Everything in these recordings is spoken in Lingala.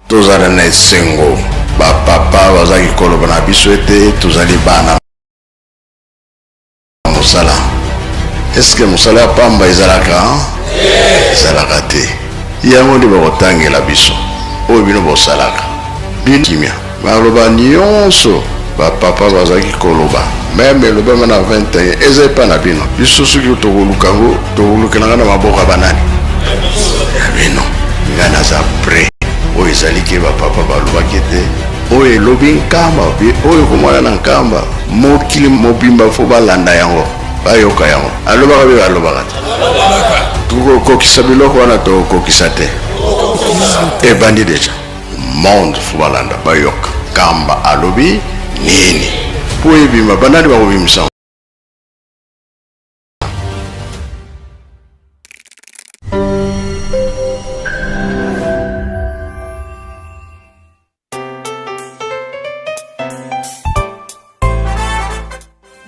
Tozala na esengo, ba papa bazalaki koloba na biso ete tozali bana mosala. Eske mosala ya pamba ezalaka? Ezalaka te. Yango nde bakotangela biso oyo bino bosalaka. Bino kimia. Maloba nyonso ba papa bazalaki koloba meme elobama na 21 eza epa na bino. Biso soki tokoluka yango tokolukelanga na maboko ya banani? Ya bino. Ngai naza prêt. Oyo ezali ke ba papa balobaki ete oyo elobi nkamba oyo komona na nkamba mokili mobimba fo balanda yango bayoka yango. Alobaka bino alobaka te. Tokokokisa biloko wana tokokokisa te. Ebandi deja. Monde fo balanda bayoka kamba alobi nini po ebima banani bakobimisa.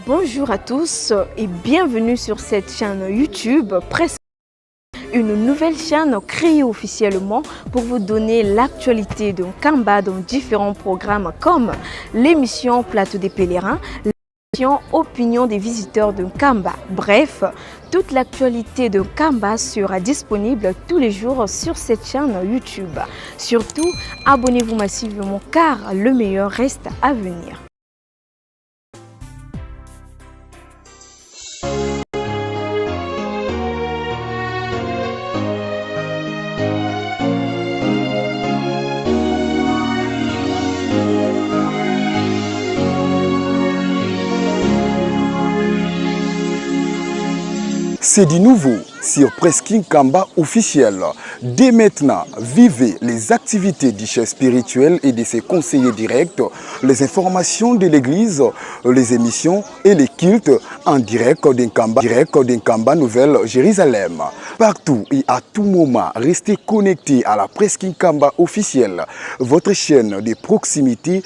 Bonjour à tous et bienvenue sur cette chaîne YouTube Presse, une nouvelle chaîne créée officiellement pour vous donner l'actualité de Nkamba dans différents programmes comme l'émission Plateau des pèlerins, l'émission Opinion des visiteurs de Nkamba. Bref, toute l'actualité de Nkamba sera disponible tous les jours sur cette chaîne YouTube. Surtout, abonnez-vous massivement car le meilleur reste à venir. C'est du nouveau sur Presking Kamba officiel. Dès maintenant, vivez les activités du chef spirituel et de ses conseillers directs, les informations de l'église, les émissions et les cultes en direct d'Nkamba, direct d'Nkamba Nouvelle Jérusalem. Partout et à tout moment, restez connectés à la Presking Kamba officielle, votre chaîne de proximité.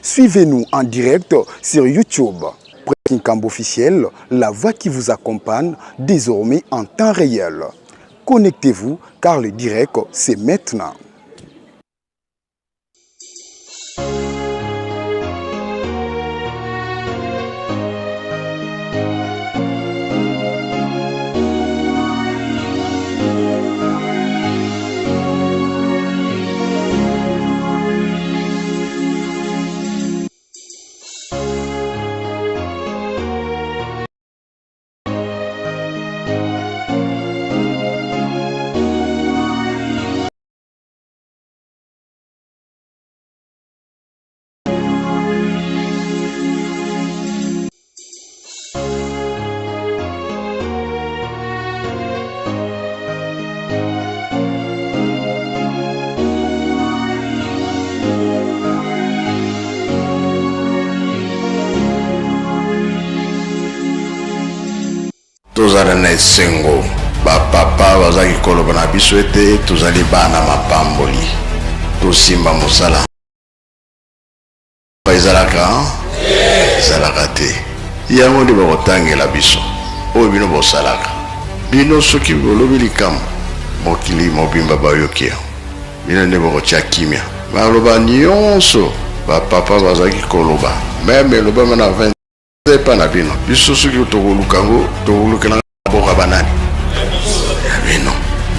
Suivez-nous en direct sur YouTube. Presking Kamba officiel, la voix qui vous accompagne désormais en temps réel. Connectez-vous car le direct, c'est maintenant. Tozala na esengo, ba papa bazalaki koloba na biso ete tozali bana mapamboli. Tosimba mosala ezalaka ezalaka te. Yango nde bakotangela biso oyo bino bosalaka. Bino soki bolobi likambo, mokili mobimba bayoki yango. Bino nde bokotia kimia. Maloba nyonso ba papa bazalaki koloba, meme elobama na 20 epa na bino. Biso soki tokoluka yango, tokolukela maboko ya banani? Ya bino.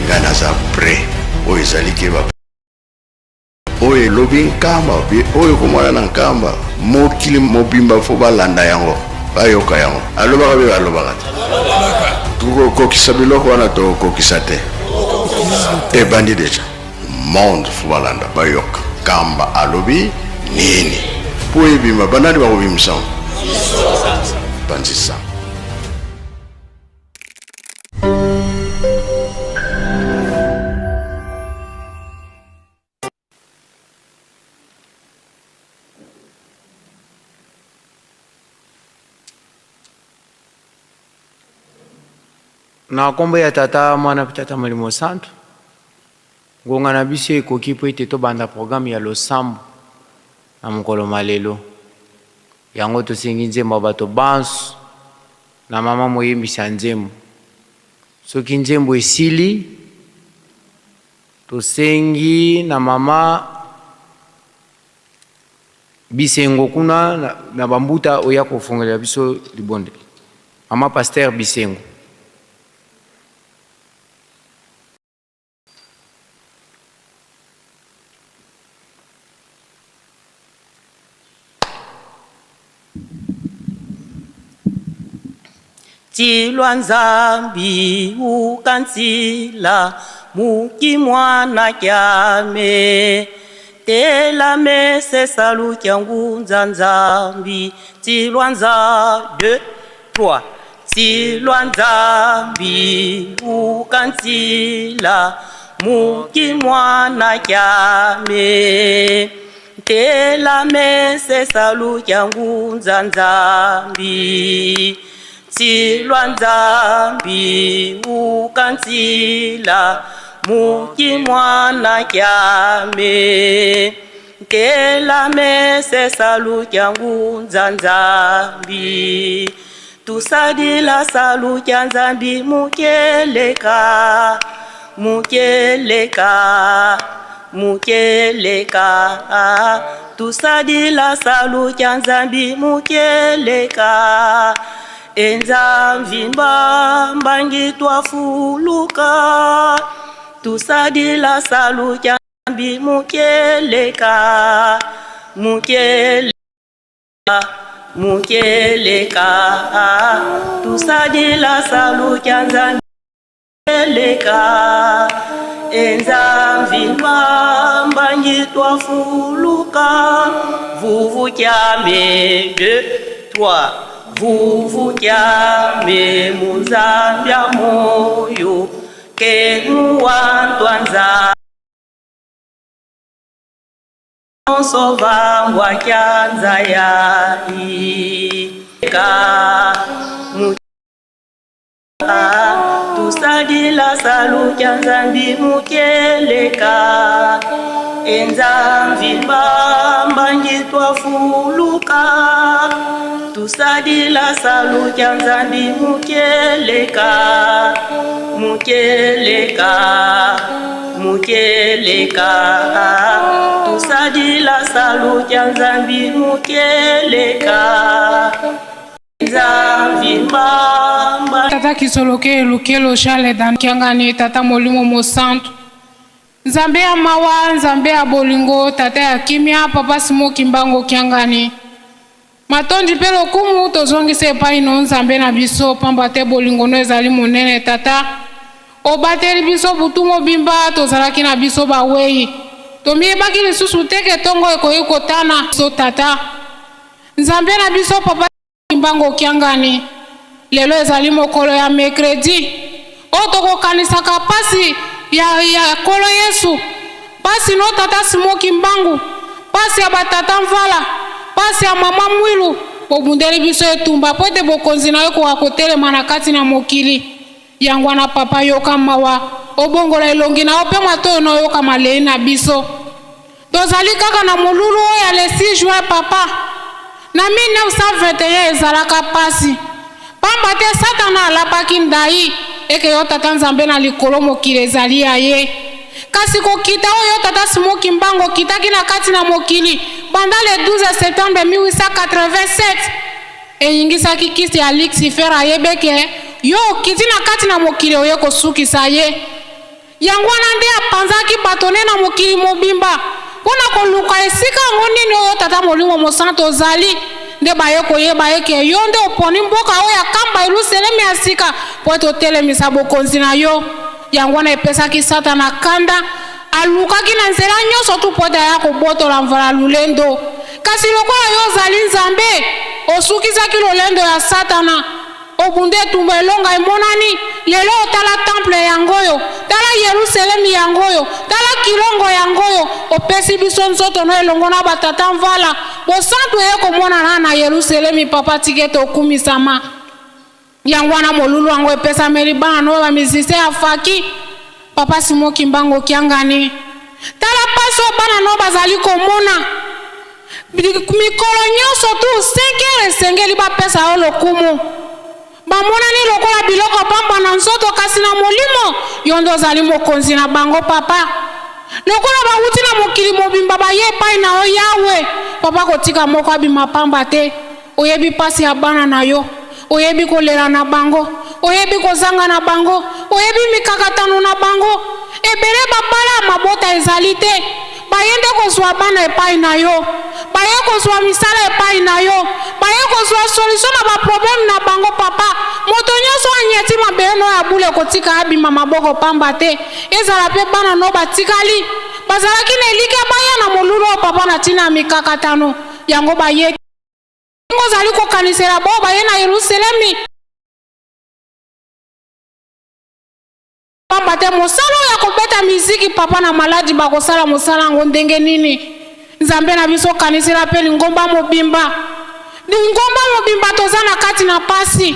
Ngai naza prêt. Oyo ezali ke ba oyo elobi nkamba oyo komona na nkamba mokili mobimba fo balanda yango bayoka yango. Alobaka bino alobaka te. Tokokokisa biloko wana tokokokisa te. Ebandi deja. Monde fo balanda bayoka kamba alobi nini po ebima banani bakobimisa yango? Panzisa. Na nkombo ya Tata, Mwana mpe Tata Molimo Santu, ngonga na biso ekoki mpo ete tobanda programme ya losambo na mokolo ma lelo. Yango tosengi nzembo ya bato banso na mama moyembisi ya nzembo. Soki nzembo esili, Tosengi na mama Bisengo kuna na, na bambuta oya kofongolela biso libondeli. Mama Pasteur Bisengo. Tilwa Nzambi ukantsila muki mwana kyame tela mese salu kyangu nza Nzambi tilwa nza 2 3 tilwa Nzambi ukantsila muki mwana kyame tela mese salu kyangu nza Nzambi tilwa Nzambi ukantsila muki mwana kyame tela mese salu kyangu nza Nzambi tusadila salu kya Nzambi mukeleka mukeleka mukeleka tusadila salu kya Nzambi mukeleka enzambi mbangi twafuluka tusadila salu kya Nzambi mukeleka mukeleka mukeleka tusadila salu kya Nzambi mukeleka enzambi mbangi twafuluka vuvu kyame 2 3 vuvu kyame munzambya moyo ke muwantwanza sovangwa kyanza yai ka tusadila salu kya Nzambi mukeleka enzambi mbangi twafuluka tusadila salu kya Nzambi mukeleka mukeleka mukeleka tusadila salu kya Nzambi mukeleka Nzambi mbamba. Tata Kisoloke Elukelo Charles Dan Kiangani, Tata Molimo Mosantu, Nzambe ya mawa, Nzambe ya bolingo, Tata ya kimia, Papa Simo Kimbangu Kiangani. Matondi mpe lokumu tozongisa epai no Nzambe na biso, pamba te bolingo no ezali monene. Tata, obateli biso butu mobimba, tozalaki na biso bawei, tomiyebaki lisusu te ke tongo ekoki kotana biso. Tata Nzambe na biso, Papa Kimbangu Kiangani, lelo ezali mokolo ya mercredi oyo tokokanisaka pasi ya, ya Nkolo Yesu, pasi no Tata Simo Kimbangu, pasi ya batata Mvala, pasi ya mama Mwilu. Bobundeli biso etumba po ete bokonzi na yo ekoka kotelema na kati na mokili. Yango wana Papa, yoka mawa, obongola elongi na yo mpe matoyo na oyoka malei na biso. Tozali kaka na molulu oyo ya le 6 juin Papa. Na 1921 ezalaka pasi, pamba te Satana alapaki ndai eke yo Tata Nzambe na likolo mokili ezali ya ye. Kasi kokita oyo yo Tata Simon Kimbangu okitaki na kati na mokili banda le 12 septembre 1887 eyingisaki kisi ya Lucifer ayebeke yo okiti na kati na mokili oye kosukisa ye. Yango wana nde apanzaki bato ne na mokili mobimba mpo na koluka esika yango nini oyo Tata Molimo Mosantu ozali. Nde baye koyeba eke yo nde oponi mboka oyo ya Kamba, Yelusalemi ya sika, mpo ete otelemisa bokonzi na yo. Yango wana epesaki Satana kanda, alukaki na nzela nyonso tu mpo ete aya kobotola mvala lolendo. Kasi lokola yo ozali Nzambe, osukisaki lolendo ya Satana. Obunda etumba elonga emonani lelo oyo. Tala temple yango oyo, tala Yerusalemi yango oyo, tala kilongo yango oyo. Opesi biso nzoto no elongo na batata mvala. Bosantu eye komonana na Yerusalemi. Papa, tika ete okumisama. Yango wana molulu yango epesameli bana no bamisise ya faki. Papa Simon Kimbangu Kiangani, tala pasi oyo bana no bazali komona mikolo nyonso tu 5 heures esengeli bapesa yo lokumu. Bamonani lokola biloko pamba na nzoto, kasi na molimo yo nde ozali mokonzi na bango. Papa. Lokola bawuti na mokili mobimba baye epai na yo Yawe, papa kotika moko abima pamba te. Oyebi pasi ya bana na yo, oyebi kolela na bango, oyebi kozanga na bango, oyebi mikakatano na bango. Ebele babala mabota ezali te, baye nde kozwa bana epai na yo, baye kozwa misala epai na yo, baye kozwa solution na ba problème na bango papa. Moto nyonso anyati mabele no ya bule kotika abima maboko pamba te. Ezala pe bana no batikali bazalaki na elikya baya na molulu oyo papa na ntina ya mikakatano yango baye. Ndenge ozali kokanisela baoyo baye na Yelusalemi, pamba te mosala oyo ya kobeta miziki papa na maladi bakosala mosala yango ndenge nini? Nzambe na biso kanisela pe lingomba mobimba. Lingomba mobimba toza na kati na pasi.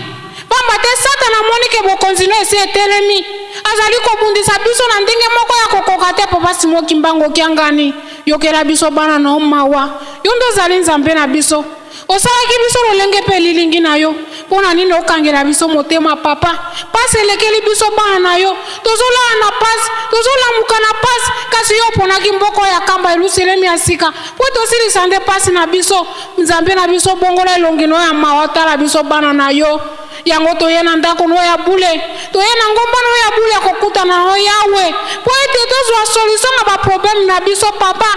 Pamba te Satana amoni ke bokonzi no esi etelemi. Azali kobundisa biso na ndenge moko ya kokoka te Papa Simon Kimbangu Kiangani. Yokela biso bana na yo mawa. Yo nde ozali Nzambe na biso. Osalaki biso lolenge mpe elilingi na yo. Mpo na nini okangela biso motema, Papa? Pasi elekeli biso bana na yo. Tozolala na pasi, tozolamuka na pasi, kasi yo oponaki mboka oyo ya Kamba, Yelusalemi ya sika, mpo ete osilisa nde pasi na biso. Nzambe na biso, bongola elongi na yo ya mawa, otala biso bana na yo. Yango toye na ndako na yo ya bule, toye na ngomba na yo ya bule ya kokutana na yo, Yawe, mpo ete tozwa solution na ba problème na biso, Papa.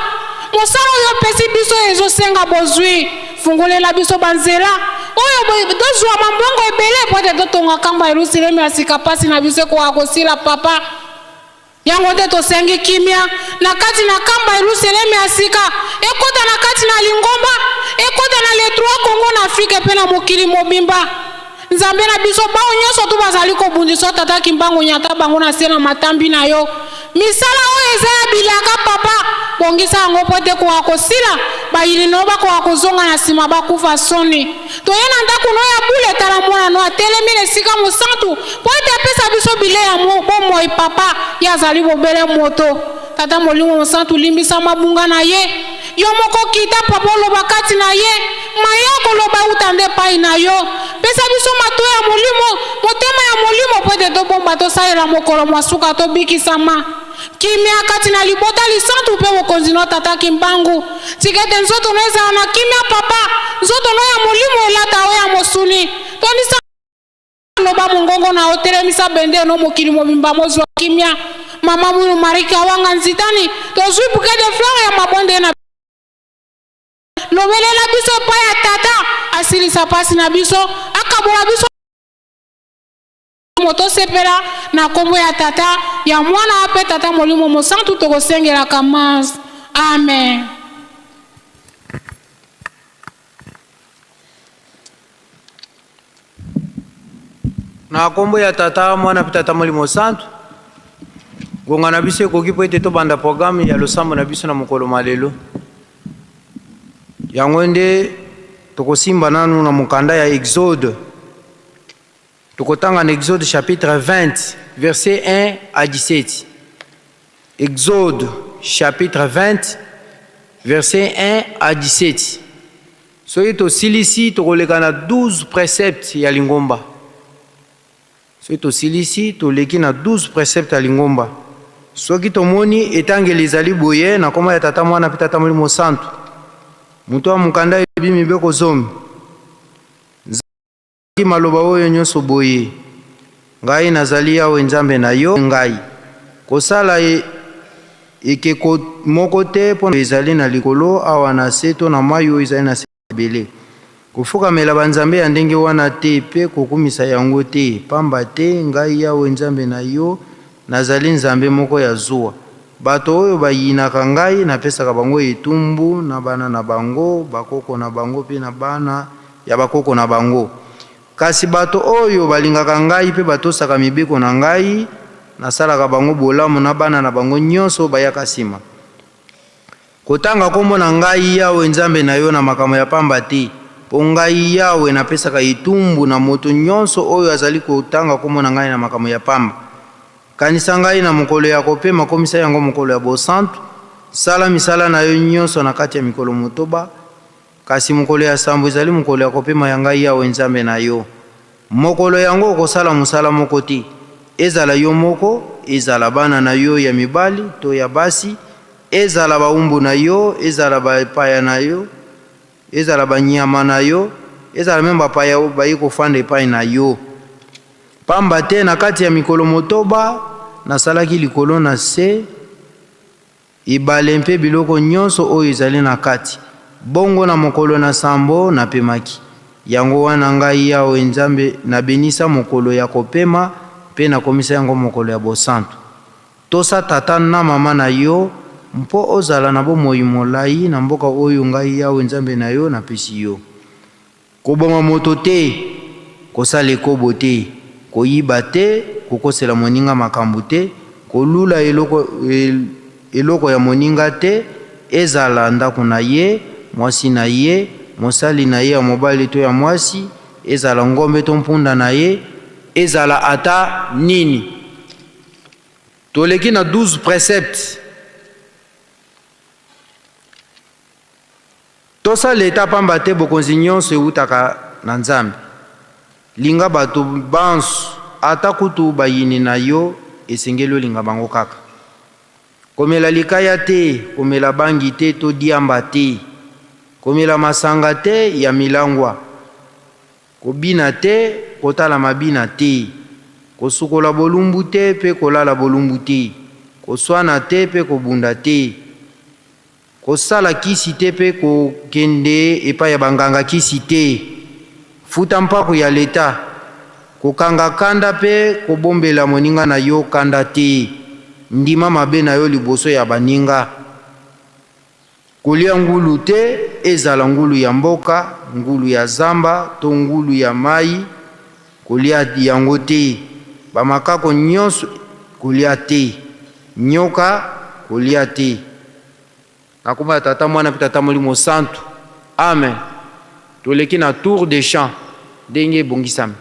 Mosala oyo opesi biso ezosenga bozwi. Fungolela biso banzela oyo tozwa mambongo ebele mpo ete totonga kamba Yelusalemi ya sika. Pasi na biso ekoka kosila, Papa. Yango nde tosengi kimia na kati na kamba Yelusalemi ya sika ekota na kati na lingomba, ekota na les trois Congo na Afrique mpe na mokili mobimba. Nzambe na biso, bao nyonso tu bazali kobundisa Tata Kimbangu, nyata bango na se na matambi na yo. Misala oyo eza ya bilaka, Papa, bongisa yango mpo ete ekoka kosila, bayini na yo bakoka kozonga na sima bakufa soni. Toye na ndako no ya bule, tala mwana no atelemi na esika mosantu mpo ete apesa biso bilei ya bomoi. Papa, ye azali bobele moto. Tata Molimo Mosantu, limbisa mabunga na ye. Yo moko kita, Papa, oloba kati na ye. Maye akoloba uta nde epai na yo. Pesa biso matoi ya molimo, motema ya molimo, mpo ete tobomba tosalela mokolo mwa suka tobikisama. Kimia kati na libota lisantu mpe bokonzi no Tata Kimbangu. Tika ete nzoto no ezala na kimia, Papa, nzoto no ya molimo elata oyo ya mosuni. Tondisa loba mongongo na yo, telemisa bendele no mokili mobimba mozwa kimia. Mama Mwilu Marie Kawanga Nzitani, tozwi bouquet de fleurs ya mabondeli na lobelela biso epai ya Tata, asilisa pasi na biso, akabola biso moto sepela na kombo ya Tata, ya Mwana mpe Tata Molimo Mosantu tokosengelaka mas. Amen. Na kombo ya Tata, Mwana mpe Tata Molimo Santu, ngonga na biso ekoki mpo ete tobanda programme ya losambo na biso na mokolo ma lelo. Yango nde tokosimba nanu na mokanda ya Exode. Tokotanga na Exode chapitre 20 verset 1 à 17. Exode chapitre 20 verset 1 à 17. Soki tosilisi tokoleka na 12 preceptes ya lingomba. Soki tosilisi toleki na 12 preceptes ya lingomba. Soki tomoni etangeli ezali boye na kombo ya Tata, Mwana mpe Tata Molimo Santu. Moto ya mokanda elobi mibeko zomi. Nzambe maloba oyo nyonso boye, Ngai nazali Yawe Nzambe na yo, ngai. Kosala ekeko moko te mpo ezali na likolo, awa na se, to na mai oyo ezali na se ya mabele. Kofukamela banzambe ya ndenge wana te mpe kokumisa yango te, pamba te ngai Yawe Nzambe na yo nazali Nzambe moko ya zuwa. Bato oyo bayinaka ngai, napesaka bango etumbu na bana na bango, bakoko na bango mpe na bana ya bakoko na bango. Kasi bato oyo balingaka ngai mpe batosaka mibeko na ngai, nasalaka bango bolamu na bana na bango nyonso oyo bayaka sima. Kotanga kombo na ngai, Yawe Nzambe na yo, na makambo ya pamba te, mpo ngai Yawe napesaka etumbu na moto nyonso oyo azali kotanga kombo na ngai na makambo ya pamba. Kanisa ngai na mokolo ya kopema, komisa yango mokolo ya bosantu. Sala misala na yo nyonso na kati ya mikolo motoba, Kasi mokolo ya sambo ezali mokolo ya kopema ya ngai Yawe Nzambe na yo. Mokolo yango okosala mosala moko te, ezala yo moko, ezala bana na yo ya mibali to ya basi, Ezala bawumbu na yo, ezala bapaya na yo, ezala banyama na yo, ezala meme bapaya oyo baye kofanda epai na yo. Pamba te na kati ya mikolo motoba nasalaki likolo na se, ebale mpe biloko nyonso oyo ezali na kati, bongo na mokolo na sambo napemaki. Yango wana ngai Yawe Nzambe nabenisa mokolo ya kopema mpe nakomisa yango mokolo ya bosantu. Tosa tata na mama na yo, mpo ozala na bomoi molai na mboka oyo ngai Yawe Nzambe na yo napesi yo. Koboma moto te, kosala ekobo te, koyiba te, kokosela moninga makambo te, kolula eloko, eloko ya moninga te, ezala ndako na ye, mwasi na ye, mosali na ye ya mobali to ya mwasi, ezala ngombe to mpunda na ye, ezala ata nini. Toleki na 12 preceptes. Tosa leta pamba te bokonzi nyonso ewutaka na Nzambe. Linga bato banso, ata kutu bayini na yo, esengeli olinga bango kaka. Komela likaya te, komela bangi te to diamba te. Komela masanga te ya milangwa. Kobina te, kotala mabina te. Kosukola bolumbu te pe kolala bolumbu te. Koswana te pe kobunda te. Kosala kisi te pe kokende epai ya banganga kisi te. Futa mpaku ya leta. Kokanga kanda pe kobombela moninga na yo kanda te. Ndima mabe na yo liboso ya baninga. Kolia ngulu te, ezala ngulu ya mboka, ngulu ya zamba to ngulu ya mayi, kolia yango te. Bamakako nyonso, kolia te. Nyoka, kolia te. Na kombo ya Tata, Mwana mpe Tata Molimo Santu. Amen. Toleki na tour de chant ndenge ebongisami.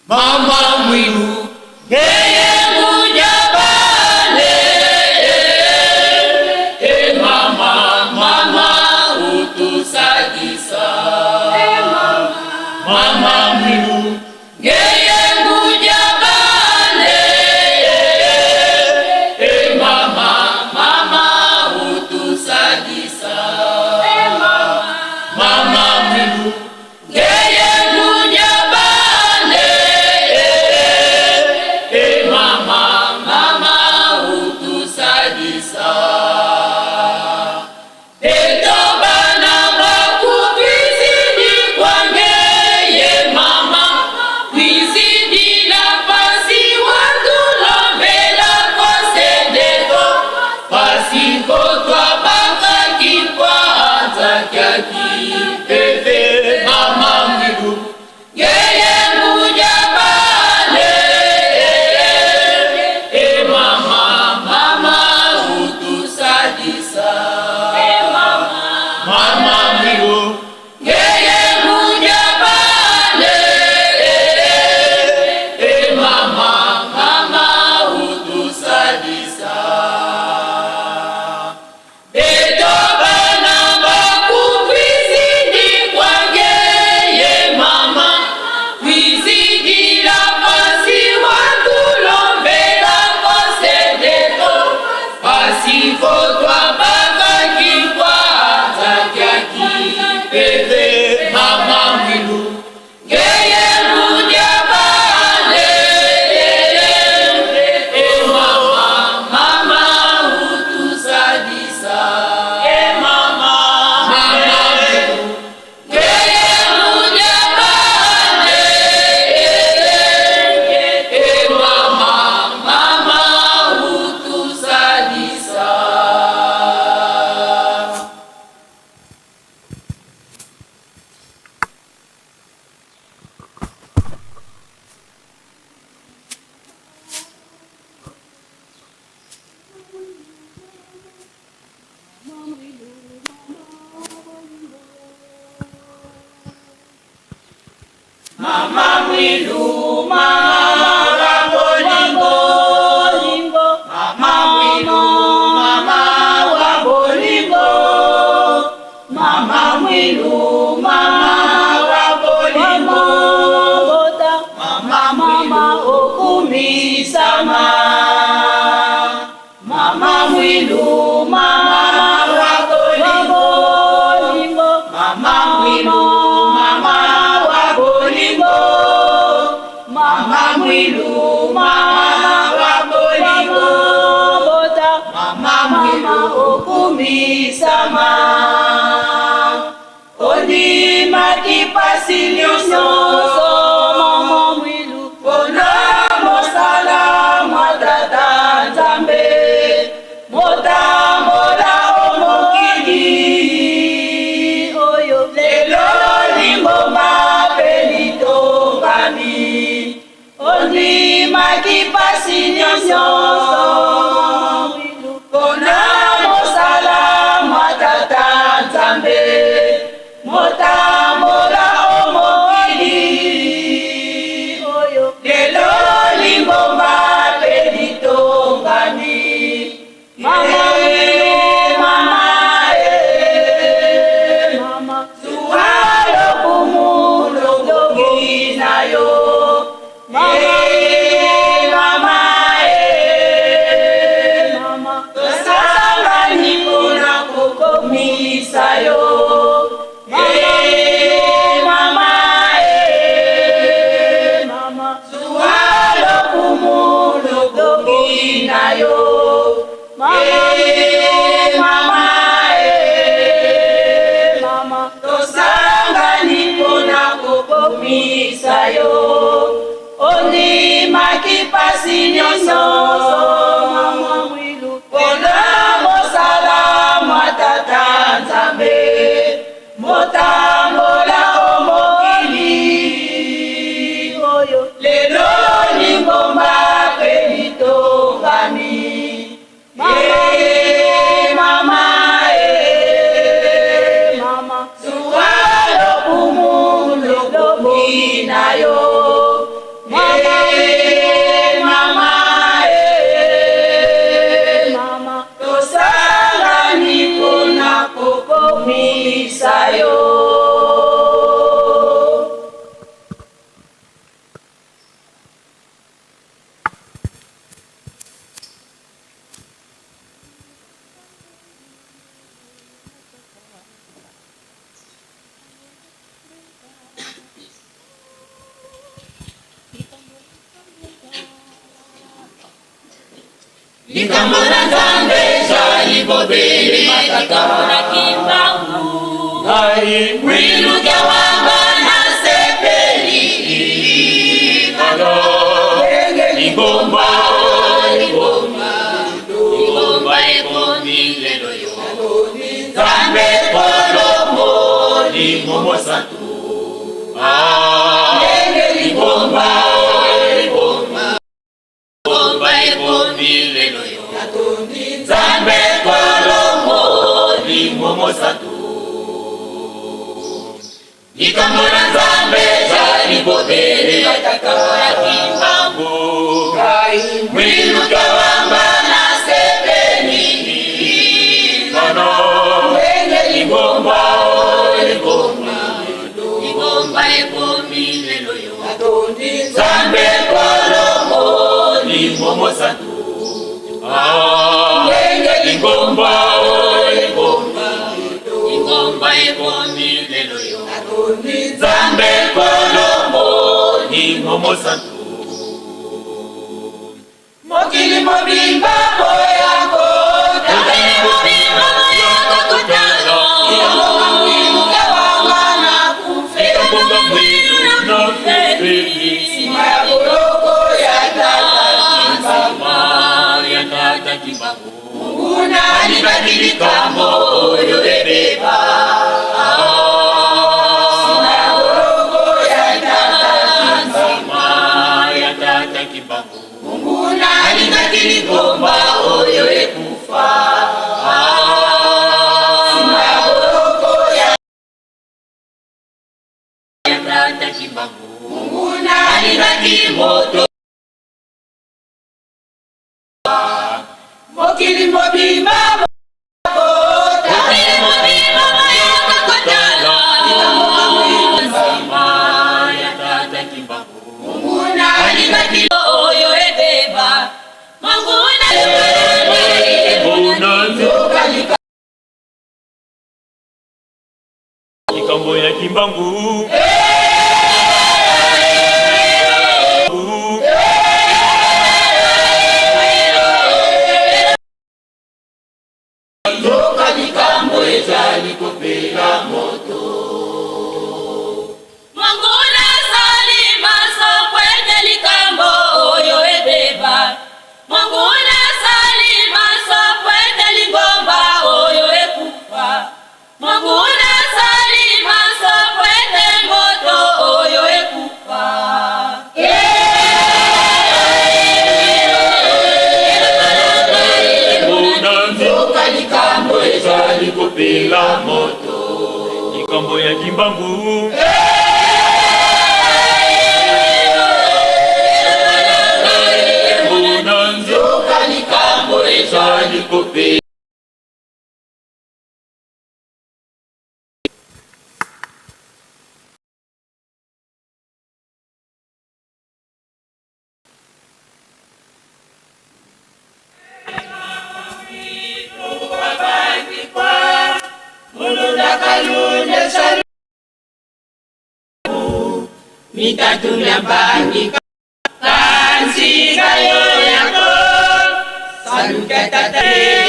Mama Mwilu, yeye mujabale, e mama, mama utusadisa. Mama Mwilu, yeye mujabale, e mama, mama utusadisa. Mama Mwilu, yeye mujabale, Mwilu, mama wa bolingo. Mama Mwilu, mama wa bolingo. Mama Mwilu, mama wa bolingo. Mama Mwilu okumisama. Mama Mwilu, mama wa bolingo. Mama Mwilu, mama wa bolingo. Mama Mwilu, mama wa bolingo. Mama Mwilu okumisama. Ondimaki pasi nyonso mama Mwilu mpona mosala mwa tata Nzambe motambola o mokili oyo lelo lingomba mpe litongami ondimaki pasi nyonso mpona mosala mwa tata Nzambe motambola o mokili oyo lelo lingomba mpe litongami. Mama, mama, eh, mama, zuwa lokumu lokoki na yo. Mama, mama, eh, mama, tosangani mpona kokomisa yo. Eh, mama, eh, mama, zuwa lokumu lokoki na yo. Mama, mama, eh, mama, tosangani mpona kokomisa yo. Ondimaki pasi nyonso mama Mwilu mpona mosala mwa tata Nzambe motambola o mokili oyo lelo lingomba mpe litongami. Eh, mama, eh, mama, zuwa lokumu lokoki na yo. Eh, mama, eh, mama, tosangani mpona kokomisa yo. Likambo na Nzambe ezali bobele likambo na Kimbangu. Mwiluka wanga nasepeli lingomba, lingomba, lingomba ekomi lelo yo. Nzambe Kolo Molimo Mosantu. Lingomba, lingomba, lingomba ekomi lelo yo. Nzambe Kolo Molimo Mosantu. Likambo na Nzambe ezali bobele ya Kimbangu. Mwiluka wanga nasepeli lingomba, lingomba, lingomba ekomi lelo yo. Nzambe Kolo Molimo Mosantu. Lingomba, lingomba, lingomba ekomi lelo yo. Nzambe Kolo Molimo Mosantu. Mokili mobimba boyako. Mokili mobimba boyaka kotala. Likambo Mwiluka wanga na kufe. Likambo Mwilu na kufeli. Nsima ya boloko ya tata Kimbangu. Ya tata Kimbangu. Monguna alingaki likambo oyo ebeba. Nsima ya boloko ya tata Kimbangu. Nsima ya tata Kimbangu. Monguna alingaki lingomba oyo ekufa. Nsima ya boloko ya tata Kimbangu. Monguna Alingaki moto. Mokili mobimba mokili mobimba bayoka kotala nsima ya tata Kimbangu. Monguna alingaki oyo ebeba monguna Likambo ya Kimbangu. Yoka likambo ezali kopela moto. Monguna asali maso kwete likambo oyo ebeba. Monguna asali maso kwete lingomba oyo ekufa. Monguna asali maso kwete moto oyo ekufa. Yoka likambo ezali kopela moto. Likambo ya Kimbangu. Yoka likambo ezali kopela. Mitatu myambangi kansika yo yako saluka tata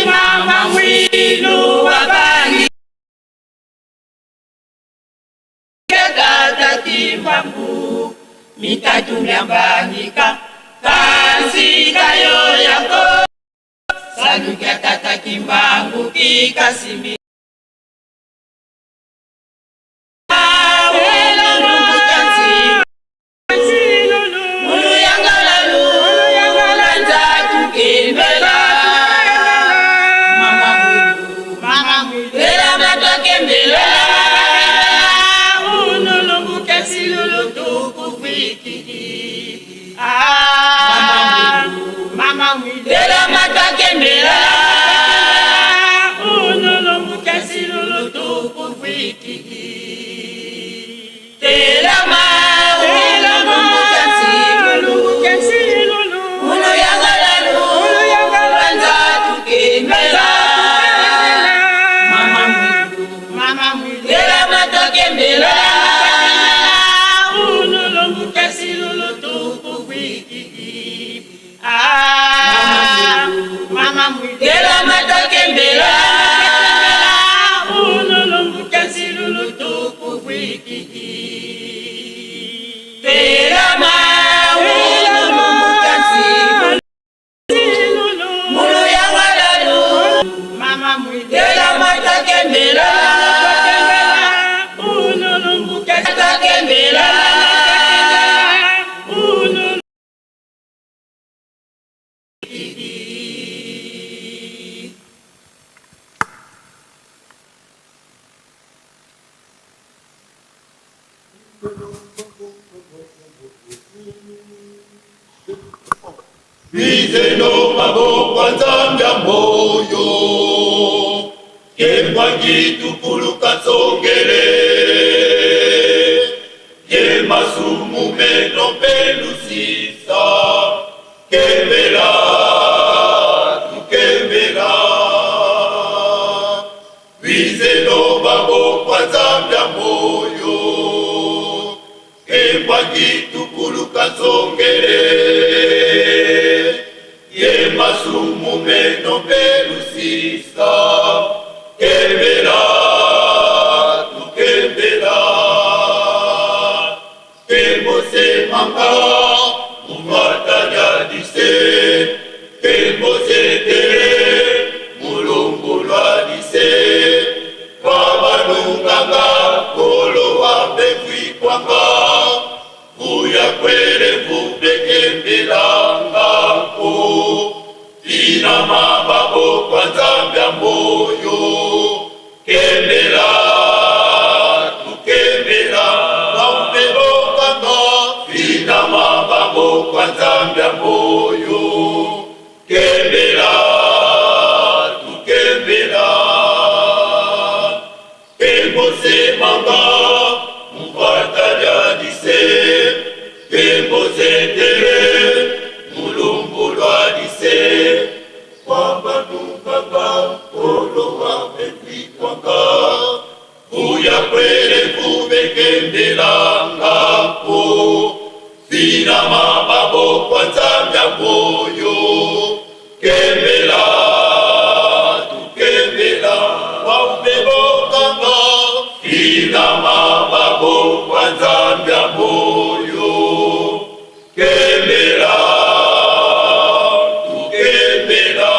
mama mwilu wabangi tata Kimbangu mitatu myambangika kansika yo yako saluka tata Kimbangu kikasimi Bizeno maboko Nzambe ya moyo kembwangi tukuluka songele ye masumu meno mpe lusisa kembela tukembela bizeno maboko Nzambe ya moyo kembwangi tukuluka songele ye masumu meno mpe lusisa kembela tukembela kembosemanga mumatanya dise kembosetele mulongolwa dise babalunganga kolo wa mbekwikwanga kuya kwele vubekembelanga nko tina mababokwa Nzambe ya moyo kembela tukembela bambebokanga tina. mababokwa Nzambe ya moyo, kembela tukembela. Kembosemanga mupata lya dise, kembosetele mulumbu lwa dise. Kwamba nukanga kolo wa betwikwanga, vuya kwele vubekembelanga po. Fina mababokwa Nzambe ya moyo, kembela tukembela. Waubebokanga, fina mababokwa Nzambe ya moyo, kembela tukembela.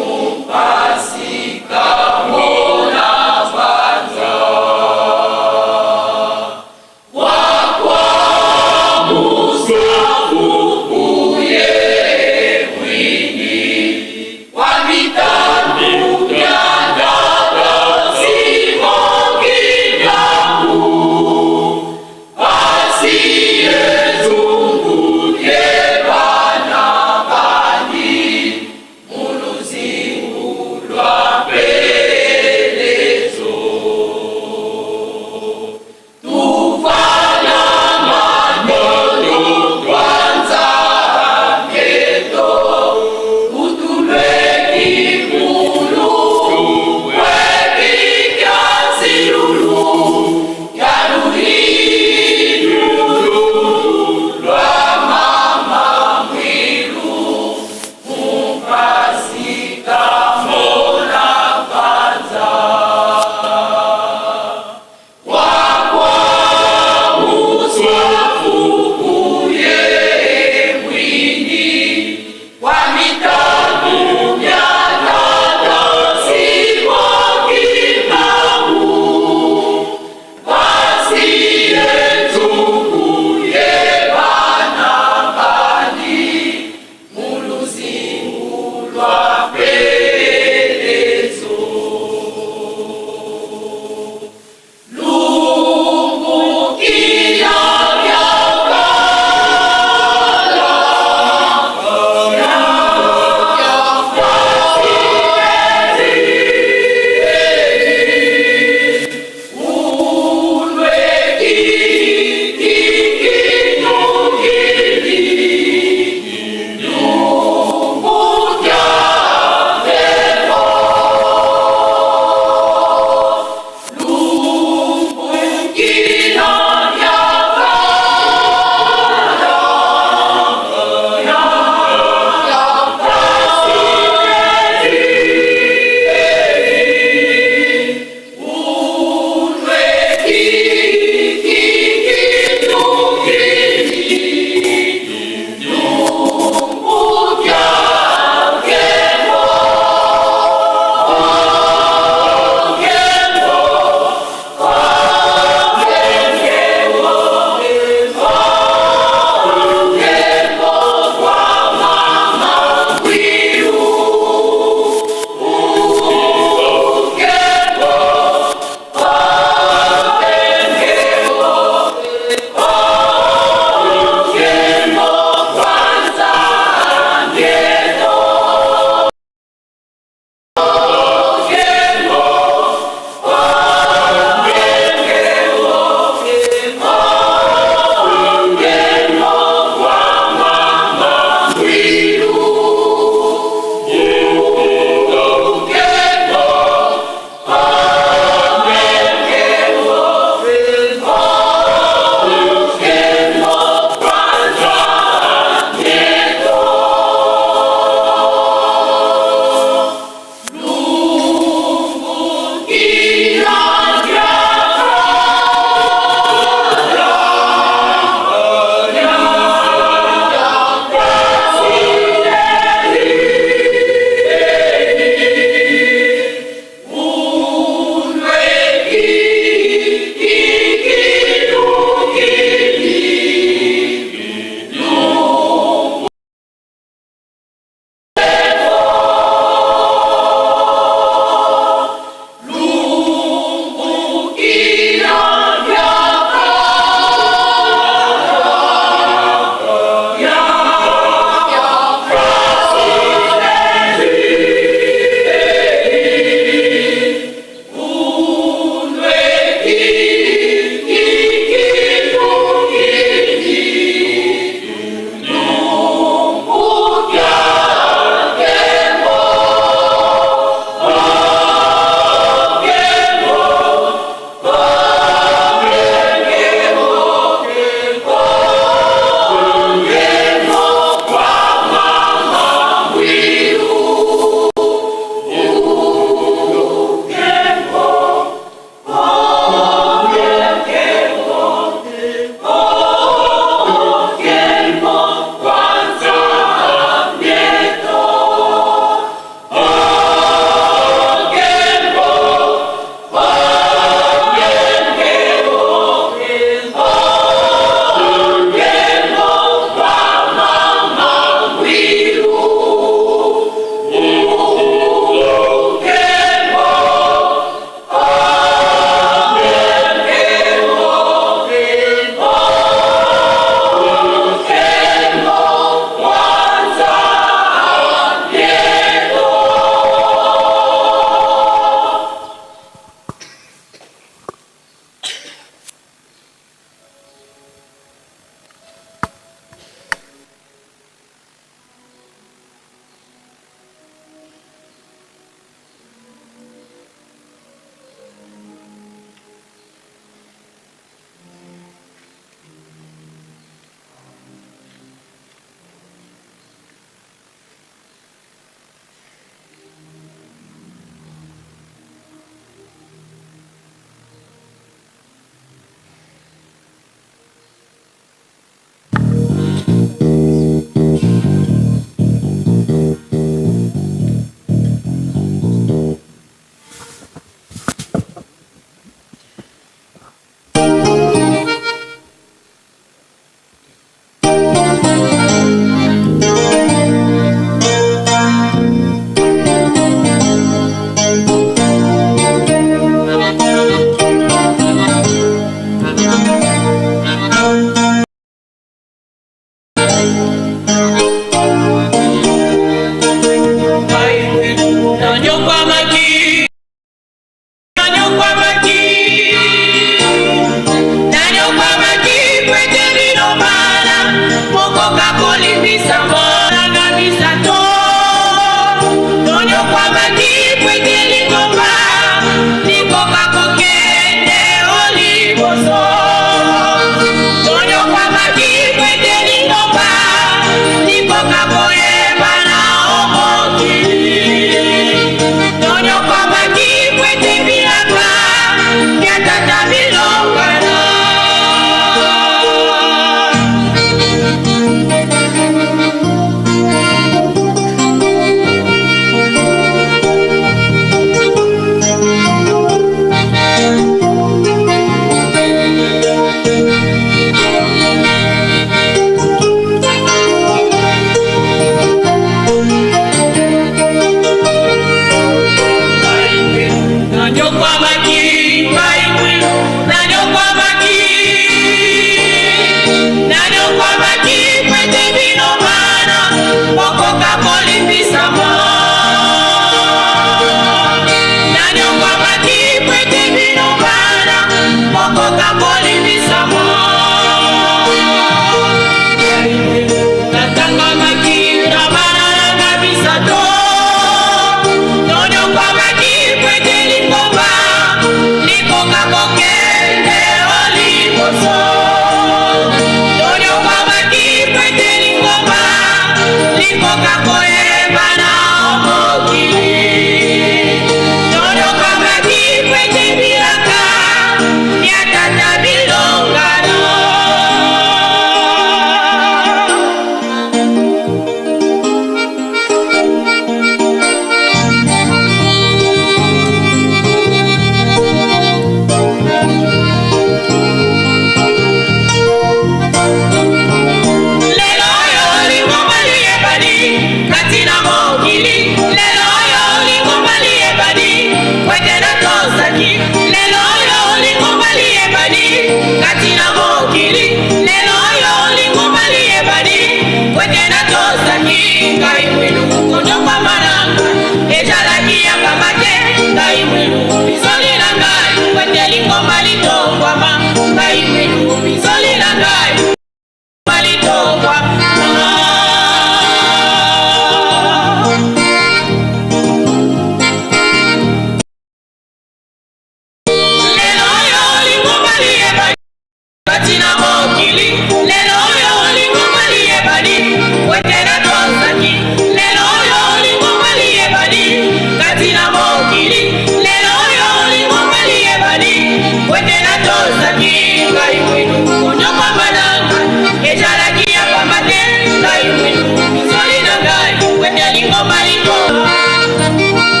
lingomba lingomba.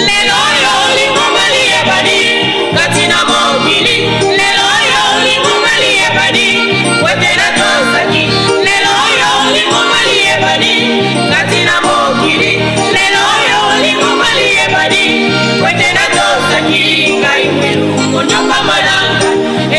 Lelo oyo lingomba liyebani kati na mokili. Lelo oyo lingomba liyebani po ete natosaki. Lelo oyo lingomba liyebani kati na mokili. Lelo oyo lingomba liyebani po ete natosaki. Ngai mwilu konyokama na ngai.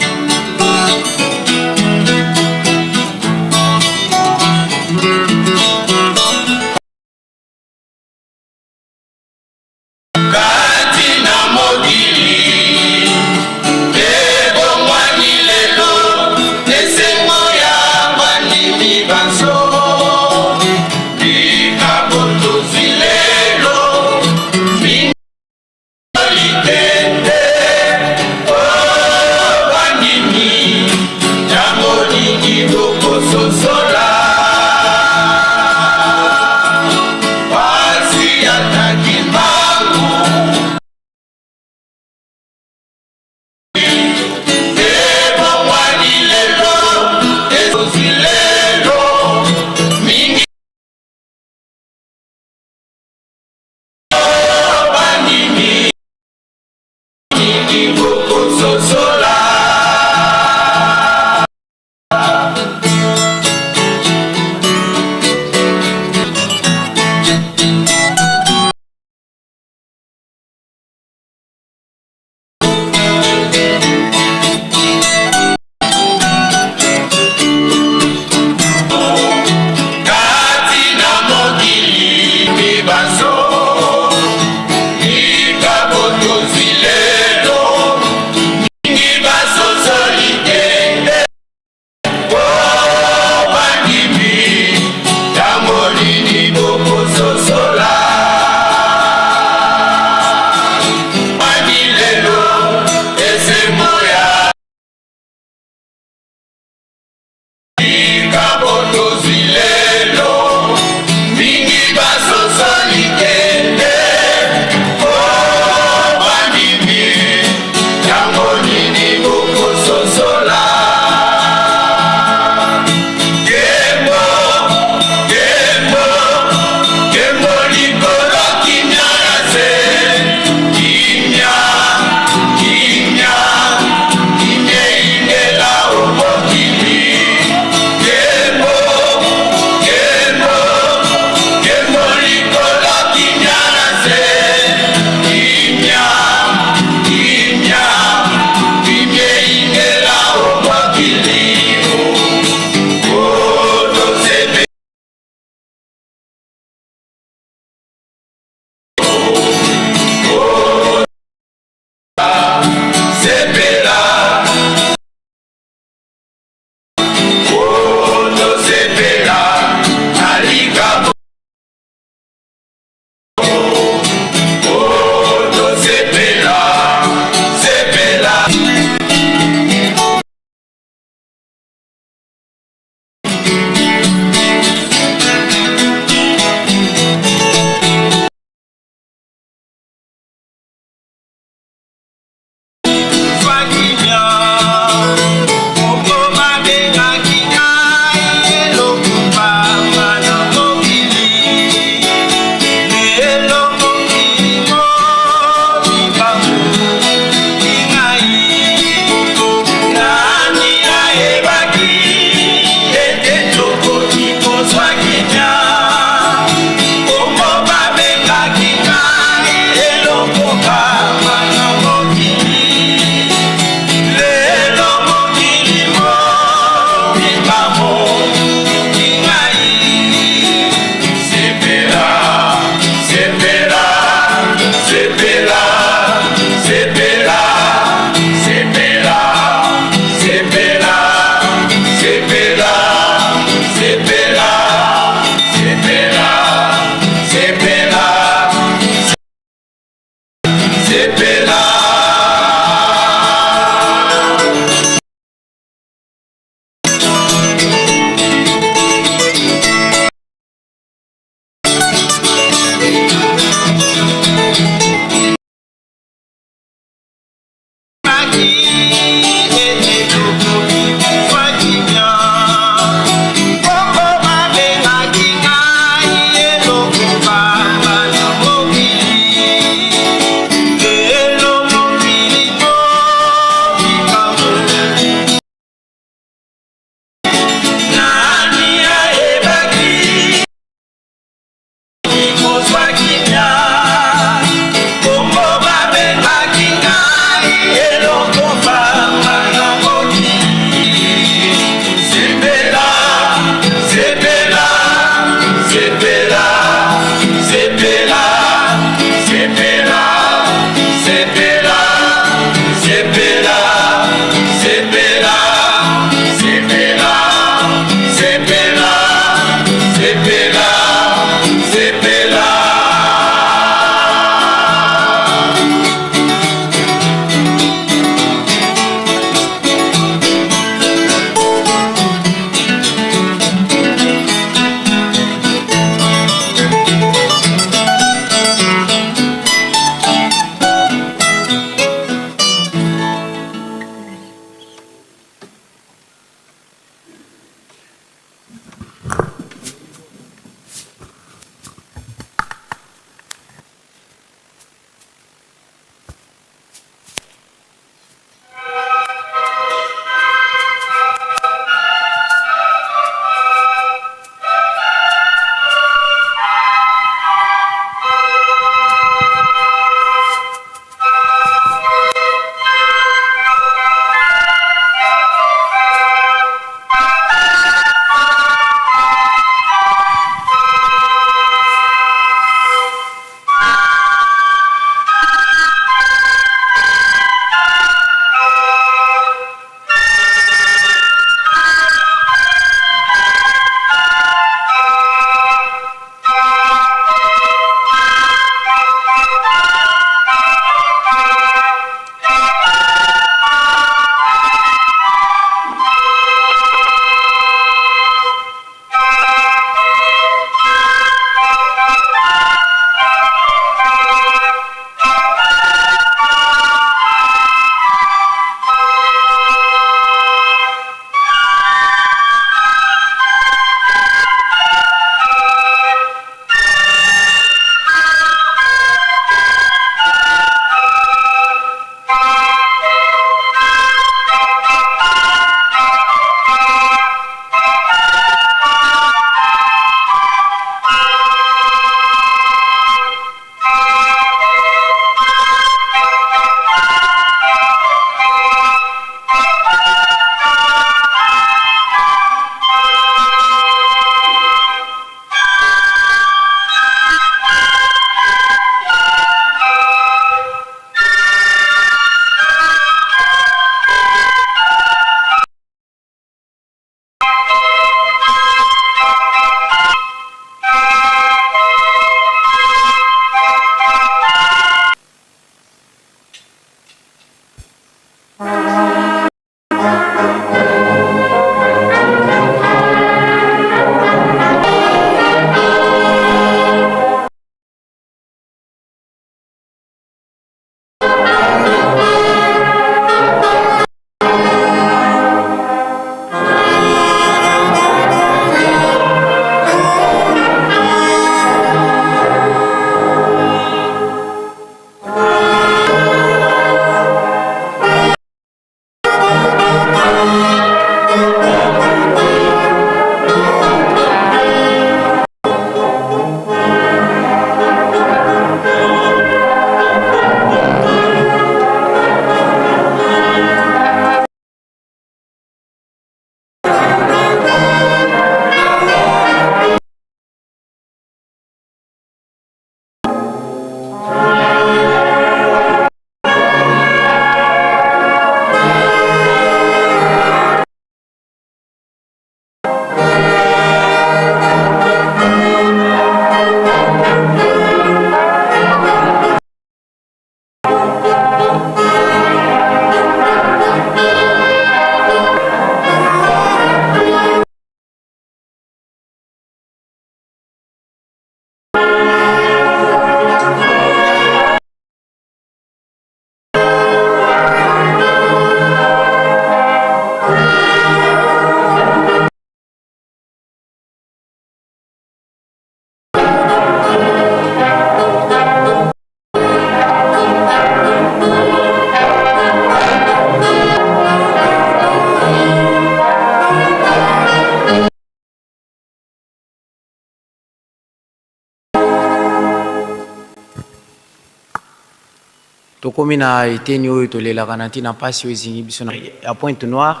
Tokomi na eteni oyo tolelaka na ntina mpasi oyo ezingi biso na ya Pointe Noire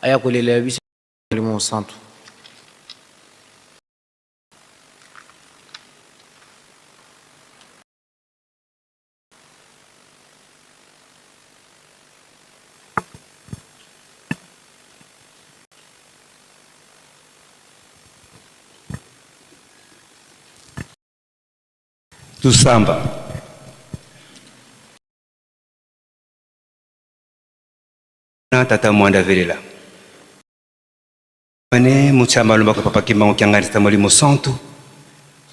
aya kolelela biso Molimo Mosantu. Tusamba. Na tata Mwanda velela. Mane muchama lomba kwa papa Kimbangu Kiangani tata Molimo Santu.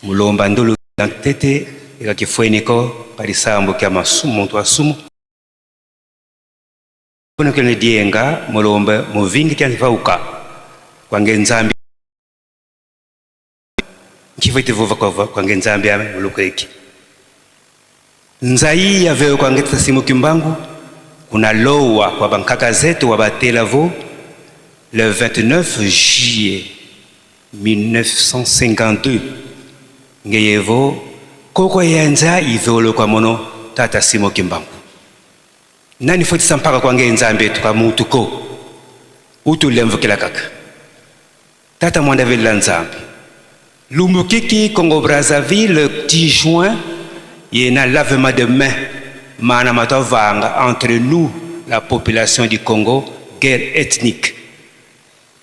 Mulomba ndolo na tete eka kifweniko palisambo kya masumu muntu asumu. Kono kene dienga mulomba muvingi kya nfauka kwange Nzambi. Nkifo ete vova kwa kwange Nzambi ame mulukweki. Nzai ya veo kwange tata Simon Kimbangu kuna lowa kwa bankaka zetu wa batela vo le 29 juillet 1952 ngeyevo koko ya nza iveolo kwa mono tata Simon Kimbangu. Nani fotisa mpaka kwange Nzambe etu ka mutu ko utu lemvukela kaka tata mwanda velela Nzambe Lumbukiki Congo Brazzaville le 10 juin yena lavement de main mana matavanga entre nous la population du Congo guerre ethnique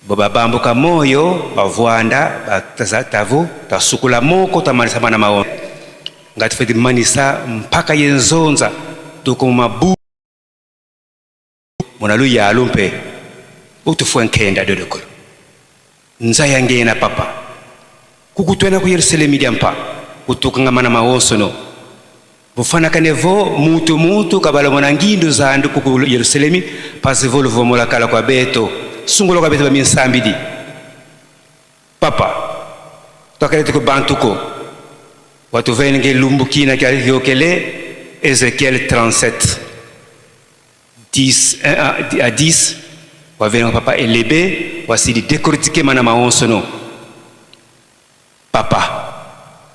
bobabambuka moyo bavwanda batavo tasukula moko tamanisa mana maono ngati feti manisa mpaka yenzonza tukumabu mona luyalu mpe utufue nkenda dodokolo nzaya ngena papa kukutwena ku Yerusalemu dia mpa kutukanga mana maonsono bufanaka nevo mutu mutu kabala mona ngindu zandu kuku Yerusalemu pasi vo luvomola kala kwa beto sungulo kwa beto baminsambidi papa twakalete ku bantuko watu venge lumbukina kya yokele Ezekiel 37 10 1 à 10 wavena papa elebe wasidi décortiquer mana maonsono papa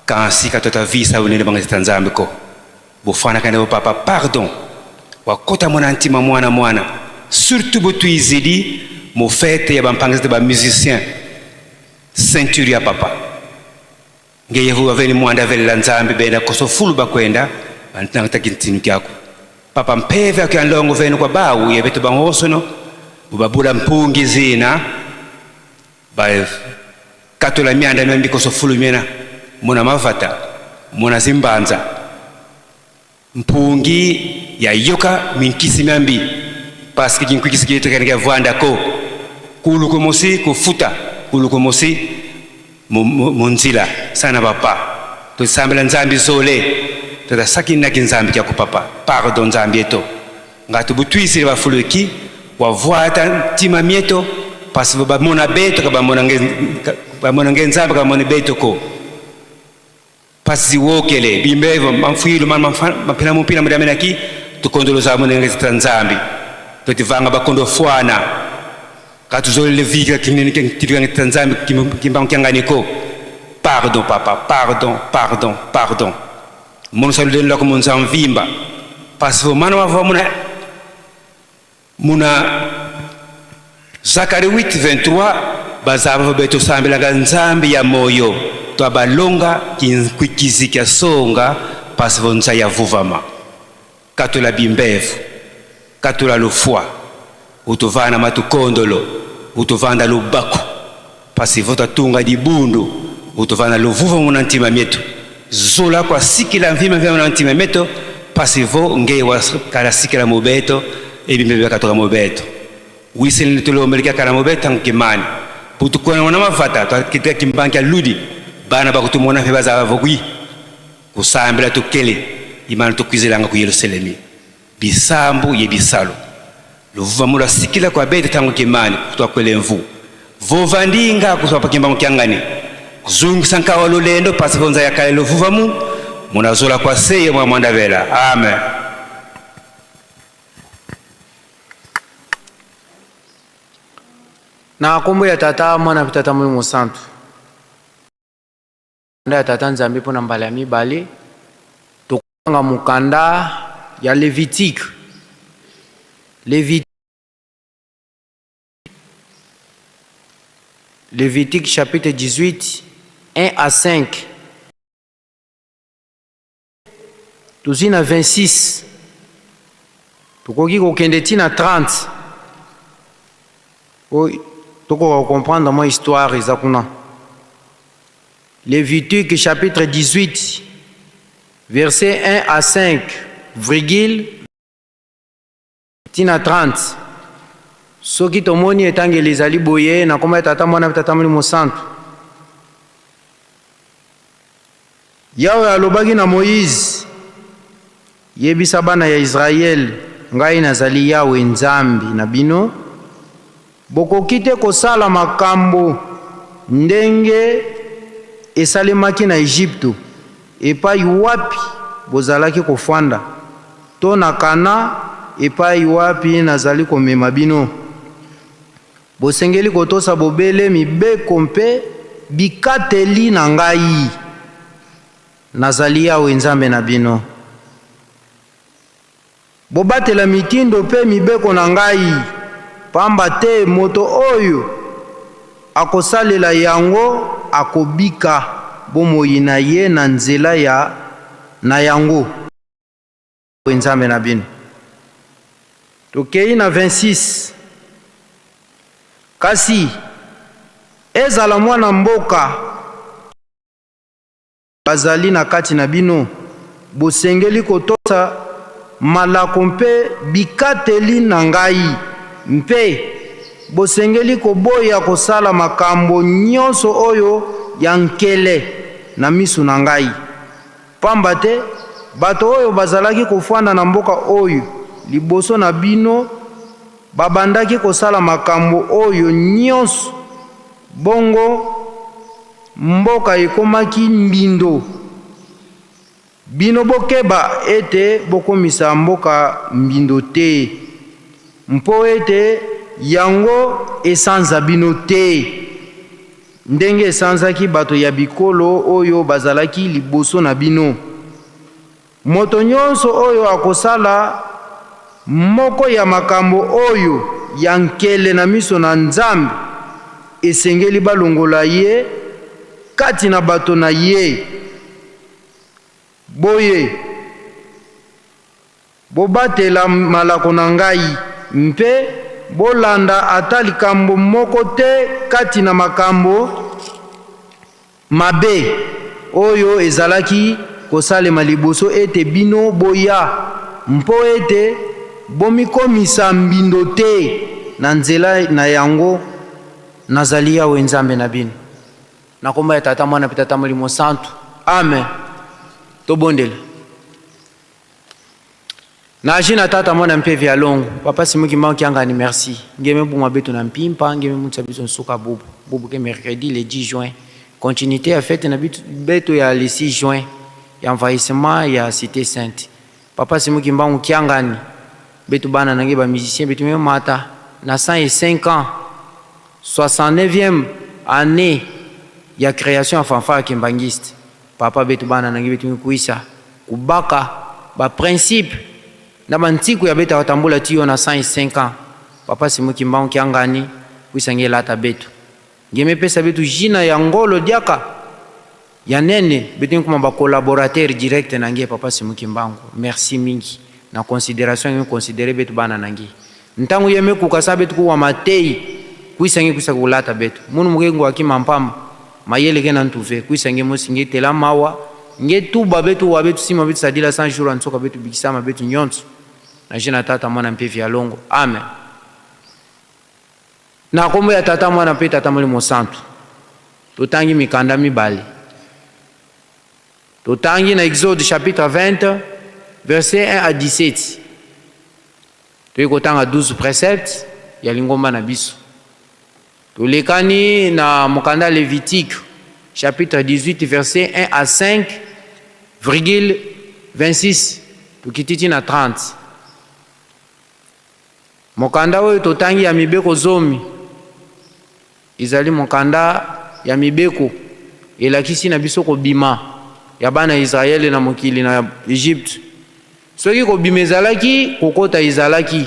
kansi katota visa unene bangazita nzambe ko bofana kana papa pardon wakota mwana ntima mwana mwana surtout botuizidi mo fete ya bampangizete ba musicien ceinture ya papa ngeyehu waveni mwanda velela nzambe benda koso fulu bakwenda bantinakata kintinu kyako papa mpeve akya ndongo veni kwa bawu yebeto bangosono bubabula mpungi zina ba katola mianda myambi koso fulu miena muna mavata muna zimbanza mpungi ya yoka minkisi myambi paske kinkwikisi kiyetekanike vwanda ko kuluko mosi kufuta kuluko mosi munzila sana papa tosambela nzambi zole totasakinaki nzambi kya kupapa pardon nzambi eto ngati butwisile bafuluki wavwata ntima mieto pasi bamona beto ka bamona nge nzambi ka bamona beto ko pasi wokele bimbevo mamfuilu mampina mumpina mudamenaki tukondoloza munenge nzambi totivanga bakondo fwana katuzolele vika kinene kinene nzambi kimbangu kyanganiko pardon papa pardon pardon pardon mono saluleni lwako munza mvimba pasi vomana wava muna muna Zakari 8:23 bazaba beto sambelaka nzambi ya moyo twabalonga kinkwikizi kya songa pasi vonza ya vuvama katula bimbevu katula lufwa utuvana matukondolo utuvanda lubaku pasi votatunga dibundu utuvana luvuva muna ntima mietu zola kwa sikila mvima vya muna ntima mietu pasi vo nge wa kala sikila mubeto ebimbe katoka mubeto wisele tulomeleka kala mubeto nkimani putukona wana mavata twakita kimbangi ludi bana bakutumona mpe bazaba vokui kusambela tukele imana tukwizilanga ku Yerusalemi bisambu ye bisalo luvuva mula sikila kwa bete tangu kimani kutwa kwele mvu vova ndinga kuswa pakimba kyangani zungisa nkawa lulendo pasi vonza ya kale luvuva mu munazola kwa seye mwa mwandavela amen. Na kombo ya tata mwana tata Molimo Santu nda ya tata Nzambe mpona mbala ya mibale tokanga mokanda ya Lévitique. Lévitique chapitre 18 1 à 5 tozwi na 26 tokoki kokende ti na 30 oyo tokoka comprendre mwa histoire eza kuna. Lévitique chapitre 18 verset 1 à 5 virgule tina 30 soki tomoni etangeli ezali boye na kombo ya tata mwana tata Molimo Santu. Yawe alobaki na Moïse, yebisa bana ya Israël, ngai nazali Yawe Nzambi na bino, bokoki te kosala makambo ndenge esalemaki na Ejipito, epai wapi bozalaki kofanda, to na Kana, epai wapi nazali komema bino. Bosengeli kotosa bobele mibeko mpe bikateli na ngai. Nazali Yawe Nzambe na bino. Bobatela mitindo mpe mibeko na ngai, pamba te moto oyo akosalela yango akobika bomoi na ye na nzela ya na yango. Nzambe na bino. Tokei na 26. Kasi ezala mwana mboka bazali na kati na bino, bosengeli kotosa malako mpe bikateli na ngai, mpe bosengeli koboya kosala makambo nyonso oyo ya nkele na miso na ngai. Pamba te bato oyo bazalaki kofanda na mboka oyo liboso na bino babandaki kosala makambo oyo nyonso, bongo mboka ekomaki mbindo. Bino bokeba ete bokomisa mboka mbindo te, mpo ete yango esanza bino te, ndenge esanzaki bato ya bikolo oyo bazalaki liboso na bino. Moto nyonso oyo akosala moko ya makambo oyo ya nkele na miso na Nzambe, esengeli balongola ye kati na bato na ye. Boye, bobatela malako na ngai mpe bolanda ata likambo moko te kati na makambo mabe oyo ezalaki kosalema liboso ete bino boya, mpo ete bomikomisa mbindo te na nzela na yango. Nazali Yawe Nzambe na bino. Na kombo ya Tata, Mwana mpe Tata Molimo Santu. Amen. Tobondela. Na jina Tata, Mwana mpe vya longo. Papa Simon Kimbangu Kiangani, merci. Ngeme buma betu na mpimpa, ngeme mutsa biso nsuka bubu. Bubu ke mercredi le 10 juin. Continuité ya fête na betu ya le 6 juin ya envahissement ya Cité Sainte. Papa Simon Kimbangu Kiangani, betu bana nange ba musiciens betu me mata na 105 ans. 69e annee ya creation ya fanfare kimbanguiste. Papa betu bana nange betu mikuisa kubaka ba principe na ba ntiku ya beta watambula tiyo na 105 ans. Papa Simon Kimbangu Kiangani kuisa nge lata betu. Nge mepesa betu jina ya ngolo diaka ya nene betu nkuma ba collaborateur direct na nge Papa Simon Kimbangu. Merci mingi na consideration nge considérer betu bana na nge. Ntango ye mekuka sa betu kuwa matei kuisa nge kuisa kulata betu. Munu muke ngwa kima mpamba mayele ke na ntuve kuisa nge mosi nge tela mawa nge tuba betu wa betu sima betu sadila 100 jours ansoka betu bikisama betu nyonso. Na jina Tata Mwana mpe vya longo. Amen. Na kombo ya Tata Mwana mpe Tata Molimo Santu. Totangi mikanda mibale. Totangi na Exode chapitre 20 verset 1 à 17. Toyei kotanga 12 préceptes ya lingomba na biso. Tolekani na mokanda Lévitique chapitre 18 verset 1 à 5 virgule 26 tokititi na 30. Mokanda oyo totangi ya mibeko zomi ezali mokanda ya mibeko elakisi na biso kobima ya bana Israele na mokili na Egypte. Soki kobima ezalaki, kokota ezalaki.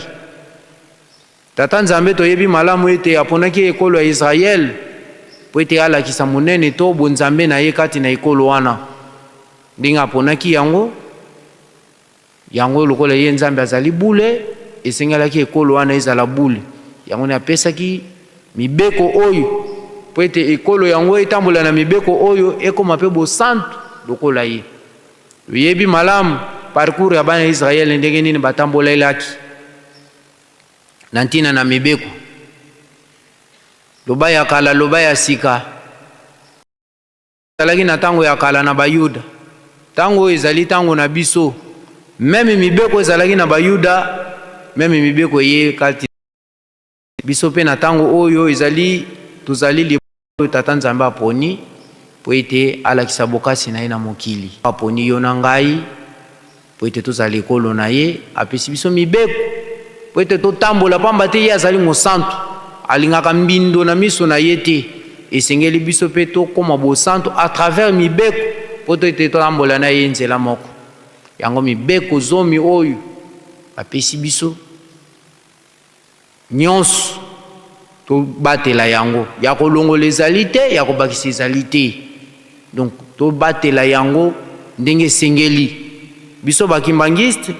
Tata Nzambe toyebi malamu ete aponaki ekolo ya Israele mpo ete alakisa monene to bonzambe na ye kati na ekolo wana. Ndenge aponaki yango, yango lokola ye Nzambe azali bule, esengelaki ekolo wana ezala bule. Yango nde apesaki mibeko oyo mpo ete ekolo yango etambola na mibeko oyo, ekoma mpe bosantu lokola ye. Toyebi malamu parcours ya bana ya Israele ndenge nini batambolelaki na ntina na mibeko. Loba ya kala, loba ya sika. Ezalaki na ntango ya kala na Bayuda. Ntango oyo ezali ntango na biso. Meme mibeko ezalaki na Bayuda, meme mibeko eye kati biso mpe na ntango oyo ezali tozali oyo Tata Nzambe aponi. mpo ete alakisa bokasi na ye na mokili. Aponi yo na ngai mpo ete tozala ekolo na ye, apesi biso mibeko mpo ete totambola, pamba te ye azali mosantu, alingaka mbindo na miso na ye te. Esengeli biso mpe tokoma bosantu à travers mibeko mpo ete totambola na ye nzela moko. Yango mibeko zomi oyo bapesi biso nyonso tobatela yango. Ya kolongola ezali te, ya kobakisa ezali te. Donc tobatela yango ndenge esengeli. Biso ba kimbanguiste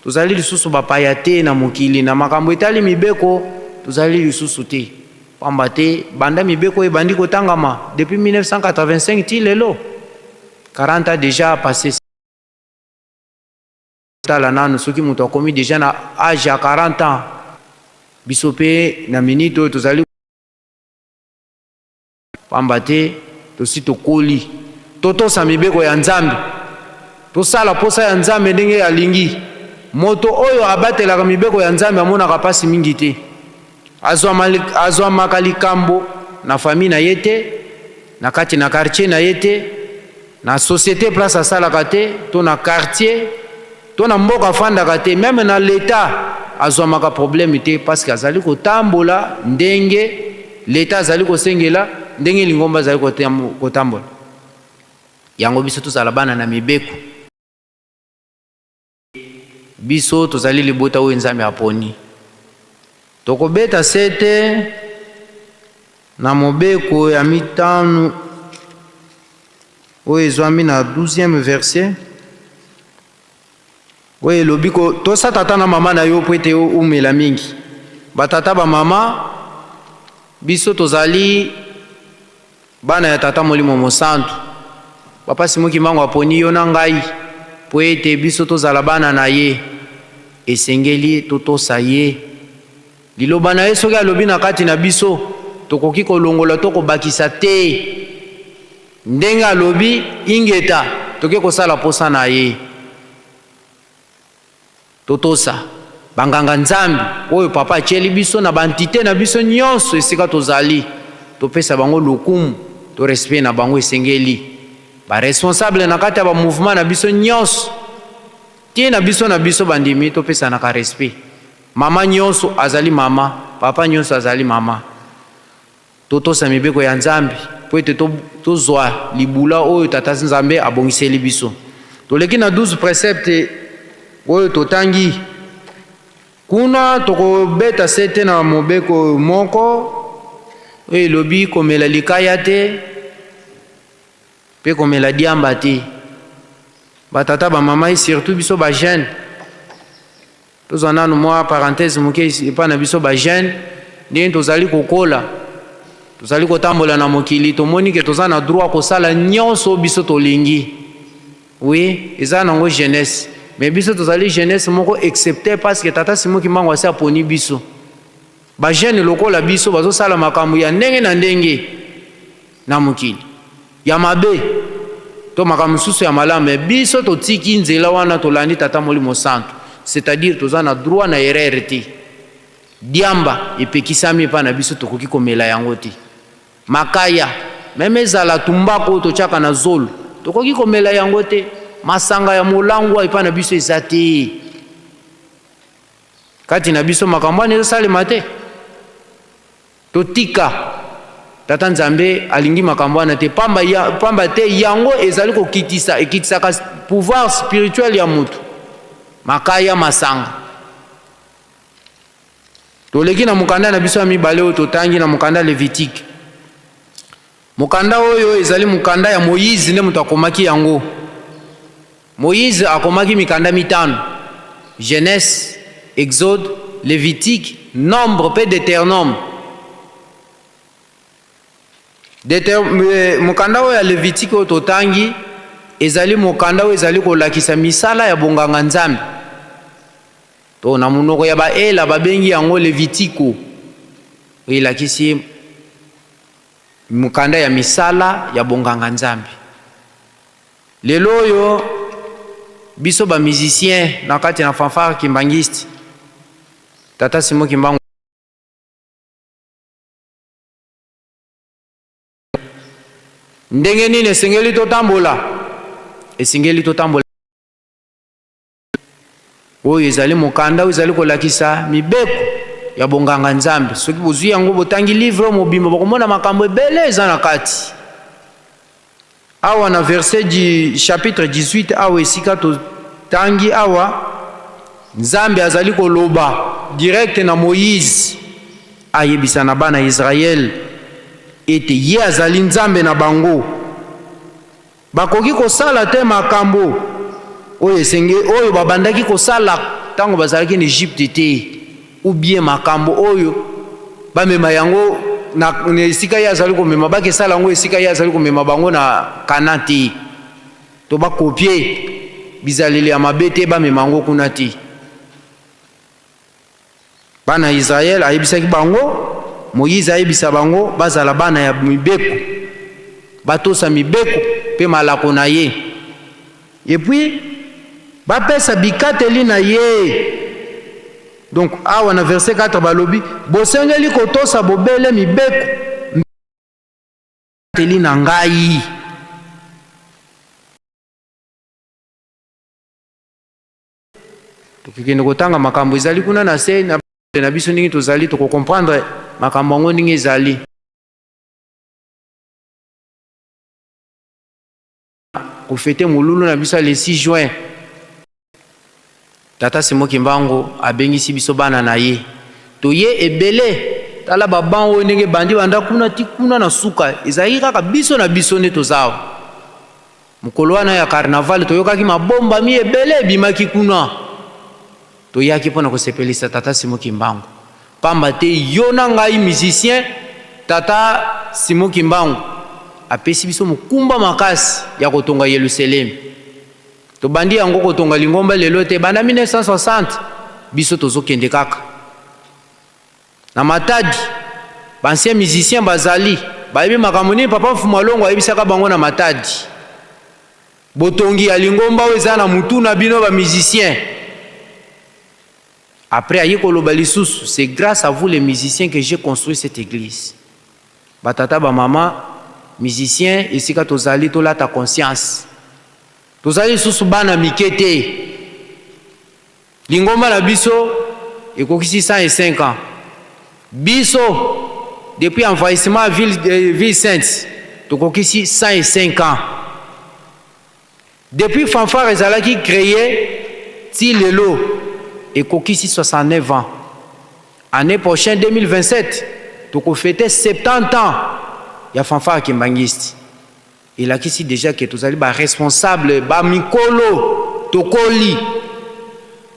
tozali lisusu bapaya te na mokili na makambo etali mibeko tozali lisusu te. Pamba te banda mibeko ebandi kotangama depuis 1985 ti lelo 40 ans dejà passe. Tala nanu soki moto akomi dejà na age ya 40 ans, biso pe na minute oyo tozali pamba te tosi tokoli. Totosa mibeko ya Nzambe, tosala posa ya Nzambe ndenge alingi. Moto oyo abatelaka mibeko ya Nzambe amonaka pasi mingi te. Azwamaka likambo na famille na ye te, na kati na quartier na ye te, na societe place asalaka te, to na quartier, to na mboka afandaka te, meme na l'etat azwamaka problème te parce que azali kotambola ndenge l'etat azali kosengela, ndenge lingomba azali kotambola. Yango biso tozala bana na mibeko. Biso tozali libota oyo Nzambe aponi. Tokobeta sete na mobeko ya mitano oyo ezwami na 12e verset oyo elobi ko tosa tata na mama na yo mpo ete oumela mingi. Batata bamama, biso tozali Bana ya Tata Molimo Mosantu, Papa Simon Kimbangu aponi yo na ngai mpo ete biso tozala bana na ye. Esengeli totosa ye. Liloba na ye soki alobi na kati na biso, tokoki kolongola to kobakisa te. Ndenge alobi, ingeta, toke kosala posa na ye. Totosa ba nganga nzambe oyo papa atieli biso na ba entite na biso nionso esika tozali, topesa bango lokumu to respect na bango esengeli. Ba responsable na kati ya ba mouvement na biso nionso ti na biso na biso bandimi topesanaka respect. Mama nionso azali mama, papa nionso azali mama. Totosa mibeko ya Nzambe mpo ete tozwa libula oyo Tata Nzambe abongiseli biso. Toleki na 12 preceptes oyo totangi kuna, tokobeta sete na mobeko moko oyo elobi komela likaya te mpe komela diamba te. Batata, bamama et surtout biso ba jeunes, Tozwa nanu mwa parenthèse moke epai na biso ba jeunes, ndenge tozali kokola, tozali kotambola na mokili, tomoni ke toza na droit kosala nyonso oyo biso tolingi. Oui, eza nango jeunesse, mais biso tozali jeunesse moko excepte parce que Tata Simon Kimbangu asi aponi biso. Ba jeunes lokola biso bazosala makambo ya ndenge na ndenge na mokili ya mabe to makambo mosusu ya malamu, mais biso totiki nzela wana, tolandi Tata Molimo Santu, c'est-à-dire toza na droit na erreur te. Diamba epekisami epai na biso, tokoki komela yango te. Makaya, meme ezala tumbako oyo totiaka na zolo, tokoki komela yango te. Masanga ya molangwa epai na biso eza te. Kati na biso makambo wana ezosalema te. Totika. Tata Nzambe alingi makambo wana te, pamba, ya, pamba te yango ezali kokitisa, ekitisaka pouvoir spirituel ya moto. Makaya, masanga. Toleki na mokanda na biso ya mibale oyo totangi na mokanda Levitique. Mokanda oyo ezali mokanda ya Moïse nde moto akomaki yango. Moïse akomaki mikanda mitano, Genèse, Exode, Levitique, Nombre mpe Deuteronome. Deuter, eh, mokanda oyo ya Levitique oyo totangi ezali mokanda oyo ezali kolakisa misala ya bonganga Nzambe. To na monoko ya Baela babengi yango Levitiko, oyo elakisi mokanda ya misala ya bonganga Nzambe. Lelo oyo biso ba musiciens na kati na fanfare kimbanguiste tata Simon Kimbangu Ndenge nini esengeli totambola? Esengeli totambola. Oyo ezali mokanda oyo ezali kolakisa mibeko ya bonganga Nzambe. Soki bozwi yango, botangi livre oyo mobimba, bokomona makambo ebele eza na kati. Awa na verset du chapitre 18, awa esika totangi awa, Nzambe azali koloba direct na Moïse, ayebisa na bana Israël ete ye azali Nzambe na bango. Bakoki kosala te makambo oyo esenge oyo babandaki kosala ntango bazalaki na Egypte te, ou bien makambo oyo bamema yango na, na esika ye azali komema, bakesala yango esika ye azali komema bango na Canaan te, to bakopie bizaleli ya mabe te, bamema yango kuna te. Bana ya Israel ayebisaki bango, Moyize ayebisa bango bazala bana ya mibeko, batosa mibeko mpe malako na ye, et puis bapesa bikateli na ye. Donc awa na verset 4 balobi bosengeli kotosa bobele mibeko mpe bikateli na ngai. Tokokende kotanga makambo ezali kuna na se na na biso ndenge tozali, tokokomprendre makambo yango ndenge ezali. Kofete molulu na biso ya le 6 juin, Tata Simon Kimbangu abengisi biso bana na ye, toye ebele. Tala ba banc oyo ndenge ebandi banda kuna ti kuna na suka, ezalaki kaka biso na biso nde toza awa. Mokolo wana ya carnaval, toyokaki mabombami ebele ebimaki kuna. Toyaki mpo na kosepelisa Tata Simon Kimbangu. Pamba te yo na ngai musicien, Tata Simon Kimbangu apesi biso mokumba makasi ya kotonga Yelusalemi. Tobandi yango kotonga lingomba lelo te, banda 1960 biso tozokende kaka. Na Matadi, ba anciens musiciens bazali, bayebi makambo nini Papa Mfumu Alongo ayebisaka bango na Matadi. Botongi ya lingomba oyo eza na mutu na bino ba musiciens. Après aye koloba lisusu, c'est grâce à vous les musiciens que j'ai construit cette église. Ba tata ba mama musiciens esika tozali tolata conscience. Tozali lisusu bana mike te. Lingomba na biso ekokisi 105 ans. Biso depuis envahissement ya ville, eh, ville sainte tokokisi 105 ans. Depuis fanfare ezalaki créé ti lelo ekokisi 69 ans. Année prochaine 2027 tokofete 70 ans ya fanfare kimbanguiste. Elakisi dejà que tozali ba responsable, ba mikolo, tokoli.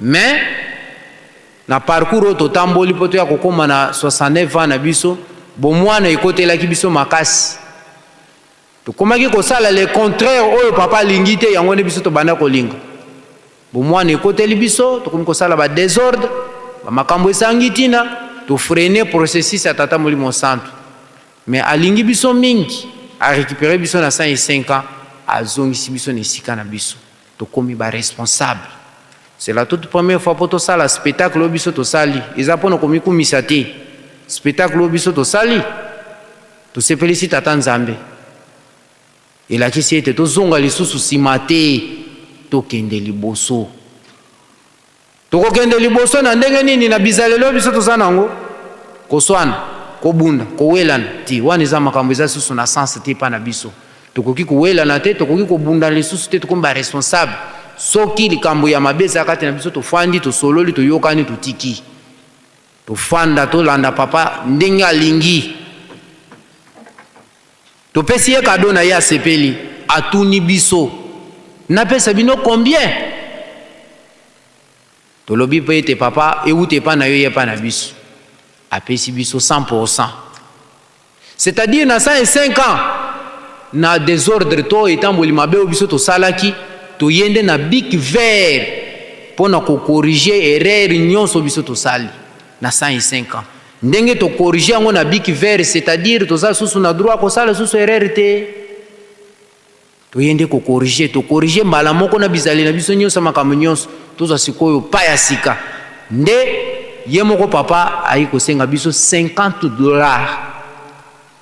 Mais na parcours oyo totamboli mpo toya kokoma na 69 ans na biso, bomwana ekotelaki biso makasi. Tokomaki kosala le contraire oyo papa alingi te, yango nde biso tobanda kolinga. Bomwana ekoteli biso, tokomi kosala ba desordre, ba makambo esangi ntina, to freiner processus ya Tata Molimo Santu. Mais alingi biso mingi, a recuperer biso na 105 ans, azongisi biso na esika na biso. Tokomi ba responsable. C'est la toute première fois po tosala spectacle oyo biso tosali. Eza pona komikumisa te. Spectacle oyo biso tosali, tosepelisi Tata Nzambe. Elakisi ete tozonga lisusu sima te, tokende liboso. Tokokende liboso na ndenge nini na bizaleli oyo biso toza na yango? Koswana, kobunda, kowelana te, wana eza makambo eza lisusu na sens te epai na biso. Tokoki kowelana te, tokoki kobundana lisusu te, tokomi ba responsable. Soki likambo ya mabe eza kati na biso, tofandi, tosololi, toyokani, totiki. Tofanda, tolanda papa ndenge alingi. Topesi ye cadeau na ye asepeli, atuni biso napesa bino combien? Tolobi mpe ete papa ewuta epai na yo eye epai na biso. Apesi biso 100 pour 100. C'est-à-dire na 105 ans na desordre to etamboli mabe oyo biso tosalaki, toye nde na bic vert mpo na ko corriger erreur nyonso biso tosali na 105 ans. Ndenge to corriger yango na bic vert, c'est à dire toza lisusu na droit kosala lisusu erreur te. Toye nde ko corriger, to corriger mbala moko na bizaleli na biso nyonso, makambo nyonso, tozwa sikoyo pas ya sika. Nde ye moko papa ayi kosenga biso 50 dollars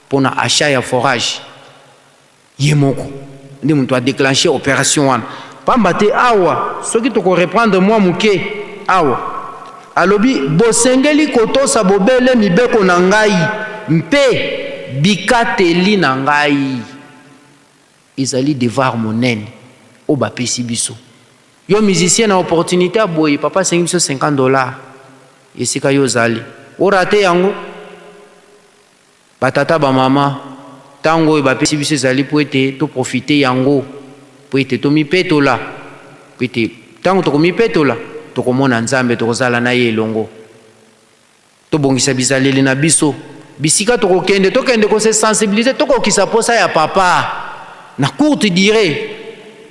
pona achat ya forage. Ye moko nde moto a declencher operation wana. Pamba te awa soki toko reprendre mwa moke awa alobi bosengeli kotosa bobele mibeko na ngai mpe bikateli na ngai. Ezali devoir monene oyo bapesi biso. Yo musicien na opportunite ya boye papa asengi biso 50 dollars esika yo ozali o rate yango? Ba tata ba mama tango oyo bapesi biso ezali mpo ete to profiter yango mpo ete tomipetola mpo ete tango tokomipetola tokomona Nzambe tokozala na ye elongo. Tobongisa bizaleli na biso. Bisika tokokende, tokende ko se sensibiliser, tokokisa posa ya papa na courte duree.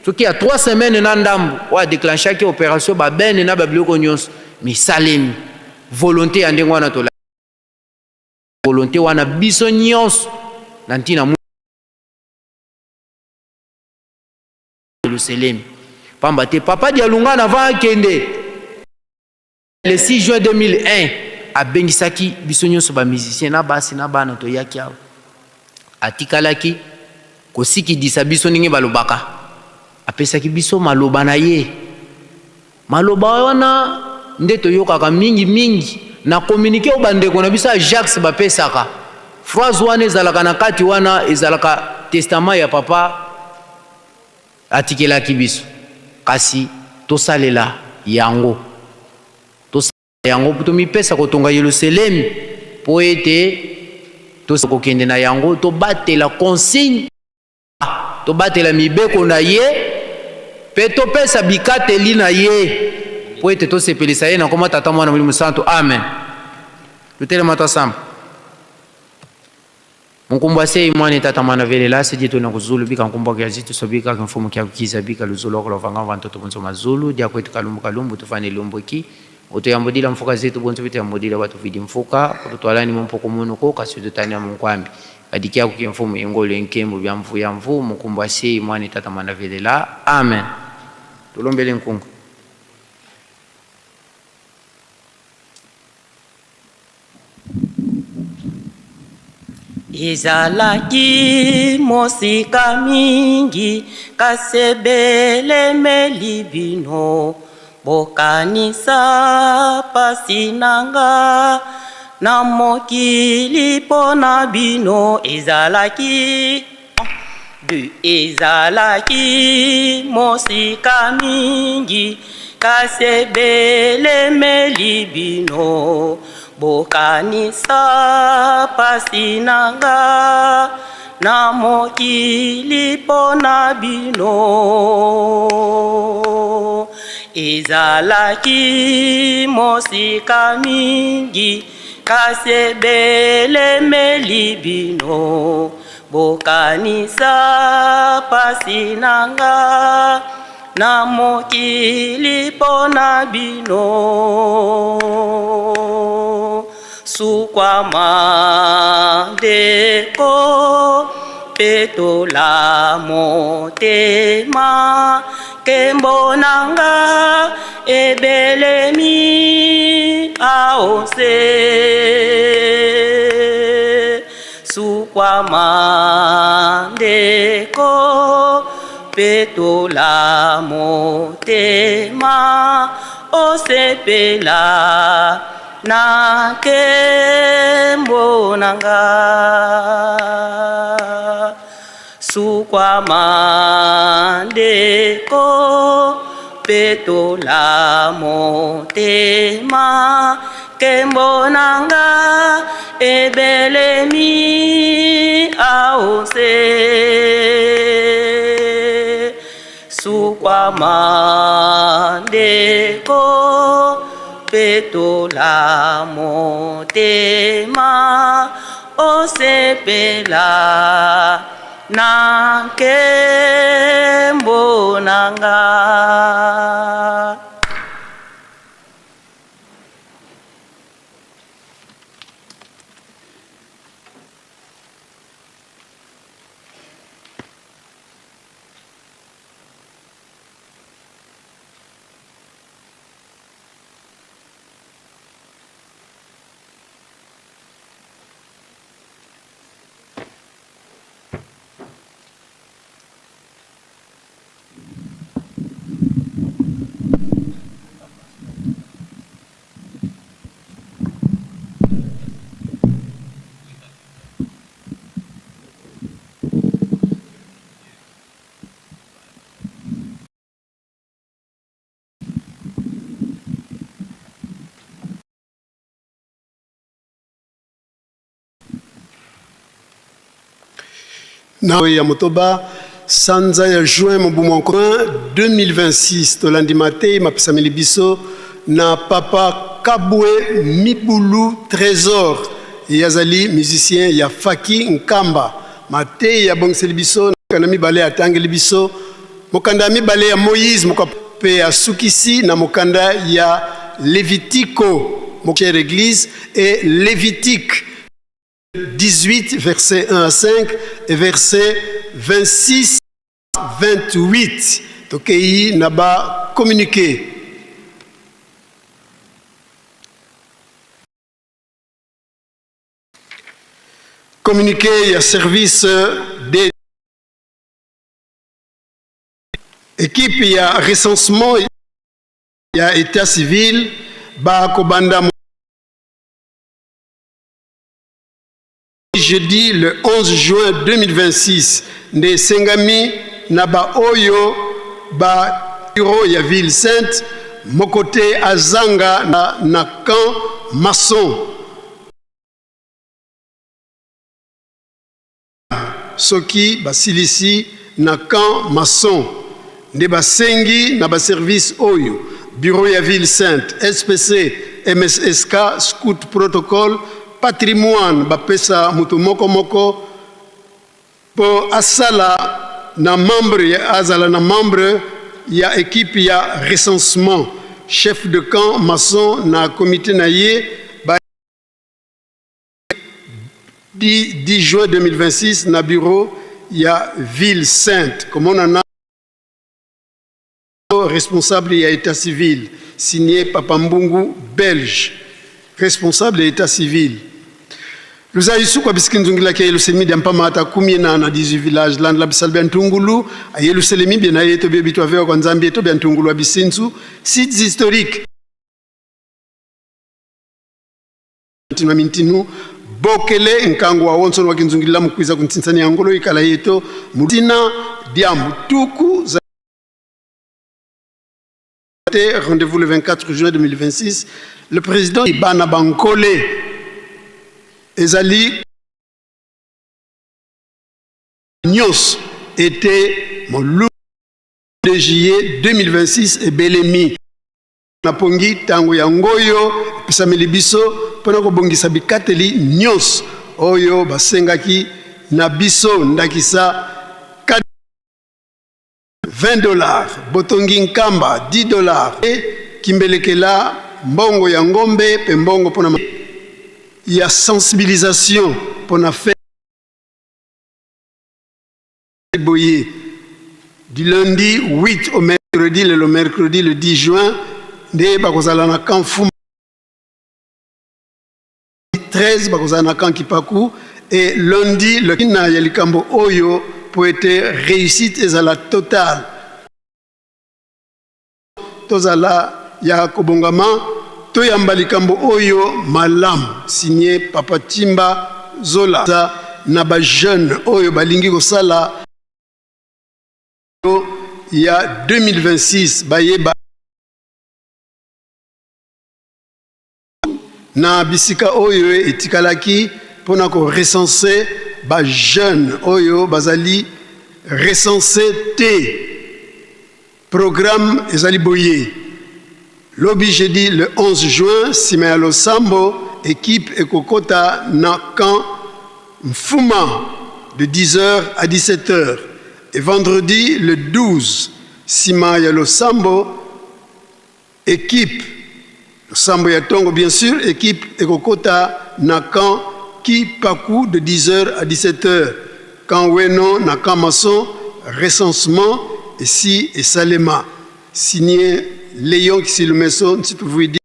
Soki ya 3 semaines na ndambu, oyo a declenchaki operation ba bene na ba biloko nyonso, mais esalemi. Volonte ya ndenge wana tolakisi. Volonte wana biso nyonso na ntina Yelusalemi. Pamba te papa Dialungana avant akende Le 6 juin 2001, abengisaki biso nyonso ba musiciens na basi na bana toyaki awa. Atikalaki kosikidisa biso ndenge balobaka. Apesaki biso maloba na ye. Maloba wana nde toyokaka mingi mingi na communique oyo bandeko na biso ya Jacques bapesaka. Phrase wana ezalaka na kati wana ezalaka testament ya papa Atikelaki biso, kasi tosalela yango. Tosalela yango mpo tomipesa kotonga Yelusalemi, mpo ete tokokende na yango, tobatela consigne, tobatela mibeko na ye, mpe topesa bikateli na ye, mpo ete tosepelisa ye na nkombo ya Tata, Mwana, Molimo Santu. Amen. Totelema tosamba. Munkumbu aseyi mwane tata mwana velela ase ditu na kuzulu bika nkumbu kia zitu sobika ki mfumu kia kukiza bika luzulu okolo vanga vantoto bonso mazulu dia kwetu kalumbu kalumbu tufane lumbu ki utuyambudila mfuka zetu bonso bituyambudila batuvidi mfuka kututwalani mumpuku munuku kasudutani munkwambi kadi kia kuki mfumu ingolu enkembu bya mvu ya mvu mukumbu aseyi mwane tata mwana velela amen tulombele nkungu. Ezalaki mosika mingi, kasi ebelemeli bino. Bokanisa pasi na nga na mokili mpo na bino. Ezalaki de ezalaki mosika mingi, kasi ebelemeli bino. Bokanisa pasi na nga na mokili mpo na bino. Ezalaki mosika mingi, kasi ebelemeli bino. Bokanisa pasi na nga na mokili mpo na bino. Sukwama ndeko, petola motema, nkembo na nga ebelemi aose. Sukwama ndeko, petola motema, osepela na nkembo na nga. Sukwama ndeko, petola motema, nkembo na nga ebelemi aose. Sukwama ndeko, petola motema, osepela na nkembo na nga. Na ya motoba sanza ya juin mobu mwa 2026, tolandi mateyi mapesameli biso na Papa Kabwe Mibulu Tresor. Ye azali musicien ya Faki Nkamba. Mateyi abongiseli biso na mibale, atangeli biso mokanda ya mibale ya Moïse mpe asukisi na mokanda ya Levitiko. Chère Église et Lévitique 18, verset 1 à 5 et verset 26 à 28. Tokei na ba communiqué. Communiqué ya service des équipe ya recensement ya état civil bakobanda jeudi le 11 juin 2026. Nde esengami na baoyo ba bureau ya ville sainte, moko te azanga na camp maçon. Soki basilisi na camp maçon, nde basengi na baservice oyo: bureau ya ville sainte, SPC, MSSK, scout, protocole, patrimoine, bapesa moto moko moko mpo asala na membre, azala na membre ya équipe ya recensement. Chef de camp maçon na comité na ye ba 10 juin 2026 na bureau ya ville sainte, komonana responsable ya état civil. Signé Papa Mbungu Belge, responsable ya état civil. Luzayisu kwa bisiki nzungilaki Yelusalemi dia mpama ata kumi na na 18 village landla bisal bia ntungulu a Yelusalemi bia na yeto bia bitu avewa kwa Nzambi yeto bia ntungulu wa bisinzu. Sites historiques na mintinu bokele nkangu wa wonsono wakinzungilila mukwiza kuntsintsani ya ngolo ikala yeto mutina dia mutuku za te. Rendez-vous le 24 juin 2026. Le président bana bankole ezali nyonso ete molu 2 juillet 2026 ebelemi na pongi. Ntango yango oyo epesameli biso mpona kobongisa bikateli nyonso oyo basengaki na biso, ndakisa 20 $, botongi Nkamba 10 $, e kimbelekela mbongo ya ngombe mpe mbongo mpona ya sensibilisation mpona fe boye du lundi 8 au mercredi, le mercredi le 10 juin nde bakozala na camp Fuma, 13 bakozala na camp Kipaku et lundi le na ya likambo oyo po ete réussite ezala totale, tozala ya kobongama, toyamba likambo oyo malamu. Signé Papa Timba Zola. Na bajeune oyo balingi kosala ya 2026, bayeba na bisika oyo etikalaki mpona korecenser bajeune oyo bazali recensé te. Programme ezali boye: lobi jeudi le 11 juin, nsima ya losambo, équipe ekokota na camp Mfuma de 10h à 17h, et vendredi le 12, nsima ya losambo, équipe, losambo ya ntongo bien sûr, équipe ekokota na camp Kipaku de 10h à 17h. Camp Weno na camp maçon, recensement esi esalema. Signé Léon Kisilumeso Nsituvuidi.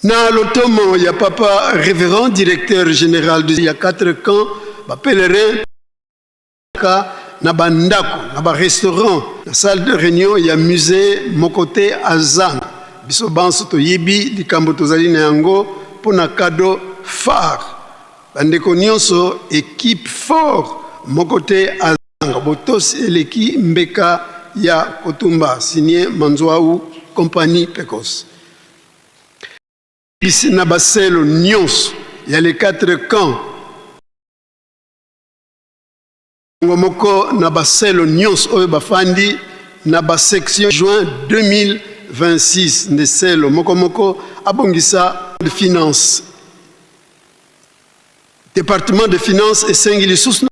Na lotomo ya papa révérend directeur général de ya quatre camps, bapèlerin ka na bandako, na barestaurant, na salle de réunion ya musée, moko te azanga. Biso banso toyebi likambo tozali na yango mpo na cadeau phare. Bandeko nyonso, équipe fort, moko te azanga. Botosi eleki mbeka ya kotumba. Signé Manzwau Compagnie Pecos. Na baselo nyonso. ya les quatre camps Yango moko na baselo nyonso oyo bafandi na ba section juin 2026 nde selo moko moko abongisa de finance. Departement de finance esengi lisusu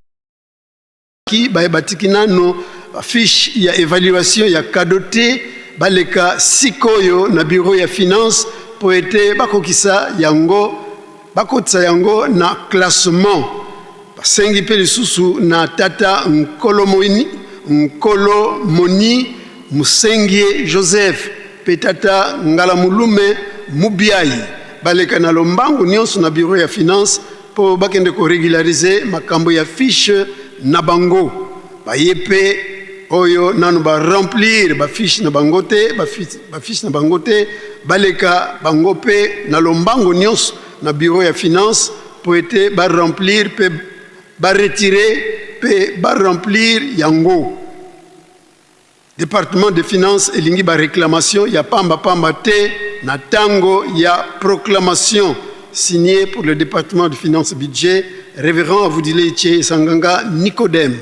ki baye batiki nano ba fiche ya evaluation ya cadeau te baleka sikoyo na bureau ya finance mpo ete bakokisa yango bakotisa yango na classement. Basengi mpe lisusu na tata Nkolomoni, Nkolomoni Musengie Joseph mpe tata Ngalamulume Mubiayi baleka na lombangu nionso na bureau ya finance mpo bakende ko regulariser makambo ya fiche na bango. Baye mpe oyo nanu ba remplir ba fiche na bango te, ba fiche na bango te, baleka bango mpe na lombango nionso na bureau ya finance mpo ete ba remplir mpe ba retirer mpe ba remplir yango. Departement de finance elingi ba reclamation ya pamba pamba te na tango ya proclamation signé pour le departement de finance budget Révérend Avudile Tche Sanganga Nicodème.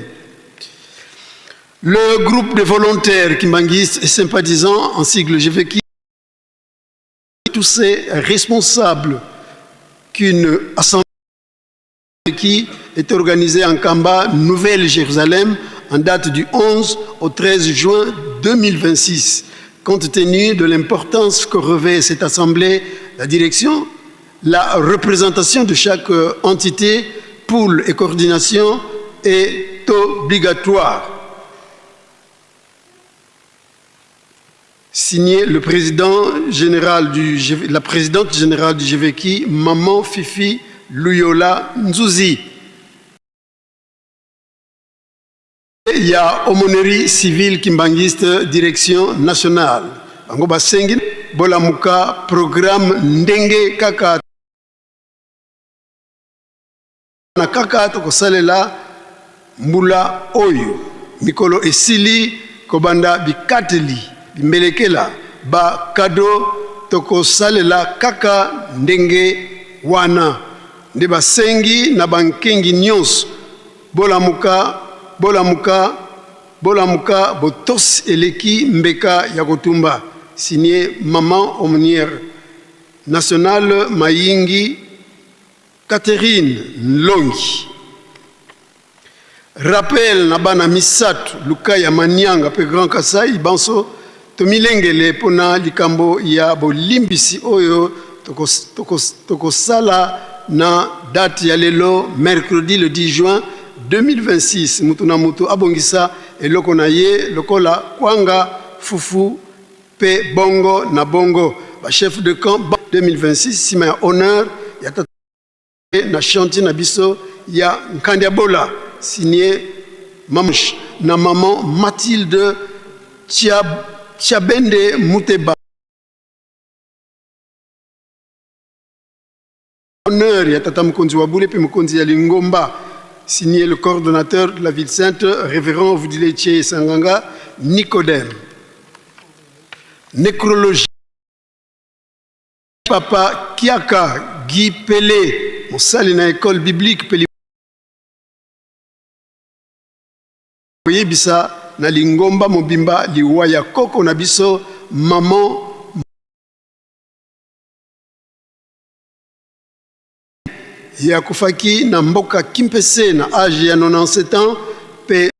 Le groupe de volontaires kimbanguistes et sympathisants en sigle GVK tous ces responsables qu'une assemblée qui est organisée en Kamba, Nouvelle-Jérusalem, en date du 11 au 13 juin 2026. Compte tenu de l'importance que revêt cette assemblée, la direction, la représentation de chaque entité, pool et coordination est obligatoire. Signé le président général du, la présidente générale du GVKI, Maman Fifi Luyola Nzuzi. Il y a aumônerie civile kimbanguiste direction nationale. Bango basengi bolamuka programme ndenge kaka na kaka tokosalela mbula oyo mikolo esili kobanda bikateli bimbelekela ba kado tokosalela kaka ndenge wana nde basengi na bankengi nyonso bolamuka bolamuka bolamuka botosi eleki mbeka ya kotumba signé maman aumônière nationale Mayingi Catherine Nlongi. Rappel na bana misato Lukaya, Manianga pe Grand Kasai banso tomilengele pona likambo ya bolimbisi oyo tokosala na date ya lelo mercredi le 10 juin 2026. Mutu na mutu abongisa eloko na ye lokola kwanga, fufu pe bongo na bongo. Ba chef de camp 2026 sima ya honneur ya tata na chantier na biso ya Nkandiabola signé Mamouche na maman Mathilde Tchabende Muteba. Honneur ya tata mokonzi wa bule pe mokonzi ya lingomba signé le coordonnateur de la ville sainte révérend Vudile Tche Sanganga Nicodème. Nécrologie Papa Kiaka Guy Pele mosali na école biblique pe koyebisa na lingomba mobimba liwa ya koko na biso maman Ye akufaki na mboka Kimpese na age ya 97 ans pe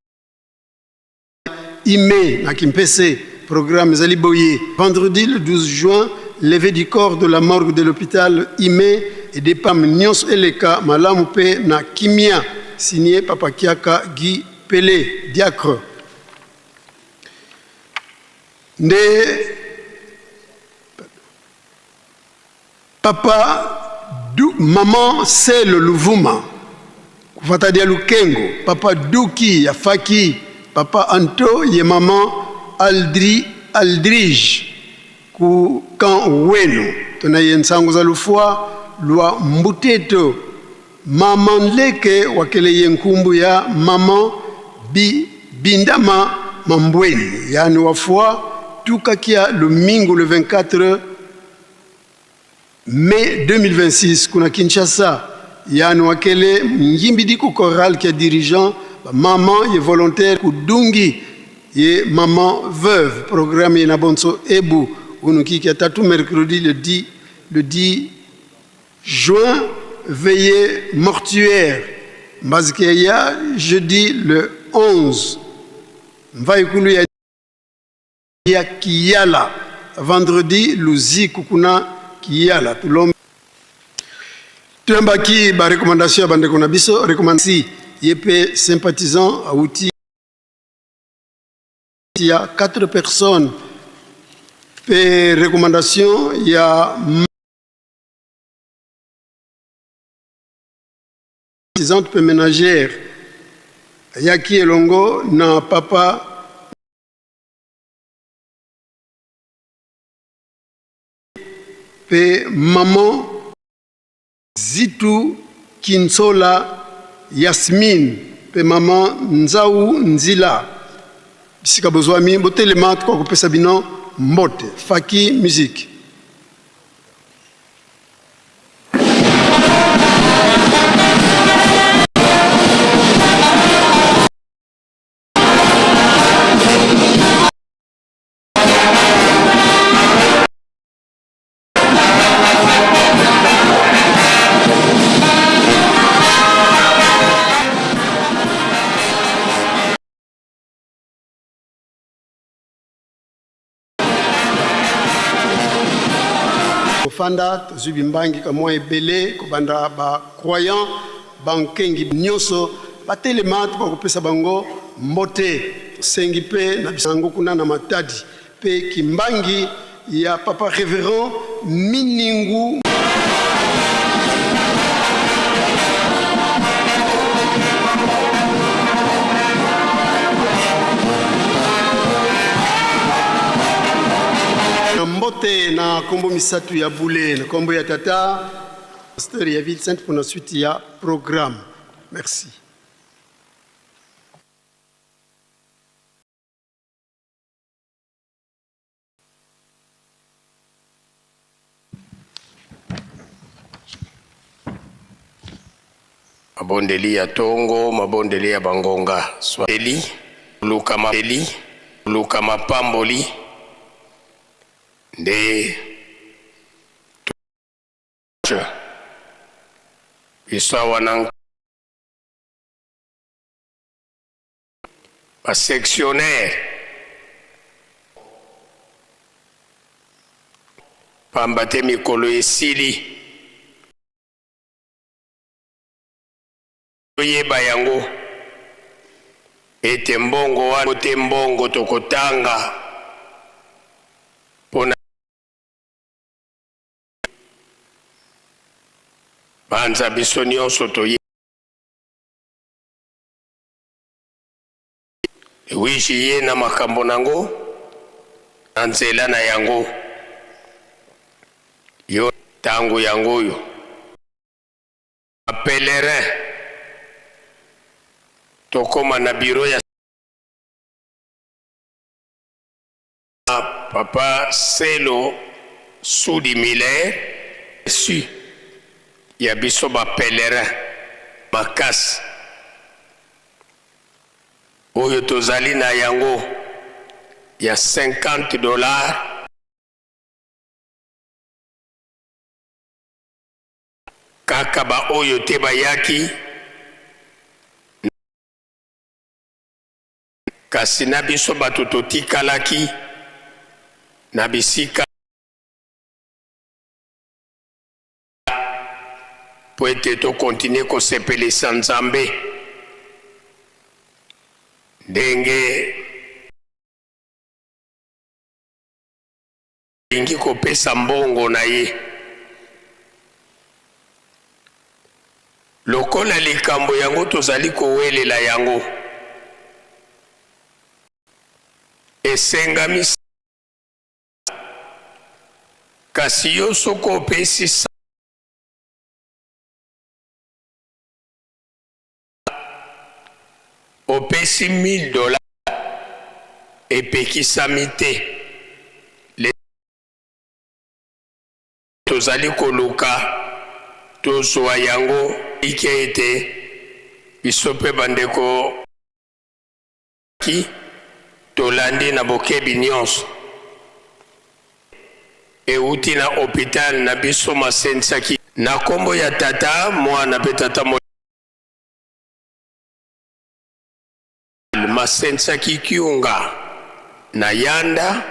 Ime na Kimpese. Programme ezali boye: vendredi le 12 juin, levée du corps de la morgue de l'hôpital Ime et depam nyonso eleka malamu pe na kimia. Signé Papa Kiaka Guy Pele, diacre. Nde Papa du, maman Selo Luvuma kufata dia Lukengo, papa Duki ya Faki, papa Anto ye maman Aldri Aldrige ku camp Weno tona ye nsango za lufua lua Mbuteto maman Leke wakele ye nkumbu ya maman Bi Bindama Mambweni yani wafua tukakia lumingu le 24. Mai 2026 kuna Kinshasa yani wakele ngimbidi ku chorale kia dirigeant ba maman ye volontaire ku dungi ye maman veuve programme ye na bonso ebu unuki kia tatu mercredi le 10 le 10 juin veillée mortuaire mbazike ya jeudi le 11 mvaikulu ya ya Kiyala vendredi luziku kuna Kiyala tulombe toyambaki ba recommandation ya bandeko na biso recommandation ye mpe sympathisant awuti ya 4 personnes mpe recommandation ya sympathisante mpe ménagère ayaki elongo na papa Pe maman Zitu Kinsola Yasmine pe maman Nzau Nzila bisika bozwami botelema tokoka kopesa bino mbote. Faki Musique. Kofanda tozwi bimbangi kamwa ebele kobanda ba croyant bankengi nyonso batelema tokokopesa bango mbote. Tosengi mpe na bisango kuna na Matadi mpe kimbangi ya papa reverend Miningu. Na mbote na kombo misatu ya bule na kombo ya tata pasteur ya ville sainte pona suite ya programme. Merci. Mabondeli ya tongo, mabondeli ya bangonga. Swahili, luka mabeli, luka mapamboli nde biso awa na ba sectionnaire pamba te mikolo esili toyeba yango ete mbongo wana te mbongo tokotanga mpona banza biso nyonso toye 8 juillet na makambo nango na nzela na yango yo tango yango oyo ba pèlerin tokoma na bureau ya papa Selo Sudi Miller su ya biso ba pèlerin makasi oyo tozali na yango ya 50 dollars kaka ba oyo te bayaki Kasi na biso bato totikalaki na bisika mpo ete tokontinue kosepelisa Nzambe ndenge alingi kopesa mbongo na ye. Lokola likambo yango tozali kowelela yango esengami, kasi yo soko opesi opesi 1000 dollars epekisami te. Tozali koluka tozwa yango ike ete biso mpe bandeko ki tolandi na bokebi nyonso. Euti na hopital na biso Masensaki na kombo ya Tata, Mwana mpe Tata Masensaki Kiunga na Yanda,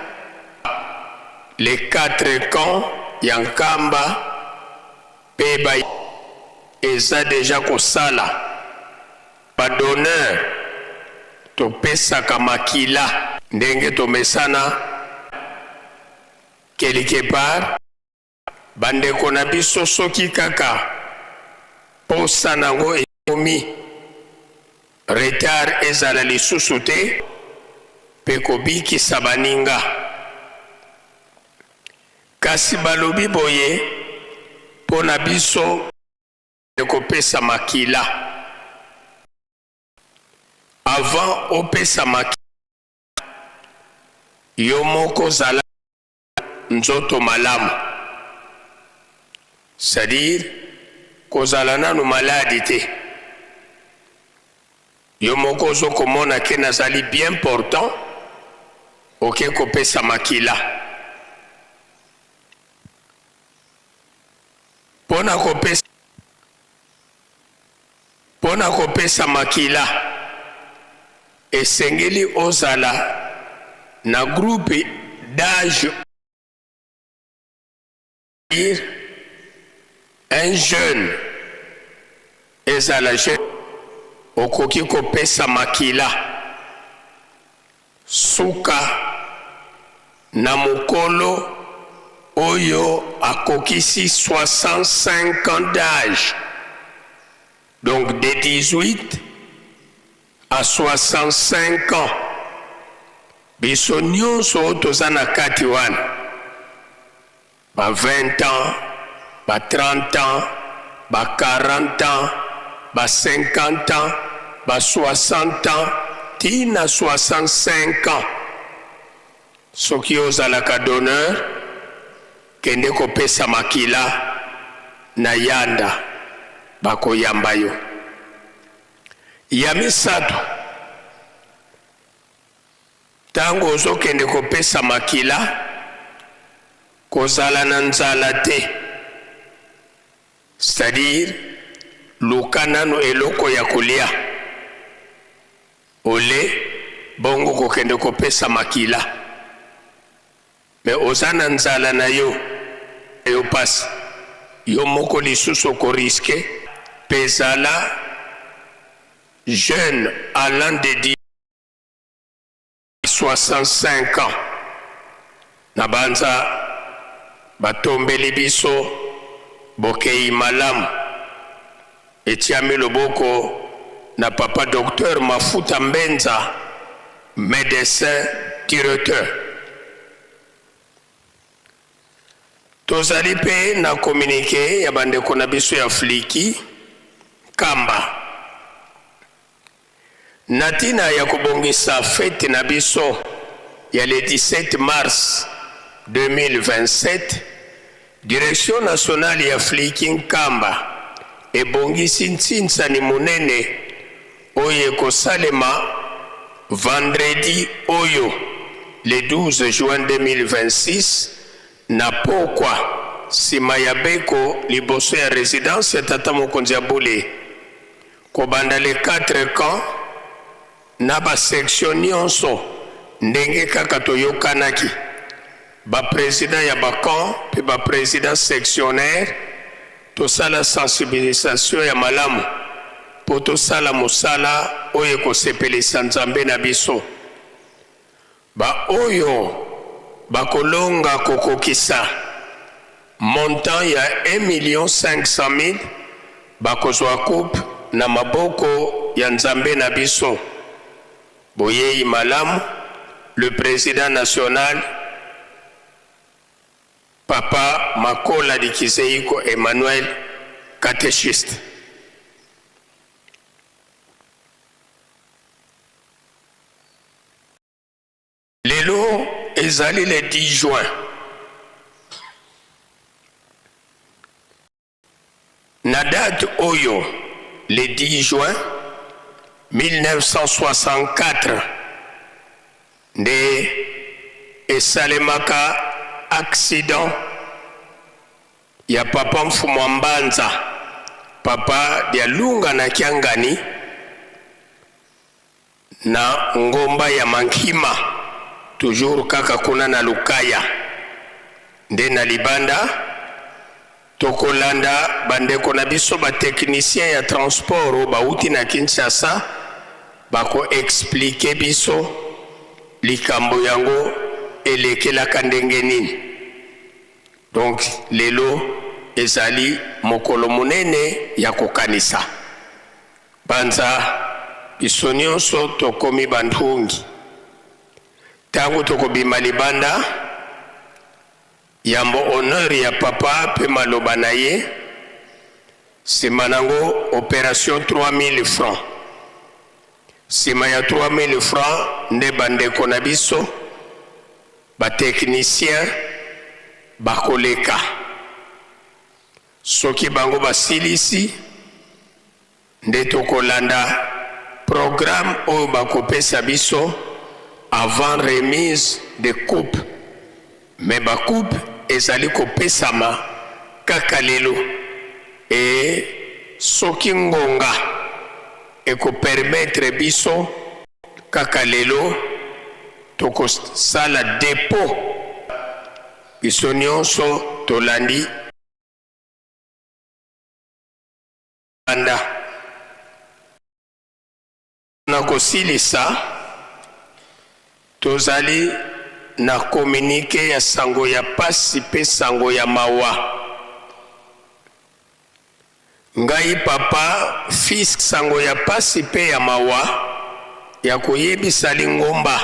les quatre camps ya Nkamba mpe ba eza deja kosala ba donneur topesaka makila ndenge tomesana quelque part. Bandeko na biso soki kaka posa nango ekomi retard ezala lisusu te pe kobikisa baninga. Kasi balobi boye po na biso ekopesa makila avant opesa makila yo moko zala nzoto malamu c'est à dire kozala nanu malade te yo moko ozo komona ke nazali bien portant oke kopesa makila pona kopesa pona kopesa makila esengeli ozala na groupe d'age un jeune ezala jeune okoki kopesa makila suka na mokolo oyo akokisi 65 ans d'âge donc de 18 à 65 ans biso nyonso oyo toza na kati wana ba 20 ans ba 30 ans ba 40 ans ba 50 ans ba 60 ans ti na 65 ans soki ozalaka donneur kende kopesa makila na yanda bakoyamba yo ya misato Tango ozokende kopesa makila, kozala na nzala te, c'est à dire luka nanu eloko ya kolia ole bongo kokende kopesa makila. Mais oza na nzala na yo yo pasi yo moko lisusu oko risque pe zala jeune allant de 65 ans na banza batombeli biso bokeyi malamu etiami loboko na papa docteur Mafuta Mbenza medecin directeur. Tozali mpe na communique ya bandeko na biso ya Fliki Nkamba. Na tina ya kobongisa fete na biso ya le 17 mars 2027, Direction nationale ya Fliki Nkamba ebongisi nsinsani monene oyo ekosalema vendredi oyo le 12 juin 2026 na pokwa sima ya beko liboso ya residence ya tata mokonzi ya bule. Kobanda les quatre camps na ba sections nionso ndenge kaka toyokanaki, ba presidents ya ba camps mpe ba presidents sectionnaires tosala sensibilisation ya malamu mpo tosala mosala oyo ekosepelisa Nzambe na biso. Ba oyo bakolonga kokokisa montant ya 1.500.000 bakozwa coupe na maboko ya Nzambe na biso. Boyeyi malamu le president national Papa Makola Likizeyiko Emmanuel, catechiste. Lelo ezali le 10 juin. oyo le 10 juin 1964 nde esalemaka accident ya papa Mfumua Mbanza, papa Dialunga na Kiangani na ngomba ya Mankima, toujours kaka kuna na Lukaya. Nde na libanda tokolanda bandeko na biso ba techniciens ya transport oyo bawuti na Kinshasa bako expliquer biso likambo yango elekelaka ndenge nini. Donc lelo ezali mokolo monene ya kokanisa. Banza biso nionso tokomi ba nthungi. Tango tokobima libanda, yambo honneur ya papa pe maloba na ye, sima nango operation 3000 francs. Sima ya 3000 francs nde bandeko na biso ba techniciens bakoleka. Soki bango basilisi nde tokolanda programme oyo bakopesa biso avant remise de coupe. Mais ba coupe ezali kopesama kaka lelo et soki ngonga eko permettre biso kaka lelo tokosala depot biso nionso tolandi banda. Na kosilisa, tozali na kominike ya sango ya pasi pe sango ya mawa. Ngai Papa Fils sango ya pasi pe ya mawa ya koyebisa lingomba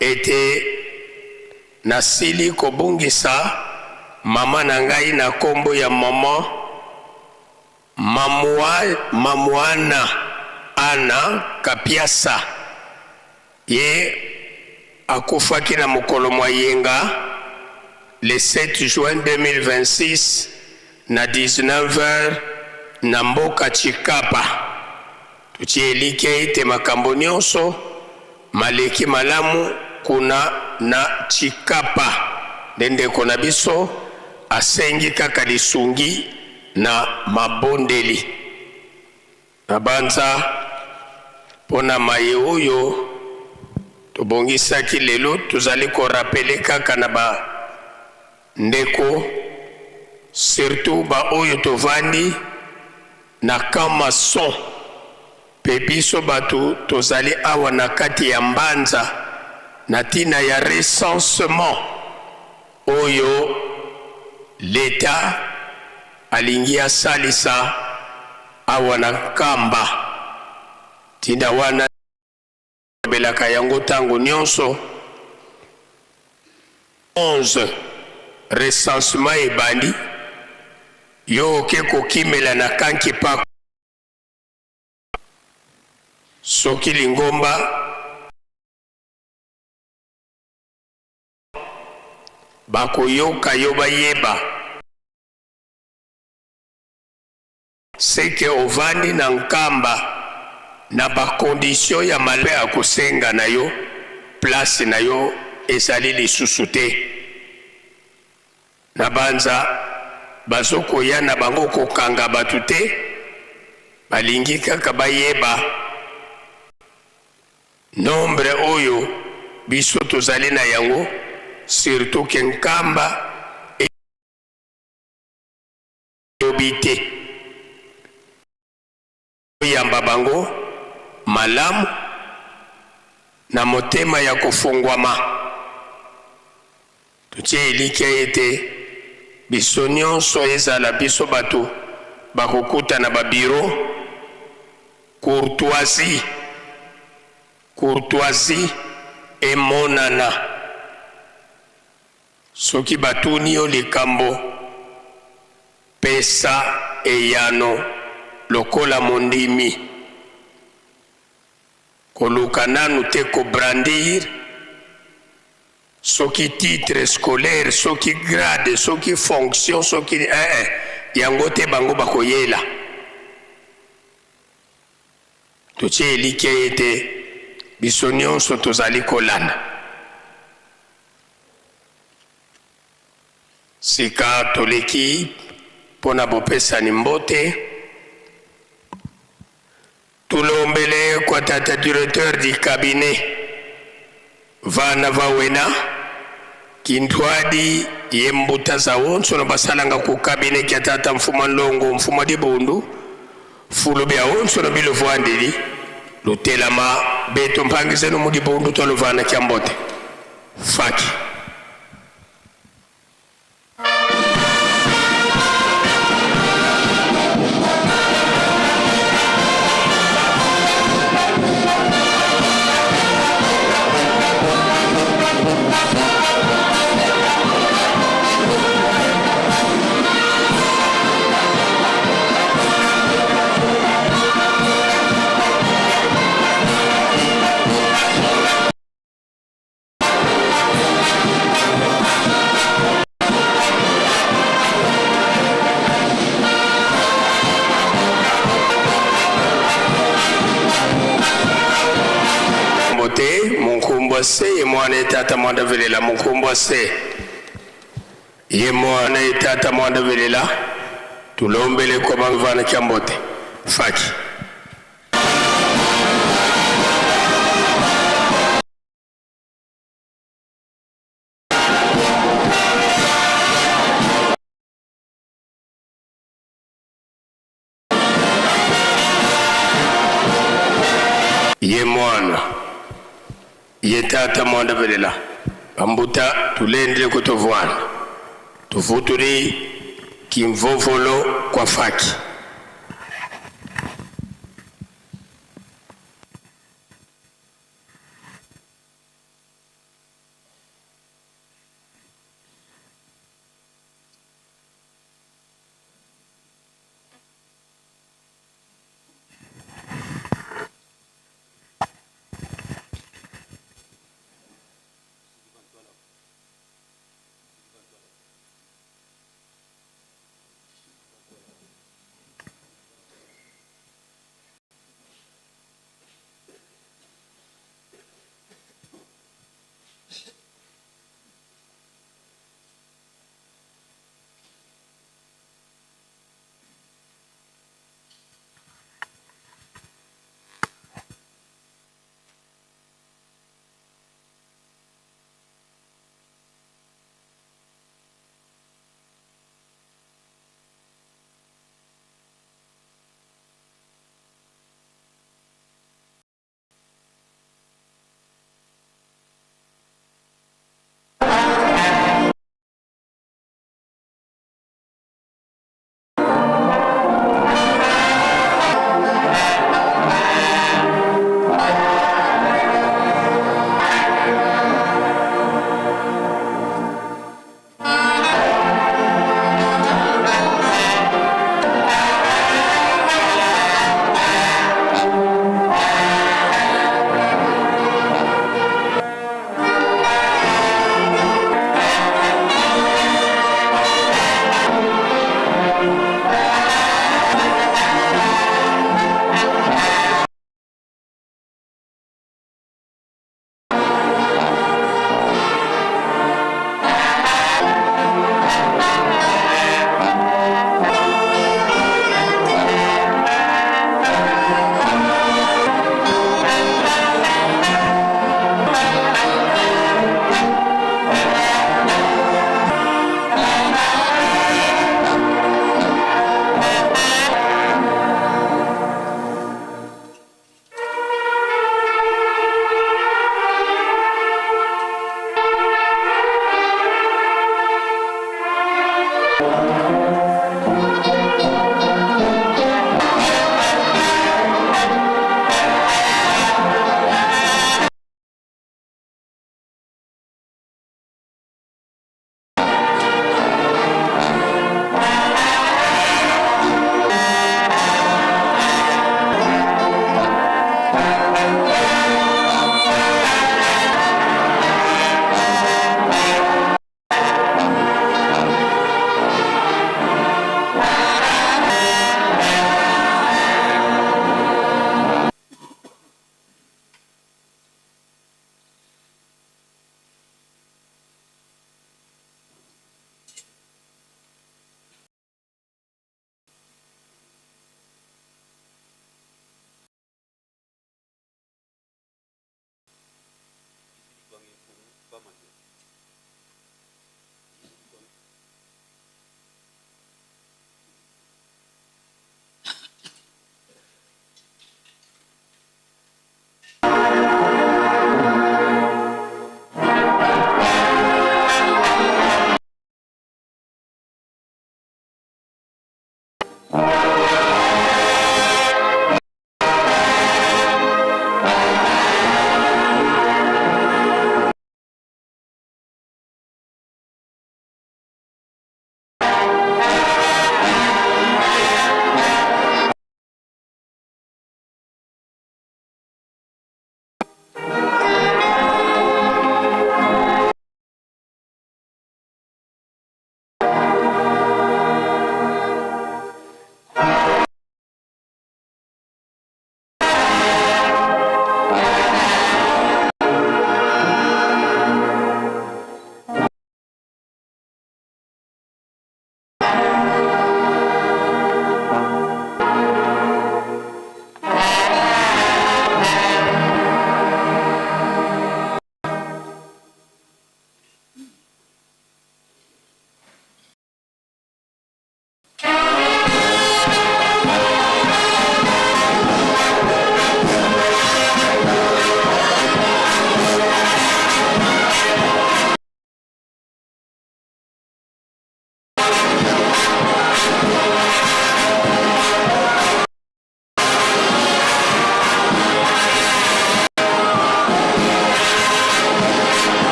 ete nasili kobungisa mama na ngai na kombo ya Maman Mamuana Anna Kapiasa. Ye akufaki na mokolo mwa yenga le 7 juin 2026 na 19 heures na mboka Tshikapa. Totie elikya ete makambo nionso maleki malamu kuna na Tshikapa. Nde ndeko na biso asengi kaka lisungi na mabondeli. Nabanza mpo na maye oyo tobongisaki lelo, tozali ko rappeler kaka na ba ndeko, surtout ba oyo tovandi na camp maçon mpe biso bato tozali awa na kati ya Mbanza na tina ya recensement oyo l'Etat alingi asalisa awa na Nkamba. Ntina wana tolobelaka yango ntango nyonso. 11 recensement ebandi, yo oke kokimela na kanki pako. Soki lingomba bakoyoka yo bayeba. Seke ovandi na Nkamba na ba conditions ya mabe akosenga na yo place na yo ezali lisusu te. Na banza bazokoya na bango kokanga batu te, balingi kaka bayeba nombre oyo biso tozali na yango surtout que Nkamba Lobi te. Toyamba bango malamu na motema ya kofongwama. Totie elikya ete biso nyonso, ezala biso bato bakokuta na ba bureau, courtoisie, courtoisie emonana. Soki batuni yo likambo, pesa eyano lokola mondimi. Koluka nanu te ko brandir soki titre scolaire, soki grade, soki fonction, soki eh, eh, yango te bango bakoyela. Totie elikya ete biso nyonso tozali kolanda. Sika toleki mpo na bopesani mbote. Tulombele kwa tata directeur du cabinet vana va wena kintwadi ye mbuta za onso na basalanga ku cabinet kya tata mfuma ndongo mfuma dibundu fulu bya onso na biluvuandili lutelama beto mpangizenu mu dibundu twaluvana kya mbote faki. Mbote munkumbwa se ye mwana ye tata mwanda velela munkumbwa se ye mwana ye tata mwanda velela tulombele kwa bangvana kya mbote faki. Ye mwana ye tata mwanda velela bambuta tulendele kutovwana tuvutuli kimvovolo kwa faki.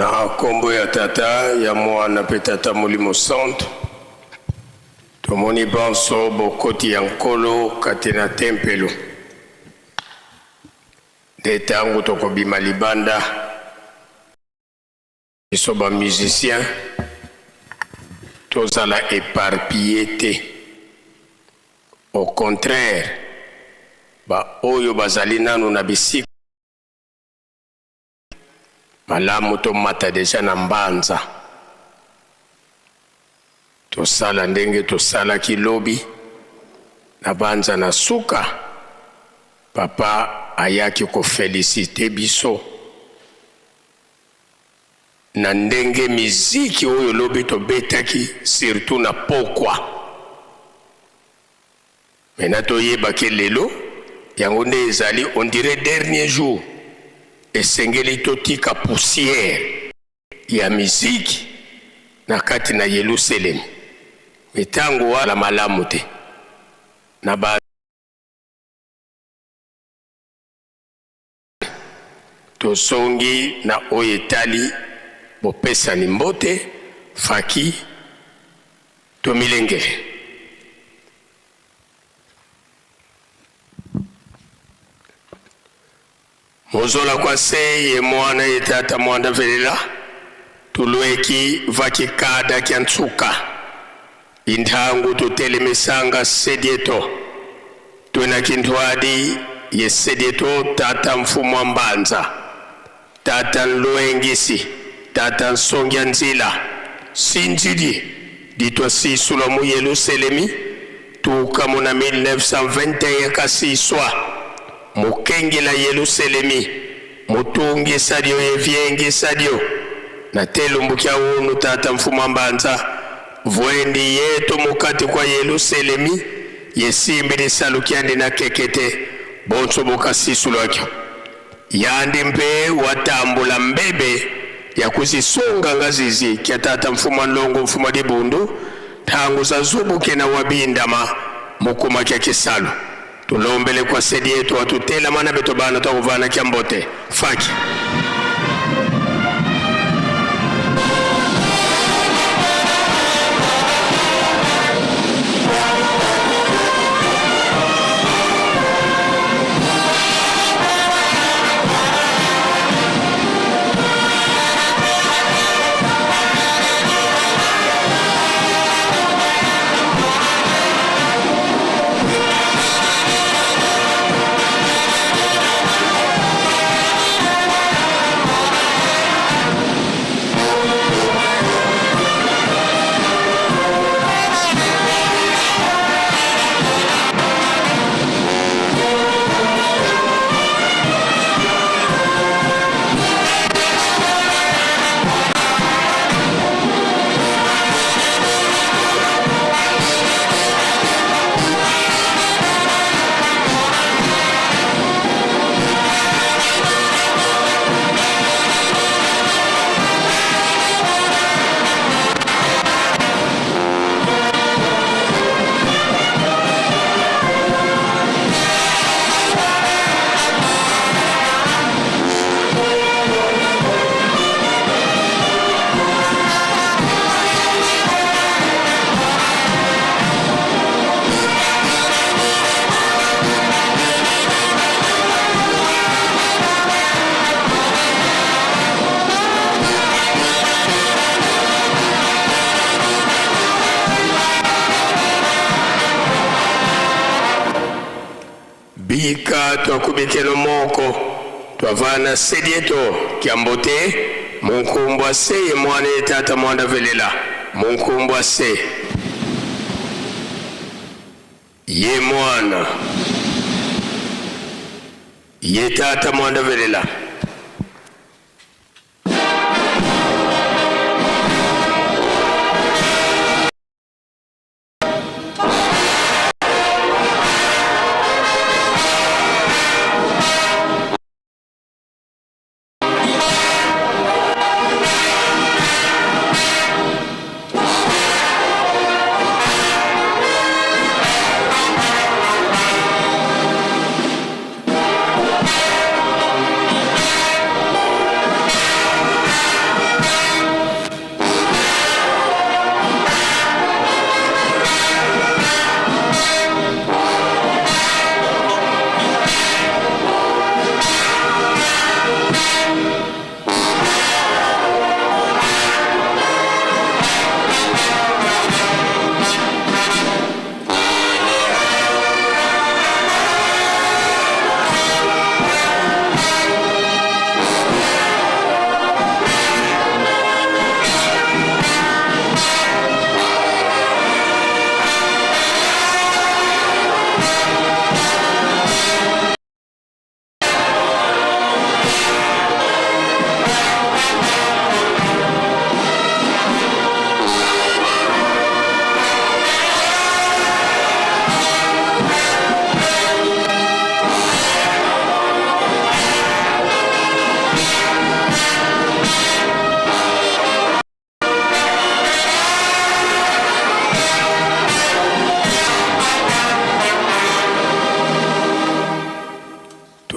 Na nkombo ya Tata, ya Mwana mpe Tata Molimo Santu, tomoni banso bokoti ya Nkolo kati na tempelo. Nde ntango tokobima libanda, biso ba musiciens tozala eparpille te. Au contraire, ba oyo bazali nanu na bisika malamu tomata deja na mbanza, tosala ndenge tosalaki lobi na banza. Na suka, papa ayaki kofelisite biso na ndenge miziki oyo lobi tobetaki, surtout na pokwa. Maintenant toyeba ke lelo yango nde ezali on dirait dernier jour, esengeli totika poussière ya miziki na kati na Yelusalemi. Mitango wana malamu te na ba Tosongi na oyo etali bopesani mbote, faki, tomilengele. Mozola kwa se ye mwana ye tata mwanda velela tulueki vaki kada kya ntsuka Inthangu tutelemisanga sedieto twena kinthwadi ye sedieto tata mfumu wa mbanza tata nluengisi tata nsongi ya nzila sinzidi ditwa sisulwa mu Yeluselemi tuka mu na 1921 kasiswa mukengila Yeluselemi mutungisadio ye viengisadio na telumbu kya unu tata mfumu wa mbanza Vwendi yetu mukati kwa Yeluselemi yesimbi lisalu kyandi na kekete bonso bokasisulwakyo yandi mpe watambula mbebe ya kuzisunga nga zizi kya tata mfumu wa nlongo mfumu wa dibundu ntangu za zubuke na wabindama mukuma kya kisalu tulombele kwa sedi yetu watutelama na beto bana twakuvana kya mbote faki. Bika twakubikelo moko twavana sedieto kyambote munkumbwa se ye mwana ye tata mwanda velela munkumbwa se ye mwana ye tata mwanda velela.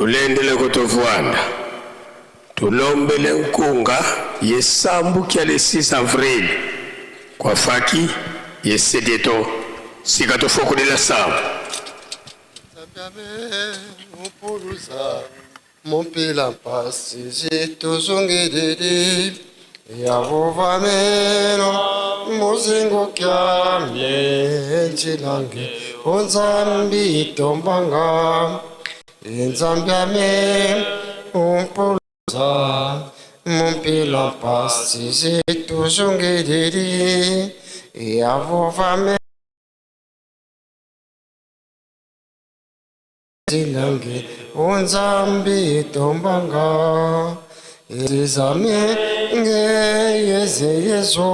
Tulendele kutuvuanda, tulombele nkunga ye sambukia le 6 avril kwa faki ye sedeto sika tufokulela sambu. Mumpila mpasi zituzungiriri yavuvameno muzingo kyamye njilange unzambi itombanga inzambi ame umpuluza mumpila mpasi zituzungiriri yavuvameno Zilange unzambi tombanga izame nge yeze yezo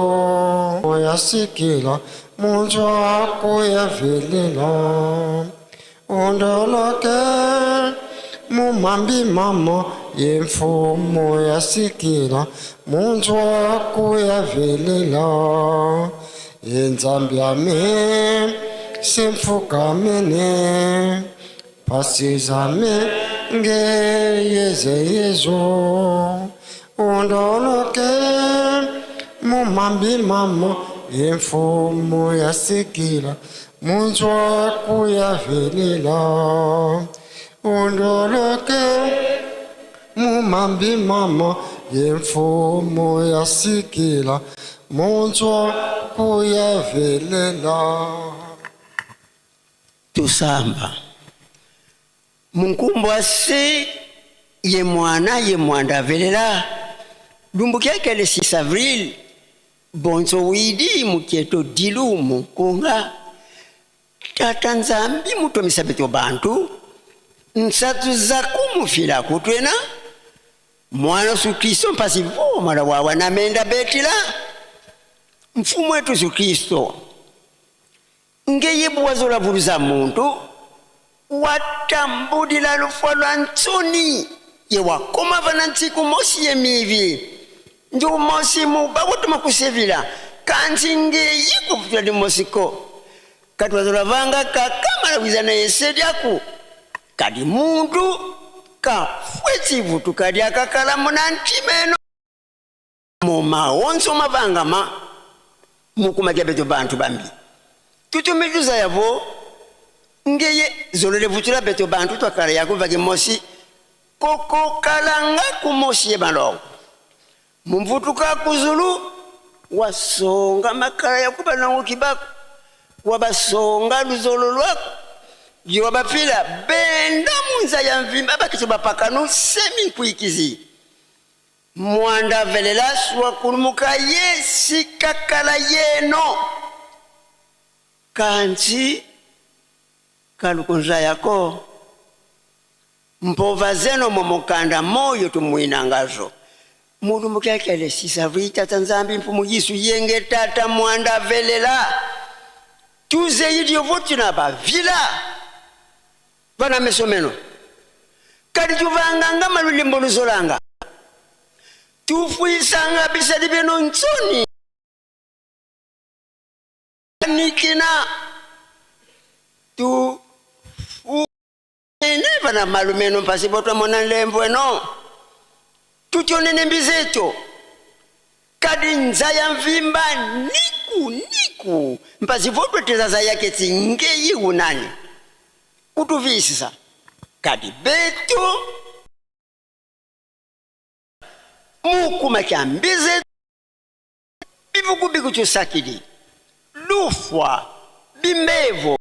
yasikila munzwa kuyavelela undoloke mumambi mama yemfumo yasikila munzwa kuyavelela inzambi ame semfukamene pasizame nge yeze yezo undoloke mumambi mama yemfumo yasikila munzwa kuyavelela undoloke mumambi mama yemfumo yasikila munzwa kuyavelela. Tusamba munkumbu ase ye mwana ye mwanda avelela lumbukiakele 6 avril bonso widi mukieto dilu mukunga tata nzambi mutomisa beto bantu nsatu zakumufila kutwena mwana su Kristo mpasi vo mwana wawa namenda betila mfumo wetu su Kristo ngeye buwazola vuluza muntu watambulila lufwa lwa ntsoni ye wakoma vana ntsiku mosi ye mivi ndi umosi muba wotuma kusevila kansi ngeyi kuvutula limosiko kati wazola vanga kakamala wizana yeselyaku kadi muntu kafwe tsivutu kadi akakala muna ntimeno mumawonso mavangama mukumakya beto bantu bambi tutumituza yavo ngeye zolole vutula beto bantu twakala yakuvake mosi kokokalanga kumosi ye balongo mumvutuka kuzulu wasonga makala yakuba nango kibako wabasonga luzolo lwako yowabafila benda munza ya mvimba bakiso bapakano semi nkuikizi mwanda velela swakulumuka ye sikakala yeno kanzi kalukunza yako mpova zeno momokanda moyo tumwinangazo mulumukyakele sisavita tanzambi mfumu yisu yenge tata mwanda velela tuze ilyo votina bavila vana mesomeno kadi tuvanganga malulimbo luzolanga tufwisanga bisali bino ntsoni nikina tu neva na malumeno mpasi botwa mona nlembo eno tutyonene mbizeto kadi nza ya mvimba niku niku mpasi votweteza za yake tsingeyi unani kutuvisisa kadi beto mukuma kya mbize bivugu bikutusakili lufwa bimbevo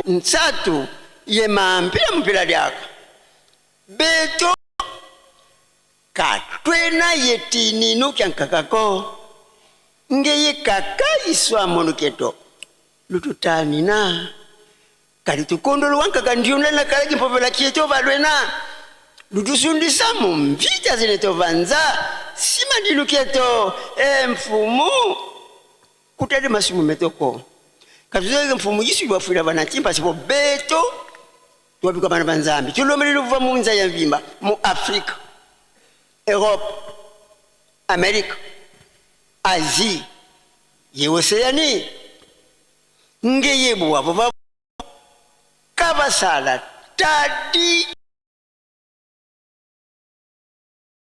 ntsatu ye mampila mupila lyaka beto katwena yetininu kyankakako ngeye kakayiswa monuketo lututanina kali tukondolo wankaka ndiunena kalaki mpovela kieto valwena lutusundisa mu mvita zine tovanza sima ndiluketo e mfumu kutali masimu metoko katuzoeke mfumu yisu iwafwila vanatimba sipo beto twabika bana banzambi tulomele luva munza ya mvimba mu Afrika, Europe, Amerika, Asie, ye Oceanie ngeyebu wavo va kavasala Tadi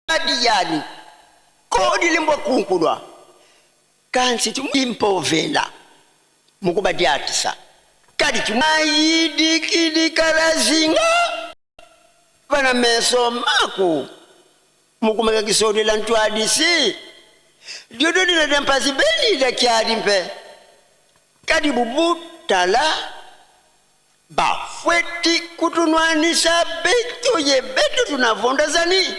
Tadi yani kodi limbwa kunkulwa kansi impovela mukubadiatisa kadi mayidikidikalazinga vana meso maku mukumeka kisodela ntwadisi dyododinada mpasi benida kyadi mpe kadi bubutala bafweti kutunwanisa betu ye betu tunavondazani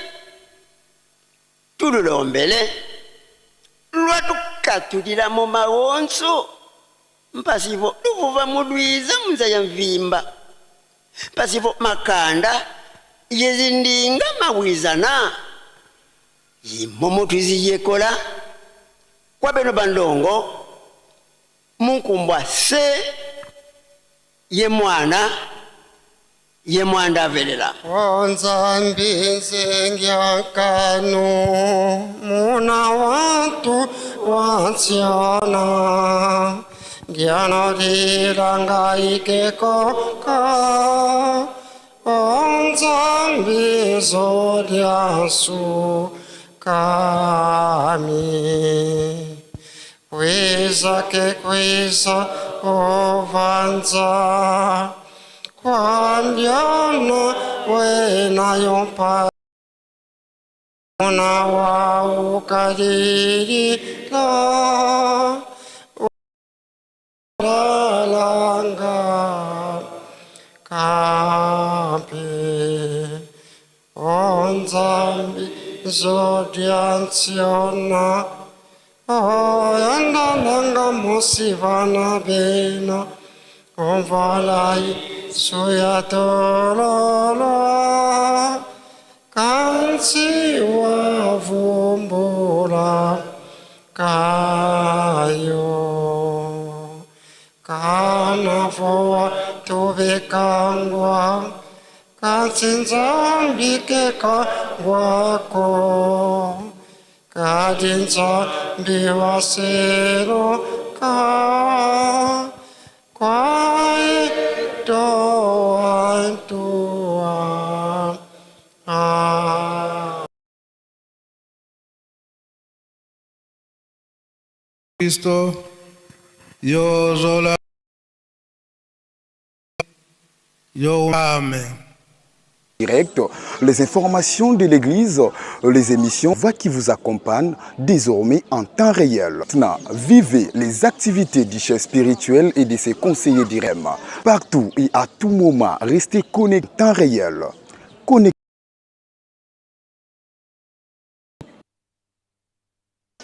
tululombele lwatukatulila mu mawonso mpasivo luvuva mulwiza munza ya mvimba mpasivo makanda yezindinga mawizana yimomo twiziyekola kwa beno bandongo munkumbwa se ye mwana ye mwanda avelela Nzambi nzengiakanu muna wantu wansiona ngianodilanga ikekoka Nzambi zoliasu kami Kwiza ke kwiza ovanza Kwambiana wena yompa Una wa ukariri la Lalanga kampi Onzambi zodiansiona Oyandalanga musivana bena Omvalai suyatololo Kansi wavumbula kayo Kanavoa tubikangwa Katsinzambike kangwako Kadinzambi waseloka Kwae toa toa ah. Kristo yozola yo amen. Direct, les informations de l'église, les émissions voix qui vous accompagnent désormais en temps réel. Maintenant, vivez les activités du chef spirituel et de ses conseillers d'IREM. Partout et à tout moment, restez connectés en temps réel. Connecté.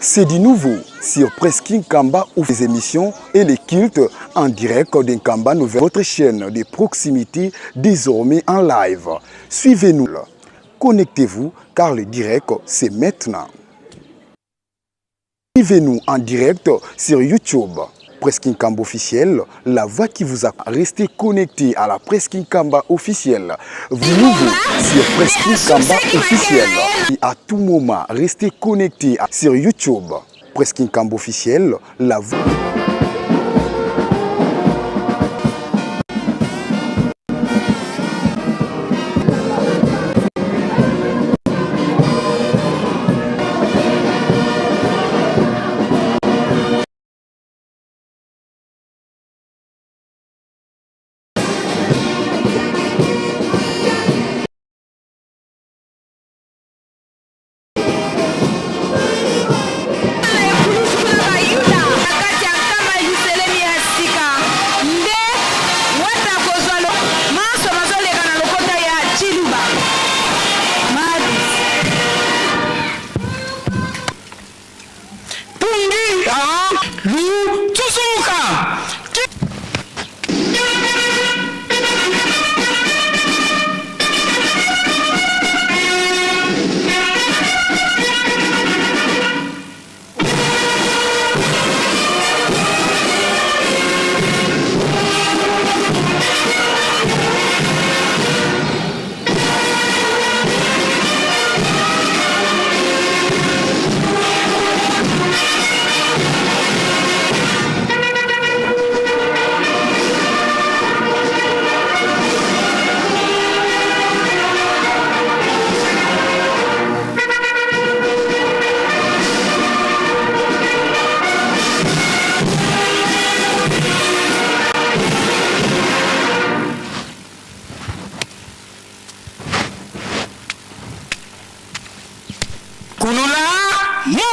C'est du nouveau sur Presqu'île Nkamba où les émissions et les cultes en direct d'Nkamba Nouvelle, votre chaîne de proximité désormais en live. Suivez-nous, connectez-vous car le direct c'est maintenant. Suivez-nous en direct sur YouTube. Presqu'île Nkamba officiel, la voix qui vous a resté connecté à la Presqu'île Nkamba officielle. Vous nouveau sur Presqu'île Nkamba officiel. Et à tout moment, restez connecté sur YouTube. Presqu'île Nkamba officiel, la voix. Pungi ah, lu tusuka.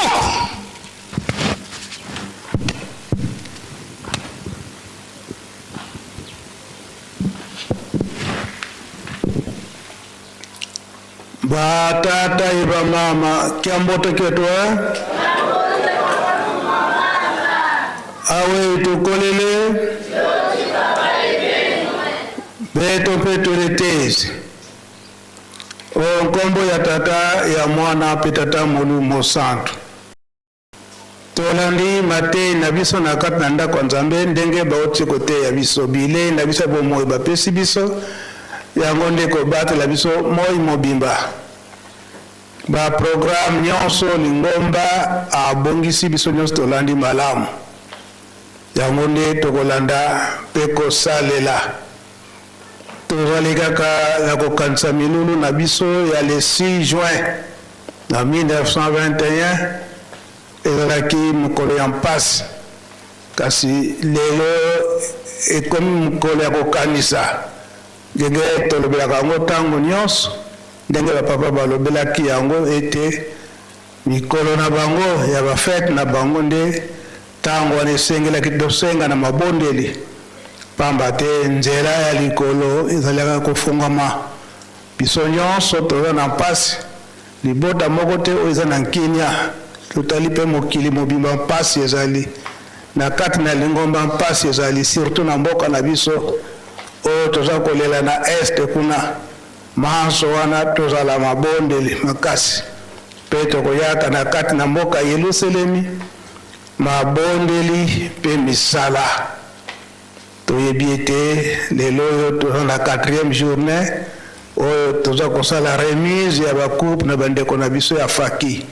Moko! Ba tata e ba mama, kiambote ketu eh? Awe tukolele beto mpe toletezi o nkombo ya Tata, ya Mwana mpe Tata Molimo Mosantu. Tolandi mateyi na biso na kati na ndako ya Nzambe ndenge bauti koteya biso. Bilei na biso ya bomoi bapesi biso yango nde kobatela biso moi mobimba. Ba programme nyonso lingomba abongisi biso nyonso tolandi malamu. Yango nde tokolanda mpe kosalela. Tozali kaka na kokanisa milulu na biso ya le 6 juin na 1921. Ezalaki mokolo ya mpasi, kasi lelo ekomi mokolo ya kokanisa. Ndenge tolobelaka yango ntango nyonso, ndenge bapapa balobelaki yango ete mikolo na bango ya bafete na bango nde ntango wana esengelaki tosenga na mabondeli, mpamba te nzela ya likolo ezalaka kofungwama. Biso nyonso toza na mpasi, libota moko te oyo eza na nkinya. Totali mpe mokili mobimba, mpasi ezali na kati na lingomba, mpasi ezali surtout na mboka na biso oyo toza kolela na est kuna. Manso wana tozala mabondeli makasi mpe tokoyaka na kati na mboka Yelusalemi mabondeli mpe misala. Toyebi ete lelo oyo toza na quatrième journée oyo toza kosala remise ya ba coupe na bandeko na biso ya faki,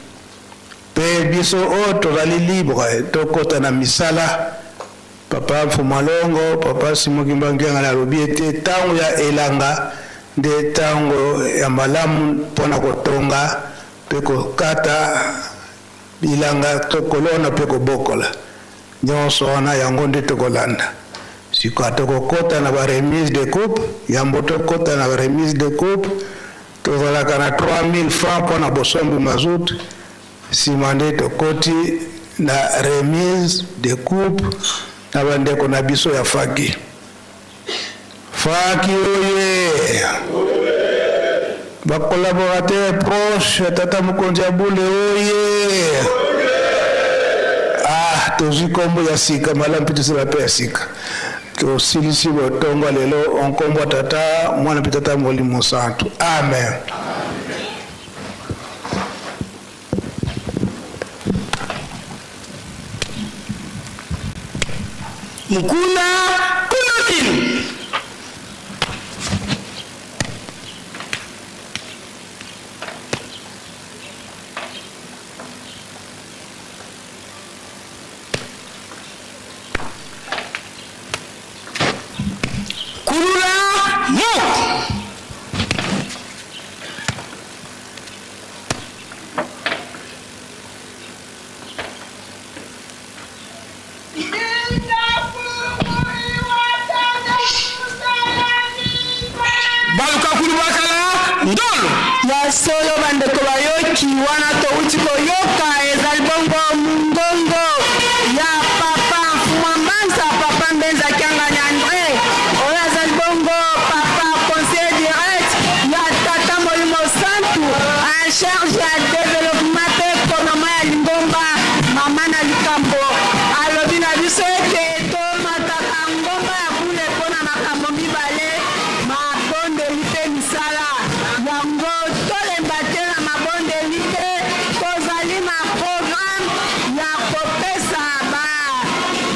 mpe biso oyo tozali libre tokota na misala. Papa Mfumalongo, Papa Simon Kimbangu Kiangani alobi ete ntango ya elanga nde ntango ya malamu mpo na kotonga mpe kokata bilanga to kolona mpe kobokola. Nyonso wana yango nde tokolanda. Sikoyo tokokota na ba remise de coupe. Yambo tokota na ba remise de coupe, tozalaka na 3000 francs mpo na bosombi mazout. Sima nde tokoti na remise de coupe na bandeko na biso ya faki. Faki oye! Ba collaborateurs proches ya tata mokonzi ya bule oye! Ah, tozwi kombo ya sika malamu mpe tosala mpe ya sika. Tosilisi botongo lelo nkombo ya tata mwana mpe tata molimo santu. Amen. Mukuna Kunotin. Kulula Muk. Balukakulubakala ndolo. Ya solo bandeko bayoki wana towuti koyoka ezali bongo mungongo ya papa Mfumua Mbanza, papa Mbenza Kiangani Andre oyo azali bongo papa conseiller direct ya tata Molimo Santu en charge ya developpement mpe ekonoma ya lingomba. Mama na likambo alobi na biso ete tomataka ngomba ya bule mpo na makambo mibale, mabondeli mpe misala. Yango tolemba te na mabondeli mpe tozali na programme ya kopesa ba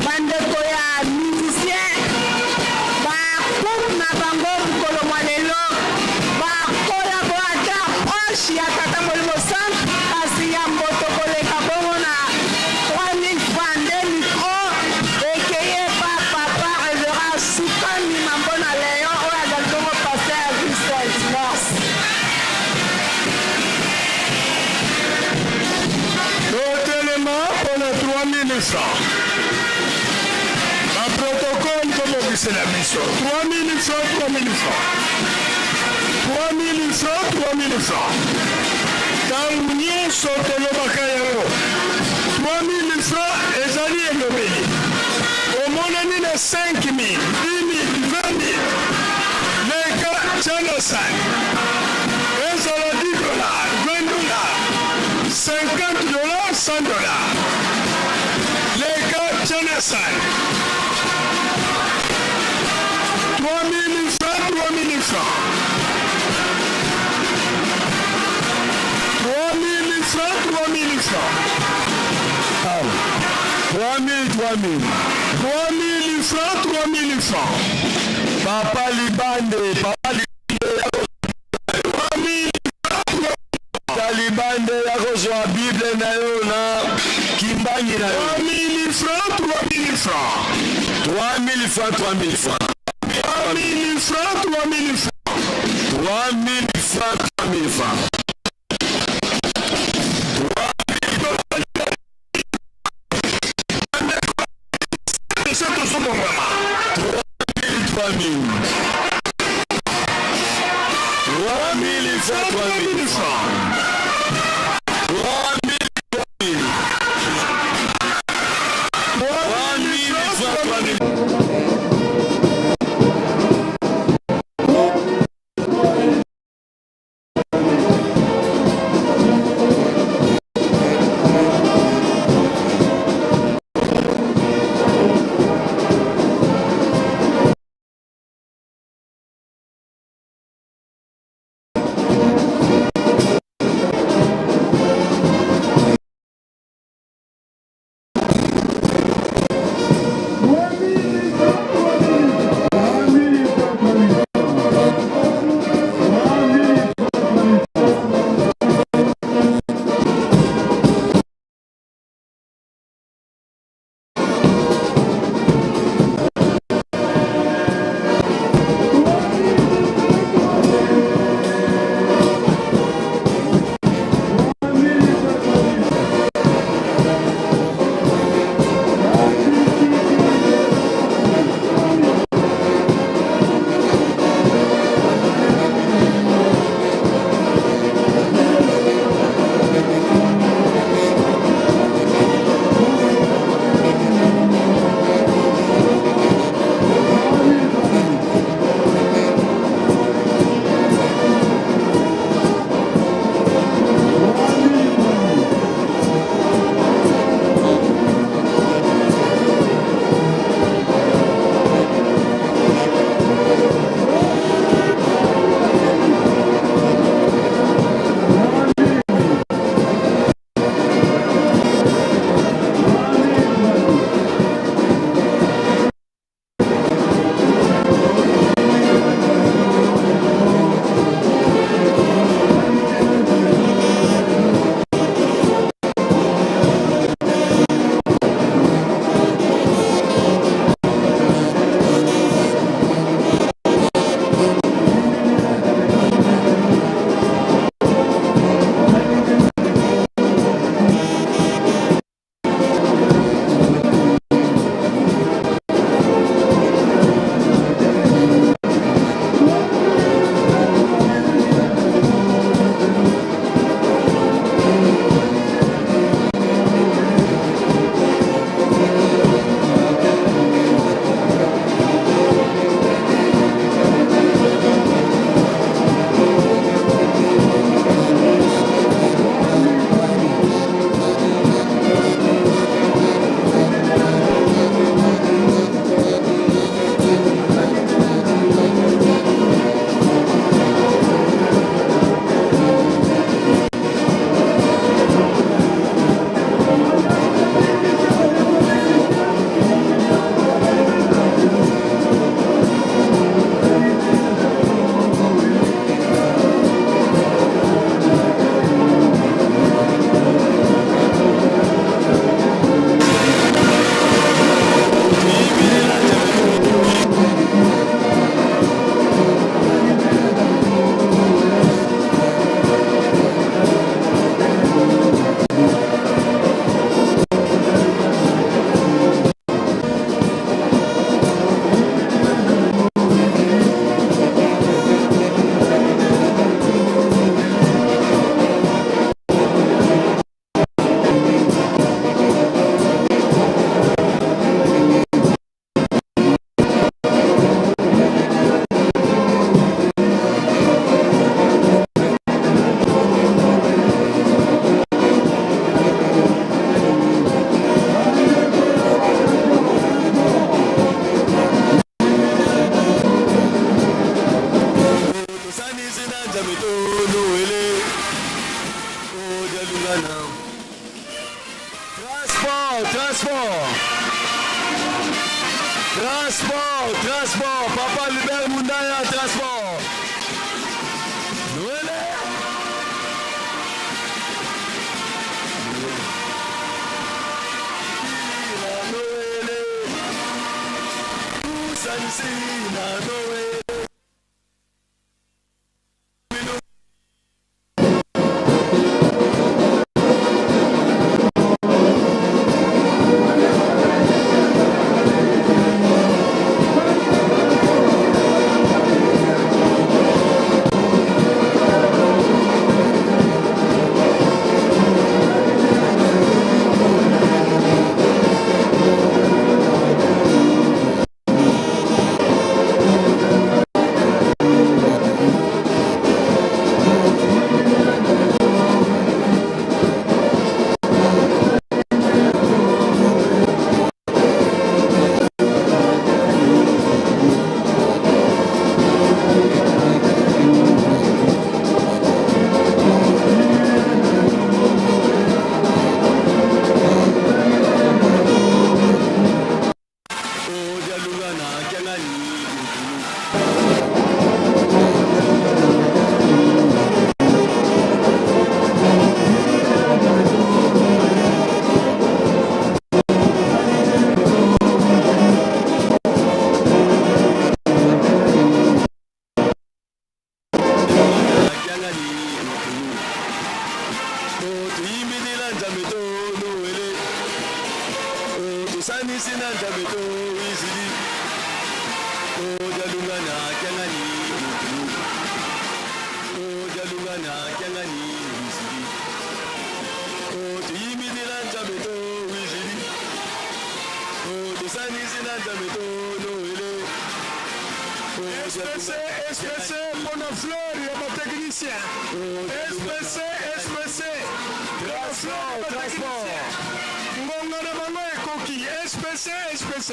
bandeko ya musicien ba coupe na bango mokolo mwa lelo, ba collaborateur proche ya Tata Molimo Santu. Kasi yambo tokoleka bongo na 3000 francs nde micro ekei epa papa Reverend Sukami Mambona Leon oyo azali bongo pasteur ya Ville Sainte. Merci. Totelema mpo na 3000 francs. Ba protocole tobongisela biso 3000 francs, 3000 francs, 3000 francs, 3000 francs. Ntango nyonso tolobaka yango. 3000 francs ezali elobeli. Omonani na 5000, 10000, 20000. Leka tya na sani. Ezala 10 dollars, 20 dollars, 50 dollars, 100 dollars. Leka tya na sani. 3000 francs, 3000 francs. 3000 francs, 3000 francs. 3000, 3000. 3000 francs, 3000 francs. Papa Libande, Papa Libande. 3000. Libande ya kozwa Bible na yo na kimbangi na yo. 3000 francs, 3000 francs. 3000 francs, 3000 francs. 3000 francs, 3000 francs. 3000 francs, 3000 francs. 3000, 3000 francs, 3000 francs. 3000, 3000. 3000 francs, 3000. Transport, transport. Transport, transport. Papa Libert Mundaya, transport. Noël. SPC, SPC mpona fleur ya batechnicien. SPC, SPC Transport, transport. Ngonga na bango ekoki. SPC, SPC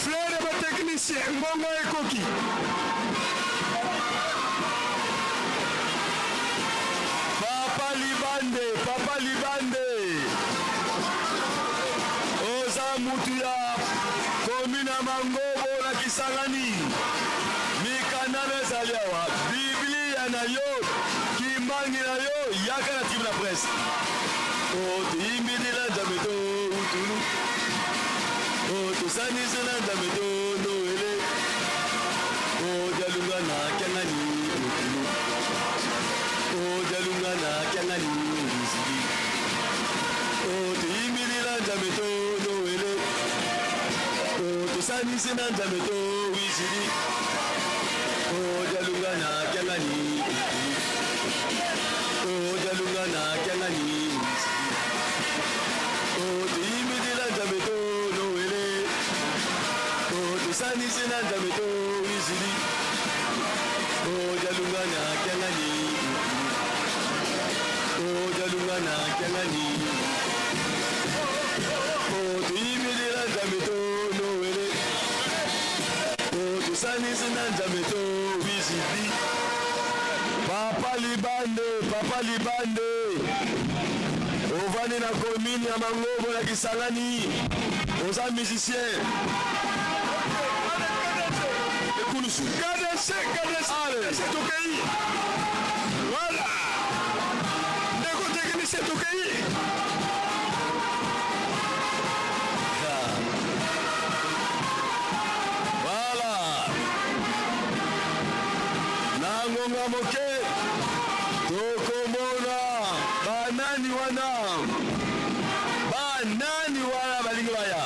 fleur ya batechnicien, ngonga ekoki. Papa Libande, Papa Libande, oza mutu ya commune ya Mangobo na Kisangani. Mikanda na ezali awa, Biblia na yo, kimbangi na yo, yaka na tribune na presse. O toyimbidila Nzambe to utulu, o tosanisi na Nzambe to Noele, o dialunga na kiangani utulu, o dialunga na kiangani wisili, o toyimbidila Nzambe to Noele, o tosanisi na Nzambe to wisili, o dialunga na kiangani utulu, o dialunga na kiangani wisili, o toyimbidila Nzambe to Noele, o tosanisi na Nzambe to wisili, o dialunga na kiangani utulu, o dialunga na kiangani, o toyimbidila Nzambe to Noele, o tosanisi na Nzambe to wisili. Papa Libande, Papa Libande, ovandi na commune ya Mangobo na Kisangani, oza musicien. Ekulusu. KDC, KDC, KDC tokei. Voilà. Ndeko technicien tokei. Voilà. Na ngonga moke tokomona banani wana, banani wana balingi baya.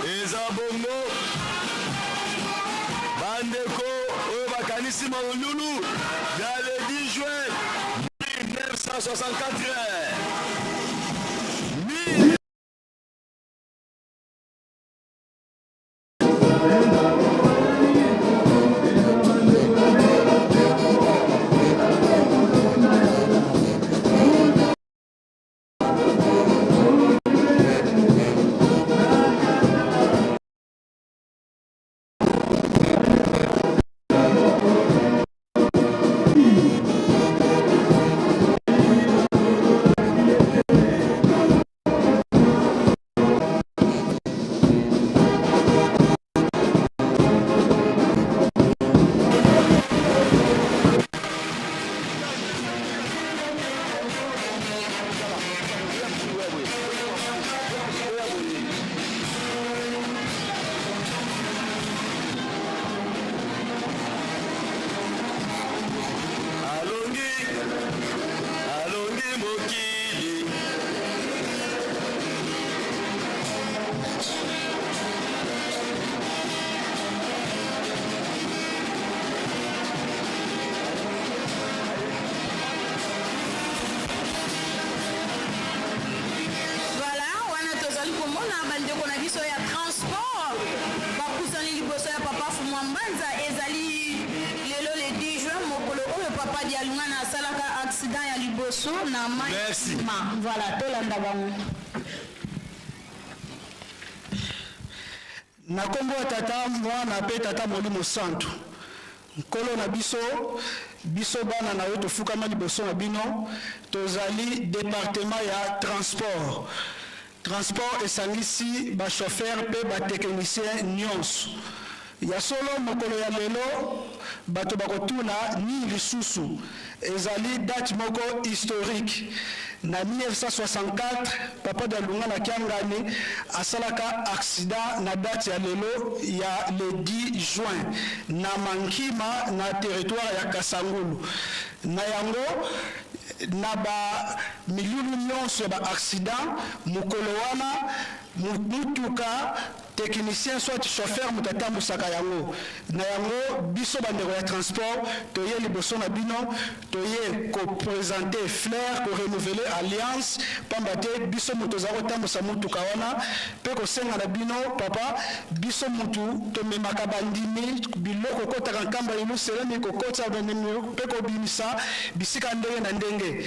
Eza bongo bandeko oyo bakanisi molulu ya le 10 juin 1964. komona bandeko na biso ya transport bapusani liboso ya papa Fumwa Mbanza. Ezali lelo le 10 juin, mokolo oyo papa Dialungana asalaka accident ya liboso na mai. Merci. Voilà, tolanda bango. Na nkombo ya Tata, Mwana mpe Tata Molimo Santu, Nkolo na biso, biso bana na yo tofukama liboso na bino. Tozali departement ya transport. Transport esangisi ba chauffeurs mpe ba techniciens nionso. Ya solo mokolo ya lelo bato bakotuna nini lisusu? Ezali date moko historique. Na 1964, Papa Dialungana Kiangani asalaka accident na date ya lelo ya le 10 juin na Mankima na territoire ya Kasangulu. Na yango, na ba milulu nionso ya ba accident, mokolo wana mutuka Technicien soit chauffeur moto atambusaka yango. Na yango biso ba ndeko ya transport toye liboso na bino, toye ko presenter fleur, ko renouveler alliance pamba te biso moto tozali kotambusa motuka wana pe kosenga na bino papa, biso mutu tomemaka ba ndimi biloko kokotaka Nkamba Yeluselemi, kokotisa ba ndimi pe kobimisa bisika ndenge na ndenge.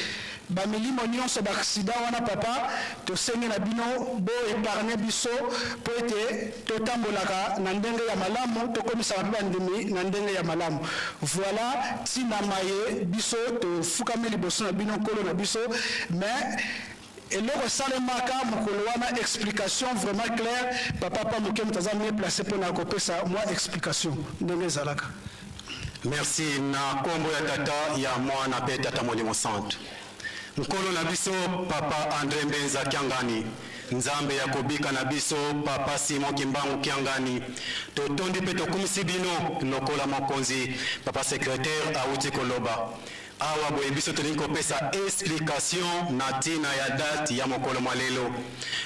Ba milimo nionso ba accident wana papa tosengi na bino bo epargne biso po ete totambolaka na ndenge ya malamu tokomisaka pe bandimi na ndenge ya malamu voila tina maye biso tofukami liboso na bino nkolo na biso mais eloko esalemaka mokolo wana explication vraiment claire papa pa moke moto aza mieux place pona kopesa mwa explication ndenge ezalaka. Merci na kombo ya tata ya mwana pe tata molimo santu nkolo na biso papa Andre Mbenza Kiangani nzambe ya kobika na biso papa Simon Kimbangu Kiangani totondi pe tokumisi bino lokola mokonzi papa secretaire awuti koloba Awa boye biso tolingi kopesa explication na tina ya date ya mokolo mwa lelo.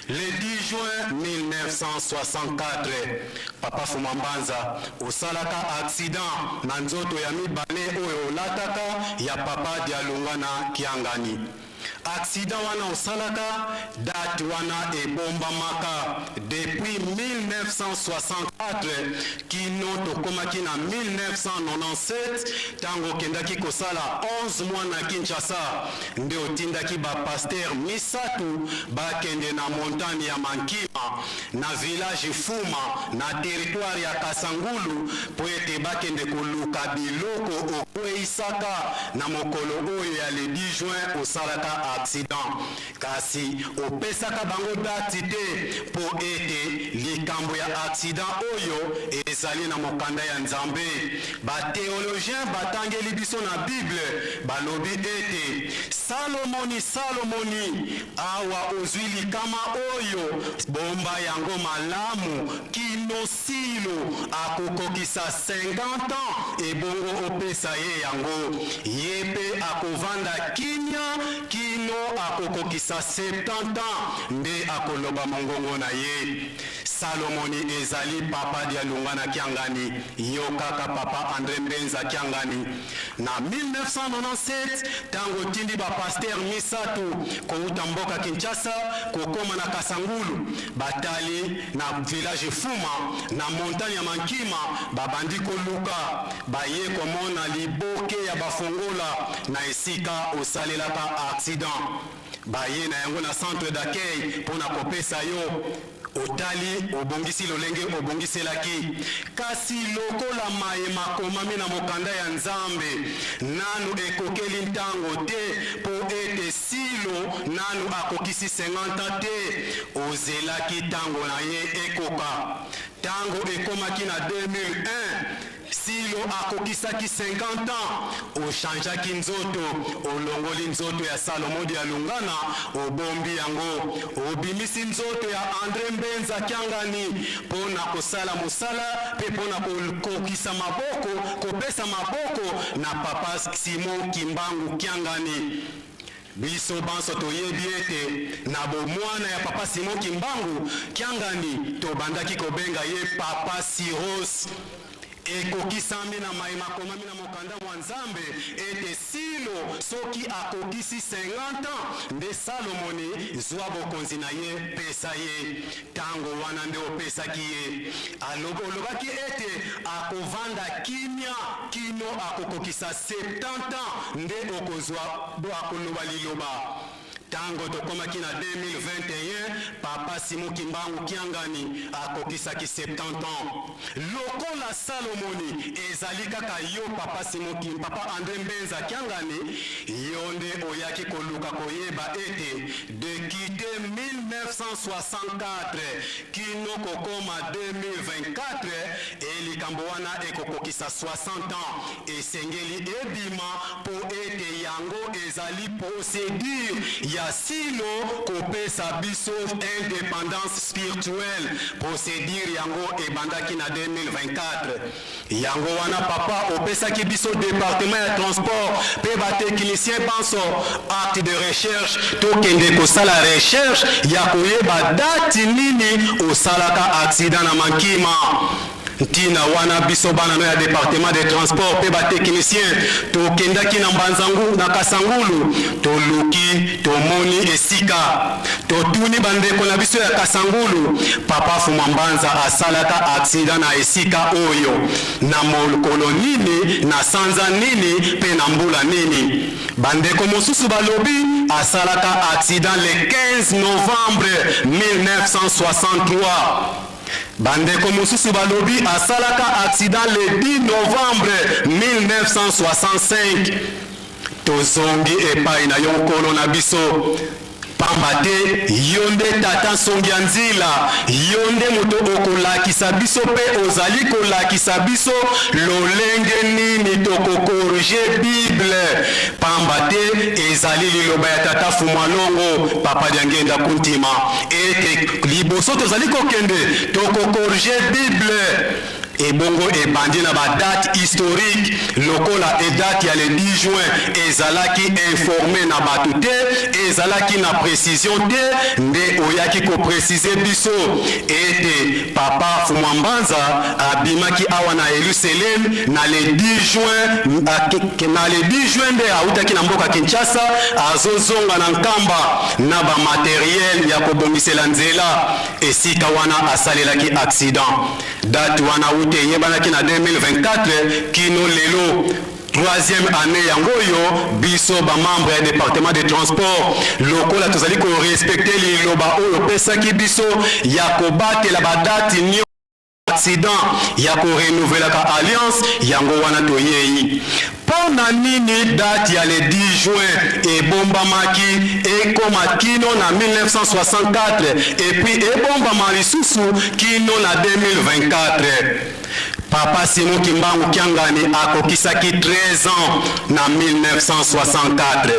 Le 10 juin 1964, Papa Fuma Mbanza osalaka accident na nzoto ya mibale oyo olataka ya Papa Dialungana Kiangani. Accident wana osalaka, date wana ebombamaka depuis 1964 kino tokomaki na 1997 tango okendaki kosala 11 mois na Kinshasa nde otindaki ba pasteurs misatu bakende na montagne ya Mankima na village Fuma na territoire ya Kasangulu mpo ete bakende koluka biloko okweyisaka na mokolo oyo ya le 10 juin osalaka accident. Kasi opesaka bango date te mpo ete likambo ya accident oyo ezali na mokanda ya Nzambe. Ba theologiens batangeli biso na Bible balobi ete Salomoni, Salomoni, awa ozwi likama oyo, bomba yango malamu kino Silo akokokisa 50 ans, ebongo opesa ye yango. Ye mpe akovanda kimia kino akokokisa 70 ans, nde akoloba mongongo na ye. Salomoni ezali Papa Dialungana Kiangani, yo kaka Papa Andre Mbenza Kiangani. Na 1997, tango otindi ba pasteurs misatu kowuta mboka Kinshasa kokoma na Kasangulu, batali na village Fuma, na montagne ya Mankima, babandi koluka, baye komona liboke ya ba fongola na esika osalelaka accident. Baye na yango na centre d'accueil mpo na kopesa yo. Otali, obongisi lolenge obongiselaki. Kasi lokola maye makomami na mokanda ya Nzambe nanu ekokeli ntango te, mpo ete Silo nanu akokisi 50 ans te, ozelaki ntango na ye ekoka. Ntango ekomaki na 2001, Silo akokisaki 50 ans, o changeaki nzoto, olongoli nzoto ya Salomon Dialungana, obombi yango, obimisi nzoto ya Andre Mbenza Kiangani mpo na kosala mosala mpe mpo na kokokisa maboko, kopesa maboko na Papa Simon Kimbangu Kiangani. Biso banso toyebi ete na bomwana ya Papa Simon Kimbangu Kiangani tobandaki kobenga ye Papa Siros. Ekokisami na maye makomami na mokanda mwa Nzambe ete Silo soki akokisi 50 ans nde Salomoni zwa bokonzi na ye pesa ye. Tango wana nde opesaki ye. Alobi, olobaki ete akovanda kimia kino akokokisa 70 ans nde okozwa akoloba liloba. Tango tokomaki na 2021, Papa Simon Kimbangu Kiangani akokisaki 70 ans. Lokola Salomoni, ezali kaka yo Papa Simon Kim, Papa Andre Mbenza Kiangani, yo nde oyaki koluka koyeba ete de quitter 1964 kino kokoma 2024, e likambo wana ekokokisa 60 ans. Esengeli ebima mpo ete yango ezali procedure ya silo kopesa biso independance spirtuelle. Procedure yango ebandaki na 2024. Yango wana papa opesaki biso departement ya transport mpe ba techniciens banso acte de recherche tokende kosala recherche ya koyeba date nini osalaka accident na Mankima. Ntina wana biso bana no ya departement de transport mpe ba techniciens tokendaki na Mbanza-Ngu, na Kasangulu, toluki tomoni esika, totuni ba ndeko na biso ya Kasangulu, papa Fuma Mbanza asalaka accident na esika oyo na mokolo nini, na sanza nini mpe na mbula nini. Ba ndeko mosusu balobi asalaka accident le 15 novembre 1963. Ba ndeko mosusu balobi asalaka accident le 10 novembre 1965. Tozongi epai na yo Nkolo na biso, pamba te yo nde Tata Nsongi ya Nzila, yo nde moto okolakisa biso mpe ozali kolakisa biso lolenge nini toko corriger Bible, pamba te ezali liloba ya Tata Fumua Longo, Papa Diangienda Kuntima. Ete liboso tozali kokende toko corriger bible ebongo ebandi na ba date historique lokola e date ya le 10 juin ezalaki informe na bato te, ezalaki na precision te, nde oyaki ko preciser biso ete papa Fumua Mbanza abimaki awa na Yelusalem na le 10 juin, na le 10 juin nde awutaki na mboka Kinshasa azozonga na Nkamba na ba materiel ya kobongisela nzela esika wana asalelaki accident. Date wana wuta eyebanaki na 2024 kino lelo troisième annee yango oyo biso ba membres ya departement de transport lokola tozali ko respecter liloba oyo opesaki biso ya kobatela ba date nionso accident ya ko renouvelaka alliance yango wana toyei. Mpo na nini date ya le 10 juin ebombamaki ekoma kino na 1964 et puis ebombama lisusu kino na 2024? Papa Simon Kimbangu Kiangani akokisaki 13 ans na 1964.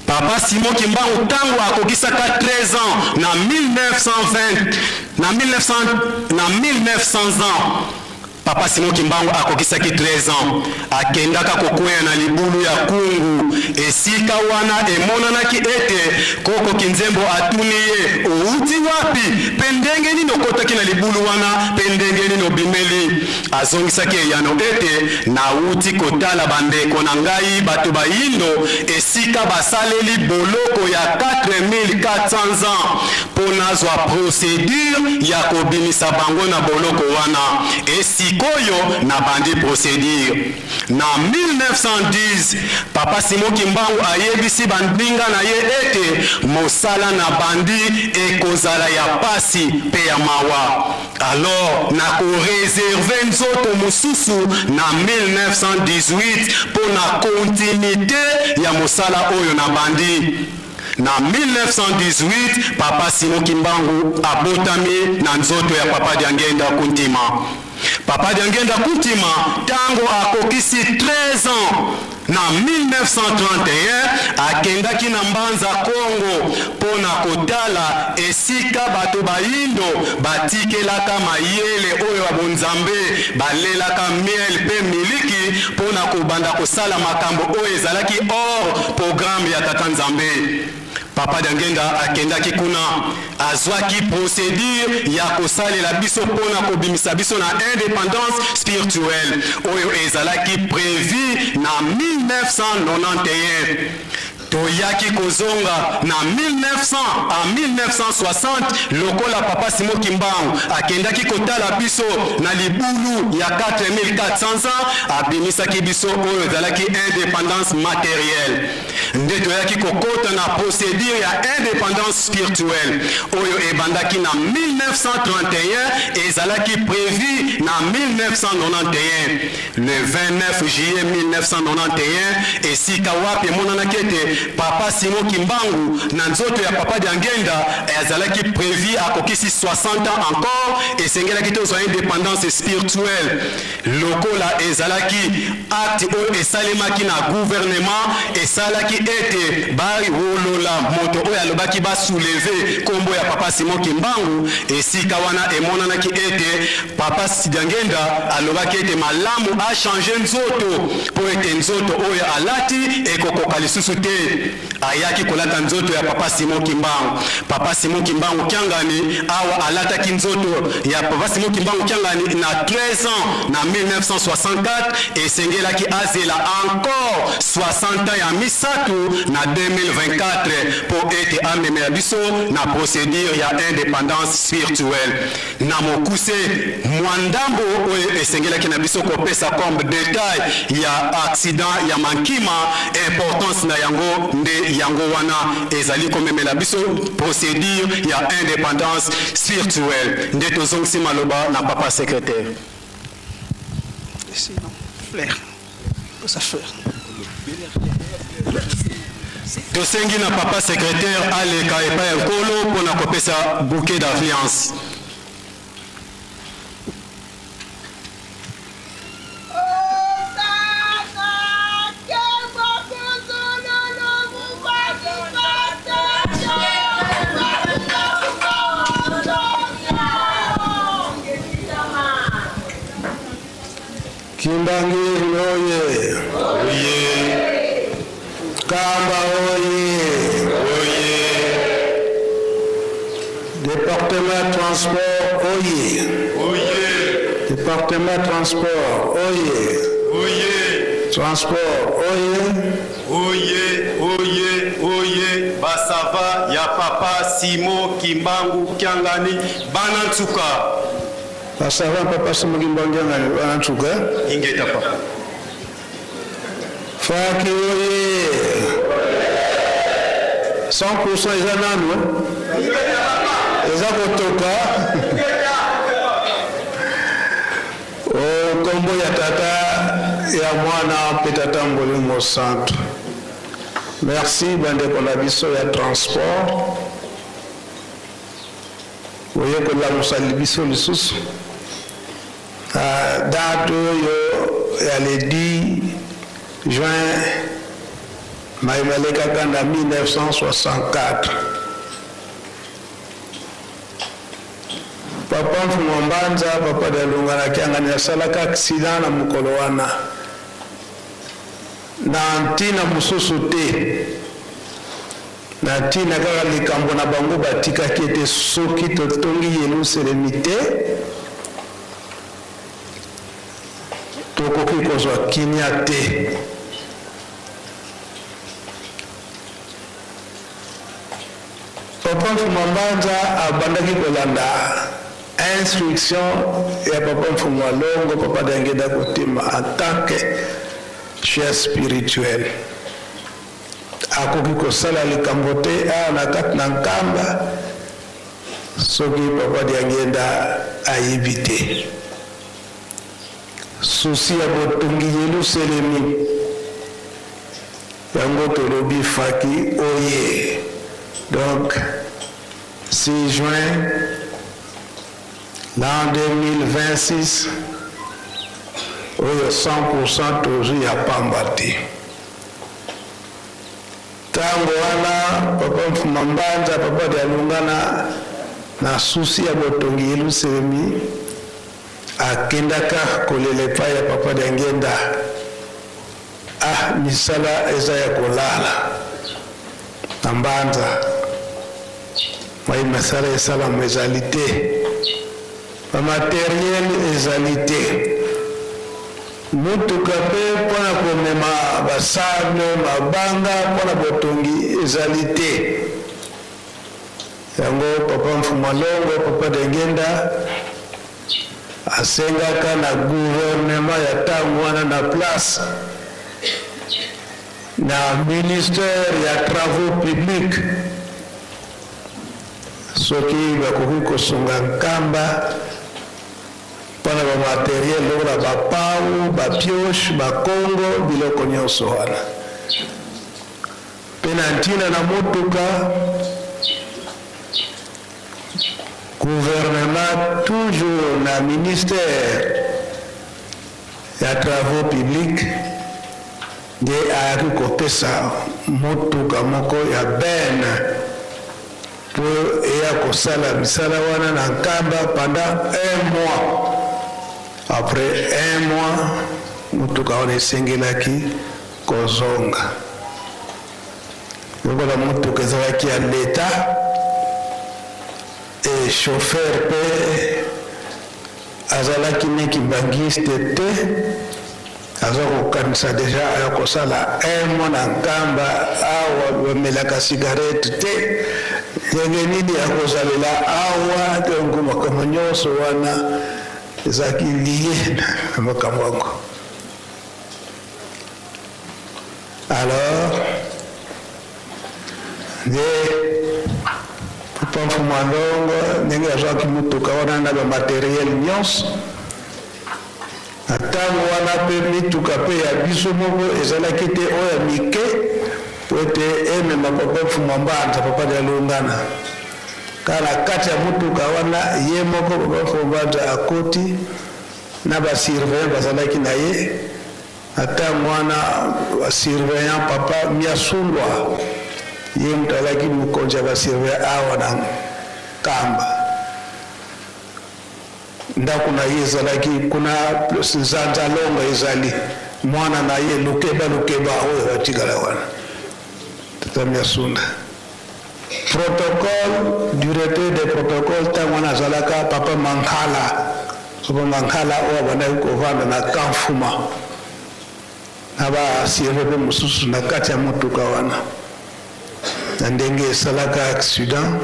Papa Simon Kimbangu tango akokisaka 13 ans na 1920, na 1900, na 1900 ans, Papa Simon Kimbangu akokisaki 13 ans, akendaka kokweya na libulu ya Kungu. Esika wana emonanaki ete Koko Kinzembo atuni ye, Owuti wapi? Pe ndenge nini okotaki na libulu wana? Pe ndenge nini obimeli? Azongisaki eyano ete, Nawuti kotala bandeko na ngai bato bayindo esika basaleli boloko ya 4400 ans mpo nazwa procedure ya kobimisa bango na boloko wana et sik'oyo nabandi procedure. Na 1910, Papa Simon Kimbangu ayebisi baninga na ye ete mosala nabandi ekozala ya pasi mpe ya mawa. Alors nako reserver nzoto mosusu na 1918 mpo na continuite ya mosala oyo nabandi. Na 1918, Papa Simon Kimbangu abotami na nzoto ya Papa Diangienda Kuntima. Papa Diangienda Kuntima tango akokisi 13 ans na 1931, akendaki na Mbanza Kongo mpo na kotala esika bato bayindo batikelaka mayele oyo ya bonzambe, balelaka miel mpe miliki mpo na kobanda kosala makambo oyo ezalaki hors programme ya Tata Nzambe. Papa Diangienda akendaki kuna, azwaki procedure ya kosalela biso mpo na kobimisa biso na independance spirituelle oyo ezalaki prevu na 1991. Toyaki kozonga na 1900 à 1960 lokola Papa Simon Kimbangu akendaki kotala biso na libulu ya 4400 ans, abimisaki biso oyo ezalaki independance materielle. Nde toyaki kokota na procedure ya independance spirituelle oyo ebandaki na 1931, ezalaki prevu na 1991. Le 29 juillet 1991, esika wapi emonanaki ete Papa Simon Kimbangu na nzoto ya Papa Diangienda azalaki prevu akokisi 60 ans encore, esengelaki tozwa independance spirituelle lokola ezalaki acte oyo esalemaki na gouvernement, esalaki ete bawolola moto oyo alobaki ba soulever kombo ya Papa Simon Kimbangu. Esika wana emonanaki ete Papa Diangienda alobaki ete malamu a changer nzoto mpo ete nzoto oyo alati ekokoka lisusu te. Ayaki kolata nzoto ya Papa Simon Kimbangu. Papa Simon Kimbangu Kiangani awa alataki nzoto ya Papa Simon Kimbangu Kiangani na 13 ans na 1964, esengelaki azela encore 60 ans ya misato na 2024 mpo ete amemela biso na procedure ya independance spirituelle. Na mokuse, mwa ndambo oyo esengelaki na biso kopesa comme detail ya accident ya Mankima, importance na yango nde yango wana ezali komemela biso procedure ya independance spirituelle. Nde tozongisi maloba na papa secretaire. Tosengi na papa secretaire aleka epai ya Nkolo mpo na kopesa bouquet d'alliance. Kimbanguisme oye! Oye! Kamba oye! Oye! Departement transport oye! Oye! Departement transport oye! Oye! Transport oye! Oye oye oye basava ya papa Simon Kimbangu Kiangani bana nsuka. Ba savant papa Simon Kimbangu Kiangani bana nsuka. Ingeta papa. Faki oye! 100% eza nanu eza kotoka. O nkombo ya Tata, ya Mwana mpe Tata Molimo Santu. Merci bandeko na biso ya transport. Oye kolamusa biso lisusu na date oyo ya le 10 juin maye malekaka na 1964. Papa Mfumua Mbanza, Papa Dialungana na Kiangani asalaka accident na mokolo wana na ntina mosusu te. Na ntina kaka likambo na bango batikaki ete soki totongi Yelusalemi te, tokoki kozwa kimia te. Papa Mfumua Mbanza abandaki kolanda instruction ya Papa Mfumua Longo, Papa Diangienda Kutima en tant que chef spirituel. Akoki kosala likambo te awa na kati na Nkamba soki Papa Diangienda ayebi te. Souci ya botongi Yeluselemi yango tolobi Faki oye. Donc 6 juin l'an 2026 oyo 100% tozwi ya pamba te. Tango wana Papa Mfuma Mbanza, Papa Dialungana na souci ya botongi Yeluselemi akendaka kolela epai ya Papa Diangienda, ah misala eza ya kolala na Mbanza. Mai misala esalama ezali te, bamateriel ezali te, motuka mpe mpo na komema basable, mabanga mpo na botongi ezali te. Yango papa Mfuma Longo, papa Dengenda asengaka na gouvernement ya ntango wana na place na ministère ya travaux publics soki bakoki kosunga Nkamba mpo na bamateriel lokola bapau, bapioche, bakongo, biloko nyonso wana. Mpe na ntina na motuka, gouvernement toujours na ministère ya travaux publics nde ayaki kopesa motuka moko ya benne mpo eya kosala misala wana na Nkamba pendant un mois. Après un mois, motuka wana esengelaki kozonga. Lokola motuka ezalaki ya leta e chauffeur mpe azalaki ne kimbanguiste te, aza kokanisa deja aya kosala un mois na Nkamba, awa bamelaka cigarette te, ndenge nini akozalela awa? Donc makambo nyonso wana ezalaki lie na makambo yango. Alors nde papa Mfumu Ndongo ndenge azwaki motuka wana na bamateriel nyonso na ntango wana, mpe mituka mpe ya biso moko ezalaki te, oyo ya mike po ete emema papa Mfumu Mbanza, papa Dialungana. Kaka na kati ya motuka wana ye moko papa Mfumu Mbanza akoti na basurveillant bazalaki na ye na ntango wana, basurveillant papa Miasundwa, ye moto azalaki mokonzi ya basurveillant awa na Nkamba. Ndako na ye ezalaki kuna Nzanzalonga, ezali mwana na ye Lukeba Lukeba oyo atikala wana, tata Miasunda. Protocole, directeur de protocole ntango wana azalaka papa Mankala, papa Mankala oyo abandaki kovanda na Kamfuma na basurve mpe mosusu na kati ya motuka wana. Na ndenge esalaka accident,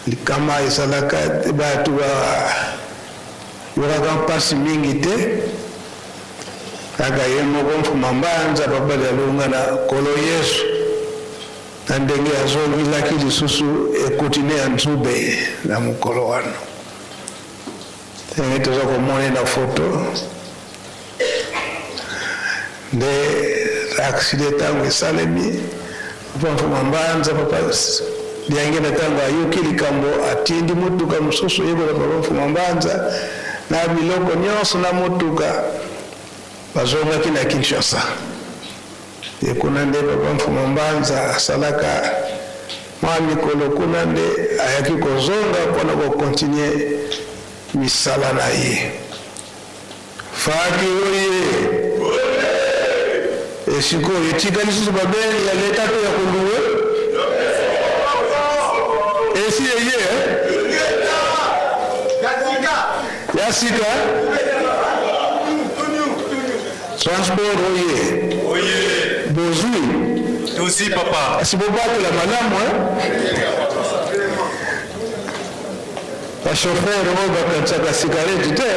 likama esalaka, bato bayokaka mpasi mingi te, kaka ye moko Mfuma Mbanza, papa Dialunga na Nkolo Yesu, na ndenge azongilaki lisusu ekotine ya nzube na mokolo wana, ndenge toza komona na foto. Nde accident ntango esalemi, papa Mfuma Mbanza, papa Diangenda, ntango ayoki likambo, atindi motuka mosusu eyekola papa Mfuma Mbanza na biloko nyonso na motuka, bazongaki na Kinshasa. Ye kuna nde papa Mfuma Mbanza asalaka mwa mikolo, kuna nde ayaki kozonga mpona kokontinue misala na ye. Faki oye! E sikoyo etika lisusu babeni ya leta to ya koluwe? Esi eye ya sika transport oye bozwi. Tozwi papa. Kasi bobatela malamu eh? Ba chauffeur oyo bakatisaka cigarette te.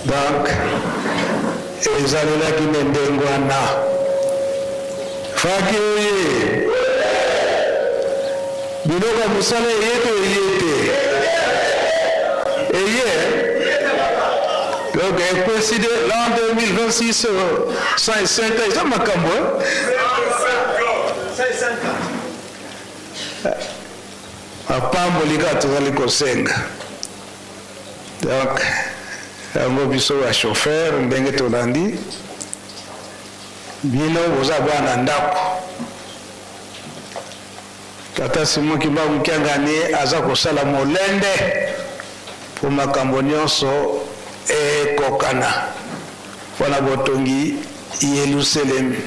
Donc ezalelaki nde ndenge wana. Faki oye biloko ya mosala eye to eye te? Eye. Donc ekwesi de l'an 2026 105 ans eza makambo mapamboli kaka tozali kosenga. Donc yango biso ba chauffeur ndenge tolandi bino, boza bana ndako. Tata Simon Kimbangu Kiangani aza kosala molende mpo makambo nyonso ekokana mpo na botongi. Yelusalemi.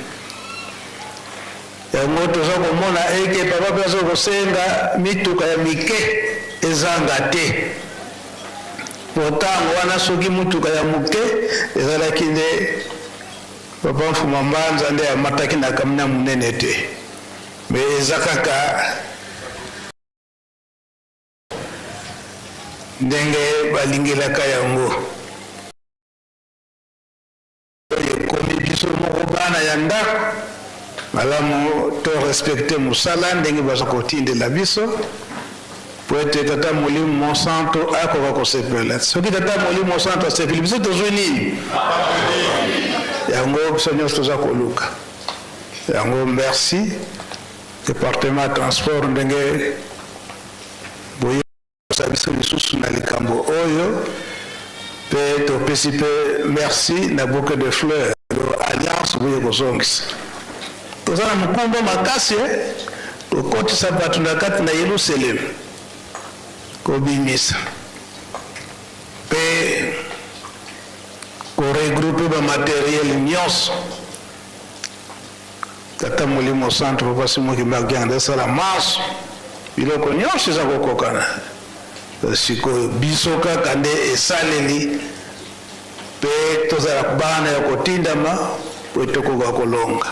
Yango toza komona eke papa mpe aza kosenga mituka ya mike ezanga te. Po ntango wana soki motuka ya moke ezalaki nde papa Mfuma Mbanza nde amataki na kamina monene te. Mais eza kaka ndenge balingelaka yango. Ekomi biso moko bana ya ndako malamu to respecter mosala ndenge baza kotindela biso po ete Tata Molimo Mosantu akoka kosepela. Soki Tata Molimo Mosantu asepeli, biso tozwi nini? Yango biso nyonso toza koluka yango. Merci departement ya transport ndenge boye Kosa biso lisusu na likambo oyo pe topesi pe merci na bouquet de fleurs alliance boye kozongisa. Toza na mokumba makasi eh, kokotisa bato na kati na Yelusalemi, kobimisa pe koregrouper ba materiel nyonso. Tata Molimo Santu, Papa Simon Kimbangu Kiangani asala manso, biloko nyonso eza kokokana. Sikoyo biso kaka nde esaleli pe tozala bana ya kotindama po tokoka kolonga.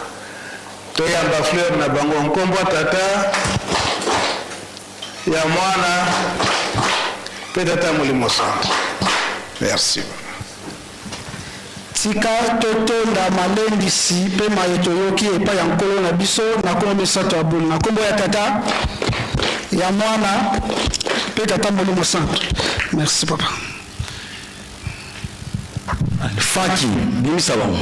Toyamba fleur na bango nkombo ya Tata, ya Mwana pe Tata Molimo Santu. Merci. Tika totonda malendisi mpe maye toyoki epai ya Nkolo na biso na nkombo misato ya bule, na nkombo ya Tata, ya Mwana mpe Tata Molimo Santu. Merci papa. Faki, bimisa bango.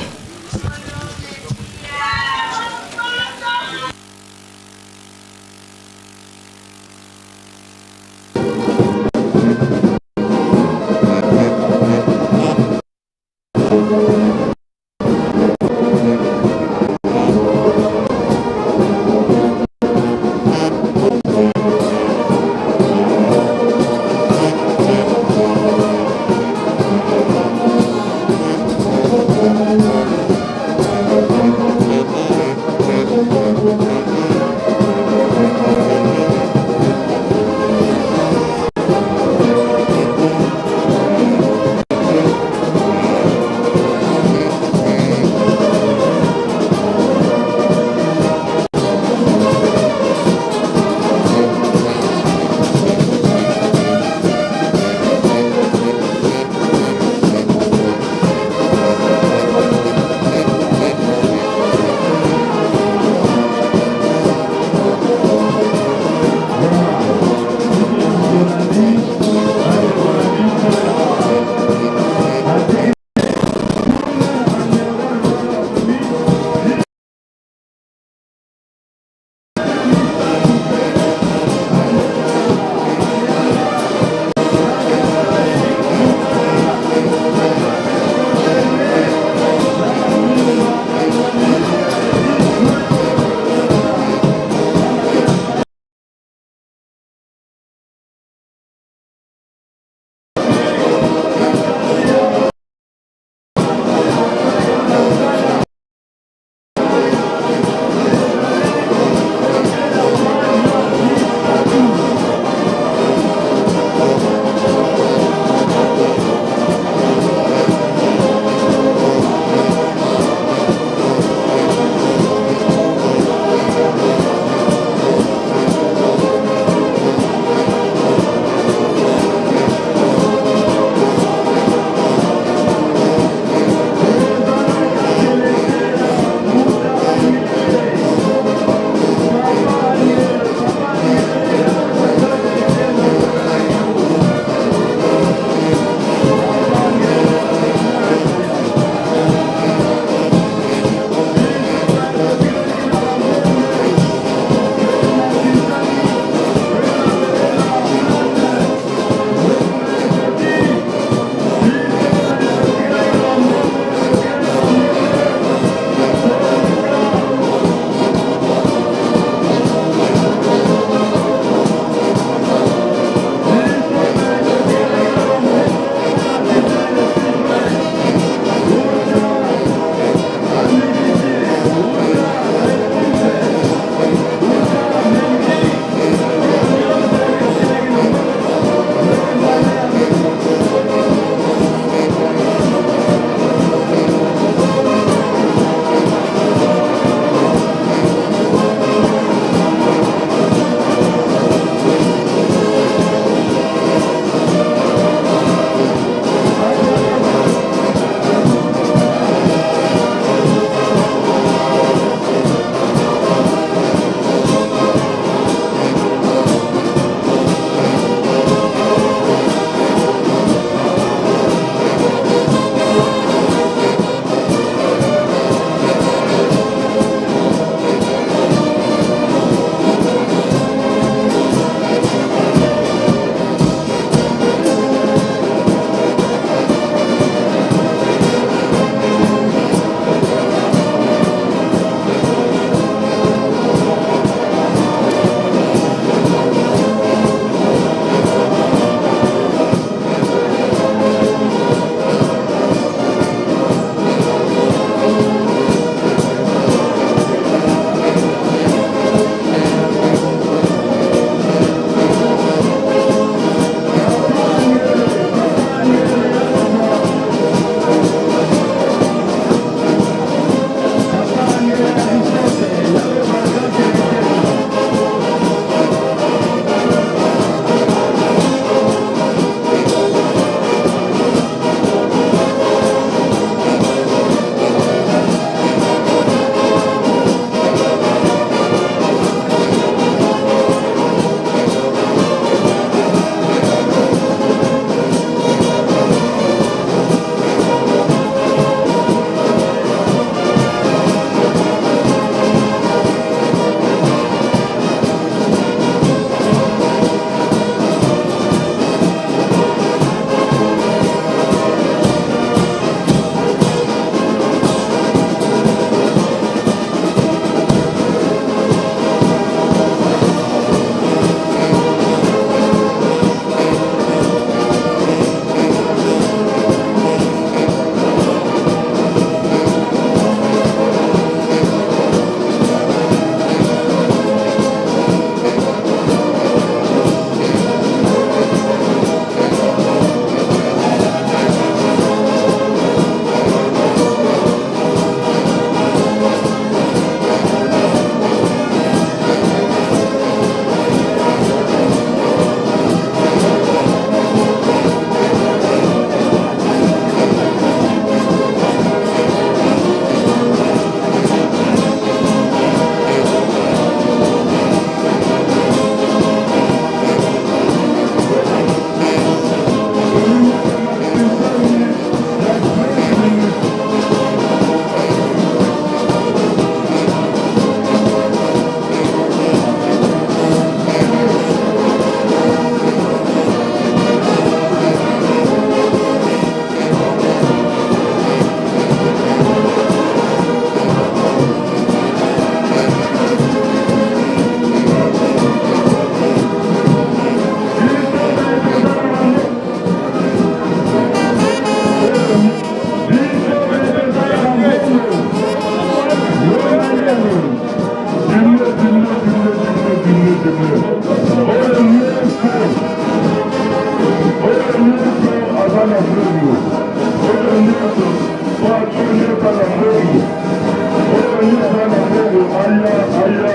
nyonso na mbongo aya aya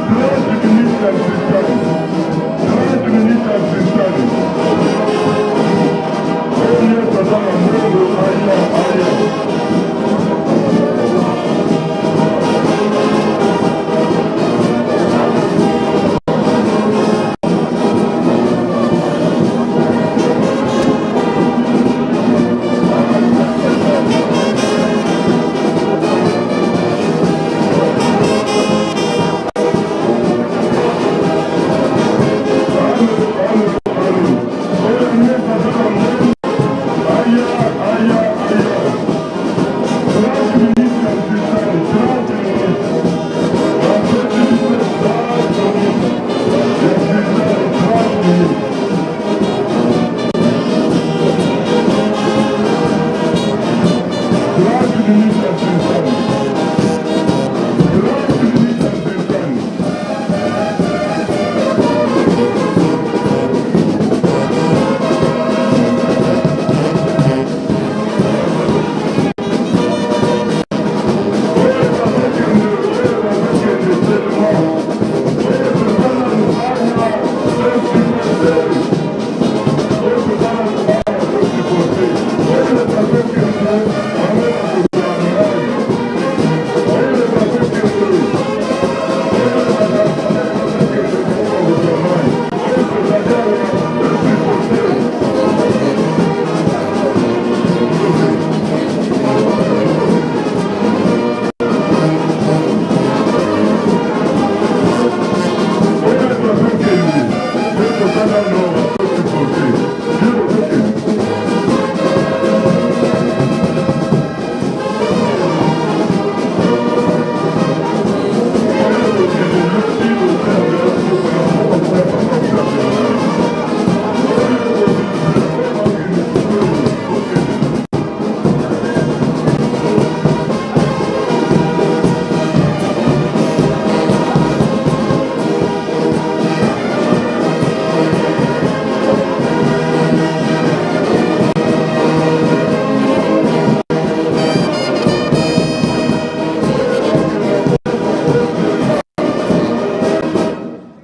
30 minutes ya freestyle 30 minutes ya freestyle oyo nyonso aza na mbongo aya aya.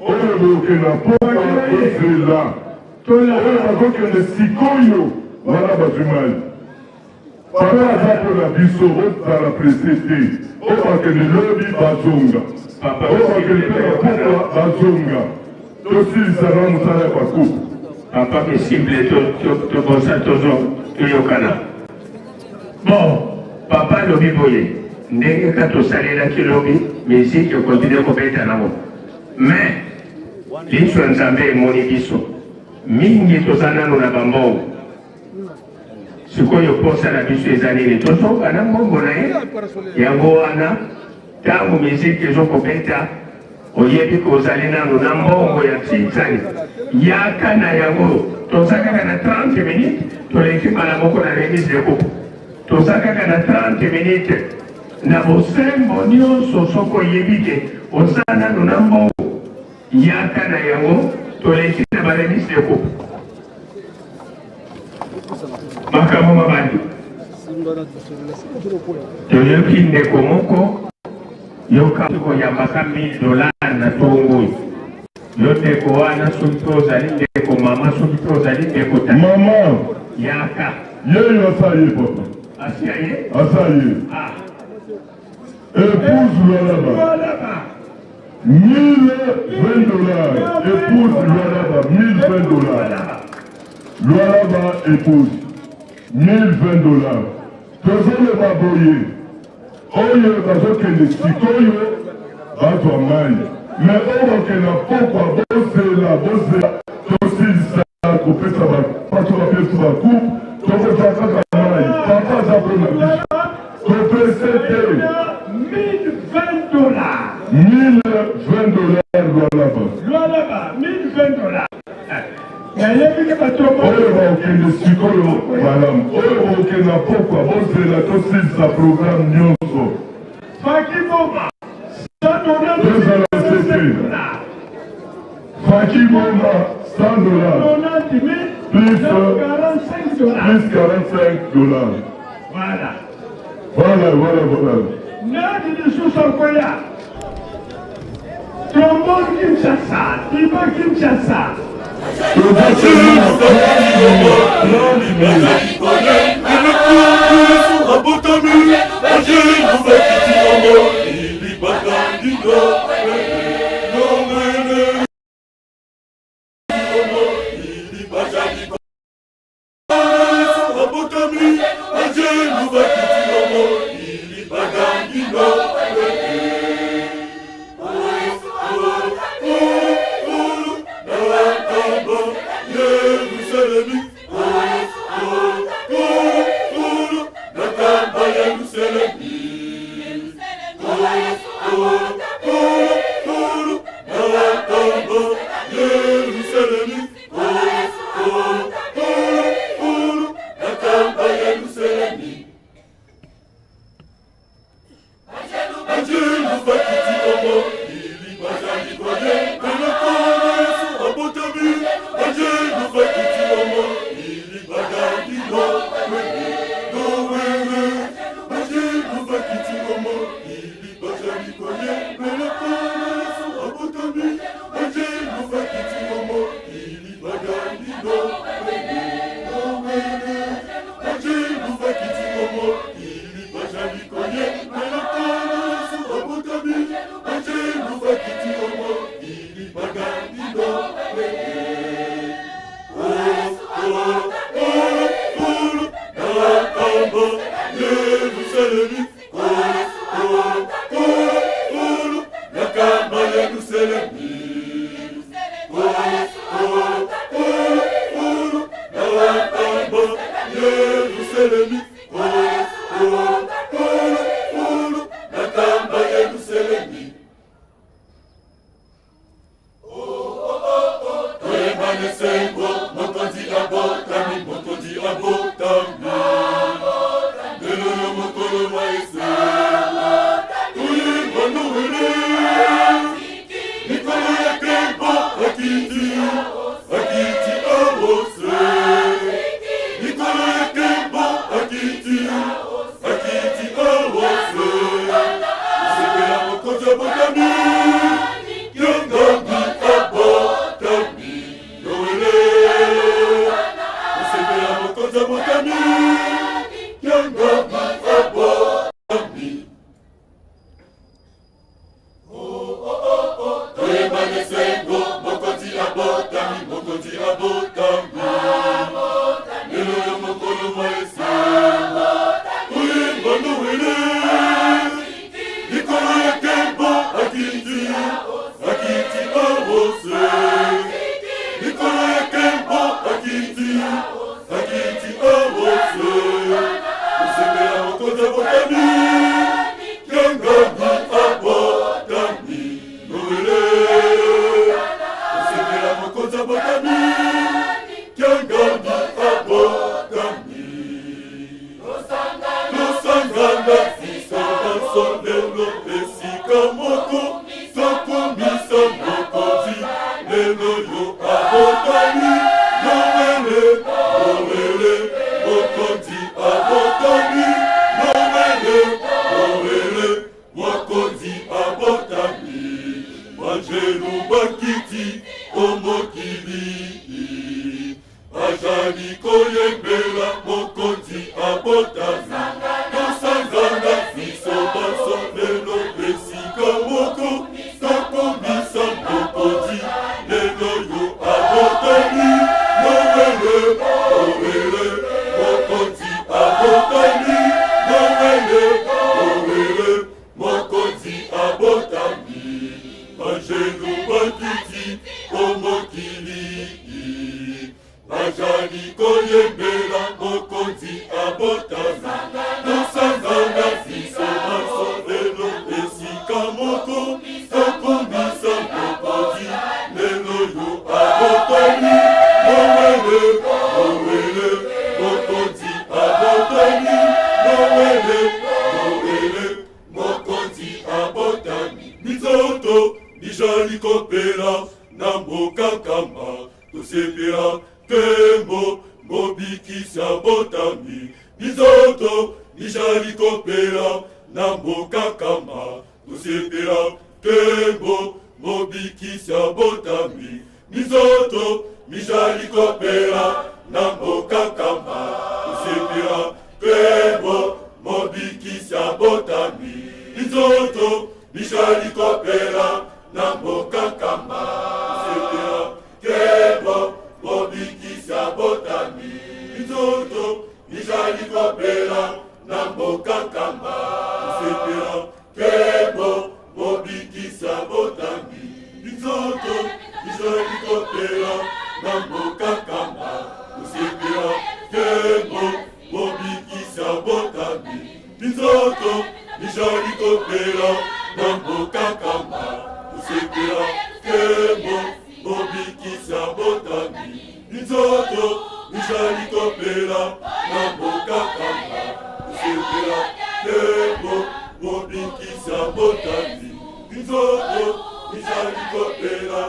Oyo bokenda mpo bozela oyo bakokende sikoyo wana bazwi mai. Papa aza mpo na biso, bozala presse te. Oyo bakende lobi bazonga, oyo bakende mpe na pokwa bazonga. Tosilisa na mosala ya bakupe. Papa possible tobosa tozo toyokana. Bon, papa alobi boye ndenge ka tosalelaki lobi musique ekontinue kobeta nango mais liso ya Nzambe emoni biso mingi toza nano na bambongo. Sikoyo posa na biso eza nini? Tozonga na mbongo na ye. Yango wana ntango miziki ezokobeta oyebi ko ozali nano na mbongo ya tsitsani, yaka na yango. Toza kaka na 30 minutes, toleki mbala moko na remise de coupe. Toza kaka na 30 minutes na bosembo nyonso. Soki oyebi ke oza nano na mbongo, yaka na yango, toleki na ba remise de coupe. Makambo mabandi, toyoki ndeko moko yoka koyambaka 1000 dollars na tongo oyo. Yo ndeko wana, soki mpe ozali ndeko mama, soki mpe ozali ndeko tata, mama yaka. Yeyo asa ye papa, asi aye, asa ye. Ah. Épouse Lualaba. 1020 dollars. Épouse Lualaba, 1020 dollars. Lualaba épouse 1020 dollars. Tozoloba boye oyo bazokende sikoyo bazwa mai me oyo bakenda pokwa bozela bozela tosilisa kopesa bato bapesi bakupe tokozwa kaka mai papa aza mpo na biso topese te 1020 dollars. 1020 dollars Lualaba. Lualaba 1020 dollars. Nayebi ke bato oyo bakokende sikoyo malamu, oyo bakokende na pokwa bozela tosilisa programme nyonso. Faki Boma tozala sese. Faki Boma 100 dollars plus 45 dollars. Voilà. Voilà, voilà, voilà. Nani lisusu akoya? Trombone Kinshasa, Tiba Kinshasa. Mobikisa botami bizoto bijali kopela na mboka. Tosepela nkembo Mobikisi abotami Minzoto mizali kopela na mboka Nkamba Tosepela nkembo Mobikisi abotami Minzoto mizali kopela na mboka Nkamba Tosepela nkembo Mobikisi abotami Minzoto mizali kopela na mboka Nkamba Tosepela nkembo Mobikisi abotami Minzoto mizali kopela na mboka Nkamba Tosepela nkembo Mobikisi abotami Minzoto mizali kopela na mboka Nkamba Tosepela nkembo Mobikisi abotami Minzoto mizali kopela na mboka Nkamba Tosepela nkembo Mobikisi abotami Minzoto mizali kopela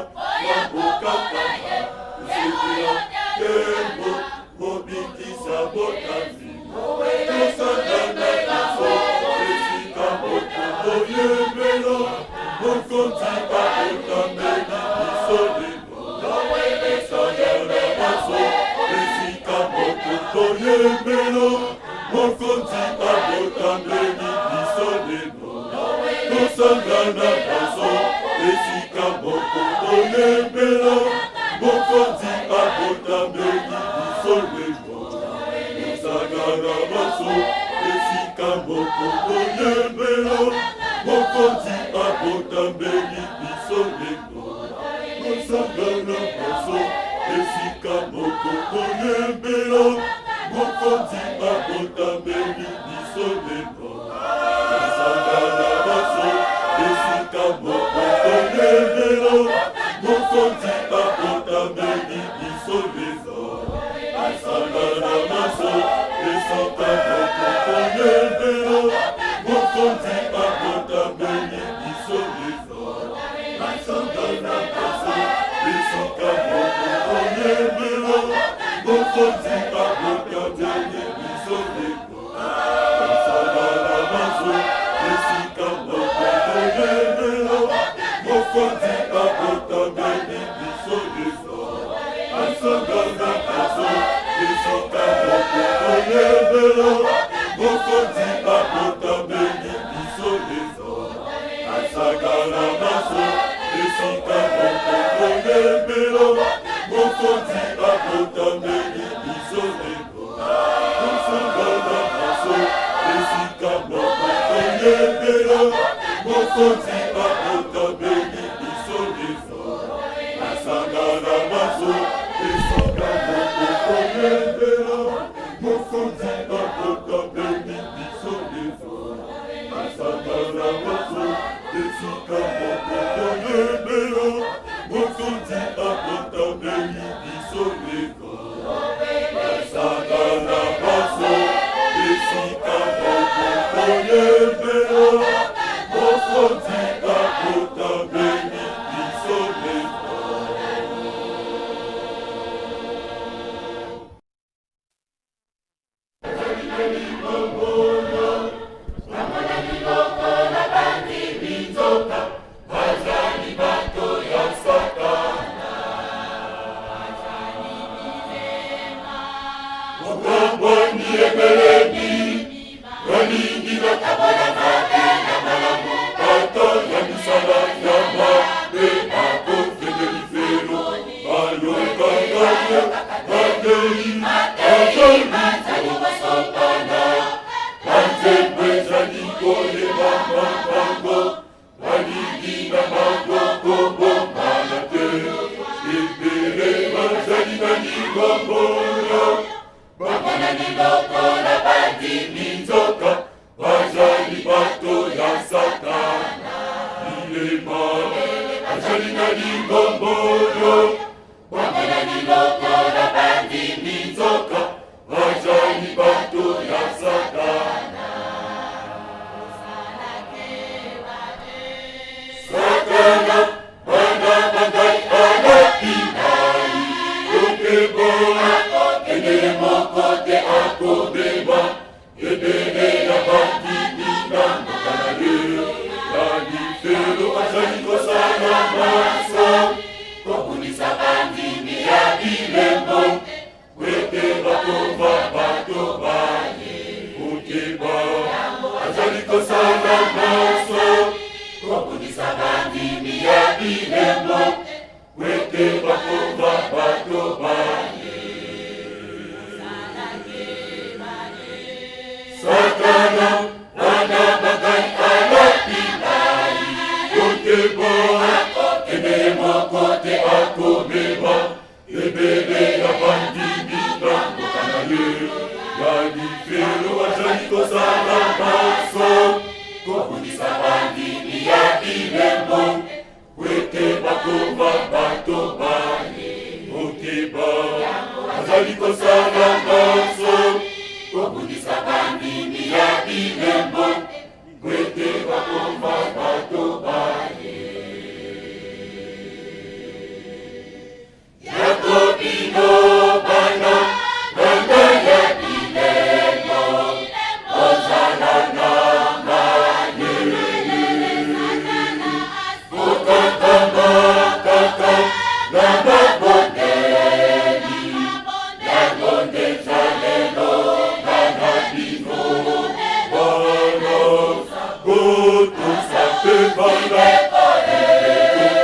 na mboka Nkamba Tosepela nkembo Mobikisi abotami Tosangana biso esika moko toyembela Mokonzi abotameli biso lelo Tosangana biso esika moko toyembela Mokonzi abotameli biso lelo Tosangana biso esika moko toyembela Mokonzi abotameli biso lelo Tosangana biso esika moko toyembela Mokonzi abotameli biso lelo Tosangana biso esika moko toyembela Mokonzi abotameli biso lelo Tosangana biso esika moko toyembela Mokonzi abotameli biso lelo Tosangana biso esika moko toyembela Mokonzi abotameli biso lelo Tosangana biso esika moko toyembela Mokonzi abotameli biso lelo Tosangana biso esika moko toyembela Mokonzi abotameli biso lelo Tosangana biso esika moko toyembela Mokonzi abotameli biso lelo Tosangana biso esika moko toyembela Mokonzi abotameli biso lelo Tosangana biso esika moko toyembela Mokonzi abotameli biso lelo Tosangana biso esika moko toyembela Mokonzi abotameli biso lelo Tosangana biso esika moko toyembela Mokonzi abotameli biso lelo Tosangana biso esika moko toyembela Mokonzi abotameli biso lelo lifelo azali kosala manso kobundisa bandimi ya bilembo po ete bakoma bato baye. Bokeba, azali kosala manso kobundisa bandimi ya bilembo po ete bakoma bato baye. Satana wana bagai alapi ngai, bokeba, kende ye moko te, akomema ebele ya bandimi na mboka na ye ya lifelo. Azali kosala manso kobundisa bandimi ya bilembo po ete bakoma bato baye. Bokeba, azali kosala manso kobundisa bandimi ya bilembo po ete bakoma bato baye. Yakobino bana bana ya bilembo, ozala na mayele, kokangama kaka na mabondeli, yango nde ezalelonga na bino. Bana botosa mpe bana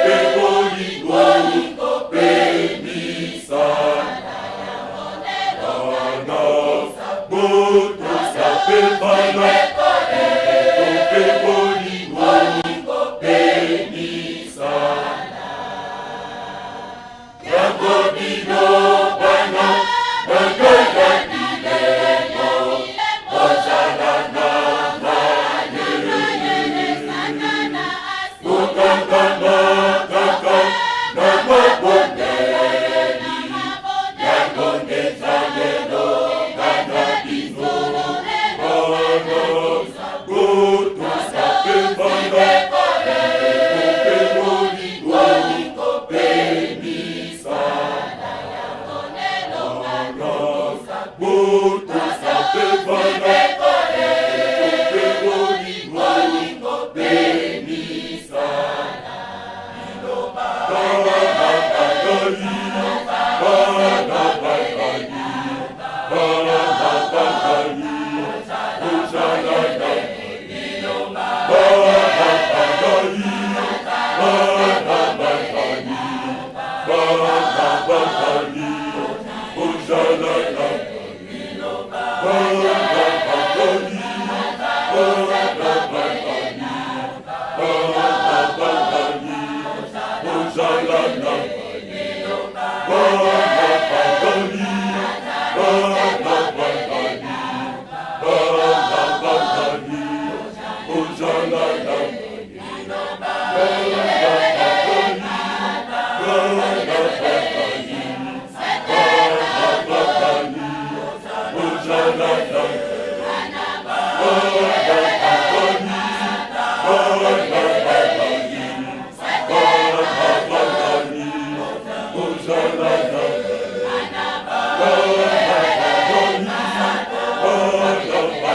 mpe bolingo mpe misala, bana botosa mpe bana mpe bolingo mpe misala, yango bino bana bana ya bilembo, bozala na mayele, kokangama kaka na mabondeli, yango nde ezalelonga na bino. Bana botosa mpe bana mpe bolingo mpe misala, bana botosa mpe bana mpe bolingo mpe misala. Bana bangai, bana bangai, bana bangai, ozala na bana bangai, bana bangai, bana bangai, ozala na bana bangai, bana bangai, bana bangai, ozala na bana bangai, bana bangai, bana bangai, ozala na bana bangai,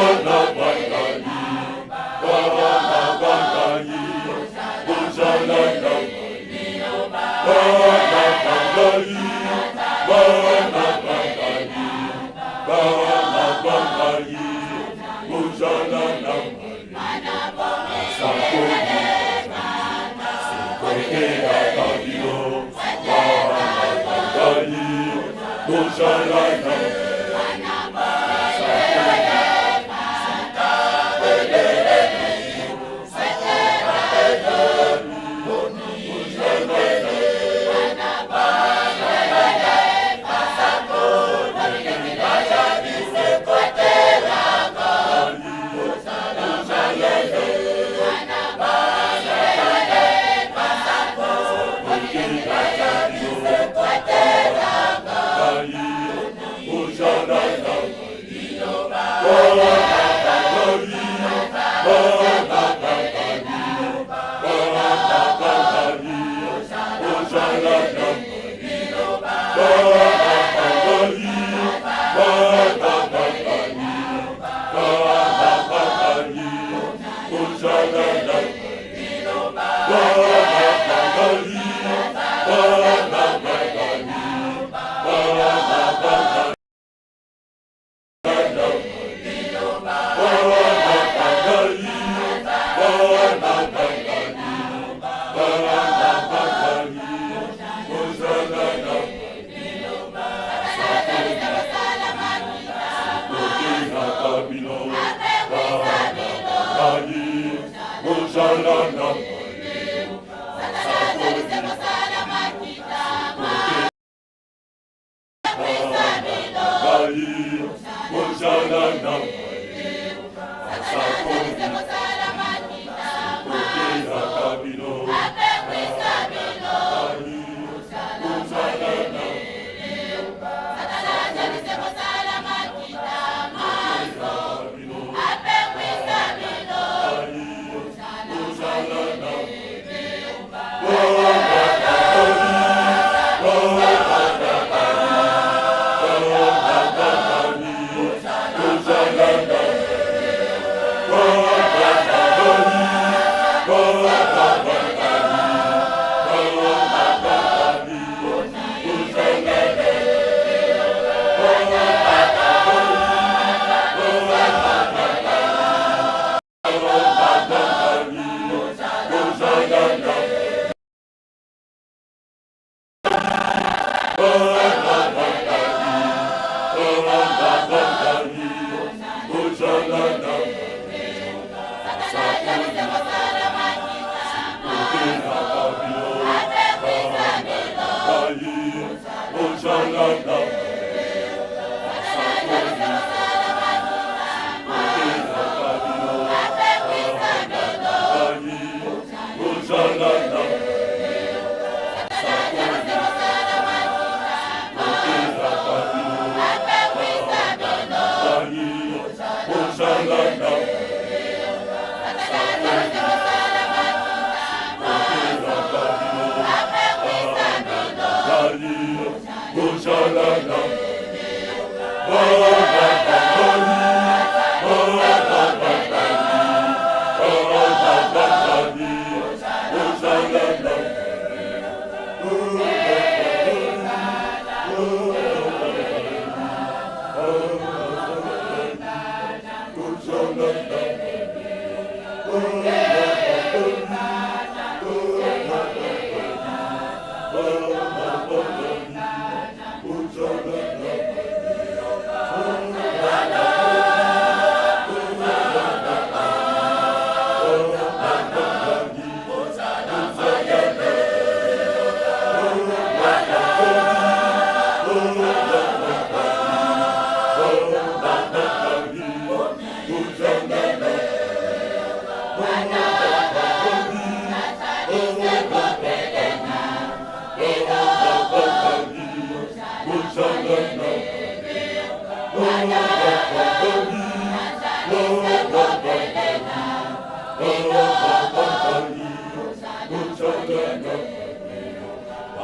bana bangai, bana bangai, ozala na bana bangai, bana bangai, bana bangai, ozala na bana bangai, bana bangai, bana bangai, ozala na bana bangai, bana Bozala na ngai, bozala na koteyaka bino.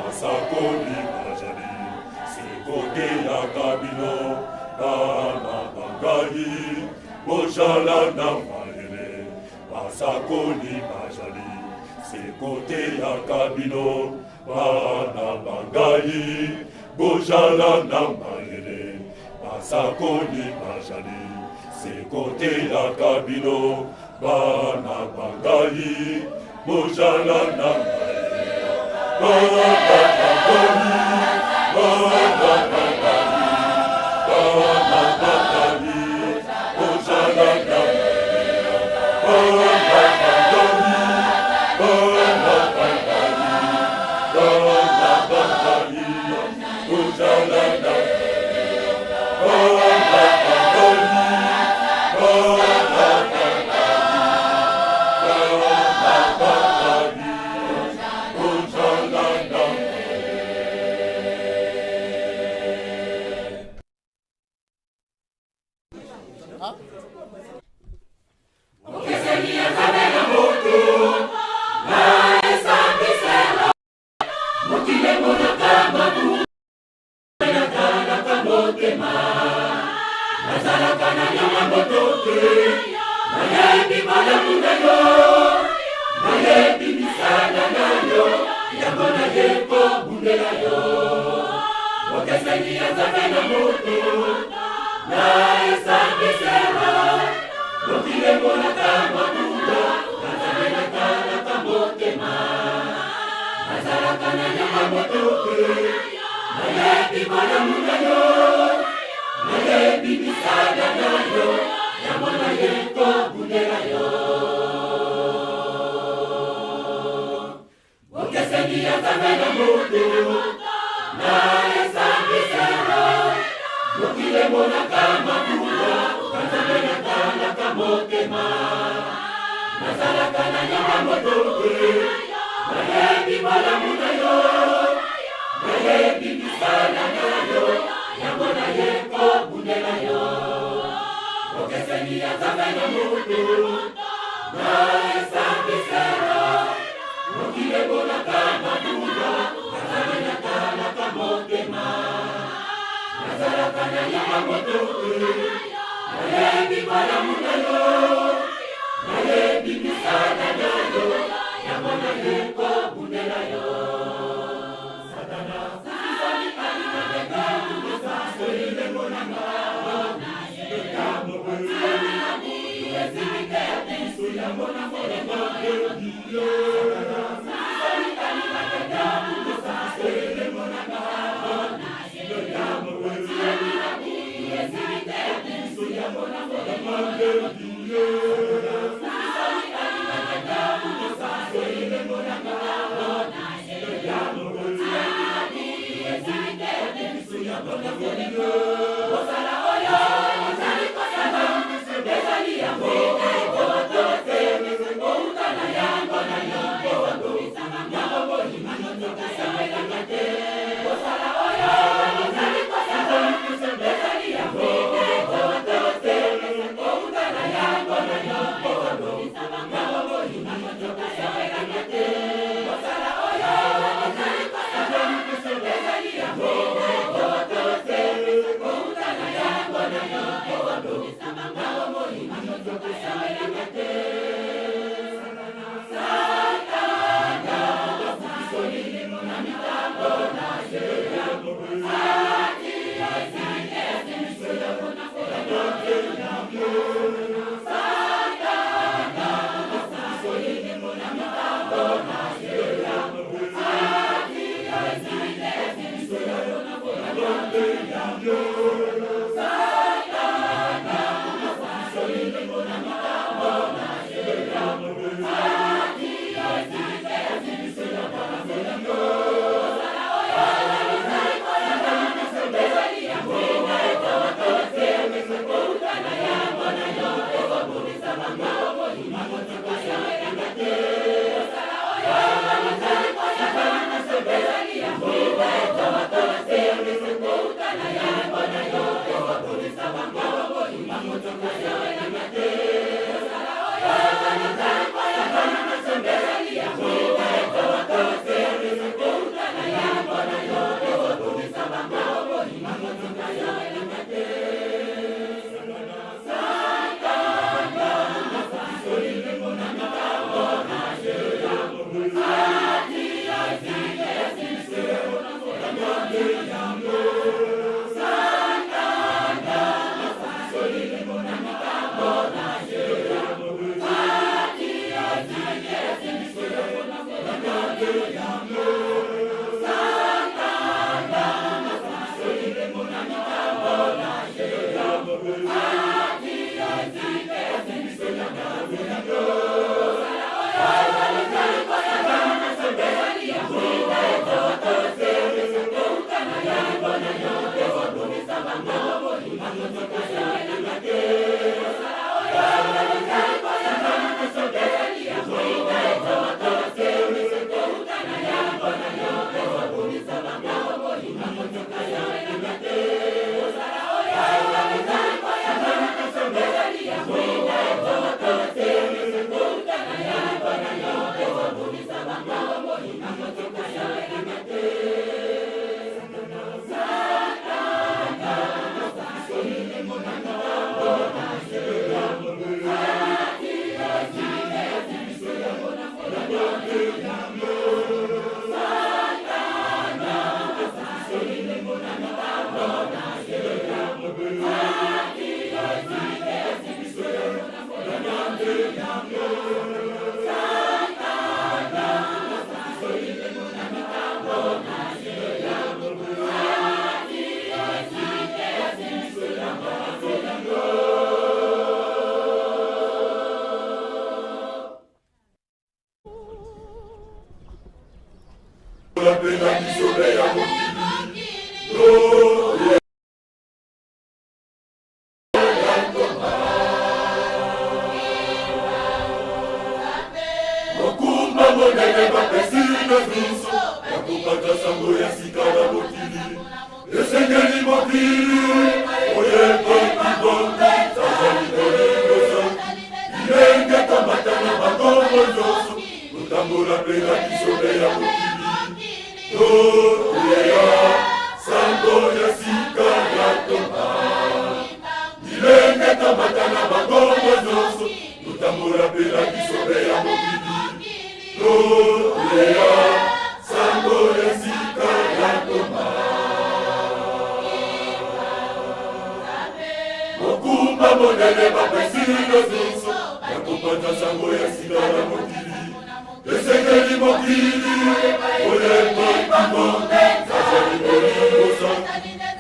Basakoli bazali sekoteyaka bino bana bangai bozala na mayele basakoli bazali sekoteyaka bino bana bangai bozala na mayele basakoli bazali sekoteyaka bino bana bangai bozala na mayele bana bangai bana bangai bana bangai bozala na mayele bana bangai bana bangai bana bangai bozala na mayele bana bangai bana bangai bana bangai bozala na Esengeli mokili oyeba Kimbangu azali bolingo santu. Bilenge tomata na bangongo nyonso, totambola mpe na bisobe ya mokili. Toteya sango ya sika ya ntoma. Bilenge tomata na bangongo nyonso, totambola mpe na bisobe ya mokili. Toteya sango ya sika ya ntoma. Mokumba monene bapesi na nyonso ya kopanza sango ya sika na mokili. Esengeli mokili oyeba Kimbangu azali bolingo santu.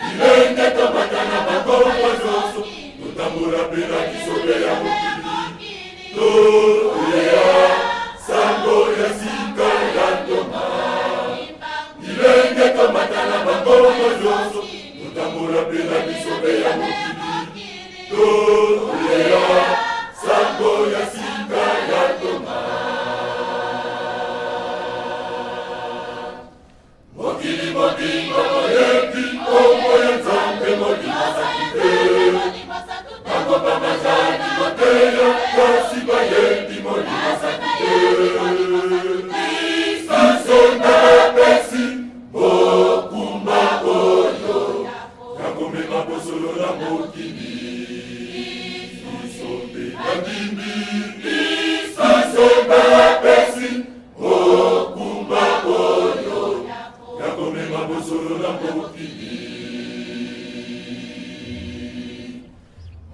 Bilenge tomata na bangongo nyonso, totambola mpe na bisobe ya mokili. Toteya sango ya sika ya ntoma. Bilenge tomata na bangongo nyonso, totambola mpe na bisobe ya mokili. Toteya sango ya sika ya ntoma. Mokili mobimba boyebi nkombo ya Nzambe Molimo Santu te. Bango bazali koteya kasi bayebi Molimo Santu te. Biso nde bapesi mokumba oyo ya komema bosolo na mokili. Biso nde bandimi, biso nde bapesi mokumba oyo ya komema bosolo na mokili.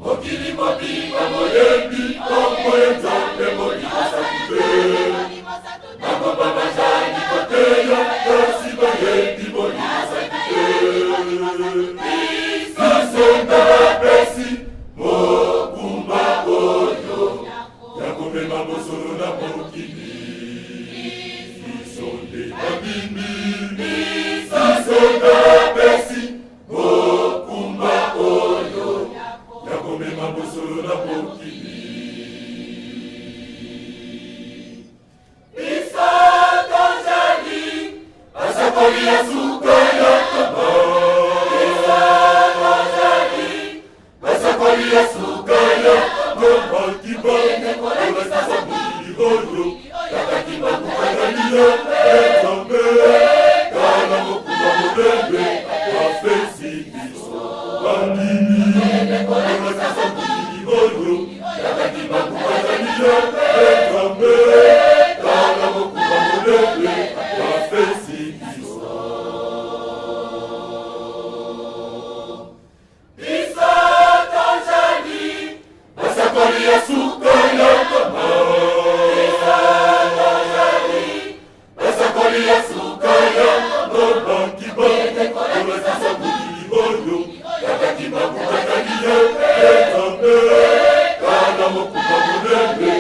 Mokili mobimba boyebi nkombo ya Nzambe Molimo Santu te. Bango bazali koteya kasi bayebi Molimo Santu te. Biso nde bapesi mokumba oyo ya komema bosolo na mokili. Biso nde bandimi, biso nde bapesi mokumba oyo ya komema bosolo na mokili. Biso tozali basakoli ya suka ya ntoma. Biso tozali basakoli ya suka ya ntoma. Kimbangu kolakisa mokili oyo, kaka Kimbangu azali ya Nzambe. Tala mokumba monene bapesi biso bandimi, kolakisa mokili oyo, kaka Kimbangu azali ya Nzambe. Tala mokumba monene bapesi biso. Biso tozali basakoli ya suka ya ntoma. Biso tozali basakoli ya suka ya ntoma. Kimbangu kolakisa mokili oyo, kaka Kimbangu azali ya Nzambe. Tala mokumba monene.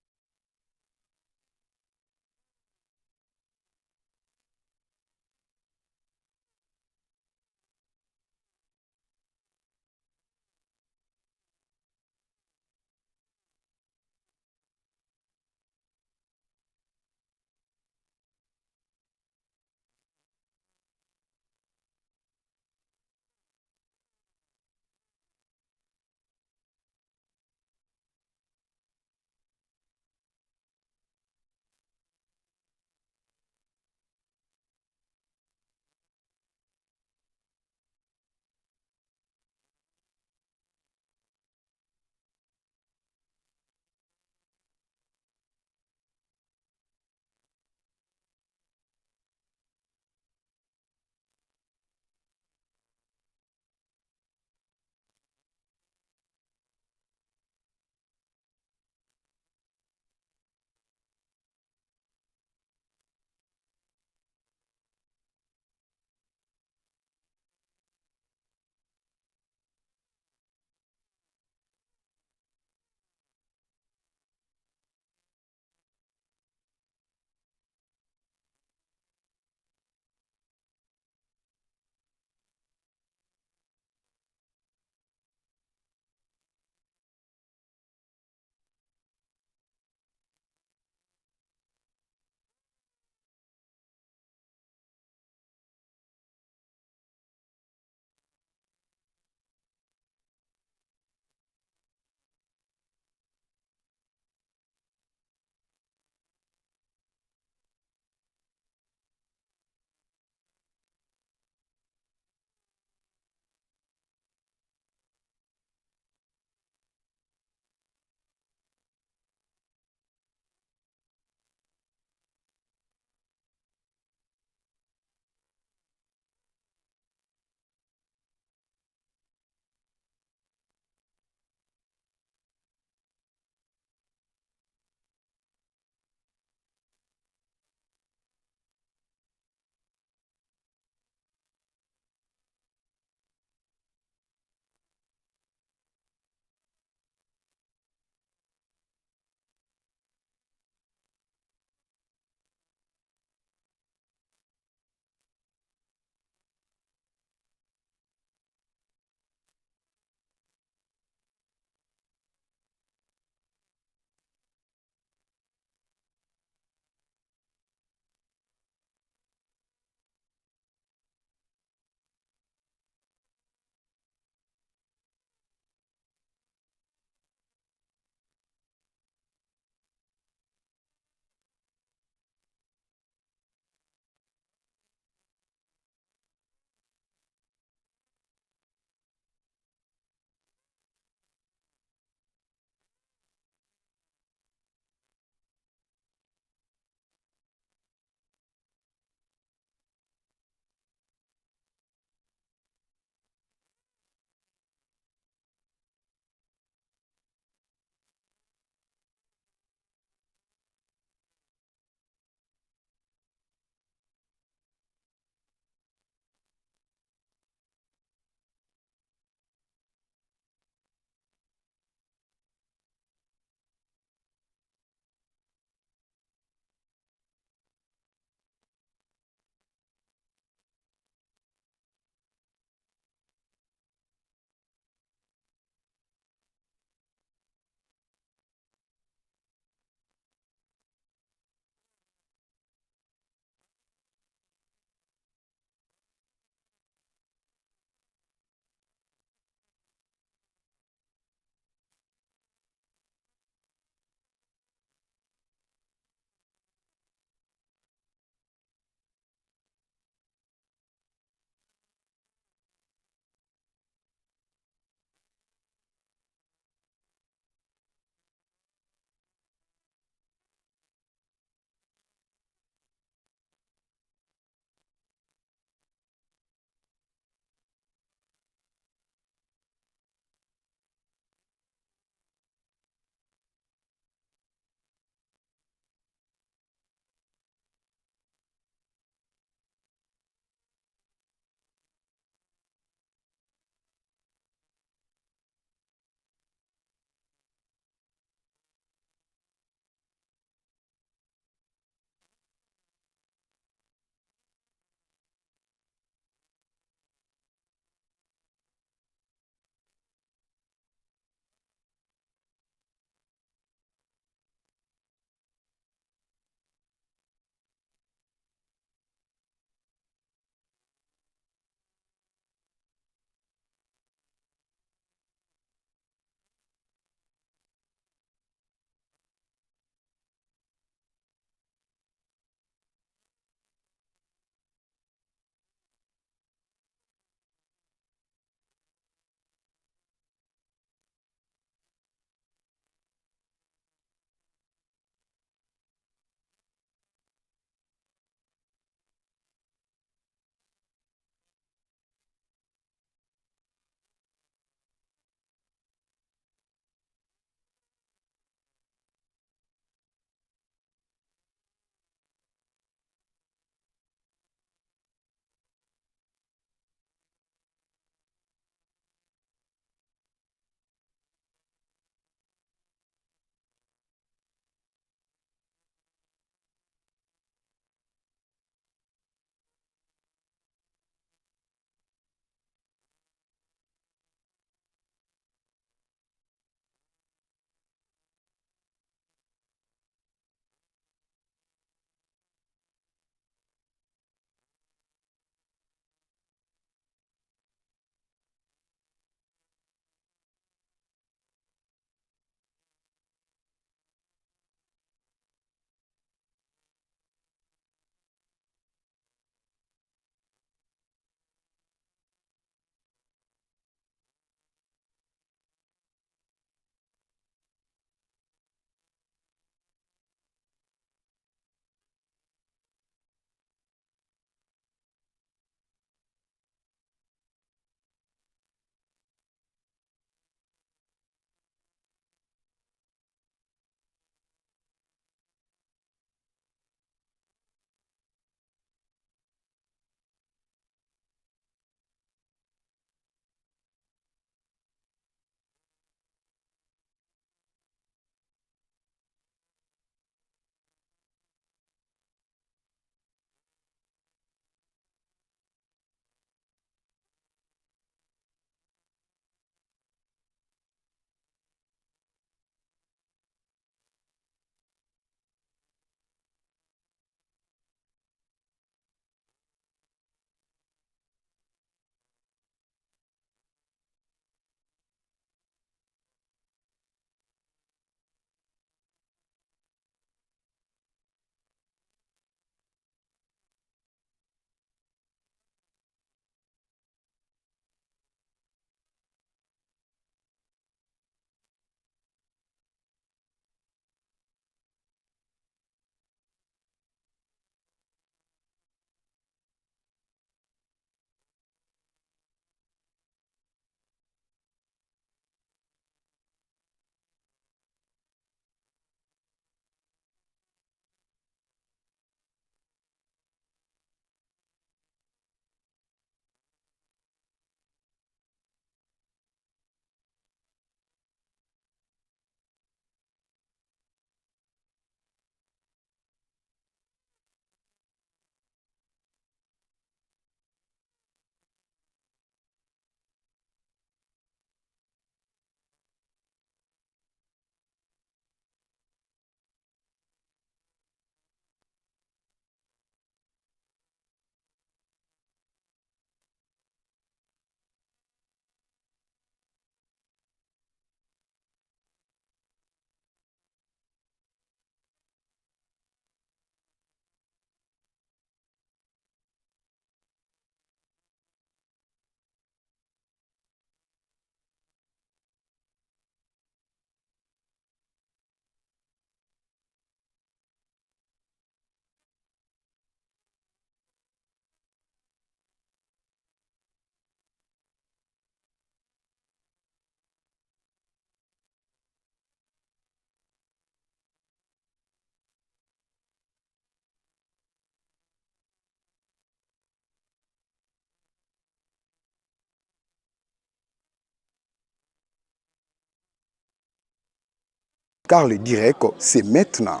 Car le direct, c'est maintenant.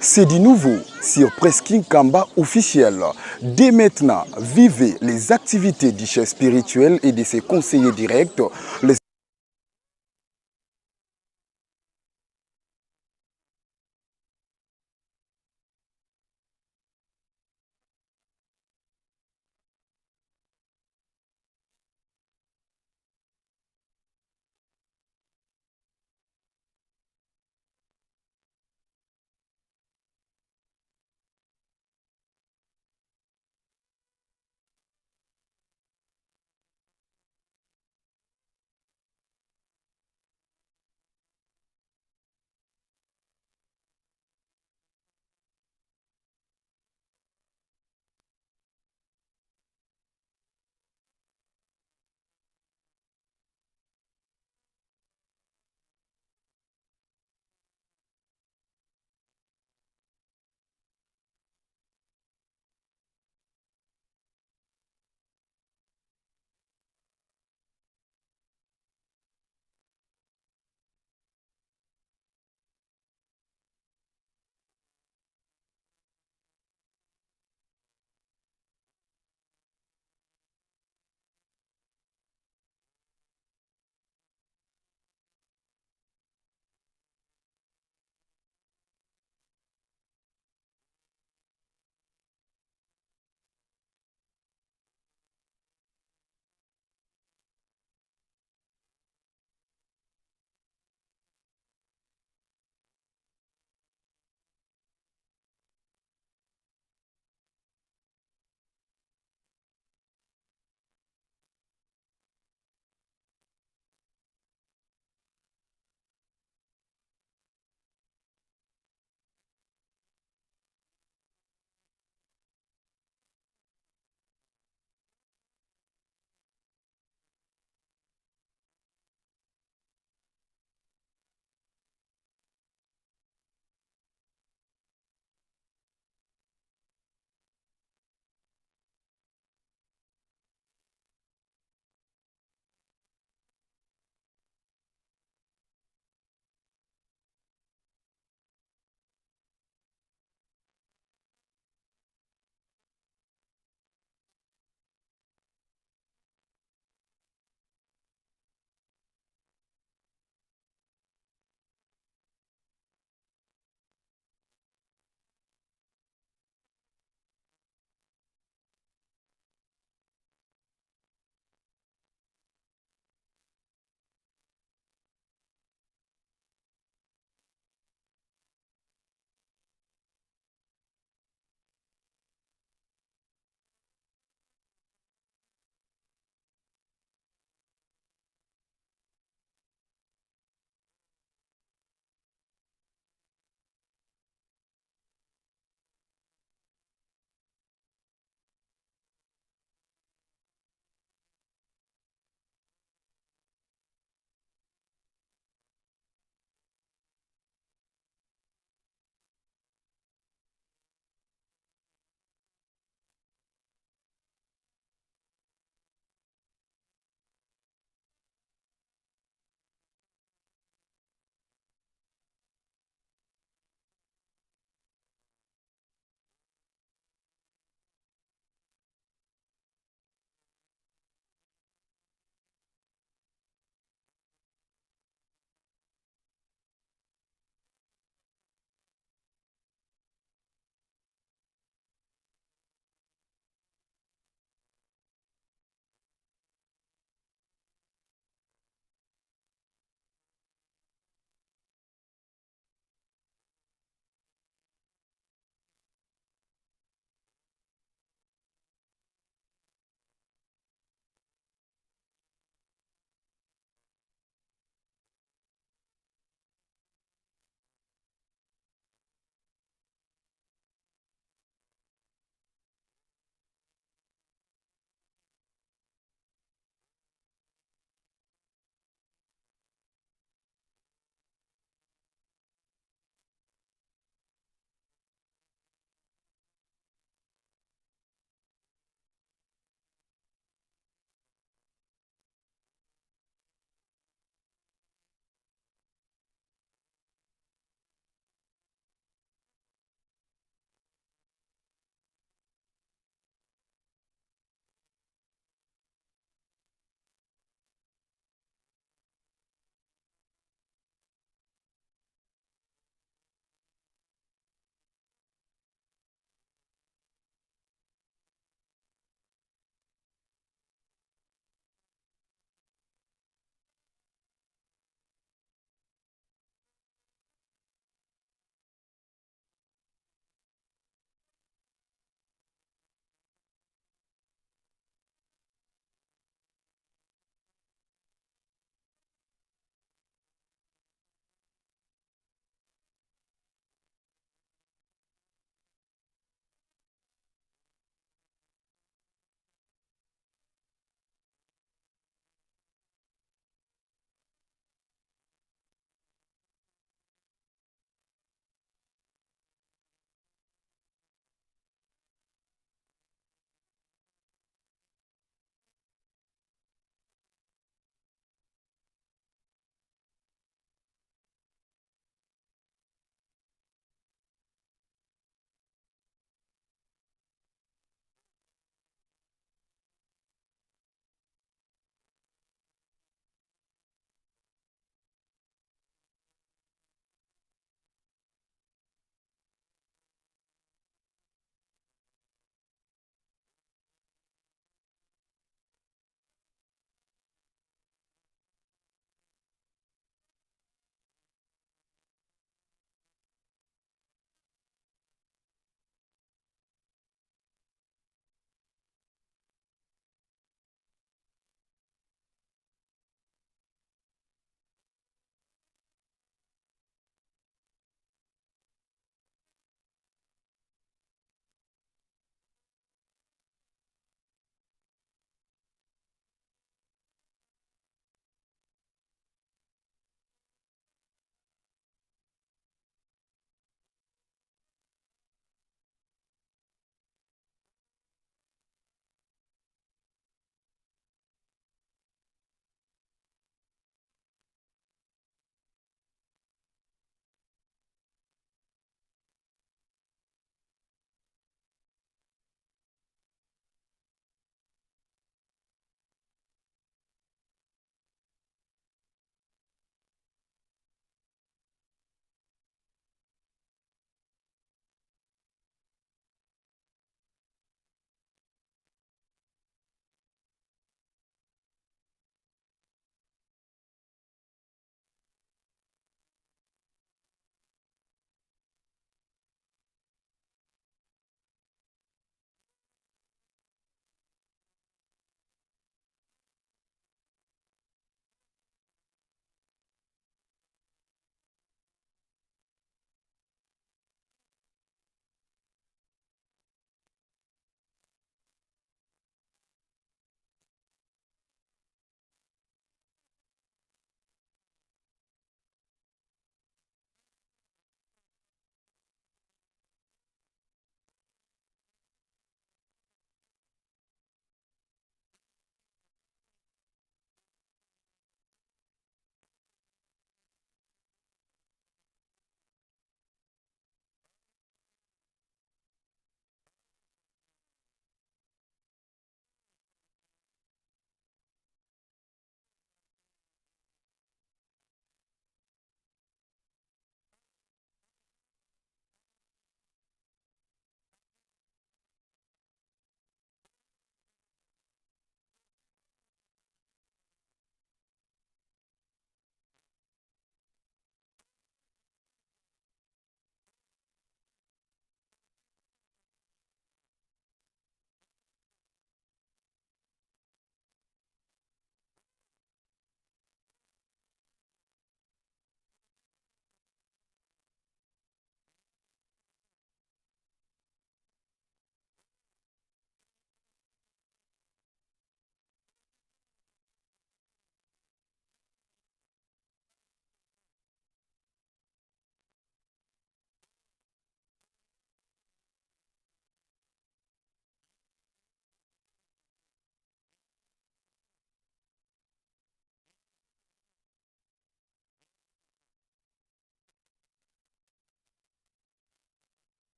C'est du nouveau sur Presking Kamba officiel. Dès maintenant, vivez les activités du chef spirituel et de ses conseillers directs. Les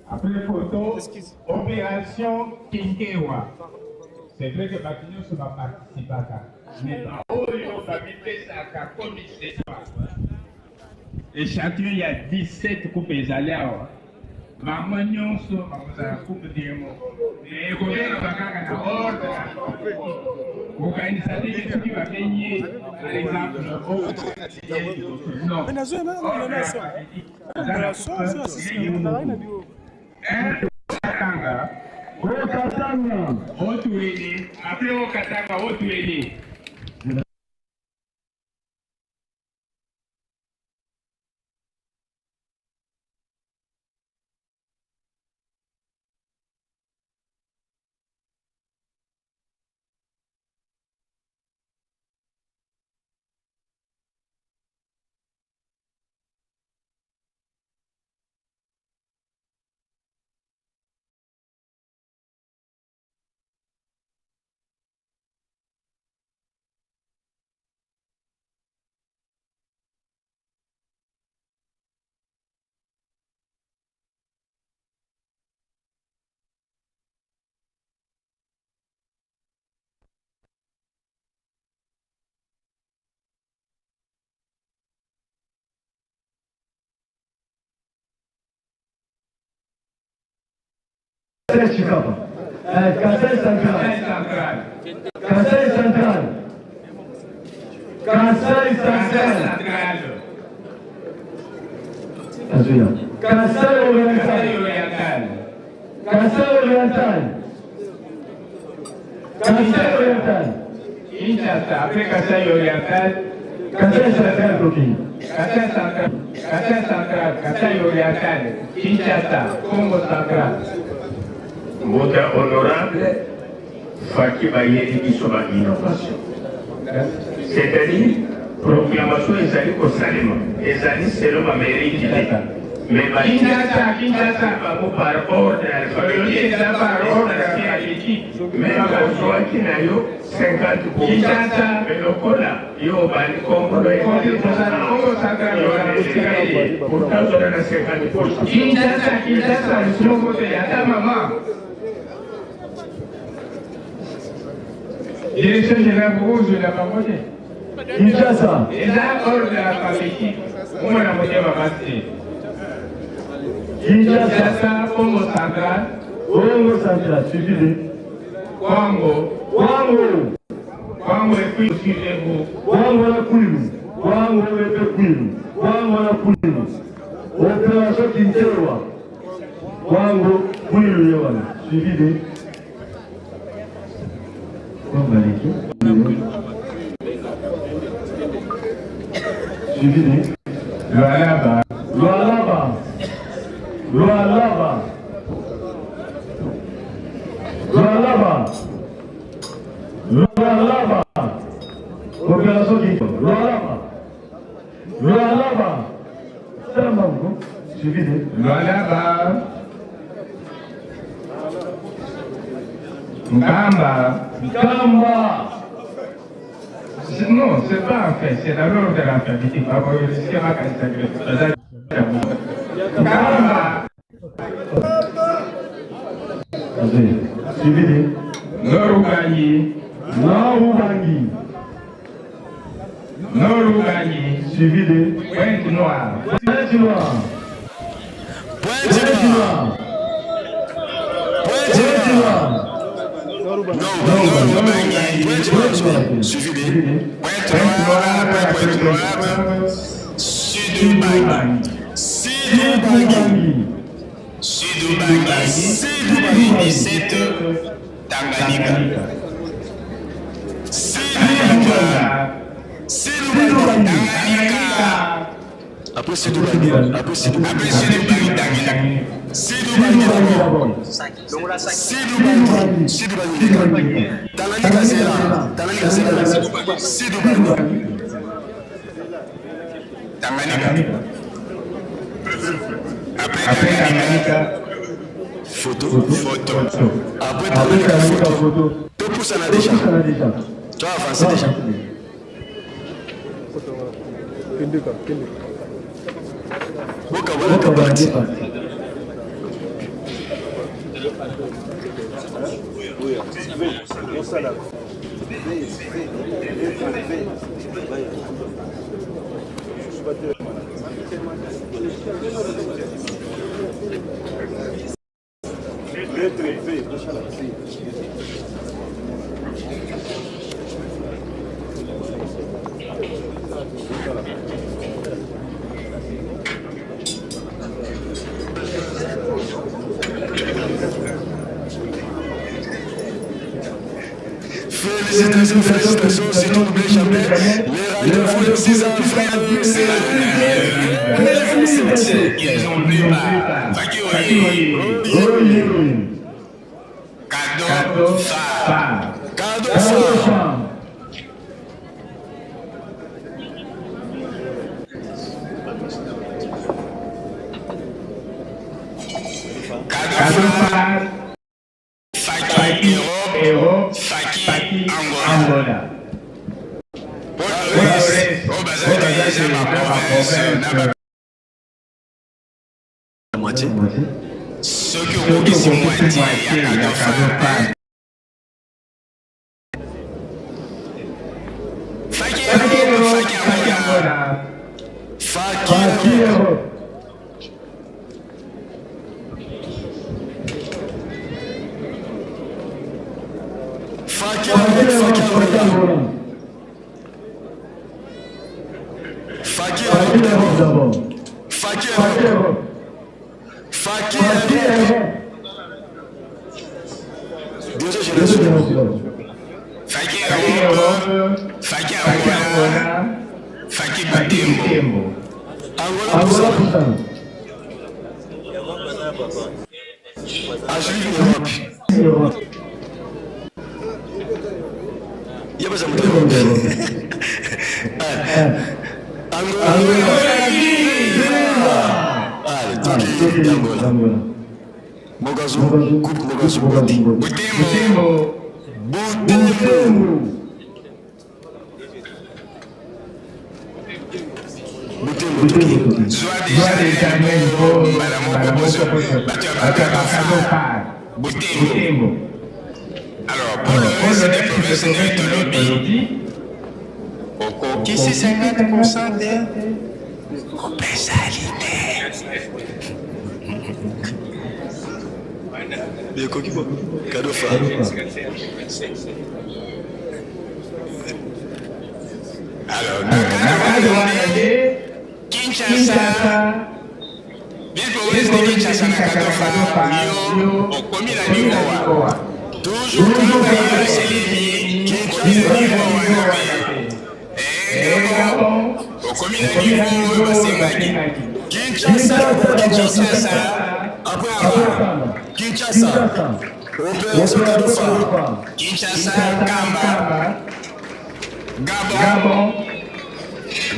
Après photo, opération Kinkewa. C'est vrai que bato nyonso baparticipaka, mais baoyo bamipesaka commissaire. Échantillon ya 17 coupe ezali awa. Bango nyonso bakozala coupe ndenge moko. Mais ekobengama kaka na ordre. Kokanisa te soki babengi ye, par exemple, non. Katanga, Haut-Katanga, Haut-Uele, après Haut-Katanga, Haut-Uele. Tshikapa. Kasai Central. Kasai Central. Kasai Central. Azuya. Kasai Oriental. Kasai Oriental. Kasai Oriental. Kinshasa, après Kasai Oriental. Kasai Central Toki. Kasai Central, Kasai Central, Kasai Oriental, Kinshasa, Congo Central. Mbuta honorable faki bayeli biso ba innovation c'est-à-dire proclamation ezali kosalema ezali selon ba mérite te mais ba Kinshasa, Kinshasa. bango par ordre alphabétique Eza par ordre alphabétique. mais ozwaki na yo 50 Kinshasa. mais lokola yo obandi kongolo Congo Central, pourtant ozala na 50 Kinshasa, Kinshasa, moko te, ata mama. Direction générale bokozwela bango te. Kinshasa. Eza ordre alphabétique. Omona motema pasi te. Kinshasa. Kinshasa, Congo Central, Congo Central. Suivi de Kwango, Kwango. Kwango et puis suivez-vous. Kwango na Kwilu. Kwango epe Kwilu. Kwango na Kwilu. Opération Kinkewa. Kwango Kwilu ye wana. Suivi de Kwango aleki. Suivi de Lualaba, Lualaba. Lualaba. Lualaba. Lualaba. Opération Kinkewa. Lualaba. Lualaba. Salambango. Suivi de Lualaba, Nkamba. Nkamba. Non, c'est pas en fait, c'est dans l'ordre alphabétique. Nkamba, Suivi de Nord-Ubangi, Nord-Ubangi. Nord-Ubangi, Suivi de Pointe Noire, Pointe Noire. Pointe Noire. Pointe Noire. Nord-Ubangi, Pointe Noire. Suivi de Pointe Noire, Pointe Noire, Sud-Ubangi, Sud-Ubangi, Sud-Ubangi, Sud-Ubangi, 17, Tanganyika. Sud-Ubangi, Sud-Ubangi, Tanganyika. Après Sud-Ubangi, après Sud-Ubangi, après Sud-Ubangi, Tanganyika. Sud-Ubangi d'abord. Sud-Ubangi, Sud-Ubangi. Tanganyika c'est là. Tanganyika c'est là. Sud-Ubangi. Tanganyika. Après après Tanganyika, Tanganyika, photo, photo. Après Après Tanganyika, Tanganyika, photo. photo. Topusana déjà. Topusana déjà. Tu as avancé déjà. Bokabwana deux parties. Félicitations, félicitations, surtout n'oubliez jamais, les rendez-vous le 6 avril, c'est Ils ont plus pas. Cadeau phare. Cadeau phare. Cadeau phare. Faki Europe, Faki Angola. Moitié. Soki okokisi moitié ya cadeau phare. Faki Europe, Faki Angola. Faki Europe. Faki Europe, Faki Angola. Faki Europe d'abord. Faki Europe. Faki Europe. Deuxième génération. Faki Europe, Faki Angola, Faki Butembo. Angola Pusana. Azwi Europe. Yebasa moto Europe. Angola. Allez, toki Angola. Mogazu, coupe Mogazu Butembo. Butembo. Butembo toki. Zwa déjà niveau mbala moko bozo bato ya ba Butembo. Alors pour le reste des provinces ndenge tolobi okokisi 50% te kopesali te. Ekoki bo cadeau phare. Alors na cadre wana nde Kinshasa, ville province de Kinshasa na cadeau phare yo okomi na niveau wa toujours kaka Yerusalemi okomi na niveau wana pe Gabon okomi na niveau oyo basengaki Kinshasa, Kinshasa après Kamba. Kinshasa, opération cadeau phare. Kinshasa, Kamba, Gabon,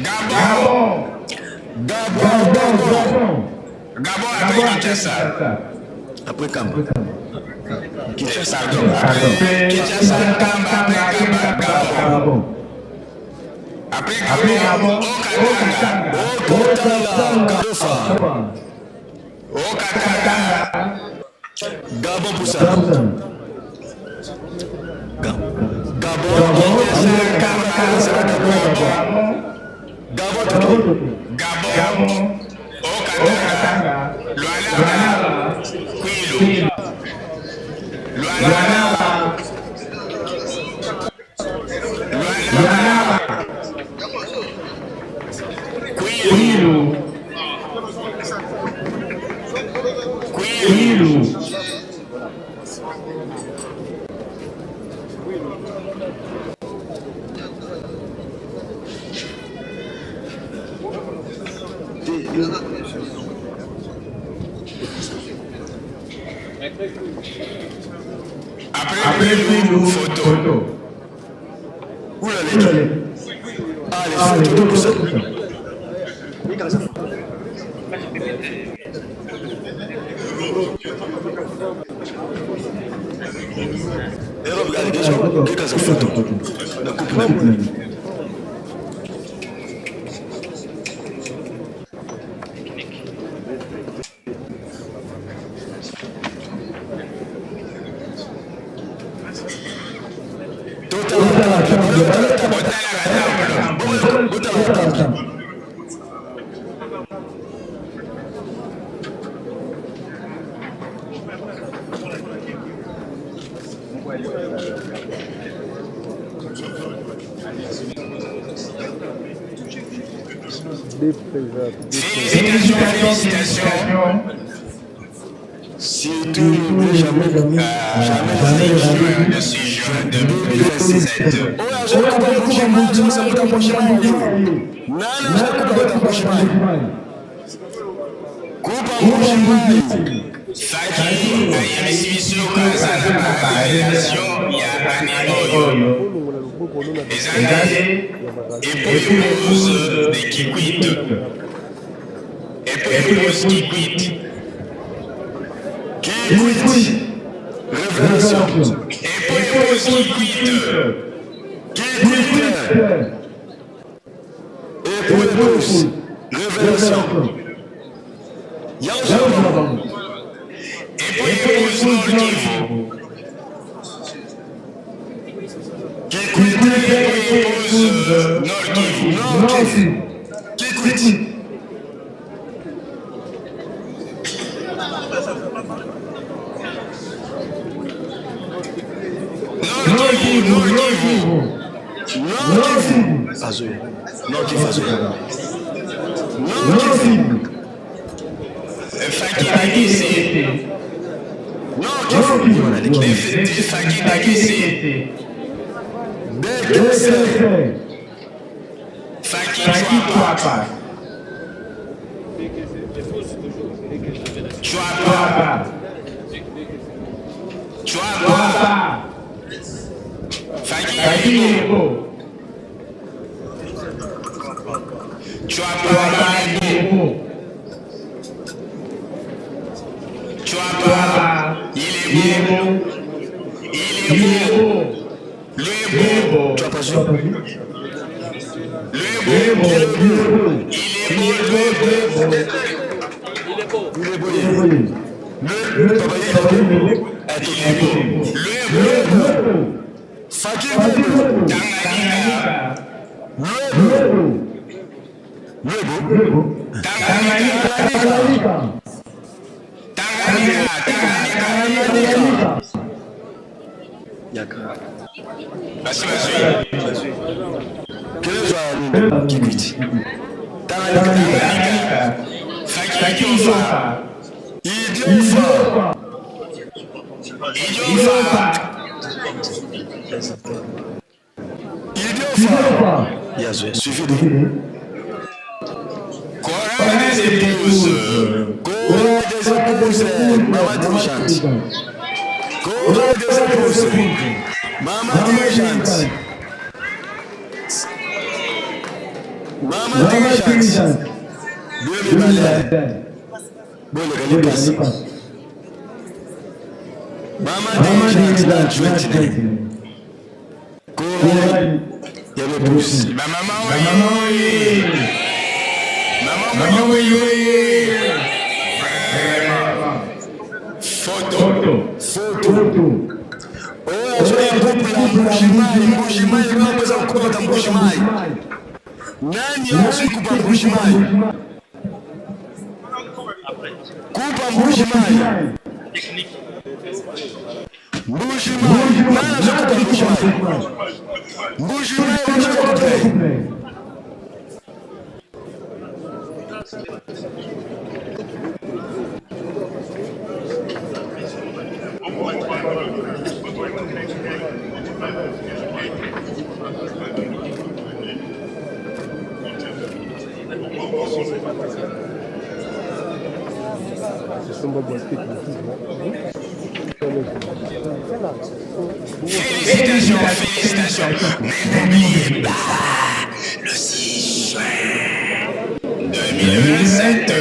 Gabon, Gabon, Gabon. Gabon après Kinshasa. Après Kamba. Kinshasa, pardon. Après Kinshasa, Kamba, après Kamba, Gabon. Après Gabon, Haut-Katanga. Haut-Katanga, cadeau phare. Haut-Katanga. Gabon Pusana. Gabon. Gabon toki. Gabon, Haut-Katanga, Lualaba, Kwilu. Lualaba. Lualaba. Kwilu. Kwilu. Après Kwilu, photo. Oula les. Allez, photo Pusana. Europe, allez, déjà, keka photo. Na coupe na. Félicitations, félicitations. Surtout, n'oubliez jamais, jamais le 6 juin 2027. Faki ayebisi biso aza na ba relation ya année oyo eza nde épouse de Kikwit, épouse Kikwit. Kikwit révélation. Épouse Kikwit. Kikwit épouse révélation. Épouse Nord Kivu. Kikwit épouse Nord Kivu. Nord Kivu. Kikwit. Nord Kivu, Nord Kivu. Nord Kivu. Azoya. Nord Kivu Azoya. Nord Kivu. Faki Dakese. Nord Kivu. Faki Dakese. Dekese. Faki Chouapa. Chouapa. Chouapa. Faki Ilebo. Chouapa Ilebo. Chouapa Ilebo. Ilebo. Luebo. Chouapa Zu. Luebo. Ilebo. Luebo. Luebo. Faki Luebo. Tanganyika. Luebo. Luebo. Tanganyika. Tanganyika. Tanganyika. Yaka. Basi bazwi. Kelezwa nini? Kikwit. Tanganyika. Faki Idiofa. Idiofa. Idiofa. Idiofa. Yazoya. Suivi de. Chorale des épouses. Chorale des épouses. Maman dirigeante. Chorale des épouses. Maman dirigeante. Maman dirigeante. Deux mibale. Boleka lipasi. Mama dirigeante na adjointe na ye. Chorale ya b'épouses. Bamama oye. Mama oye. Vraiment. Photo. Photo. Oyo azwi couple ya Mbujimayi, Mbujimayi ngambo eza kokota Mbujimayi. Nani azwi couple ya Mbujimayi? Couple ya Mbujimayi. Mbujimayi. Nani azwi couple ya Mbujimayi? Mbujimayi azwi couple. Félicitations, félicitations. Mais n'oubliez pas, le 6 juin 2027.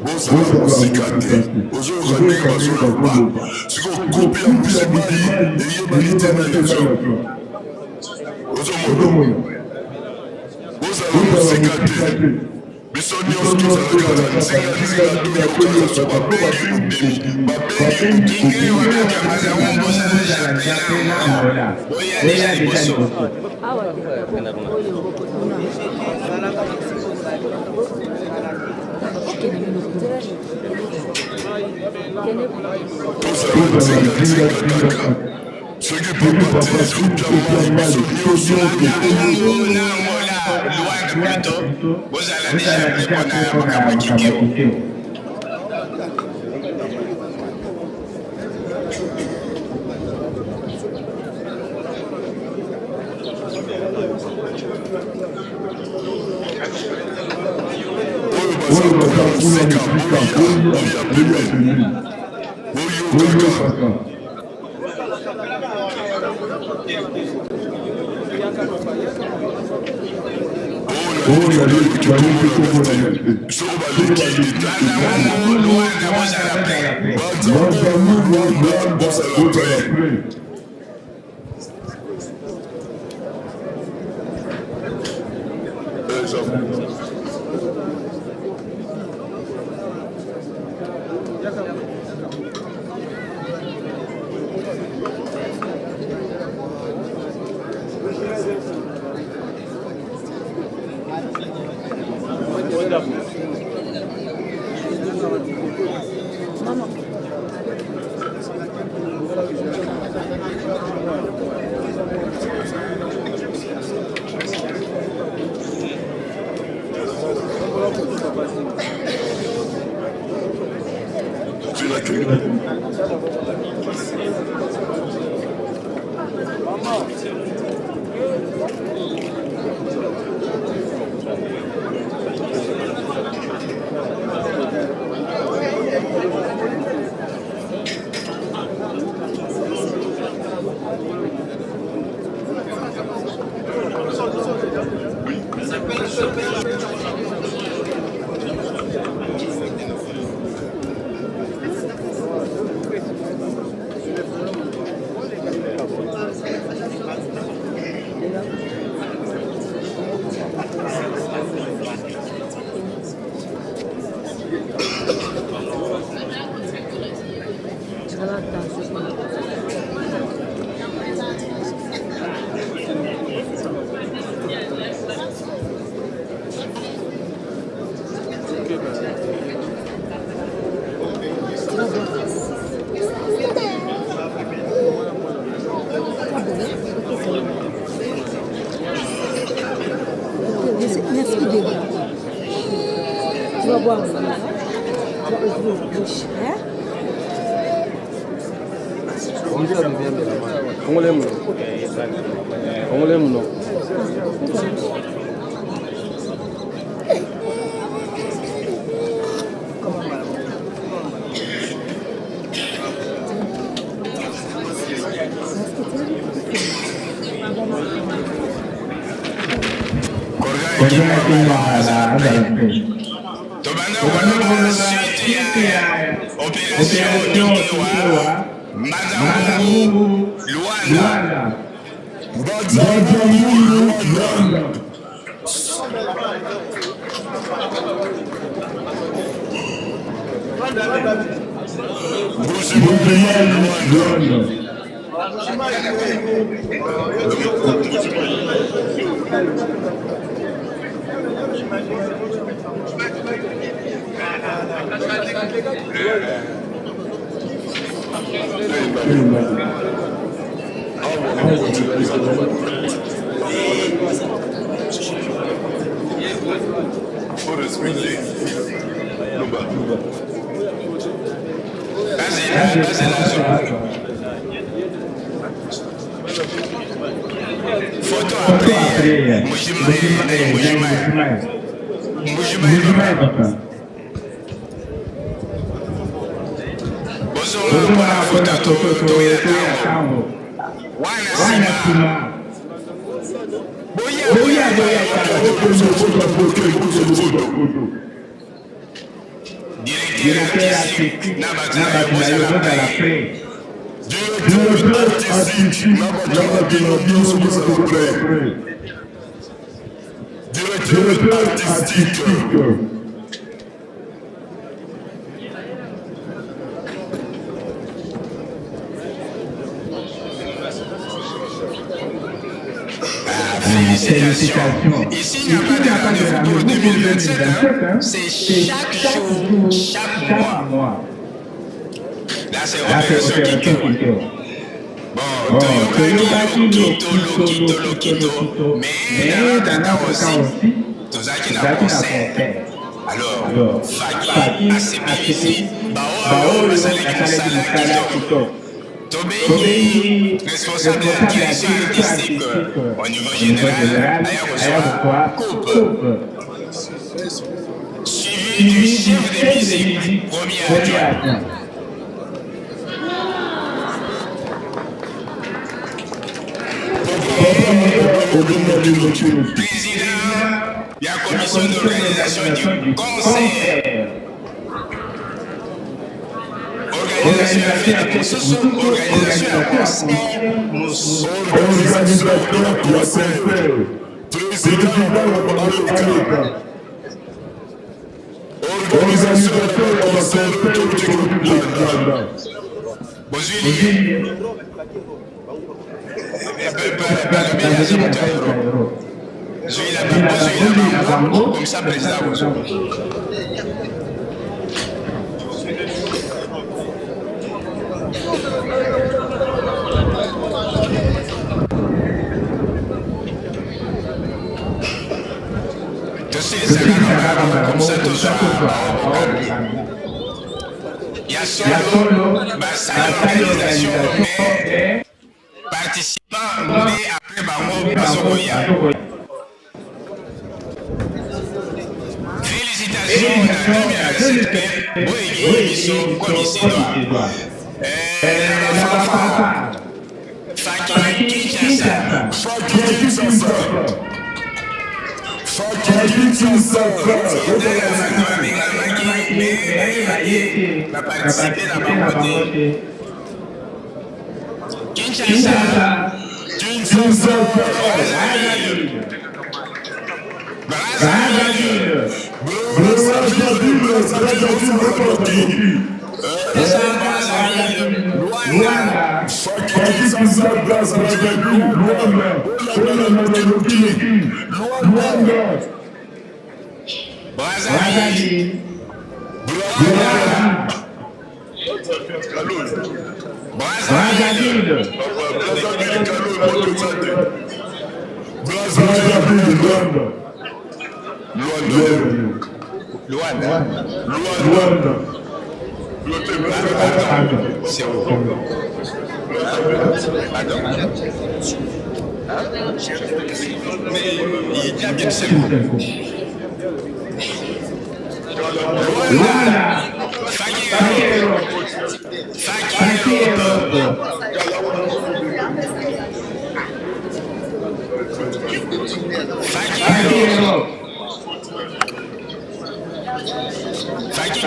Bozala mosika te, ozoyoka ndenge bazoloba. Sikoyo kopi ya Mbuji-Mayi eyebani te nani azoloba. Ozomona? Bozala mosika te. Biso nyonso tozalaka na nzinga nzinga, toyokaka so babengi obimi, babengi Tozala nzinga nzinga kaka. Soki papa ti kopia mai, biso nyonso Oyo baza kuna mosika, boya pembeni, boyokaka. Oyo bayoki kombo na ye te. Soki baleki Luanda, bozala prêt. Merci, merci. Tu vas boire. Félicitations. Ici, il n'y a pas de rendez-vous pour 2027. Hein. C'est chaque jour, chaque mois. Là, c'est Opération Kito. Bon, Toyokaki Lokito, Lokito, Lokito. Mais dans notre aussi, Tozaki na concert. Alors, Faki, ACPC, Bao, Basalaki Mosala Kito. Tobengi, responsable de la direction artistique au niveau général, Ayakosoa, Coupe. Suivi du chef de musique, premier adjoint. Président de la commission d'organisation du concert. Organisation ya mosusu, organisation ya concert mosusu. Organisation ya concert. Président Aleka. Organisation ya concert Tokyo. Bozwi balobi ya moto ya euro. Zwi na bango comme ça président akozwa. Tosilisa kaka comme ça tozwa ya solo basali organisation mais participant nde après bango bazokoya. Félicitations na 2027 boyeki biso comme ici doit. Faki Kinshasa. Faki Kinshasa. Faki Kinshasa. Baparticipe na bango te. Kinshasa. Kinshasa. Brazzaville. Brazzaville. Brazzaville. Luanda. Faki Kinshasa. Brazzaville. Luanda. Luanda. Brazzaville. Brazzaville. Brazzaville. Luanda. Luanda. Luanda. Luanda. C'est où? Pardon? Mais il y a bien c'est où? Luanda. Faki Europe. Faki Europe. Faki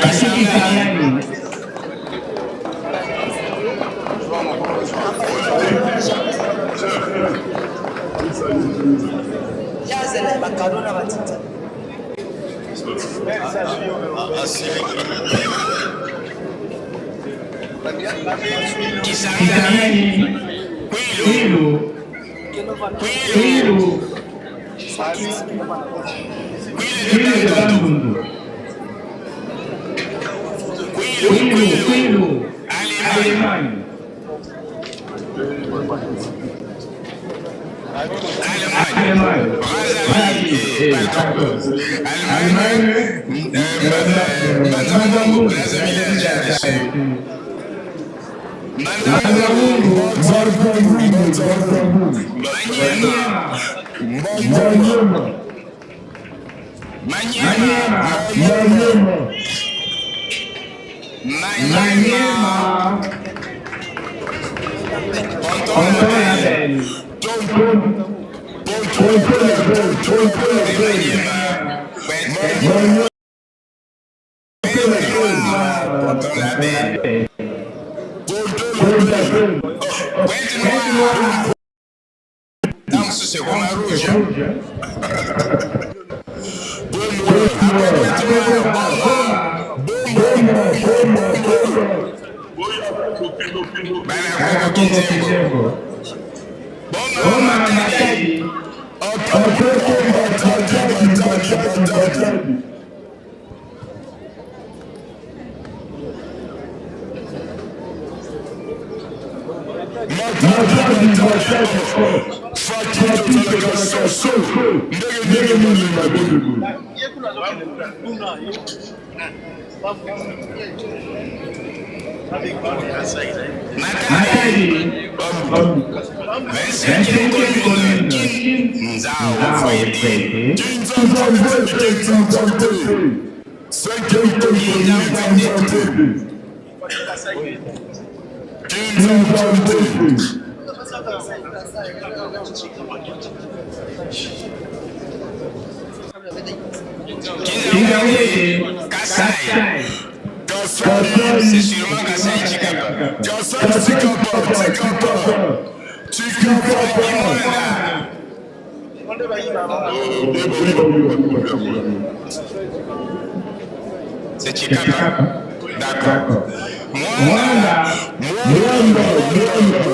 Kisangani. Kisangani. Kwilu. Kwilu. Kwilu de Bandundu. Kwilu, Kwilu. Allemagne. Allemagne. Allemagne. Maniema. Maniema. Tonton Label. Tonton Label. Tonton Label. Tonton Label. Pointe Noire. C'est rouge. Matadi. 25e commune. Nzao Fouete. Kinzawete. Kasai. C'est sûrement Kasai Chikapa. Kasai Chikapa, Chikapa. Chikapa. C'est Chikapa. D'accord. Mwanda. Mwanda. Mwanda.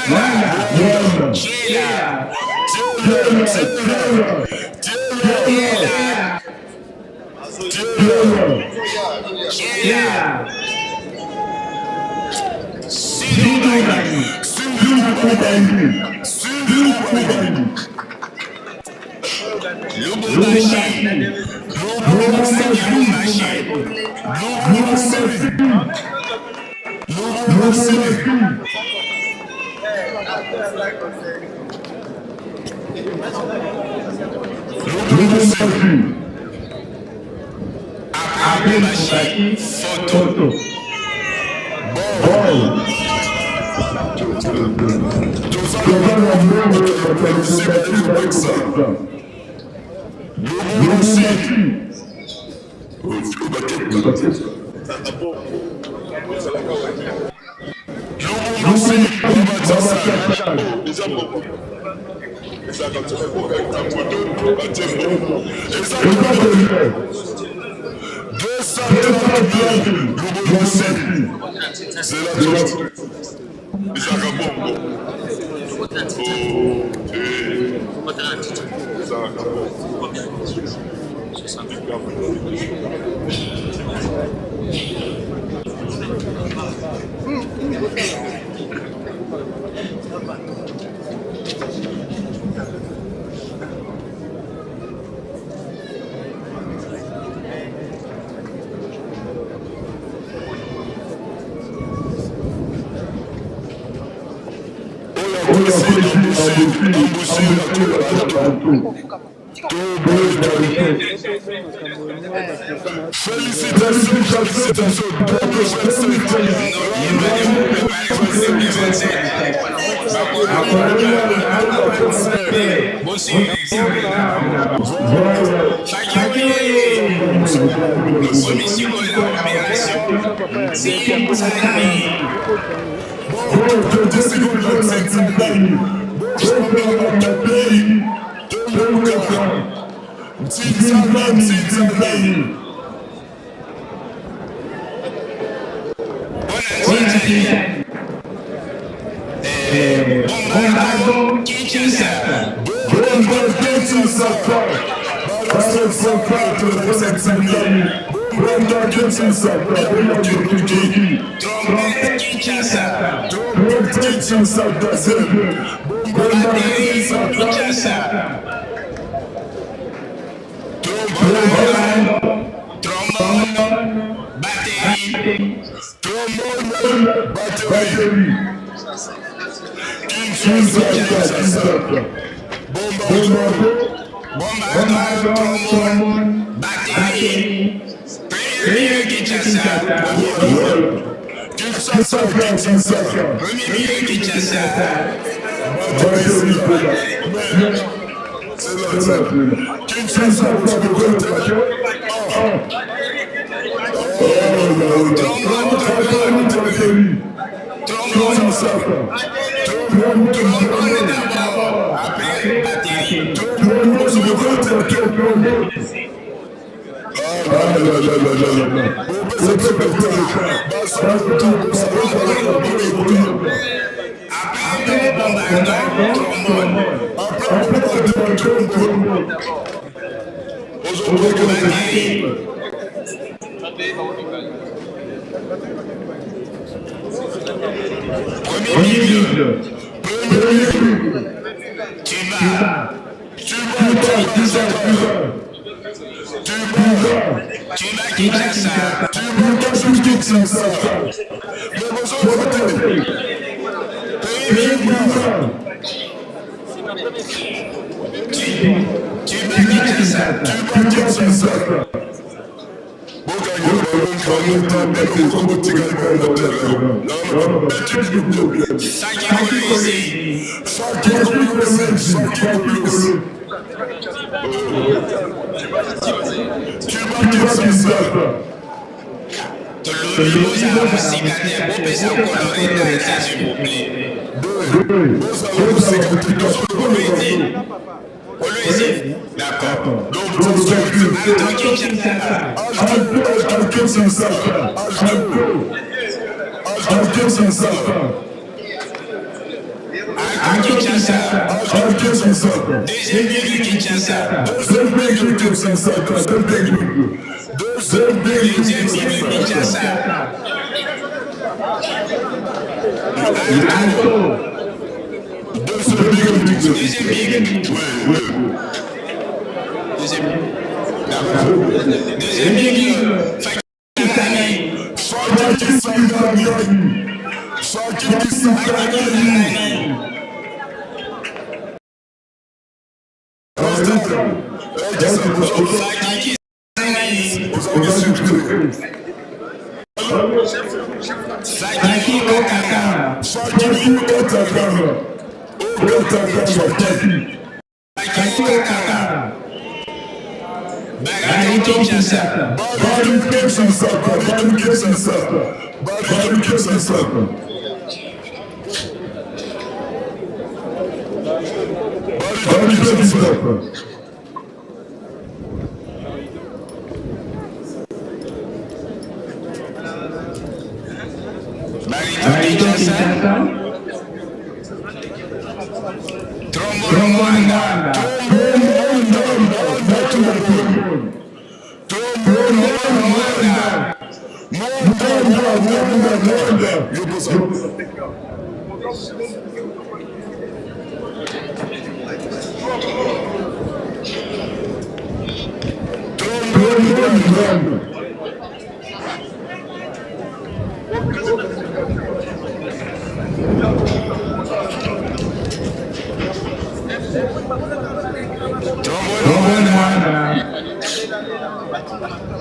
Mwanda. Tchela. Tchela. Tchela. Sud-Ubangi. Sud-Ubangi. Sud-Ubangi. Lubumbashi. Lubumbashi. Lubumbashi. Lubumbashi. Lubumbashi. Photo. Félicitations, félicitations,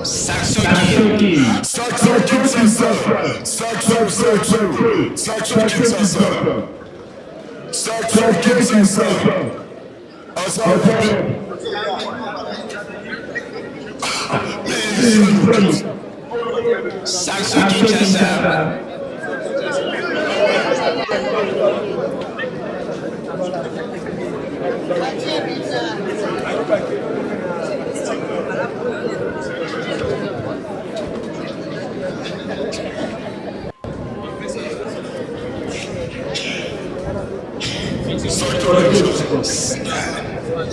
Saxo Kinshasa. Saxo, Saxo. Saxo Kinshasa. Saxo Kinshasa. Aza Saxo Kinshasa.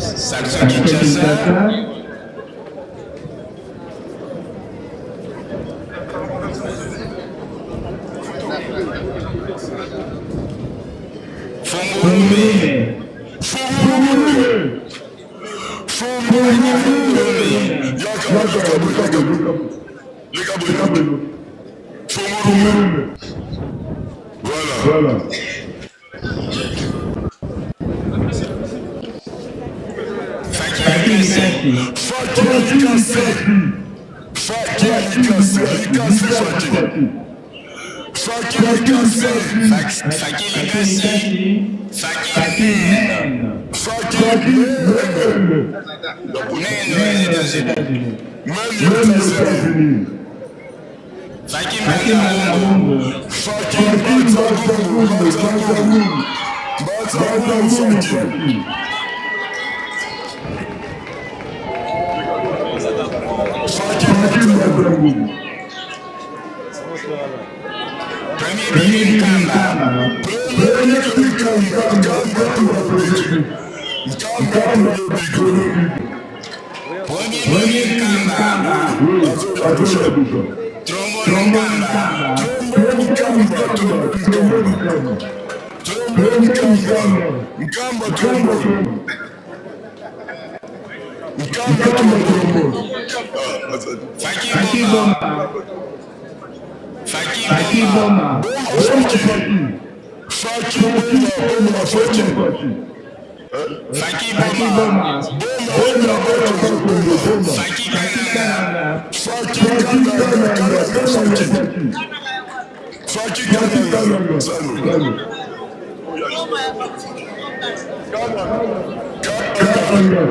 Saxo Kinshasa. Fungurume. Fungurume. Fungurume. Fungurume. Voilà. Fakir Likase. Fakir Likase. Likase Fakir. Fakir Likase. Fakir Likase. Fakir Fakir Mene. Mene aux États-Unis. Mene aux États-Unis. Fakir Mbanza Fakir Mbanza Mbanza Fakir. Premier Nkamba. Premier Nkamba. Trombone Nkamba. Nkamba trombone. Nkamba trombone. Fakir Boma. Fakir Boma. Fakir Boma. Fakir. Fakir Boma. Fakir Kananga. Fakir Kananga. Fakir. Fakir Kananga. Zalo. Kananga.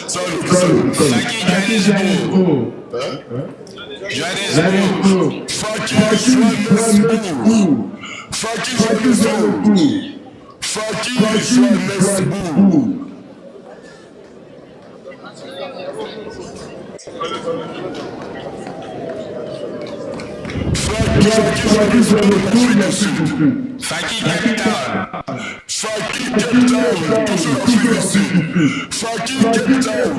Zalo. Fakir Johannesburg. Johannesburg. Fakir Johannesburg. Fakir Johannesburg. Fakir Johannesburg. Fakir Cape Town. Fakir Cape Town. Toujours l'Afrique du Sud. Fakir Cape Town.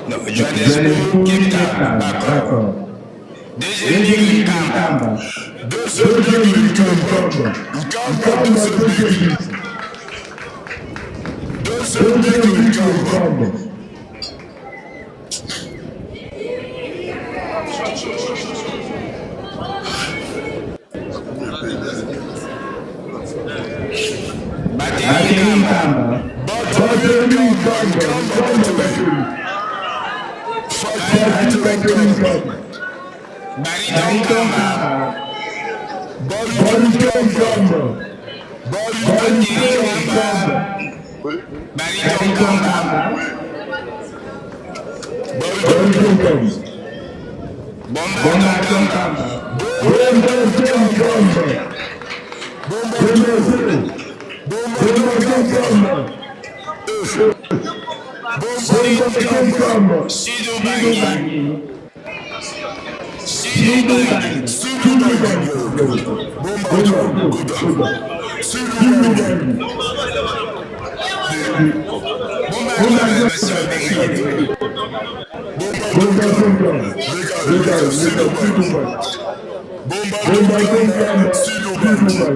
Non, Johannesburg, Cape Town. D'accord. Deuxième ligue Nkamba. Deuxième ligue Nkamba. Nkamba deuxième ligue. Deuxième ligue Nkamba. Batterie Nkamba. Batterie Nkamba. Nkamba batterie. Fakir Nkamba. Bariton Nkamba. Bariton Nkamba. Bariton Nkamba. Bariton Nkamba. Bariton Nkamba. Bombardo Nkamba. Bombardo Nkamba. Bombardo. Bombardo Nkamba. Bombardo Nkamba. Sud Ubangi. Sud Ubangi. Sud Ubangi. Bombardo. Sud Ubangi.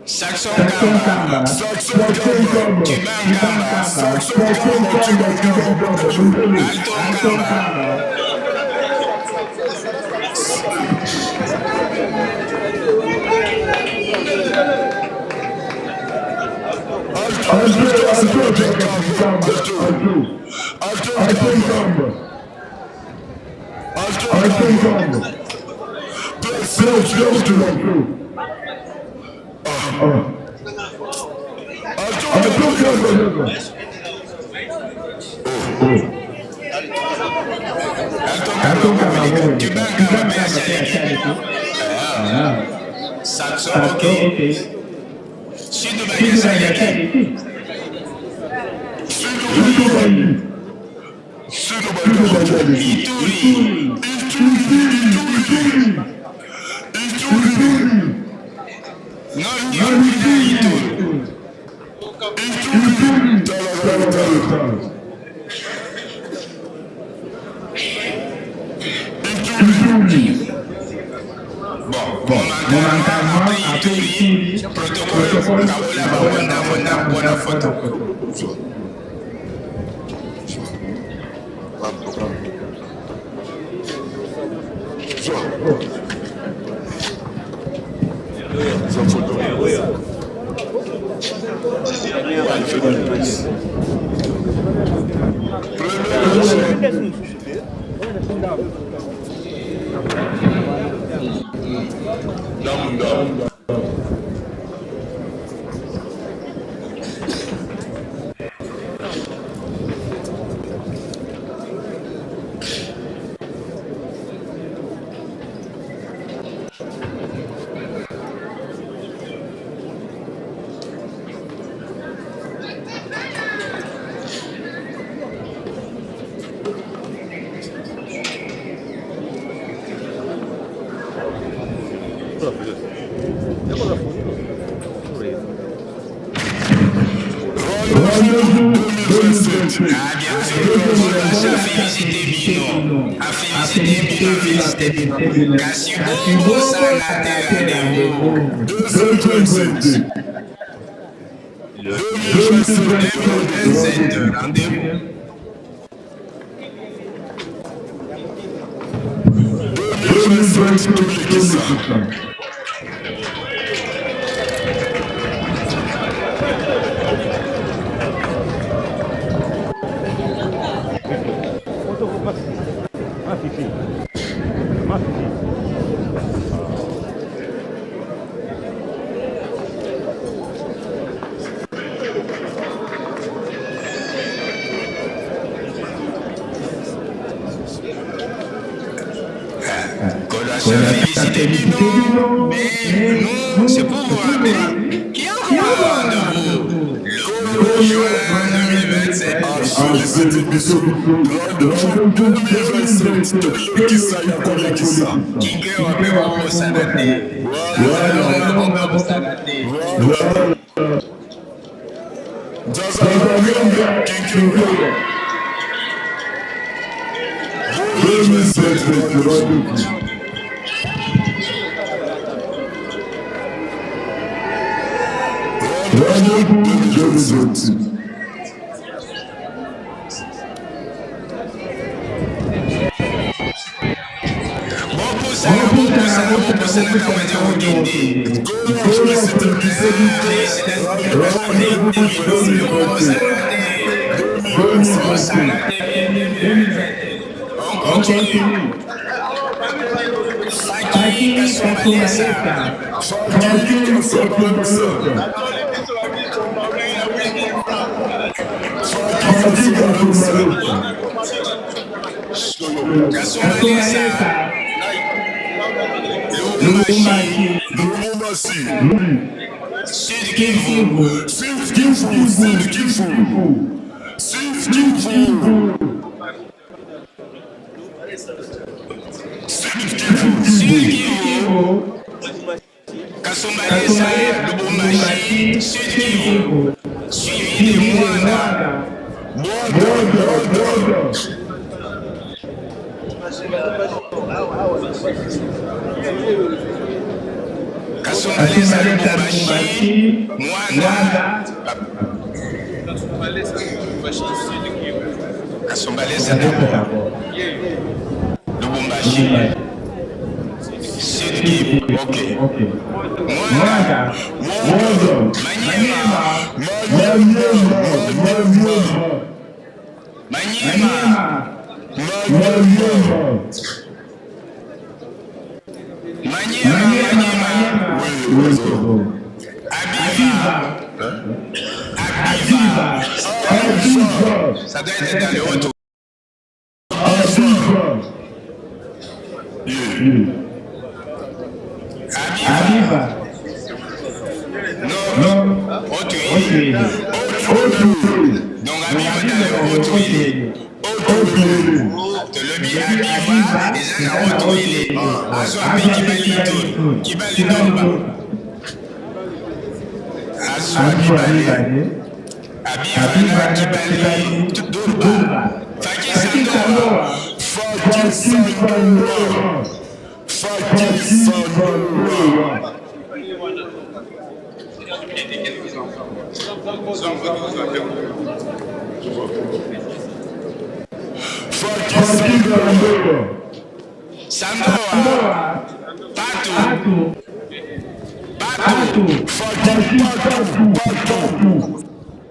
Saxon Kamba. Saxon Kamba. Tuba Nkamba. Saxon Kamba. Tuba Nkamba. Alto Nkamba. Ok. Mwanda. Maniema. Maniema. Maniema. Maniema. Abiva. Abiva. Ça doit être dans le haut. Abiva. Non. Haut-Uele. Donc Abiva dans le Haut-Uele. Tolobi Abiva eza na Haut-Uele. Azwa mpe Kibali Ituri. Kibali Domba. Azwa mibale. Abiva na Kibali Durba. Faki Sandoa. Faki Sandoa. Faki Sandoa. Faki Sandoa. Sandoa. Patu. Patu. Faki Patu. Patu.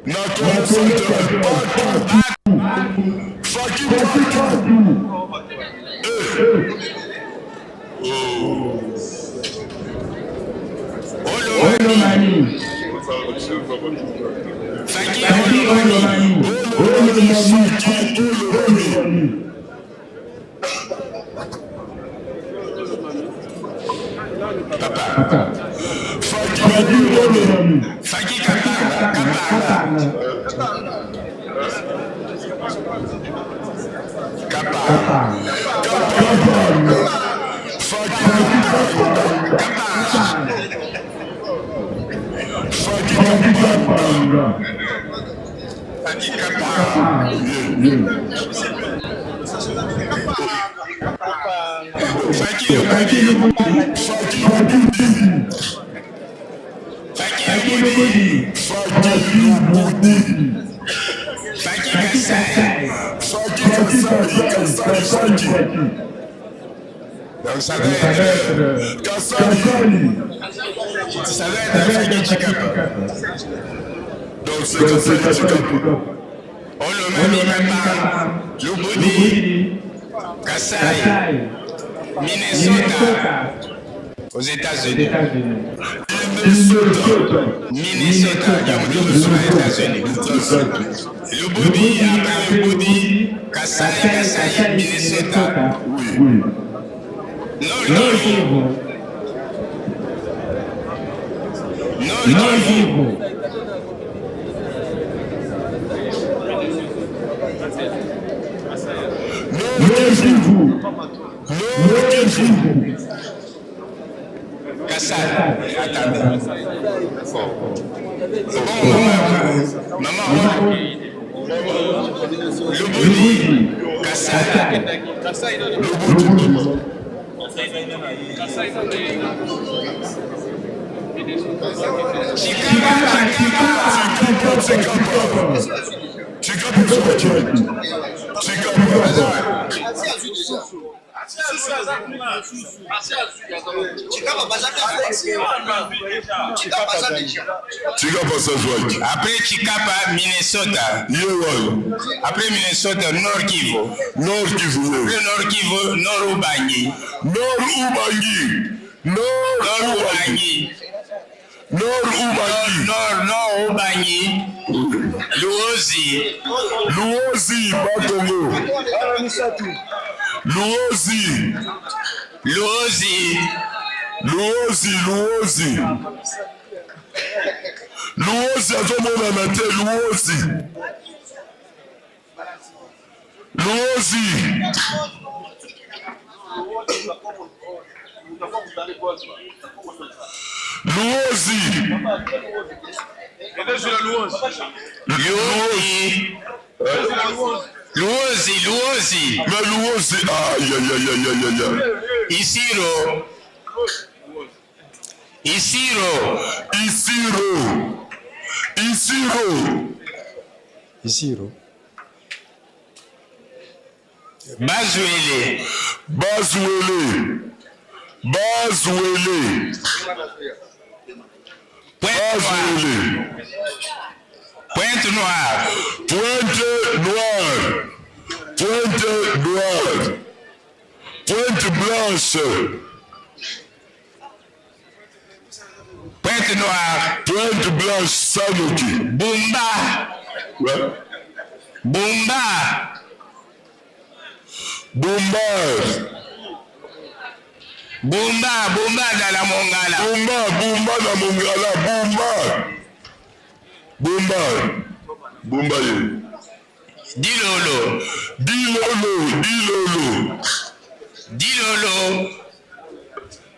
Na Congo Patu. Faki Patu. Olomani. Faki Olomani. Olomani. Papa. Faki Kapanga. Kapanga. Kapanga. Faki Kapanga. Faki Kapanga. Faki Lubudi. Faki Lubudi. Faki Kasai. Faki Kasai. Kasai. Donc ça doit être Kasai. Ça doit être Faki Chikapa. Donc c'est Kasai Chikapa. Olomami Kapa. Lubudi. Kasai. Minnesota. Aux États-Unis. Minnesota. Minnesota. Aux États-Unis. Lubudi, après Lubudi, Kasai, Kasai, Minnesota. Oui. Nord Kivu. Nord Kivu. Nord Kivu. Nord Kivu. Kasai. Attendez. Bon, maman. Maman. Lubudi. Kasai. Lubudi. Après Chikapa, Minnesota. Après Minnesota, Nord Kivu. Nord Kivu. Après Nord Kivu, Nord Ubangi. Nord Ubangi. Nord Ubangi. Nord Ubangi. Nord, Nord Ubangi. Luozi. Luozi, Bakongo. Luozi. Luozi. Luozi, Luozi. Luozi azomonana te, Luozi. Luozi. Luozi. Luozi. Luozi, Luozi. Mais Luozi, aïe, aïe, aïe, aïe, aïe, aïe. Isiro. Isiro. Isiro. Isiro. Isiro. Bazuele. Bazuele. Bazuele. Bas-Uele. Pointe Noire. Pointe Noire. Pointe Noire. Pointe Blanche. Pointe Noire. Pointe Blanche, Sanoki. Bumba. Ouais. Bumba. Bumba. Bumba, Bumba dans la Mongala. Bumba, Bumba na Mongala, Bumba. Bumba. Bumba ye. Dilolo. Dilolo, Dilolo. Dilolo.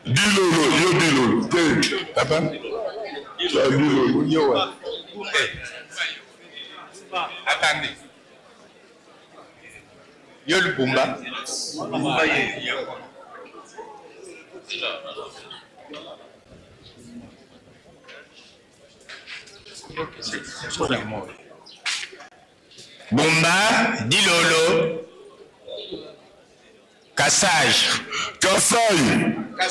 Dilolo, yo Dilolo. Te. Papa. Ya Dilolo, yo wa. Attendez. Yo Lubumba. Bumba, Dilolo, Kassage. Kassai.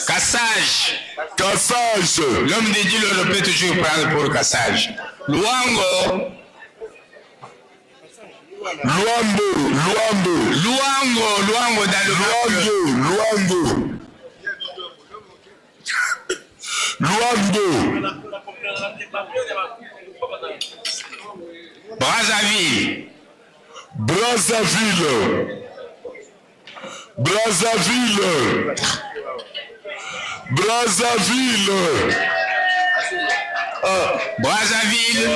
Kassage. Kassage. L'homme de Dilolo peut toujours prendre pour Kassage. Luango. Luambo, Luambo. Luango, Luango dans le Luango, Luango. Luango. Brazzaville. Brazzaville. Brazzaville. Brazzaville. Ah. Brazzaville.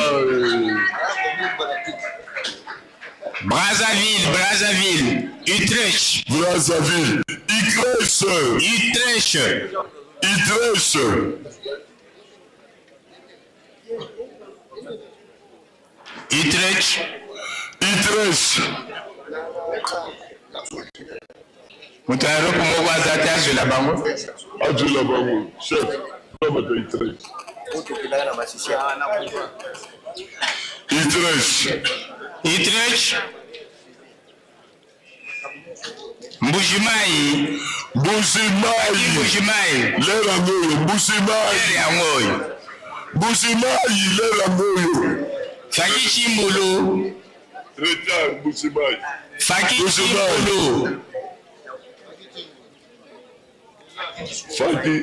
Brazzaville, Brazzaville. Utrecht. Brazzaville. Utrecht. Utrecht. Utrecht. Utrecht. Utrecht. Moto ya Europe moko aza te azwela bango. Azwela bango, chef. Bato Utrecht. Utrecht. Utrecht. Mbujimayi. Mbujimayi. Mbujimayi. Lera yango oyo Mbujimayi. Lera yango oyo. Mbujimayi lera yango oyo. Faki Chimbulu. Retard Mbujimayi. Faki Chimbulu. Faki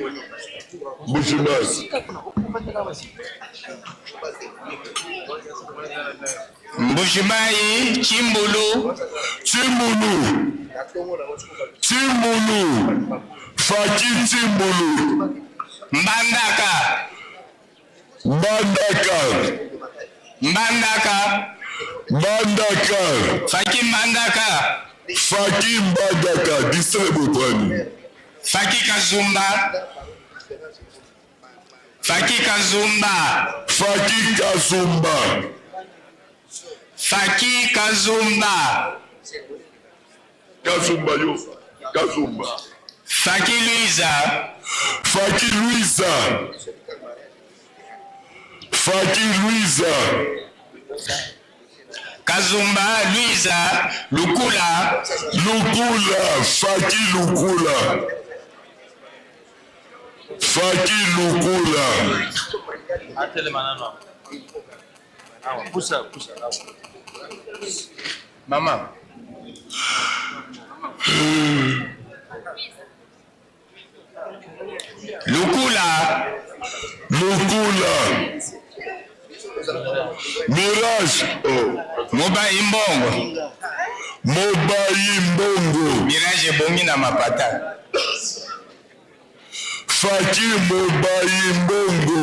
Mbujimayi. Mbujimayi Chimbulu. Chimbulu. Chimbulu. Faki Chimbulu. Mbandaka. Mbandaka. Mbandaka. Mbandaka. Faki Mbandaka. Faki Mbandaka, district Botwani. Faki Kazumba. Faki Kazumba. Faki Kazumba. Faki Kazumba. Kazumba yo. Kazumba. Faki Luiza. Faki Luiza. Faki Luiza. Kazumba, Luiza, Lukula. Lukula, Faki Lukula. Faki Lukula. Mama. Lukula. Lukula. Mirage. Oh. Mobayi Mbongo. Mobayi Mbongo. Mirage ebongi na mapata. Faki Mobayi Mbongo.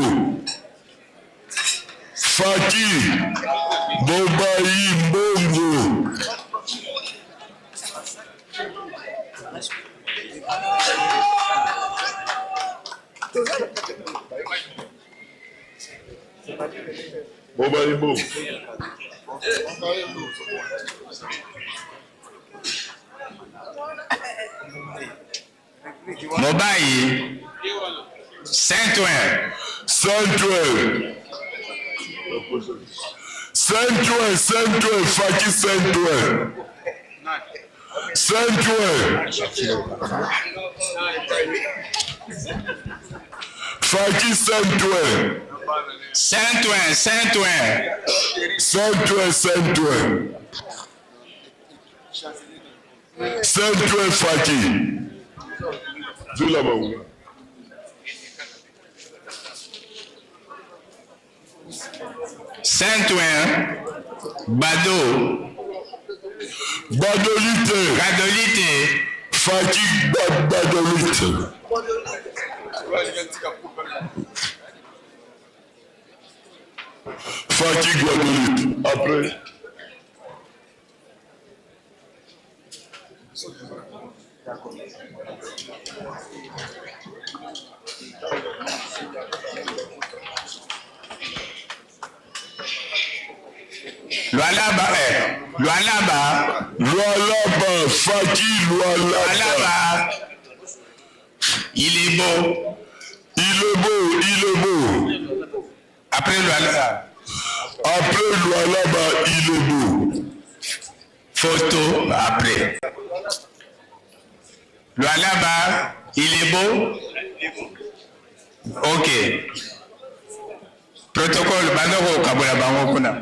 Faki Mobayi Mbongo. Mobayi Mbongo. Mobayi. Saint-Ouen. Saint-Ouen. Saint-Ouen, Saint-Ouen, Faki Saint-Ouen. Saint-Ouen. Faki Saint-Ouen. Saint-Ouen, Saint-Ouen. Saint-Ouen, Saint-Ouen. Saint-Ouen Faki. Zula bango. Saint-Ouen, Bado. Badolite. Badolite. Faki Badolite. Faki Guadeloupe. Après. Lualaba, eh. Lualaba. Lualaba, Faki Lualaba. Lualaba. Il est beau. Il est beau, il est beau. Après Lualaba. Après Lualaba, il est beau. Photo après. Lualaba, il est beau. Ok. Protocole, bandoko kabola bango kuna.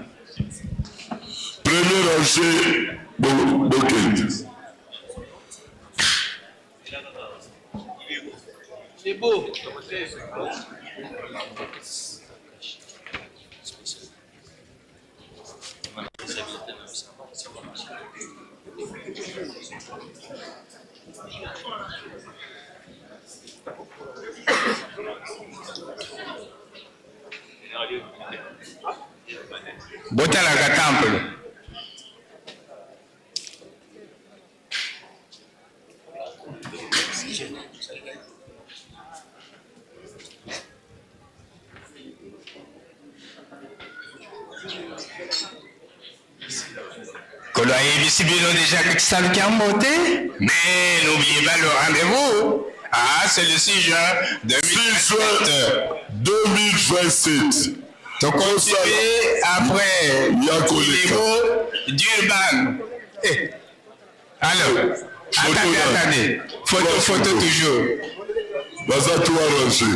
Premier rangée, Bokende. C'est beau. Botalaka temple. Kolo ayebisi bino déjà kisalu kiambo te, mais n'oubliez pas le rendez-vous. Ah, c'est le 6 juin 2027. 2027. Tokontinue après Yakoleka. Durban. Eh. Alors, attendez, attendez. Photo, photo toujours. Baza tout arrangé.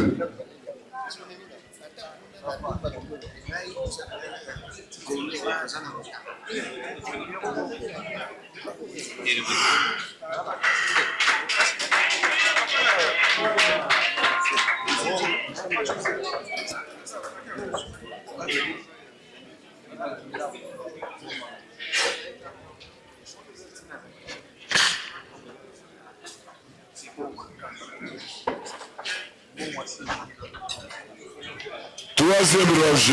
Troisième rangée.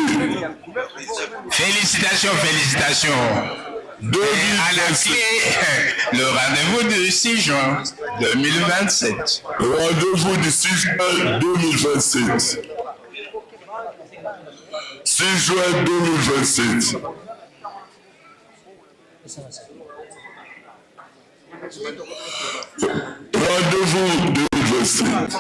Félicitations, félicitations. Et à la clé, le rendez-vous du 6 juin 2027. Rendez-vous du 6 juin 2027. 6 juin 2027. Rendez-vous 2027.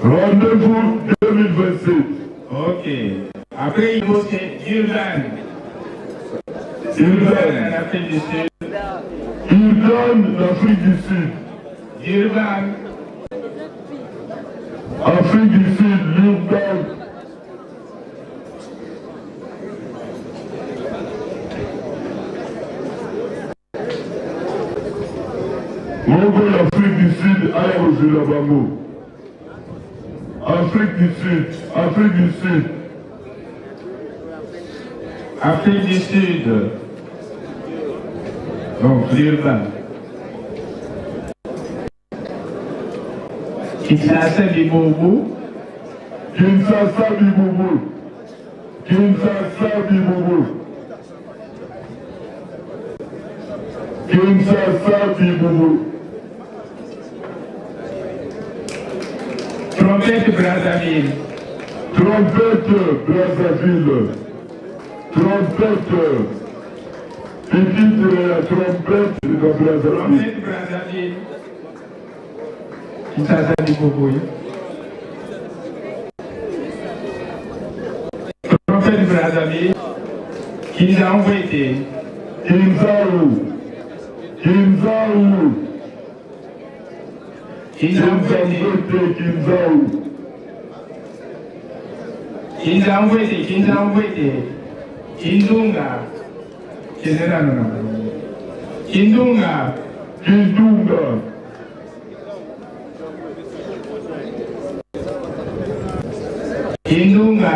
Rendez-vous 2027. Ok. Après, il faut c'est Urban. Urban. L'Afrique du Sud. Urban, l'Afrique du Sud. Urban. Afrique du Sud, l'Urban. Moko l'Afrique du Sud aya kozwela bango. Afrique du Sud, Afrique du Sud. Afrique du Sud. Donc, l'Urban. Kinshasa Bibobu. Kinshasa Bibobu. Kinshasa Bibobu. Kinshasa Bibobu. Trompette Brazzaville. Trompette Brazzaville. Trompette. Pupitre ya trompette na Brazzaville. Trompette Brazzaville. Kinshasa Liboboyi. Trompette Brazzaville. Kinzau-Mvwete. Kinzau. Kinzau. Kinzau-Mvwete. Kinzau. Kinzau-Mvwete, Kinzau-Mvwete. Kindunga. Kinzau. Kindunga. Kindunga. Kindunga.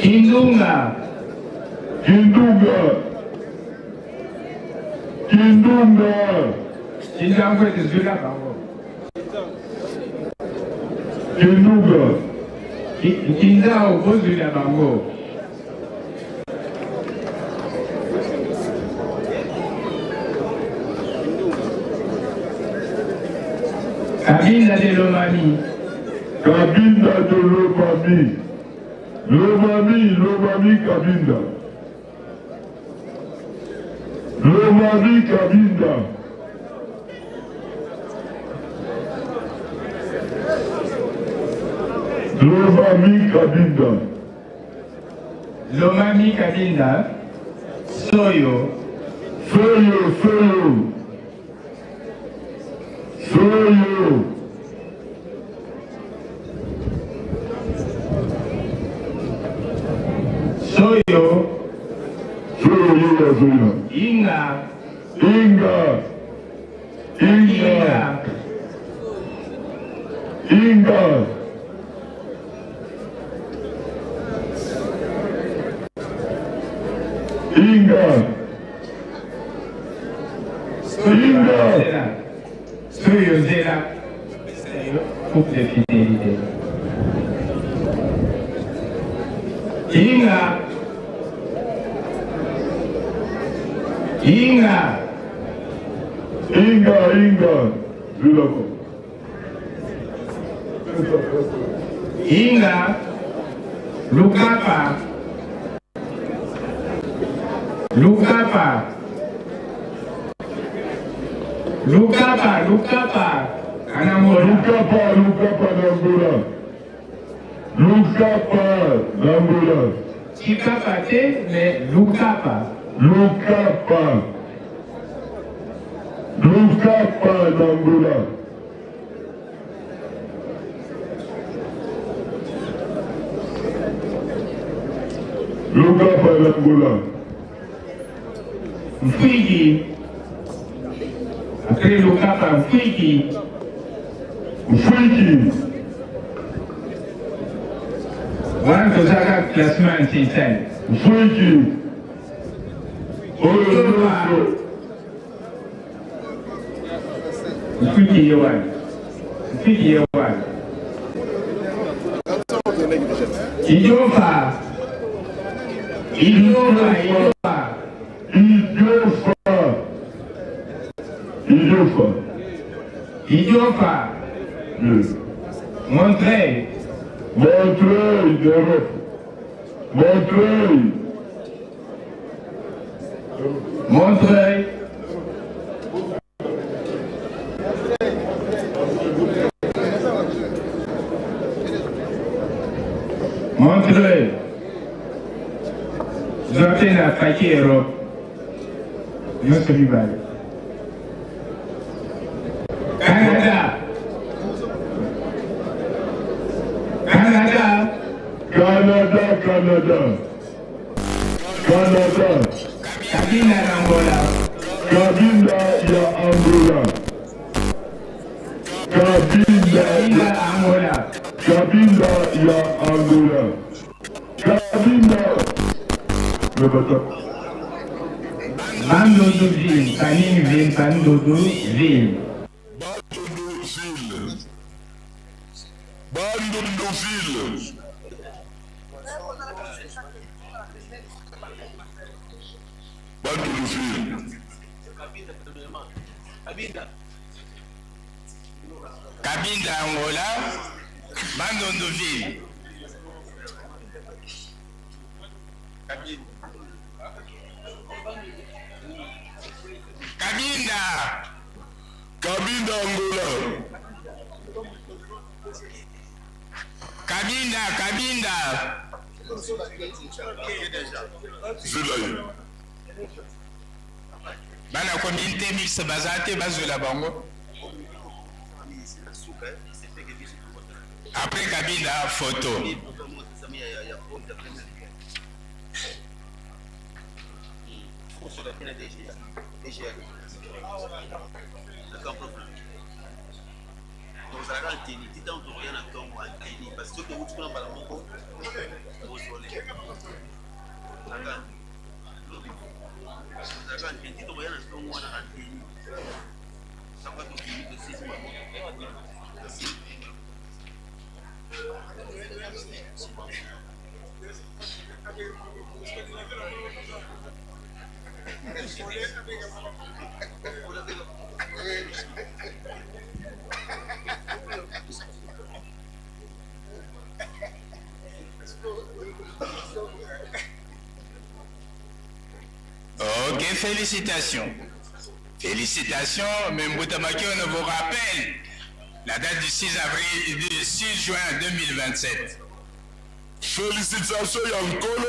Kindunga. Kindunga. Kindunga. Kinzau-Mvwete zula bango. Kindunga. Kinzau bozula bango. Kabinda de Lomami. Kabinda de Lomami. Lomami, Lomami Kabinda. Lomami Kabinda. Lomami Kabinda. Lomami Kabinda. Soyo. Soyo, Soyo. Soyo. Soyo. Soyo, Soyo, Soyo. Inga. Inga. Inga. Inga. Inga. Inga. Soyo Zela. Coupe de fidélité. Inga. Inga. Inga, Inga. Zela. Inga. Lukapa. Lukapa. Lukapa, Lukapa. Anangola. Lukapa, Lukapa n'Angola. Lukapa n'Angola. Chikapa te, mais Lukapa. Lukapa. Lukapa n'Angola. Lukapa n'Angola. Mfwiki. Après Lukapa, Mfwiki. Mfwiki. Wana tozalaka classement ya Nsinsani. Mfwiki. Oyo nyonso. Mfwiki ye wana. Mfwiki ye wana. Idiofa. Idiofa, Idiofa. Idiofa. Idiofa. Idiofa. Yes. Montreuil. Montreuil d'Europe. Montreuil. Montreuil. Montreuil. Zwa na Faki Europe. Nyonso mibale. Canada. Canada. Canada, Canada. Canada. Kabinda na Angola. Kabinda ya Angola. Kabinda ya Angola. Kabinda ya Angola. Kabinda. Le bateau. Bandundu ville, Panini ville, Bandundu ville. Bandundu ville. Bandundu ville. Kabinda Angola, Bandundu-ville. Kabinda. Kabinda Angola. Kabinda, Kabinda. Zela ye. Bana communauté mixte baza te bazwela bango. Après Kabinda, photo. Tozalaka anteni ti ntango tokoya na ntongo anteni parce soki towuti kuna mbala moko tozole tozalaka anteni ti tokoya na ntongo wana anteni saka tokimi tosisi Ok, félicitations. Félicitations, mais Mbuta Makiona vous rappelle la date du 6 avril, du 6 juin 2027. Félicitations ya Nkolo,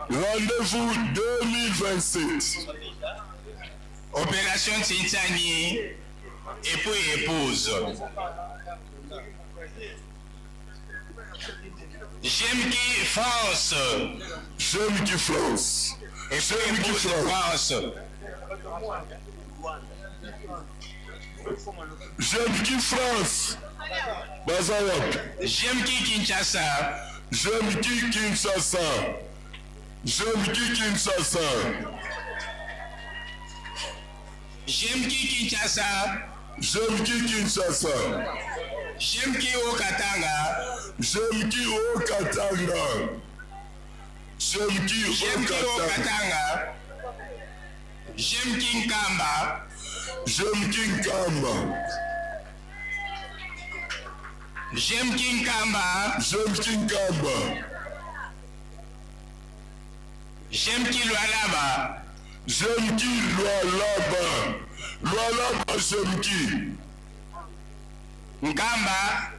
rendez-vous 2027. Opération Tsintsani, époux et épouse. J'aime qui France. J'aime qui France. Époux et épouse France. J'aime qui France. Baza wapi? J'aime qui Kinshasa. J'aime qui Kinshasa. J'aime qui Kinshasa. J'aime qui Kinshasa. J'aime qui Kinshasa. J'aime qui Haut-Katanga. J'aime qui Haut-Katanga. J'aime qui J'aime qui Haut-Katanga. J'aime qui Nkamba. J'aime qui Nkamba. J'aime qui Nkamba. J'aime qui Nkamba. J'aime qui Lualaba. J'aime qui Lualaba. Lualaba, j'aime qui. Nkamba.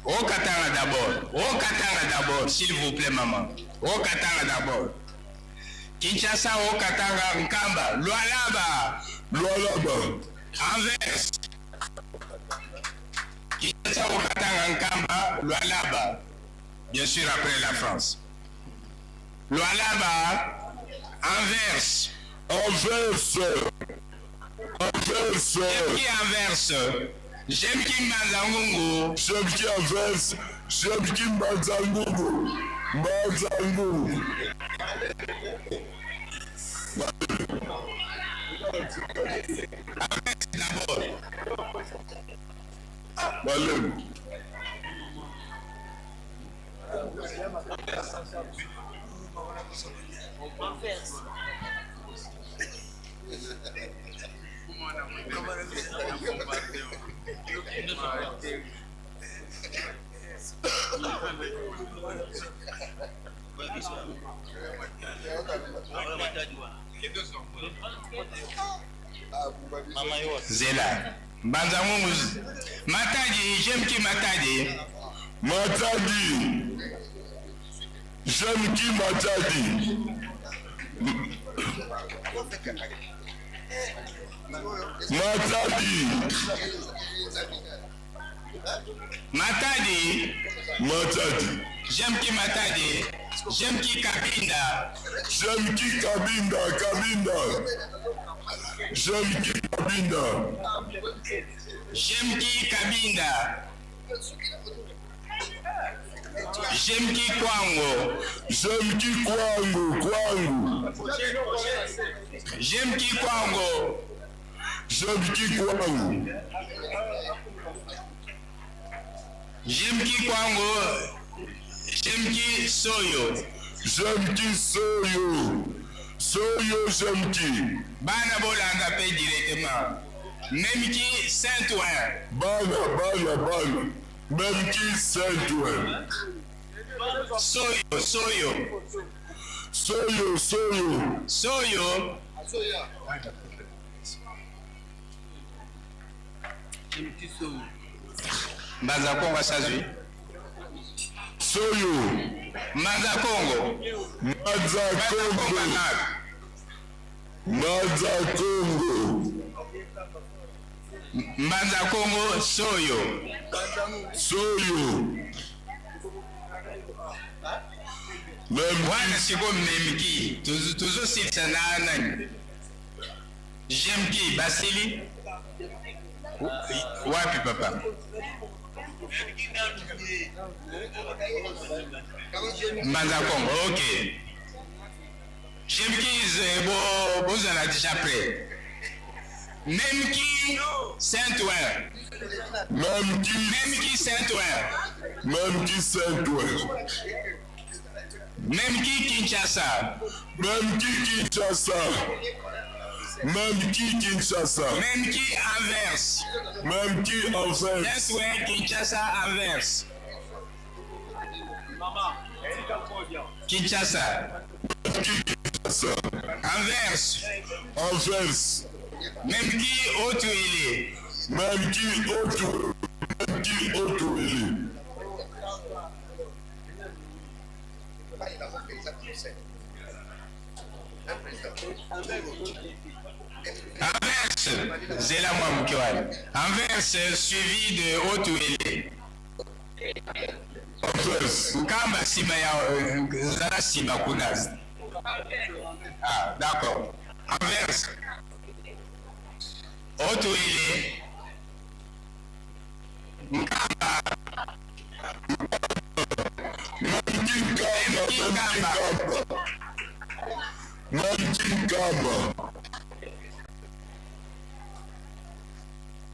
Haut-Katanga d'abord. Haut-Katanga d'abord, s'il vous plaît, maman. Haut-Katanga d'abord. Kinshasa, Haut-Katanga, Nkamba, Lualaba. Lualaba. Anvers. Kinshasa, Haut-Katanga, Nkamba, Lualaba. Bien sûr, après la France. Lualaba, Anvers. Anvers. Anvers. J'aime qui Anvers. J'aime qui Mbanza-Ngungu. J'aime qui Anvers. J'aime qui Mbanza-Ngungu. Mbanza-Ngungu. D'abord. Malem. Zela. Mbanza-Ngungu. Matadi, j'aime qui Matadi. Matadi. J'aime qui Matadi. Matadi. Matadi. Matadi. J'aime qui Matadi. J'aime qui Kabinda. J'aime qui Kabinda, Kabinda. J'aime qui Kabinda. J'aime qui Kabinda. J'aime qui Kwango. J'aime qui Kwango, Kwango. J'aime qui Kwango. J'aime qui Kwango. J'aime qui Kwango. J'aime qui Soyo. J'aime qui Soyo. Soyo, j'aime qui. Bana bolanda pe directement. Memki Saint-Ouen. Bana, bana, bana. Memki Saint-Ouen. Soyo, Soyo. Soyo, Soyo. Soyo. Mbanza Kongo asazwi. Soyo. Mbanza Kongo. Mbanza Kongo. Mbanza Kongo. Mbanza Kongo Soyo. Soyo. Wana sikoyo memki tozosilisa na nani? Jemki basili wapi papa? Mbanza Kongo, ok. Jemki bo bozala déjà prêt. Memki Saint-Ouen. Memki Memki Saint-Ouen. Memki Saint-Ouen. Memki Kinshasa. Memki Kinshasa. Memki Kinshasa. Memki Anvers. Memki Anvers. Saint-Ouen, Kinshasa, Anvers. Kinshasa. Kinshasa. Anvers. Anvers. Memki Haut-Uélé. Memki Haut Memki Haut-Uélé. Anvers, zela mwa moke wana. Anvers suivi de Haut-Uélé. Anvers. Nkamba nsima ya zala nsima kuna. Ah, d'accord. Anvers. Haut-Uélé. Nkamba. Memki Nkamba. Memki Nkamba.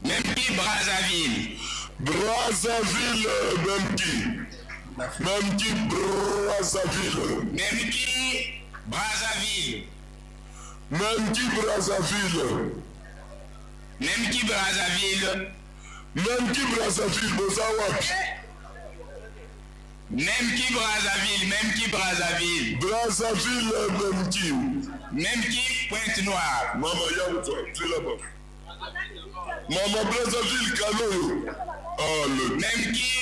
Memki Brazzaville. Brazzaville, Memki. Memki Brazzaville. Memki Brazzaville. Memki Brazzaville. Memki Brazzaville. Memki Brazzaville, boza wapi? Memki Brazzaville, Memki Brazzaville. Brazzaville, Memki. Memki Pointe Noire. Mama Yaouta, tu es là-bas. Mama Brazzaville, Kanoyo. Ah, le... Memki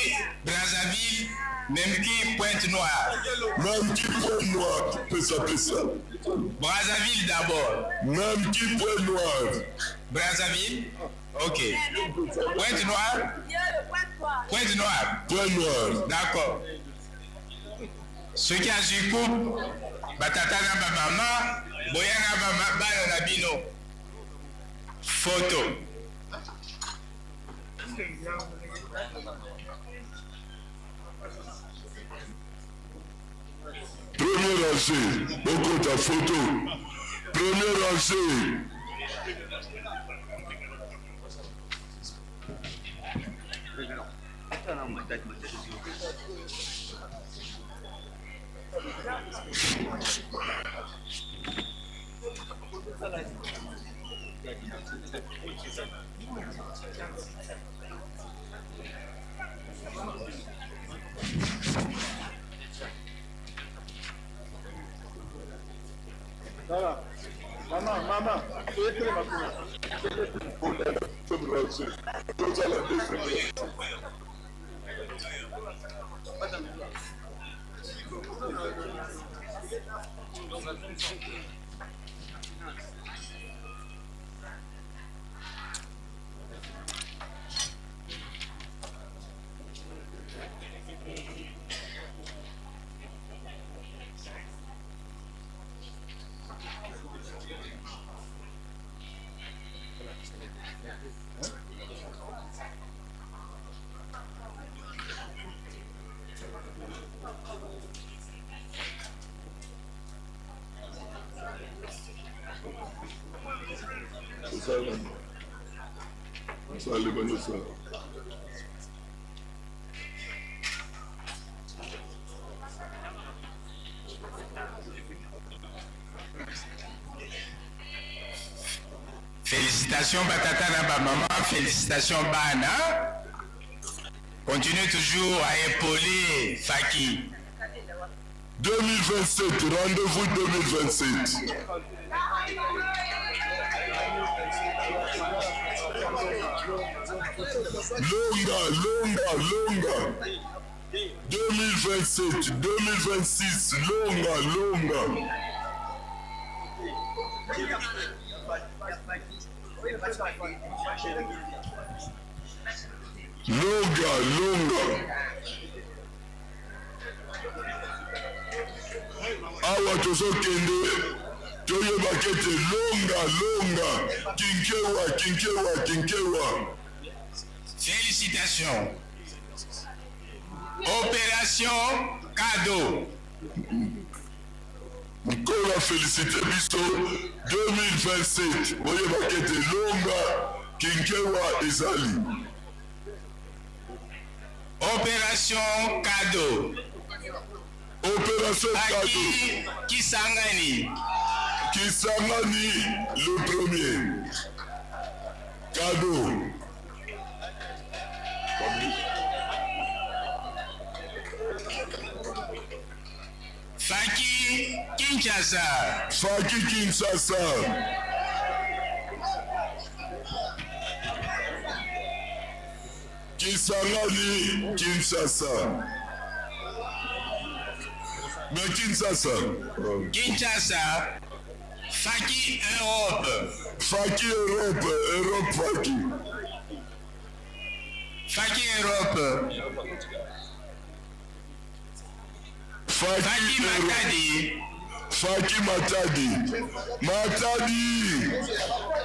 Brazzaville, Memki Pointe Noire. Memki Pointe Noire, pesa pesa. Brazzaville d'abord. Memki Pointe Noire. Brazzaville, ok. Pointe Noire. Pointe Noire. Pointe Noire. D'accord. Soki azwi coupe, batata na bamama, boya na bana na bino. Photo. Premier rangée, bokota photo. Premier rangée. Mama, mama, Félicitations batata na ba maman, félicitations bana. Continuez toujours à épauler Faki. 2027, rendez-vous 2027. Longa, longa, longa. 2027, 2026, longa, longa. Longa, longa. Awa tozokende toyebaka ete longa longa kinkewa kinkewa kinkewa. Félicitations. Opération cadeau. Nkolo afélicite biso 2027 boyebaka ete longa kinkewa ezali. Opération cadeau. Opération cadeau. Kisangani. Kisangani le premier. Cadeau. Faki Kinshasa. Faki Kinshasa. Kisangani Kinshasa. Mais Kinshasa. Kinshasa. Faki Europe. Faki Europe, Europe Faki. Faki Europe. Faki Matadi. Faki Matadi. Matadi.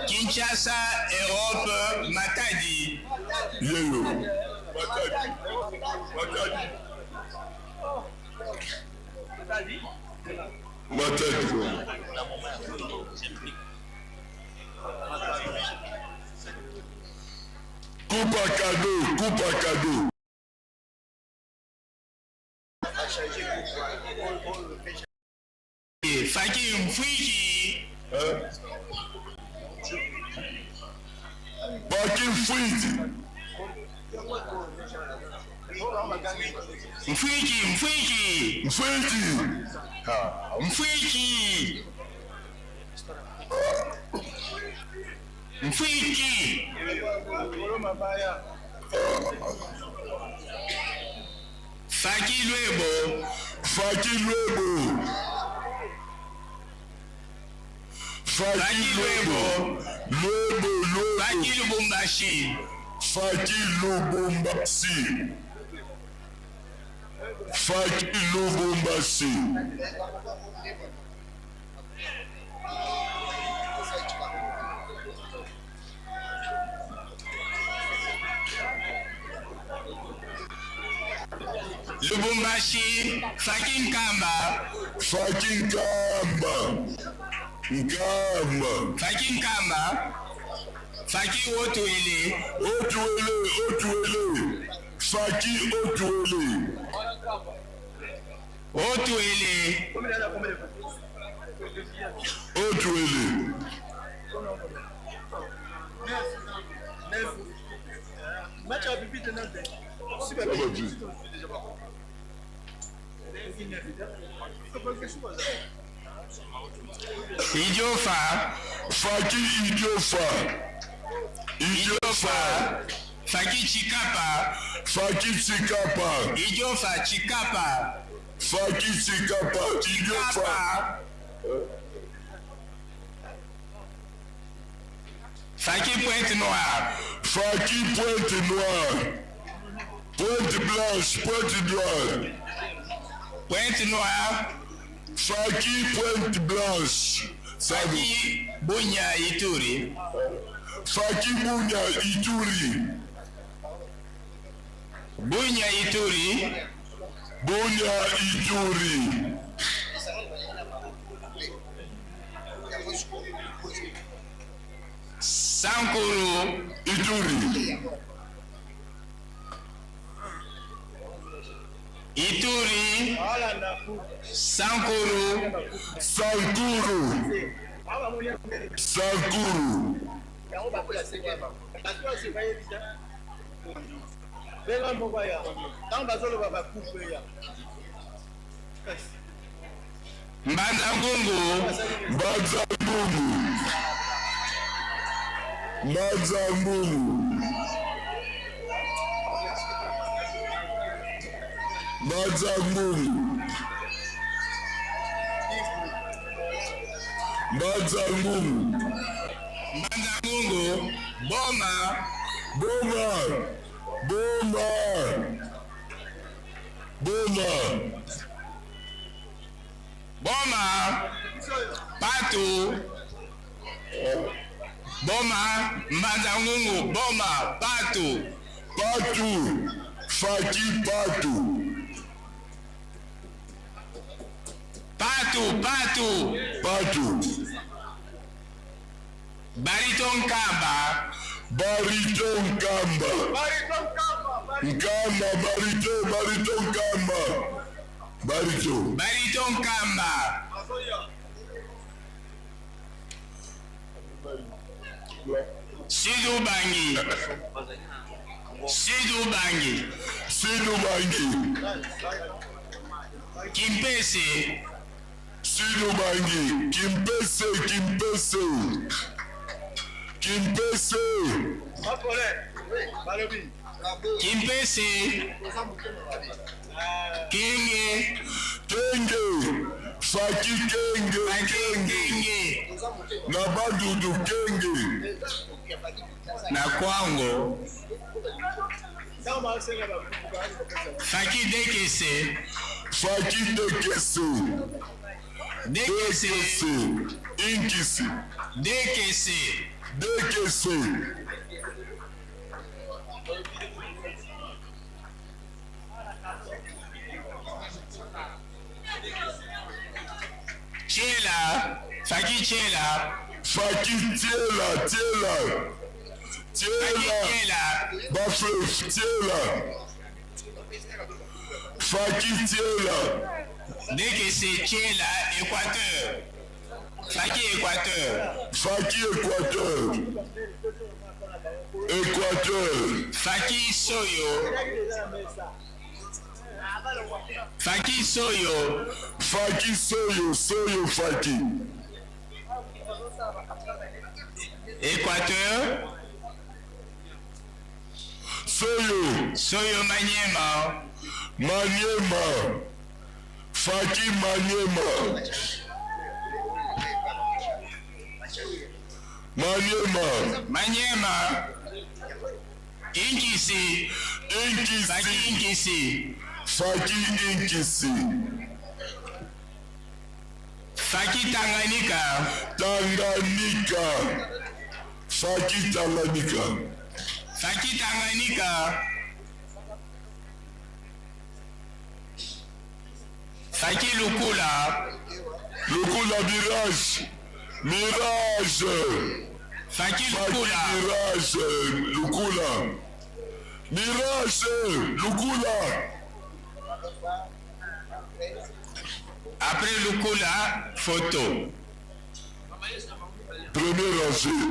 Kinshasa, Europe, Matadi. Yeyo. Matadi. Matadi. Matadi. Coupe à cadeau, coupe à cadeau. Faki Mfwiki. Faki Mfwiki. Mfwiki, Mfwiki. Mfwiki. Mfwiki. Mfwiki. Faki Lwebo. Faki Lwebo. Faki Lwebo. Lwebo, Lwebo. Faki Lubumbashi. Faki Lubumbashi. Faki Lubumbashi. Lubumbashi, Faki Nkamba. Faki Nkamba. Nkamba. Faki Nkamba. Faki Otuele. Otuele, Otuele. Faki Otuele. Otuele. Otuele. Idiofa. Faki Idiofa. Idiofa. Faki Chikapa. Faki Chikapa. Idiofa Chikapa. Faki Chikapa. Idiofa. Faki Pointe Noire. Faki Pointe Noire. Pointe Blanche, Pointe Noire. Pointe Noire. Faki Pointe Blanche. Faki Bunya Ituri. Faki Bunya Ituri. Bunya Ituri. Bunya Ituri. Sankuru. Ituri. Ituri. Sankuru. Sankuru. Sankuru. Benga moko aya. Ntango bazoloba ba couple ya. Mbanza ngungu. Mbanza ngungu. Mbanza ngungu. Mbanza ngungu. Mbanza ngungu. Mbanza ngungu. Boma. Boma. Boma. Boma. Boma. Patu. Boma. Mbanza ngungu. Boma. Patu. Patu. Faki patu. Patu, patu. Patu. Barito Nkamba. Barito Nkamba. Nkamba, barito, barito Nkamba. Barito. Barito Nkamba. Sud Ubangi. Sud Ubangi. Sud Ubangi. Kimpese. Sud Ubangi. Kimpese, Kimpese. Kimpese. Kimpese. Kenge. Kenge. Faki Kenge. Kenge. Na Badudu Kenge. Na Kwango. Faki Dekese. Faki Dekese. Dekese. Inkisi. Dekese. Dekese. Tshela. Faki Tshela. Faki Tshela, Tshela. Tshela. Bafleuve, Tshela. Faki Tshela. Dekese Tshela, Équateur. Faki Équateur. Faki Équateur. Équateur. Faki Soyo. Faki Soyo. Faki Soyo, Soyo Faki. Équateur. Soyo. Soyo Maniema. Maniema. Faki Maniema. Maniema. Maniema. Inkisi. Inkisi. Faki Inkisi. Faki Inkisi. Faki Tanganyika. Tanganyika. Faki Tanganyika. Faki Tanganyika. Faki Lukula. Lukula Mirage. Mirage. Faki Lukula. Mirage. Lukula. Mirage. Lukula. Après Lukula, photo. Premier rangée.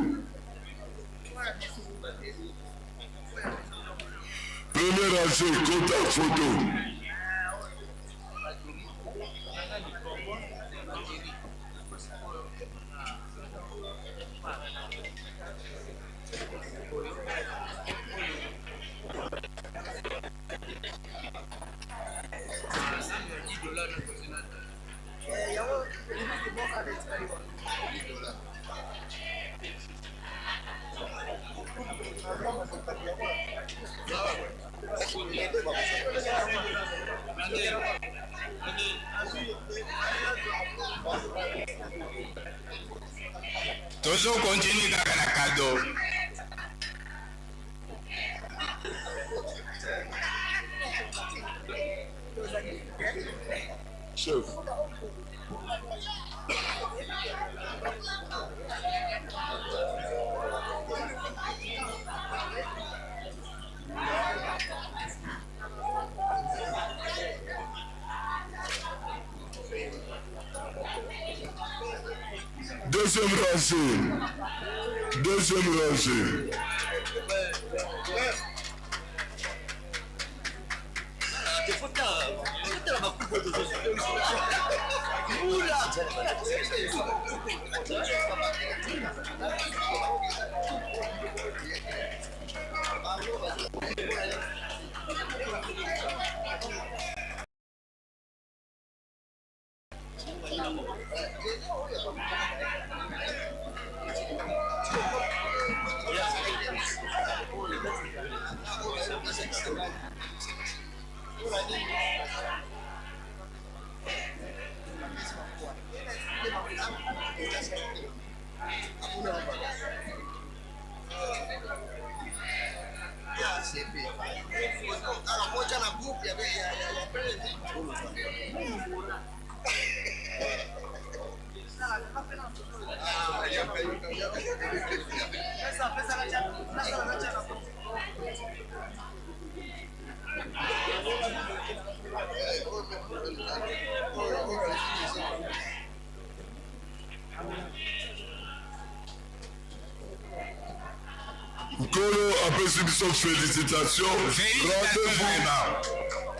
Premier rangée, contact photo. Tozo continue kaka na cadeau. Chef. Deuxième rangée. Deuxième rangée. Nkolo apesi biso félicitation rendez-vous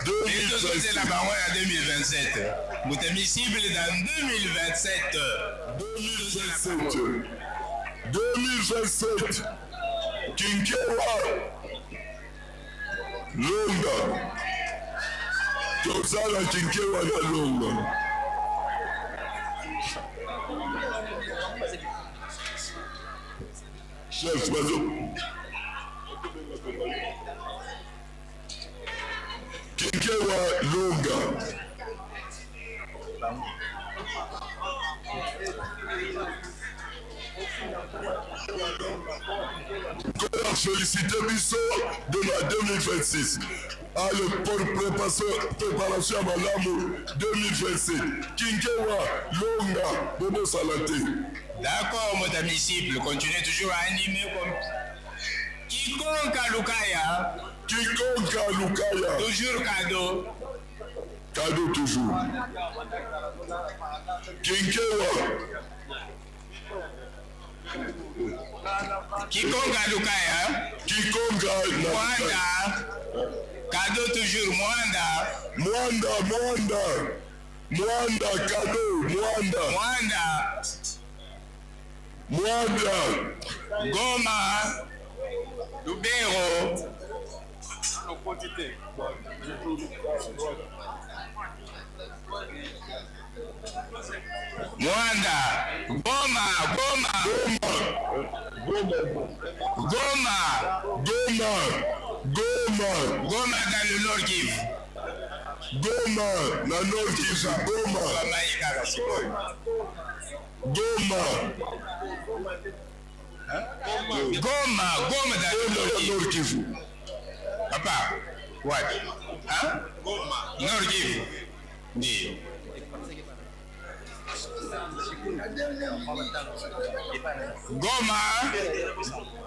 2027 bango ya 2027 moto misible dans 2027 2027 2027 Kinkewa Longa tozala Kinkewa na Longa. Chef bazo Kinkewa Longa. Nkolo félicité biso de la 2026 ale pour préparation préparation ya malamu 2027 kinkewa longa bobosana te. D'accord, mon disciple, continuez toujours à animer comme quiconque a Lukaya. Quiconque a Lukaya. Toujours cadeau. Cadeau toujours. Kinkewa. Quiconque a Lukaya. Quiconque a Mwanda. Cadeau toujours, Mwanda. Mwanda, Mwanda. Mwanda, cadeau, Mwanda. Mwanda. Mwanda. Goma. Lubero. Mwanda. Goma, Goma. Goma. Goma. Goma. Goma. Goma dans le Nord Kivu. Goma na Nord Kivu. Goma. Goma. Goma, Goma dans le Nord Kivu. Papa, wapi? Hein? Goma. Nord Kivu. Ndio. Goma,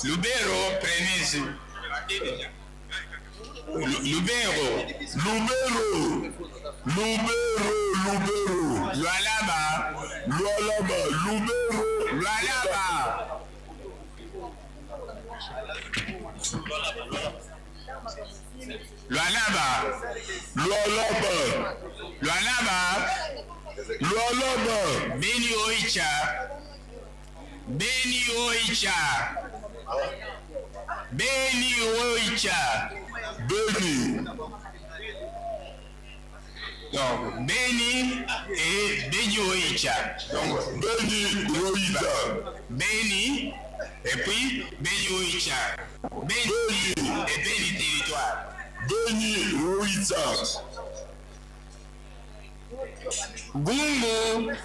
Lubero, premise. Lubero. Lubero. Lubero, Lubero. Lualaba. Lualaba, Lubero. Lualaba. Lualaba. Lualaba. Lualaba. Lualaba. Beni Oicha. Beni Oicha. Beni Oicha. Beni. Donc, Beni et Beni Oicha. Donc, Beni Oicha. Beni et puis Beni Oicha. Beni et Beni territoire. Beni Oicha. Gungu,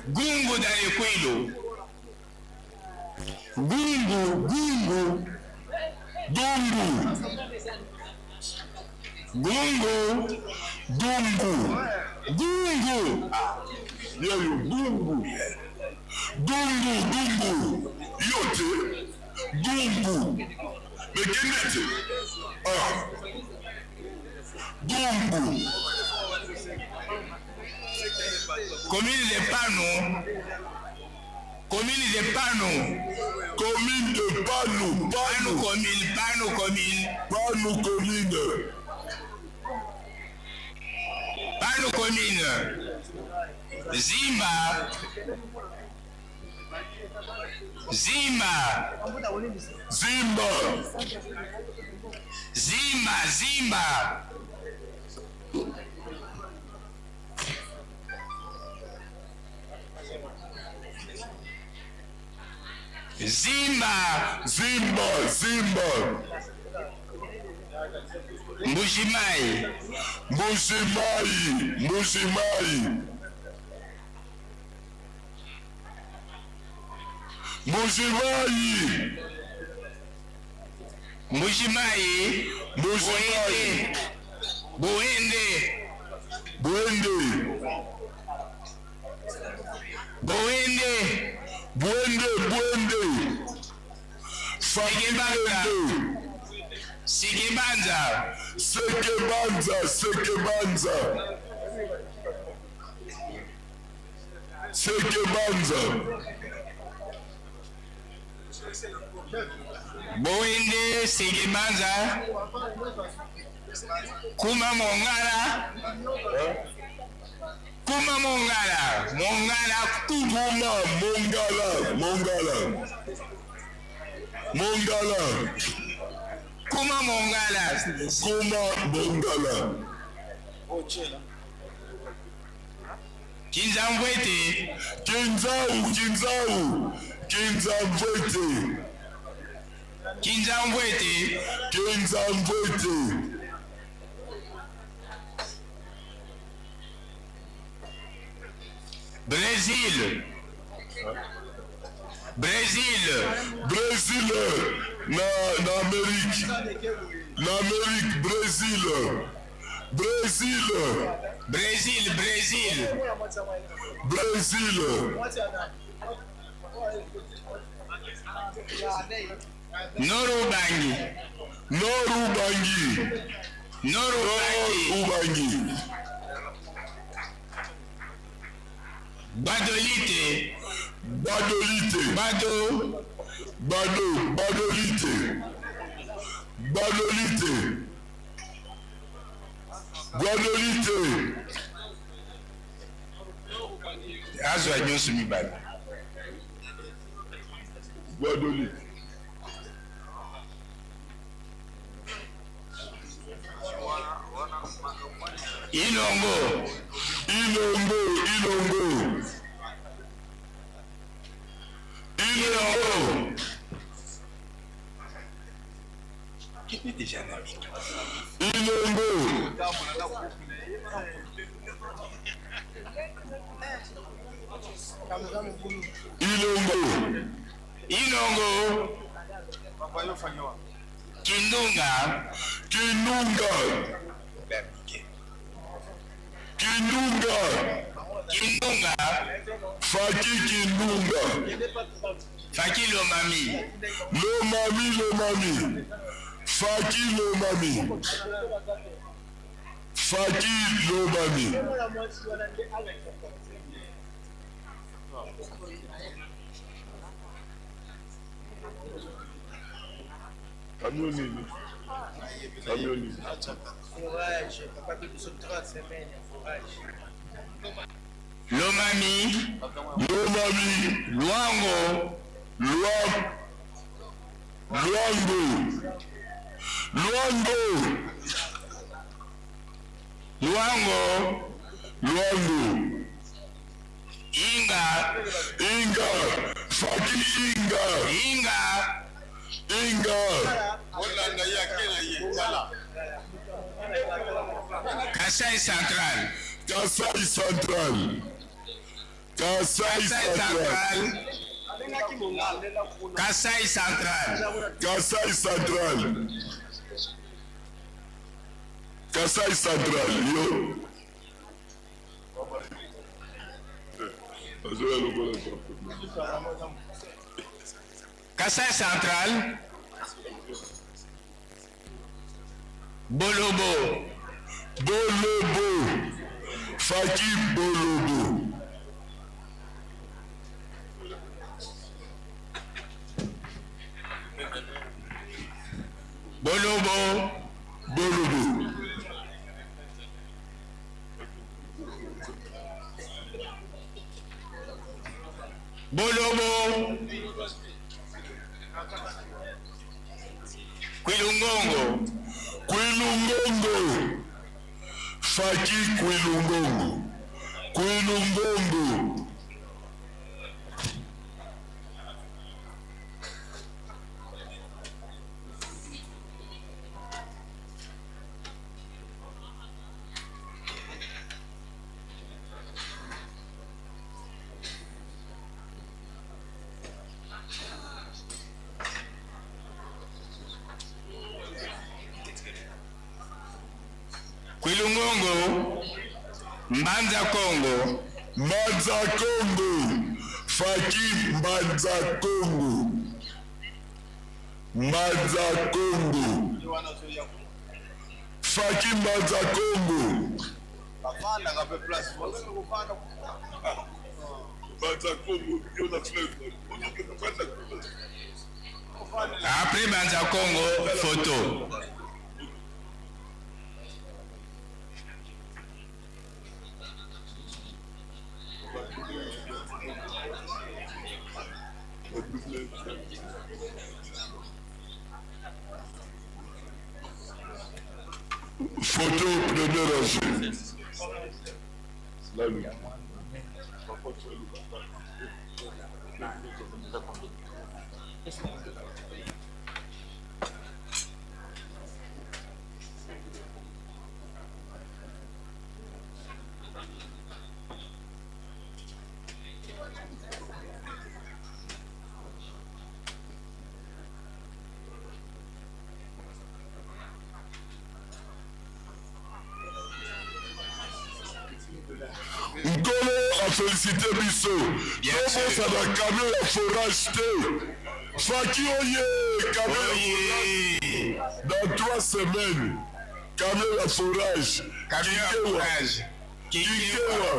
Gungu dans le Kwilu. Gungu, Gungu. Gungu. Gungu. Gungu. Gungu. Yeyo Gungu. Gungu, Gungu. Yo te. Gungu. Mais kende te. Ah. Gungu. Commune de Pano. Commune de Pano. Commune de Pano. Pano commune, Pano commune. Pano commune. Pano commune. Zimba. Zimba. Zimba. Zimba, Zimba. Zimba. Zimba, Zimba. Mbujimayi. Mbujimayi, Mbujimayi. Mbujimayi. Mbujimayi. Mbujimayi. Boende. Boende. Boende. Boende, Boende. Sekebanza. Sekebanza. Sekebanza, Sekebanza. Sekebanza. Boende Sekebanza. Kuma Mongala. Kuma Mongala. Mongala Kuma Mongala. Mongala. Mongala. Kuma Mongala. Kuma Mongala. Kinzamvwete. Kinzau, Kinzau. Kinzamvwete. Kinzamvwete. Kinzamvwete. Brésil. Brésil. Brésil. Na, na Amérique. Na Amérique, Brésil. Brésil. Brésil, Brésil. Brésil. Norubangi. Norubangi. Norubangi. Norubangi. Badolite. Badolite. Bado. Bado. Badolite. Badolite. Guadolite. Azwa nyonso mibale. Guadolite. Ilongo. Ilongo, Ilongo. Ilongo. Ilongo. Ilongo. Ilongo. Kindunga. Kindunga. Kindunga. Kindunga. Faki Kindunga. Faki Lomami. Lomami, Lomami. Faki Lomami. Faki Lomami. Camion nini? Camion nini? Lomami. Lomami. Luango. Lua Luango. Luango. Luango. Luango. Inga. Inga. Faki Inga. Inga. Inga. Kasai Central. Kasai Central. Kasai Central. Kasai Central. Kasai Central. Kasai Central. Yo. Kasai Central. Bolobo. Bolobo. Faki Bolobo. Bolobo. Bolobo. Bolobo. Kwilungongo. Kwilungongo. Faki Kwilungongo. Kwilungongo. Kwilungongo. Mbanza Kongo. Mbanza Kongo. Faki Mbanza Kongo. Mbanza Kongo. Faki Mbanza Kongo. Mbanza Kongo. Yo na fleuve. Après Mbanza Kongo, photo. Photo première rangée. Nkolo a félicité biso tobosana camion ya forage te faki oye camion ya forage dans trois semaines camion ya forage Camion ya forage. Kinkewa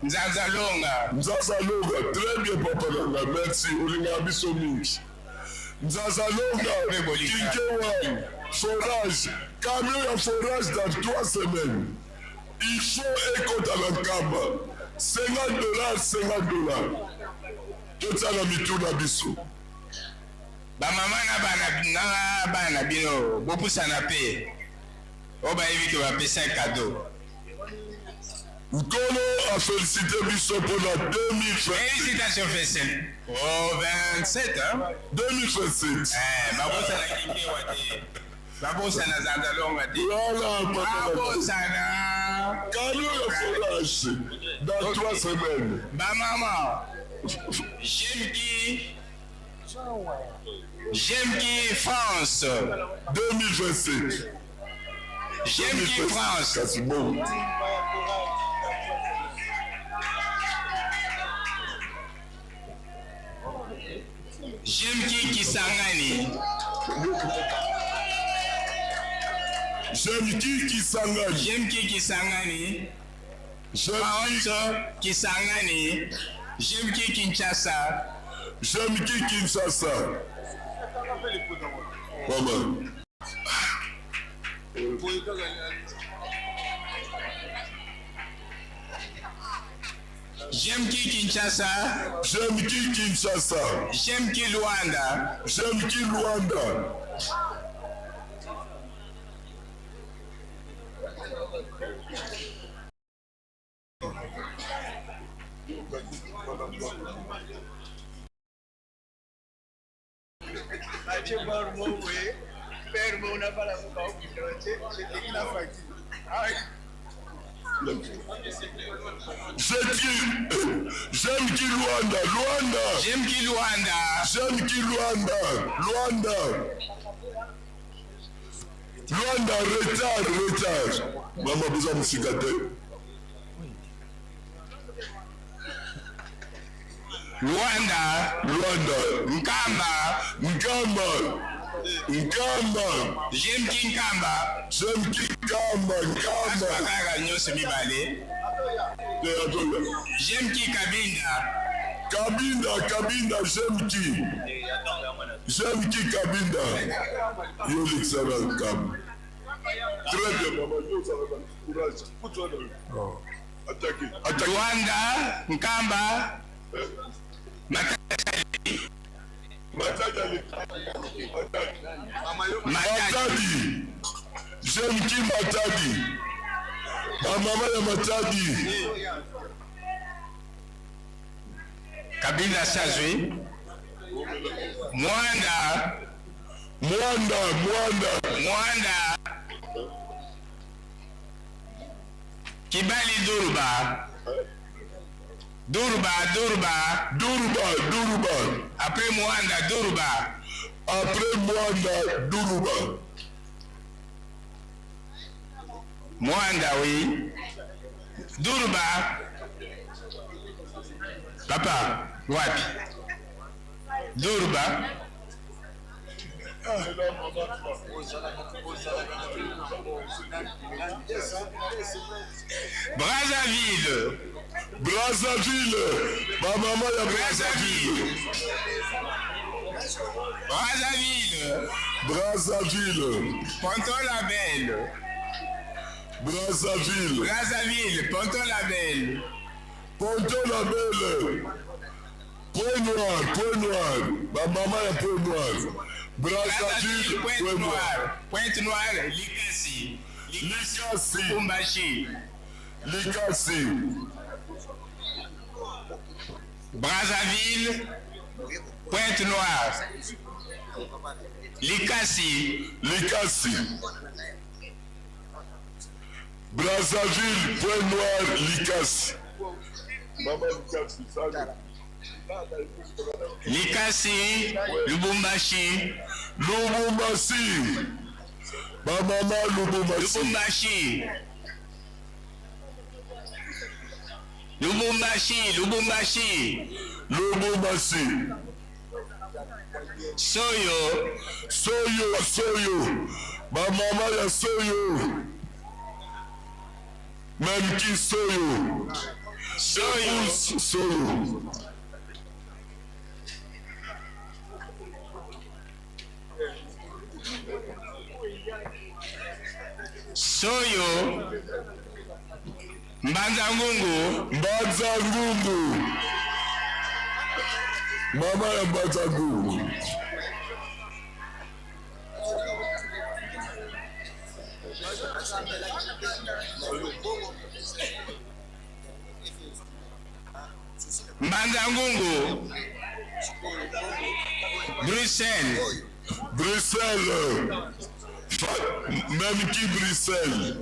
Nzanza Longa. Nzanza Longa très bien papa nanga merci olingaka biso mingi Nzanza Longa Kinkewa forage camion ya forage dans trois semaines il faut ekota na nkamba 50 dollars 50 dollars totia na mitu na biso Bamama na bana na bana bino bopusana mpe oyo bayebi ke bapesa cadeau. Nkolo a félicité biso mpona 2020 Félicitations Faisal. Oh 27 hein? 2027. Eh, babosana Kinkewa te. Babosana Zanzalonga te. Voilà, Babosana. Camion ya forage dans trois semaines. Bamama. J'aime qui J'aime qui France. 2027. J'aime qui France. Kasi bon. J'aime qui Kisangani. J'aime qui Kisangani. J'aime qui Kisangani. France Kisangani. J'aime qui Kinshasa. J'aime qui Kinshasa. Maman. J'aime qui Kinshasa. J'aime qui Kinshasa. J'aime qui Luanda. J'aime qui Luanda. J'aime qui, j'aime qui Luanda, Luanda. J'aime qui Luanda. J'aime qui Luanda, Luanda. Luanda, retard, retard. Maman, besoin de musika te. Luanda. Luanda. Nkamba. Nkamba. Nkamba. J'aime qui Nkamba. J'aime qui Nkamba, Nkamba. Kaka nyonso mibale. J'aime qui Kabinda. Kabinda, Kabinda, j'aime qui? J'aime qui Kabinda? Yo likisana Kab. Très bien, maman. Yo ozalaka courage. Kutu wana. Attaqué. Attaqué. Luanda, Nkamba, Matadi. J'aime qui Matadi? Ba mama ya Matadi. Kabinda Sazwi, Mwanda, Mwanda, Mwanda, Mwanda, Kibali Durba, Durba, Durba, Durba, Durba. Après Mwanda, Durba. Après Mwanda, Durba. Mwanda, oui. Durba. Papa, wapi? Durba. Brazzaville. Brazzaville. Ba mama ya Brazzaville. Brazzaville. Brazzaville. Ponton la Belle. Brazzaville. Brazzaville, Ponton la Belle. Ponton la Belle. Point noir, point noir. Ba mama ya point noir. Brazzaville, Pointe Noire. Pointe Noire, Likasi. Likasi. Lubumbashi. Likasi. Brazzaville, Pointe Noire. Likasi. Likasi. Brazzaville, Point Noir, Likasi. Mama Likasi, salut. Likasi, Lubumbashi. Lubumbashi. Ba mama Lubumbashi. Lubumbashi. Lubumbashi, Lubumbashi. Lubumbashi. Soyo. Soyo, Soyo. Ba mama ya Soyo. Même qui Soyo. Soyo. Soyo. Soyo. Mbanza Ngungu. Mbanza Ngungu. Mama ya Mbanza Ngungu. Mbanza Ngungu. Bruxelles. Bruxelles. Même qui Bruxelles.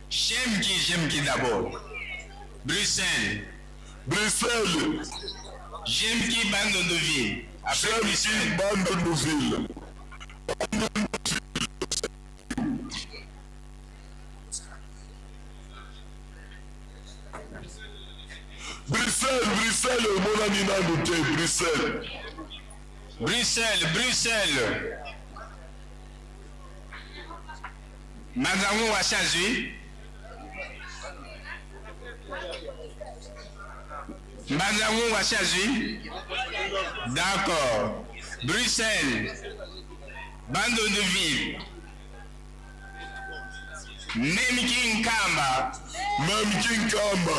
J'aime qui, j'aime qui d'abord. Bruxelles. Bruxelles. J'aime qui Bandondoville. Après Bruxelles. Bandondoville. Bruxelles, Bruxelles, emonani nanu te, Bruxelles. Bruxelles, Bruxelles. Mazangu Wachazui. Mazangu Wachazui. D'accord. Bruxelles. Bandondoville. Memki Nkamba. Memki Nkamba.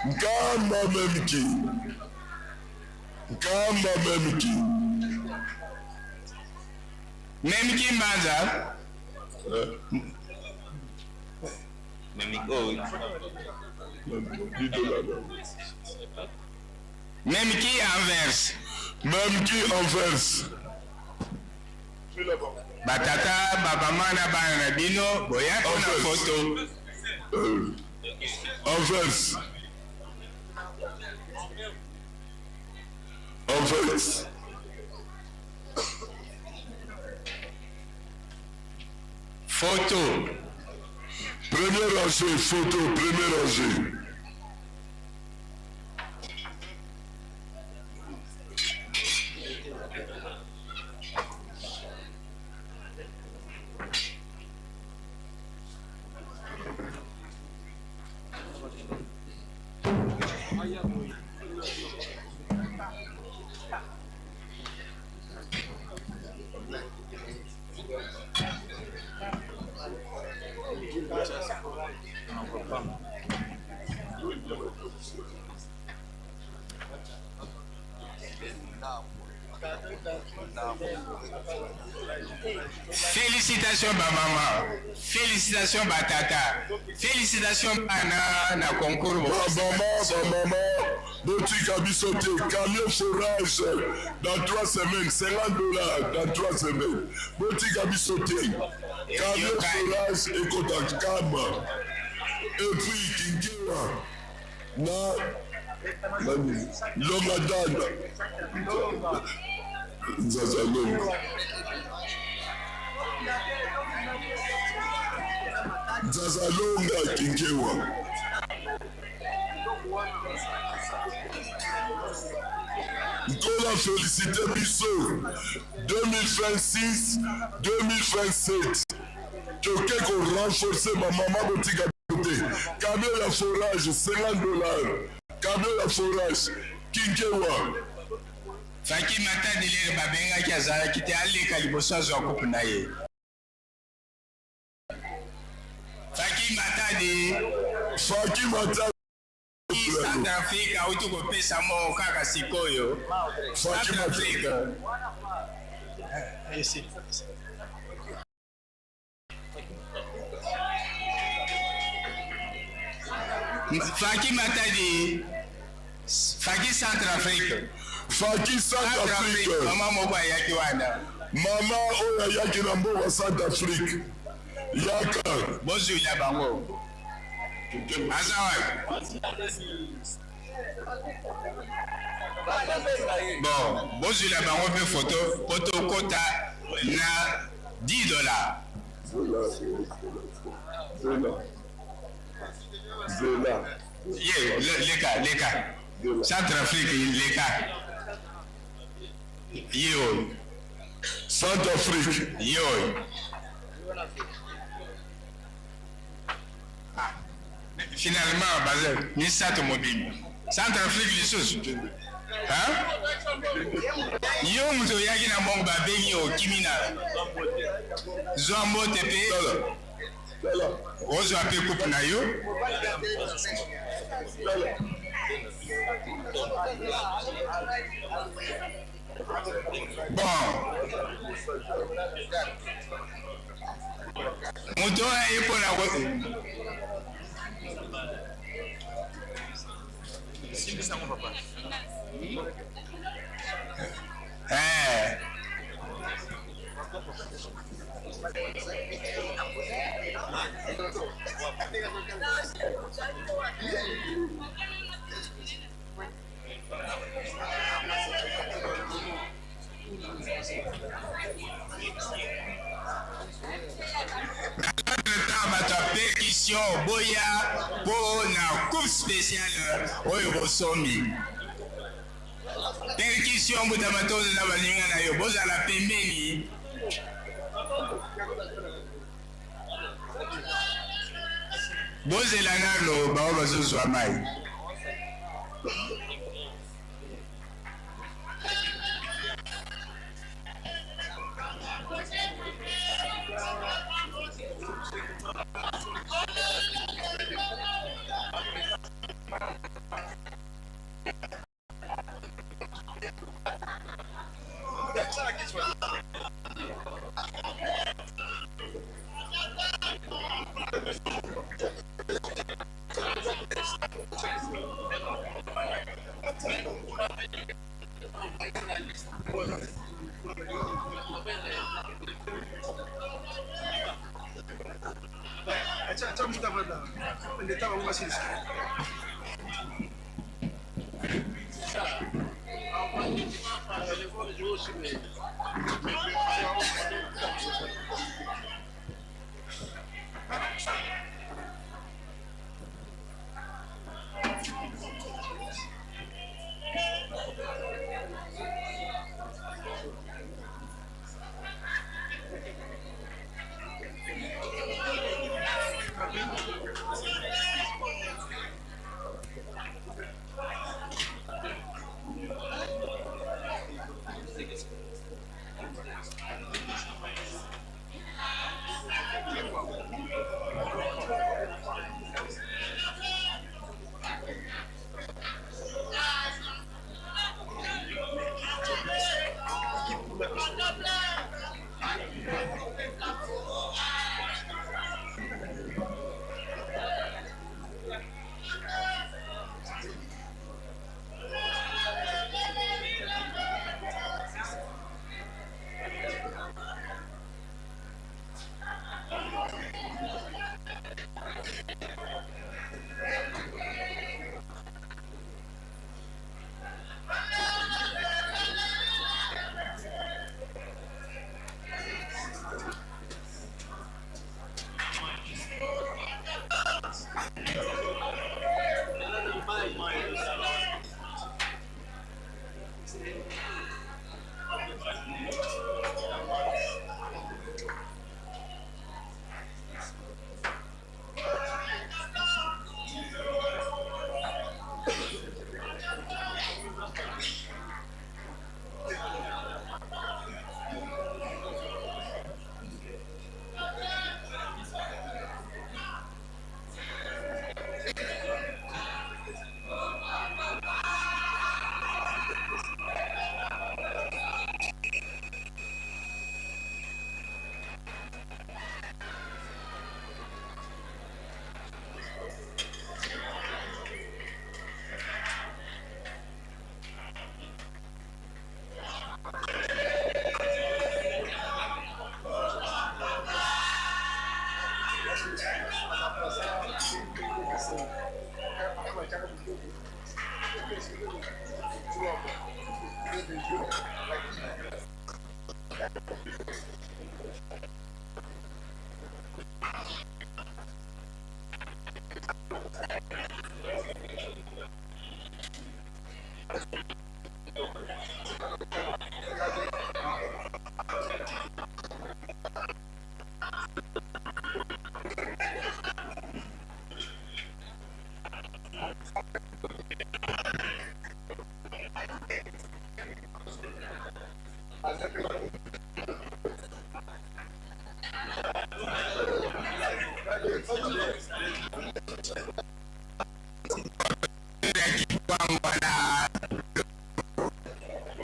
Nkamba Memki. Nkamba Memki. Memki Mbanza. Memki Anvers. Memki Anvers. Batata, babama na bana na bino boya mpona foto. Anvers. Anvers. Photo. Première rangée, photo, première rangée. Félicitations ba maman, félicitations ba tata, félicitations bana na concours. Ba maman, ba maman, botika biso te. Camion forage dans 3 semaines, 50 dollars dans 3 semaines. Botika biso te. Camion forage ekota kama. Et puis Kinkewa na nani Longa Danda Nzaza Longa Nzaza Longa Kinkewa Nkola félicité biso 2026 2027 toke ko renforcer ba mama botika te camion ya forage 50 dollars camion ya forage kinkewa Faki Matadi lere babengaki azalaki te aleka liboso azwa coupe na ye. Faki Matadi. Faki Matadi. Centrafrique auti kopesa moko kaka sikoyo. Centrafrique. Faki Matadi. Faki Centrafrique. Faki Centrafrique. Mama moko ayaki wana. Mama oyo ayaki na mboka Centrafrique. Yaka. Bozwila bango. Aza wapi? Bon, bozwila bango mpe foto mpo tokota na 10 dollars. Zela. Zela. Ye, leka, leka. Centrafrique, leka. Ye oyo. Centrafrique. Ye oyo. Ah, finalement, baza misato mobimba. Centrafrique lisusu. Hein? Yo moto oyaki na mbongo babengi okimi na zwa mbote mpe ozwa mpe coupe na yo. Bon, moto oyo aye mpo na Eh. Bato ya percussion boya mpo na coupe spéciale oyo bosombi. Percussion mbuta matondo na baninga na yo bozala pembeni. Bozela nano bao bazozwa mai.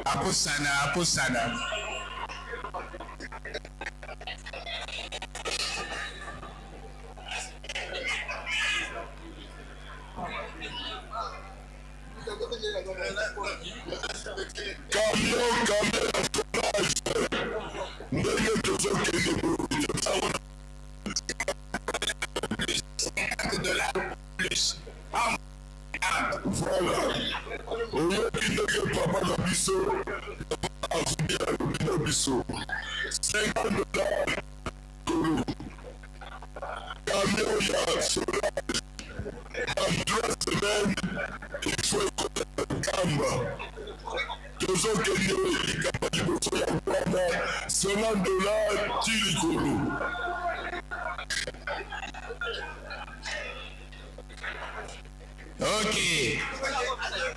Apusana, apusana. Camion, camion ya forage ndenge tozokende boye toza plus. Voilà. Oyoki ndenge papa na biso azubi alobi na biso 50 dollars kolo camion ya solage en 3 semaines il faut ekota Nkamba. Tozokende likambo liboso ya wana 50 dollars ti likolo. Ok,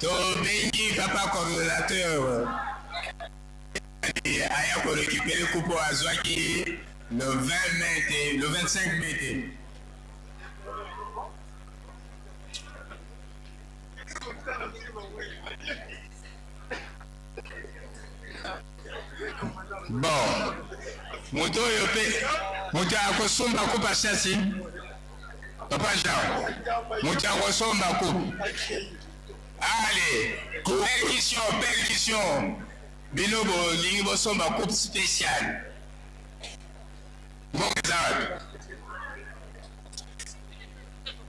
tobengi papa coordonnateur aya korécupere coupe oyo azwaki le 20 mai te le 25 mai te. Bon, moto oyo mpe moto akosomba coupe asasi Papa Jean, moto akosomba coupe. Allez, percussion, percussion. Bino bolingi bosomba coupe spéciale. Mbongo eza wapi?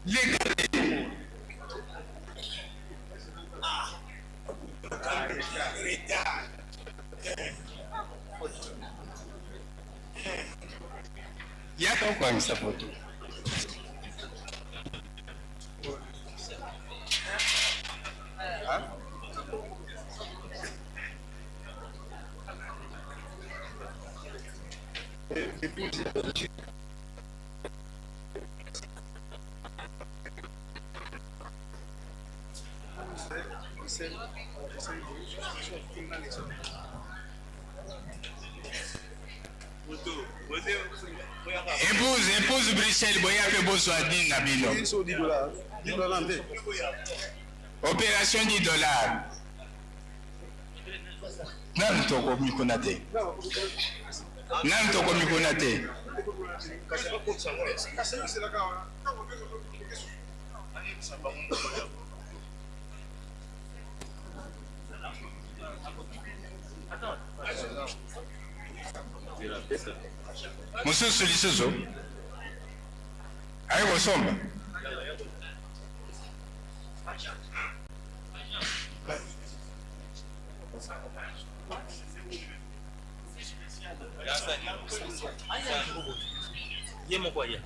Leka te. Yaka okangisa foto. Épouse, épouse Bruxelles, boya pe bozwa nini na bino. Opération 10 dollars. Nanu tokomi kuna te. Nanu tokomi kuna te. Mosusu lisusu aye kosomba. Ye moko aya.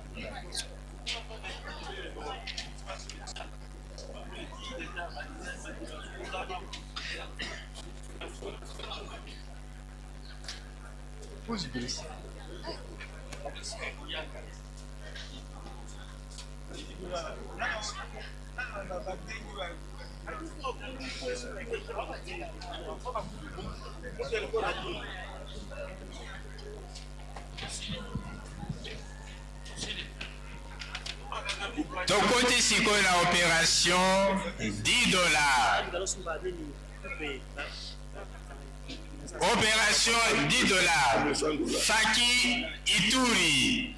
Tokoti sikoyo na operation 10 dollars. Operation 10 dollars. Faki Ituri.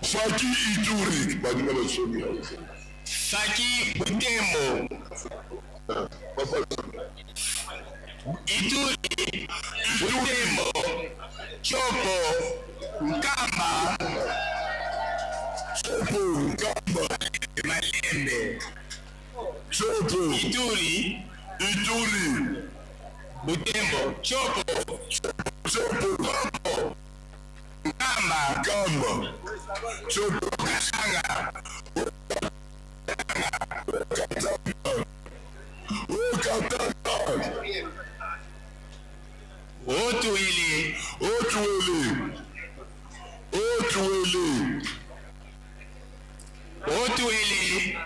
Faki Ituri baninga basomi. Faki Butembo. Ituri, Butembo, Tshopo, Nkamba. Ituri. Ituri. Butembo. Tshopo. Tshopo. Kombo. Nkamba. Nkamba. Tshopo. Katanga. Haut-Katanga. Haut-Uele. Haut-Uele. Haut-Uele. Haut-Uele.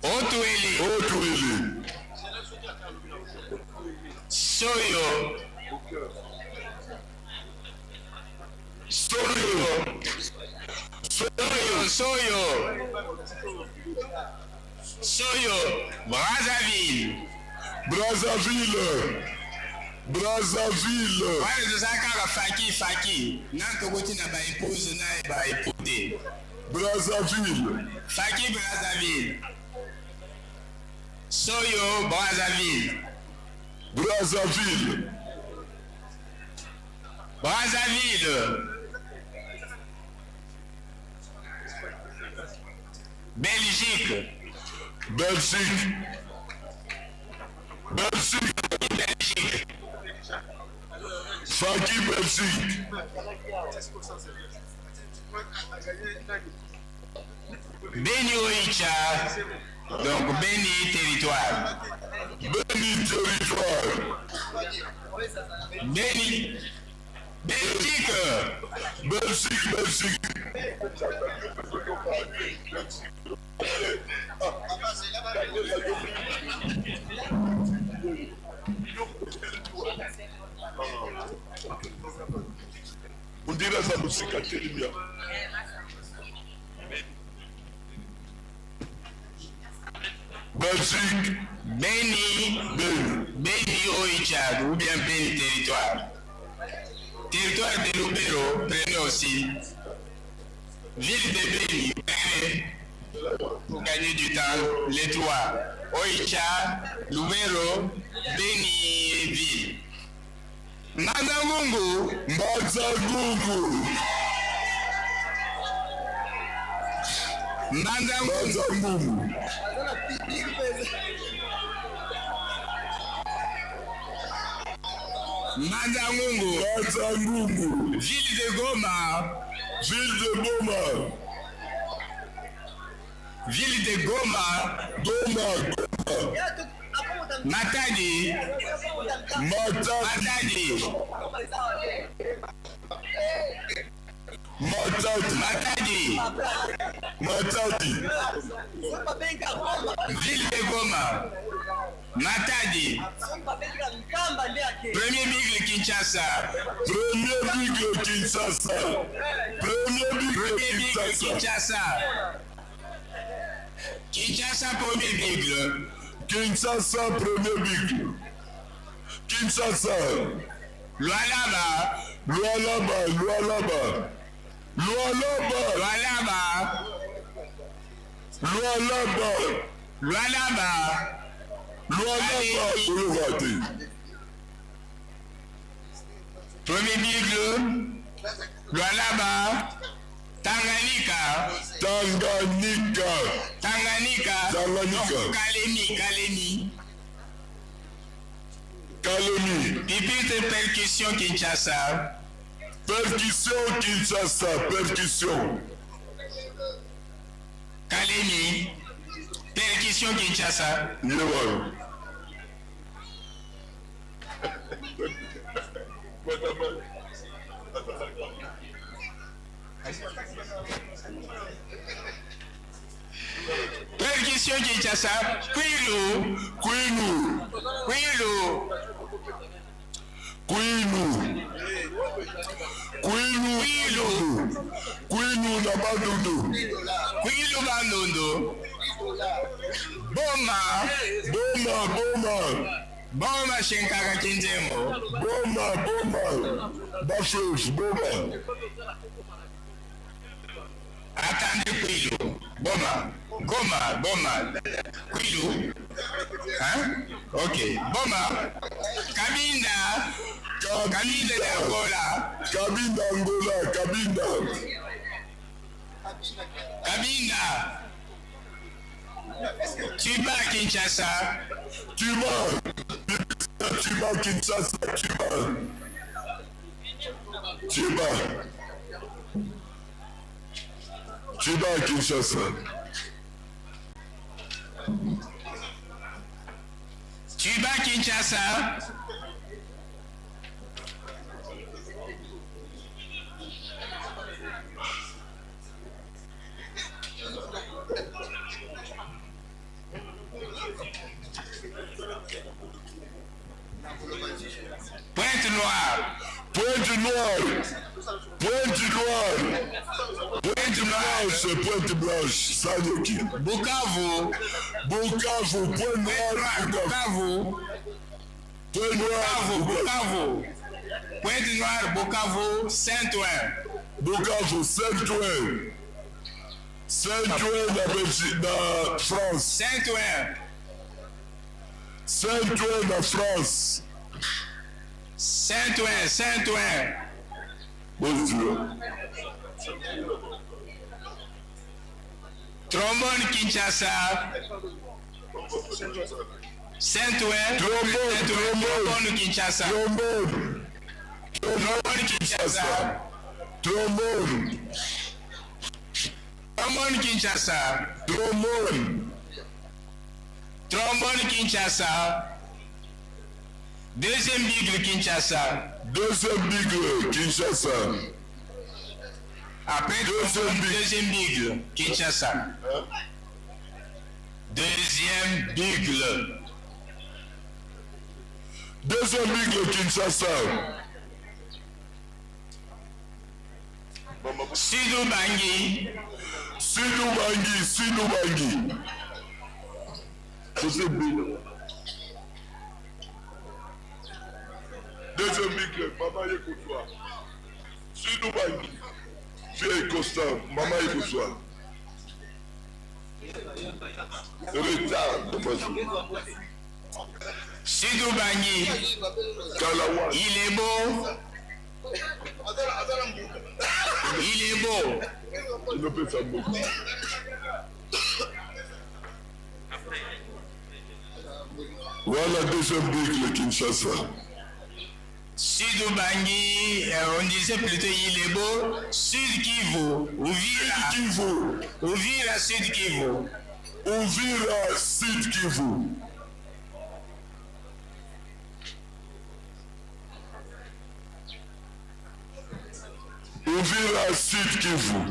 Haut-Uele. Haut-Uele. Soyo. Soyo. Soyo, Soyo. Soyo. Brazzaville. Brazzaville. Brazzaville. Wana toza kaka faki faki. Na tokoti na ba épouse na ba époux te. Brazzaville. Faki Brazzaville. Soyo Brazzaville. Brazzaville. Brazzaville. Belgique. Belgique. Belgique. Belgique. Faki Belgique. Beni Oicha. Donc Beni territoire. Beni territoire. Beni. Belgique. Belgique, Belgique. On dirait ça mosika telimia. Belgique. Beni. Beni. Beni Oicha ou bien Beni territoire. Territoire de Lubero, prenez aussi. Ville de Beni, prenez. Pour gagner du temps, les trois. Oicha, Lubero, Beni ville. Mbanza-Ngungu. Mbanza-Ngungu. Mbanza-Ngungu. Mbanza-Ngungu. Mbanza-Ngungu. Ville de Goma. Ville de Goma. Ville de Goma. Goma. Goma. Matadi. Matadi. Matadi. Matadi. Matadi. Matadi. Ville de Goma. Matadi. Premier Bigle Kinshasa. Premier Bigle Kinshasa. Premier Bigle Kinshasa. Kinshasa premier Bigle. Kinshasa premier Bigle. Kinshasa. Lualaba. Lualaba, Lualaba. Lualaba. Lualaba. Lualaba. Lualaba. Lualaba, koloba te. Premier Bigle. Lualaba. Tanganyika. Tanganyika. Tanganyika. Tanganyika. Non, Kalemi, Kalemi. Kalemi. Pupitre percussion Kinshasa. Percussion Kinshasa, percussion. Kalemi. Percussion Kinshasa. Yewa. Percussion Kinshasa. Kwilu. Kwilu. Kwilu. Kwilu. Kwilu. Kwilu. Kwilu na Bandundu. Kwilu Bandundu. Boma. Boma, Boma. Boma Shinkaka Kinzembo. Boma, Boma. Bafos, Boma. Attendez Kwilu. Boma. Goma, Boma. Kwilu. Hein? Ok. Boma. Kabinda. Kabinda de Angola. Kabinda Angola, Kabinda. Kabinda. Tuba Kinshasa. Tuba. Tuba Kinshasa. Tuba. Tuba. Tuba Kinshasa. Tuba Kinshasa. Pointe Noire. Pointe Noire. Pointe Noire. Pointe Blanche. Pointe Blanche. Sanoki. Bukavu. Bukavu. Pointe Noire. Bukavu. Pointe Noire. Bukavu. Pointe Noire, Bukavu, Saint-Ouen. Bukavu, Saint-Ouen. Saint-Ouen na Belgique, na France. Saint-Ouen. Saint-Ouen na France. Saint-Ouen, Saint-Ouen. Bonjour. Trombone Kinshasa. Saint-Ouen. Trombone, trombone Kinshasa. Trombone. Trombone Kinshasa. Trombone. Trombone Kinshasa. Trombone. Trombone Kinshasa. Deuxième bigle Kinshasa. Deuxième bigle Kinshasa. Après deuxième bigle, deuxième bigle Kinshasa. Deuxième bigle. Deuxième bigle Kinshasa. Sud-Ubangi. Sud-Ubangi, Sud-Ubangi. Deuxième bigle. Deuxième bigle, Mama Yekotoa. Sud-Ubangi. Vieille Constant, Mama Yekotoa. Retard, Sud-Ubangi. Il est beau. Il est beau. Voilà deuxième bigle Kinshasa. Sud-Ubangi, on disait plutôt il est beau. Sud Kivu, Uvira. Kivu. Uvira, Sud Kivu. Uvira, Sud Kivu. Uvira, Sud Kivu.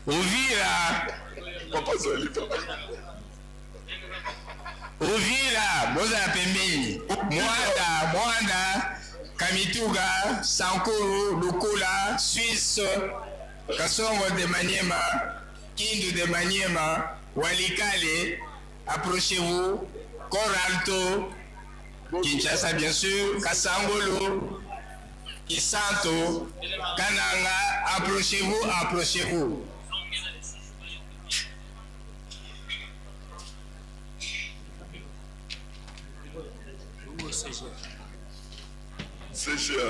Uvira. Uvira, bozala pembeni. Mwanda, Mwanda, Kamituga, Sankuru, Lukula, Suisse, Kasongo de Maniema, Kindu de Maniema, Walikale, approchez-vous, Coralto, Kinshasa bien sûr, Kasangolo, Kisanto, Kananga, approchez-vous, approchez-vous. CGA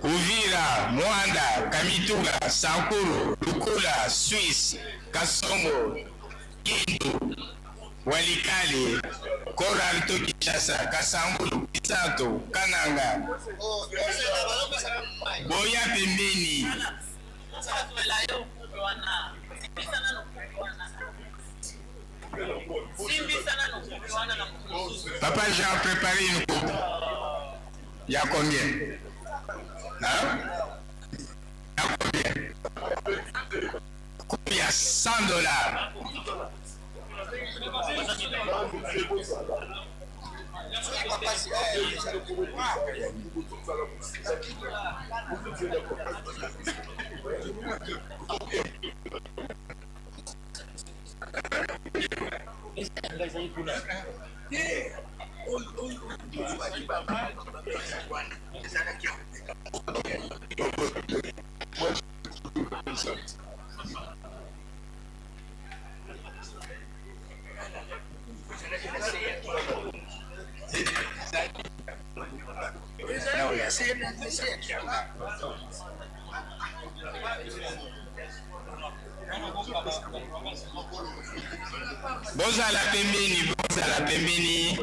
Uvira, Mwanda, Kamituga, Sankuru, Lukula, Suisse, Kasongo, Kindu, Walikale, Koralto, Kinshasa, Kasangulu, Kisanto, Kananga, Boya pembeni. Papa Jean, préparez une coupe. Il y a combien? Hein? Il y a combien? Il y a 100 dollars. Bozala pembeni, bozala pembeni.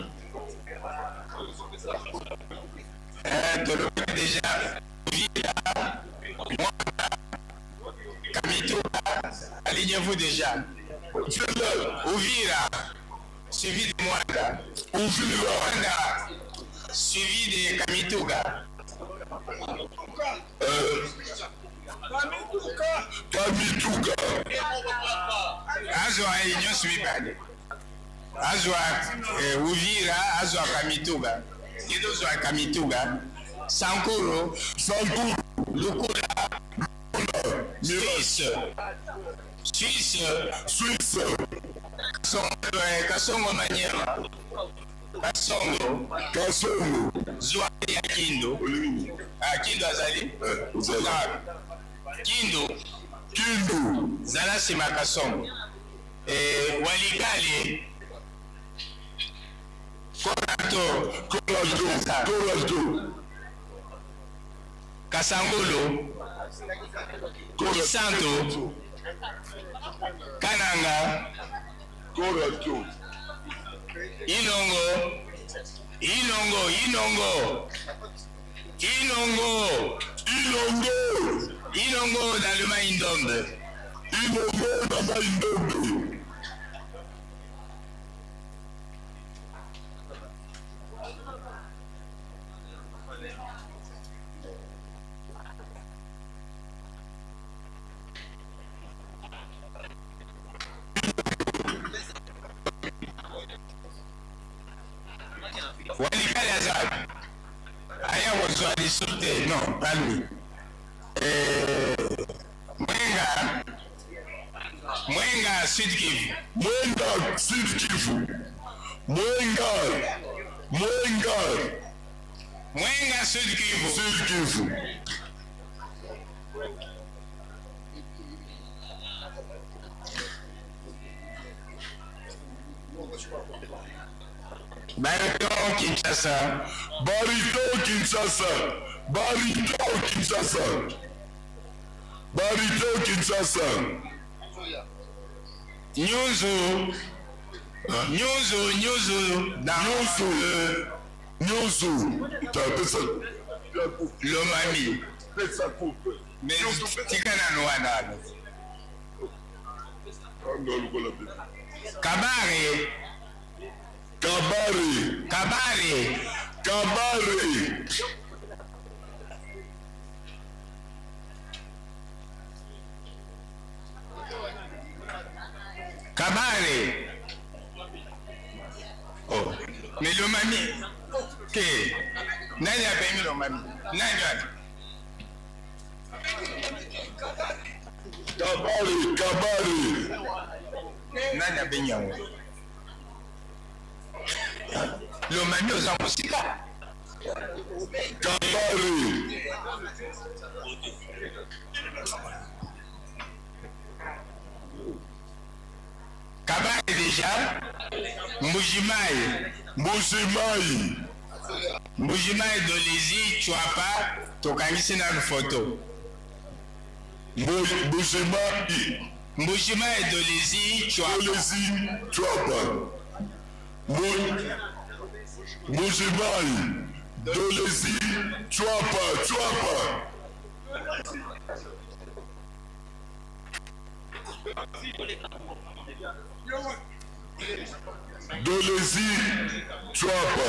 Eh, tolobi deja Vila, Mwanda, Kamituga, alignez-vous déjà. Uvira, suivi de Mwanda. Uvira, Mwanda, suivi de Kamituga. Kamituga. Azwa ye nyonso mibale. Azwa eh, Uvira, azwa Kamituga. Ye tozwa Kamituga. Sankuru. Sankuru. Lukula. Suisse. Suisse. Suisse. Kasongo, eh, Kasongo Manyema. Kasongo. Kasongo. Zwa ya Kindu. Ah, Kindu azali? Ozali. Kindu. Kindu. Zala nsima ya Kasongo. Eh, Walikale. Korato. Korato. Korato. Kasangulu. Kisantu. Kananga. Korato. Inongo. Inongo, Inongo. Inongo. Inongo. Inongo dans le Maïndombe. Inongo dans Maïndombe. Walikale aza wapi? Aya kozwa lisusu te. Non, pas lui. Eh, Mwenga. Mwenga Sud Kivu. Mwenga Sud Kivu. Mwenga. Mwenga. Mwenga Sud Kivu. Sud Kivu. Bariton Kinshasa. Bariton Kinshasa. Bariton Kinshasa. Bariton Kinshasa. Nyunzu. Nyunzu, Nyunzu. Nyunzu. Nyunzu. Pesa. Lomami. Pesa coupe. Mais tika nanu wana. Kabare. Kabare. Kabare. Kabare. Kabare. Oh. Mais Lomami. Ke. Nani abengi Lomami? Nani wana? Kabare, Kabare. Nani abengi yango? Lomami oza mosika. Kabare. Kabare déjà. Mbujimayi. Mbujimayi. Mbujimayi Dolizi Chwapa tokangisi nanu photo. Mbujimayi. Mbujimayi Dolizi Chwapa. Dolizi Chwapa. Mbujimayi Dolizi Chwapa Chwapa. Dolizi Chwapa.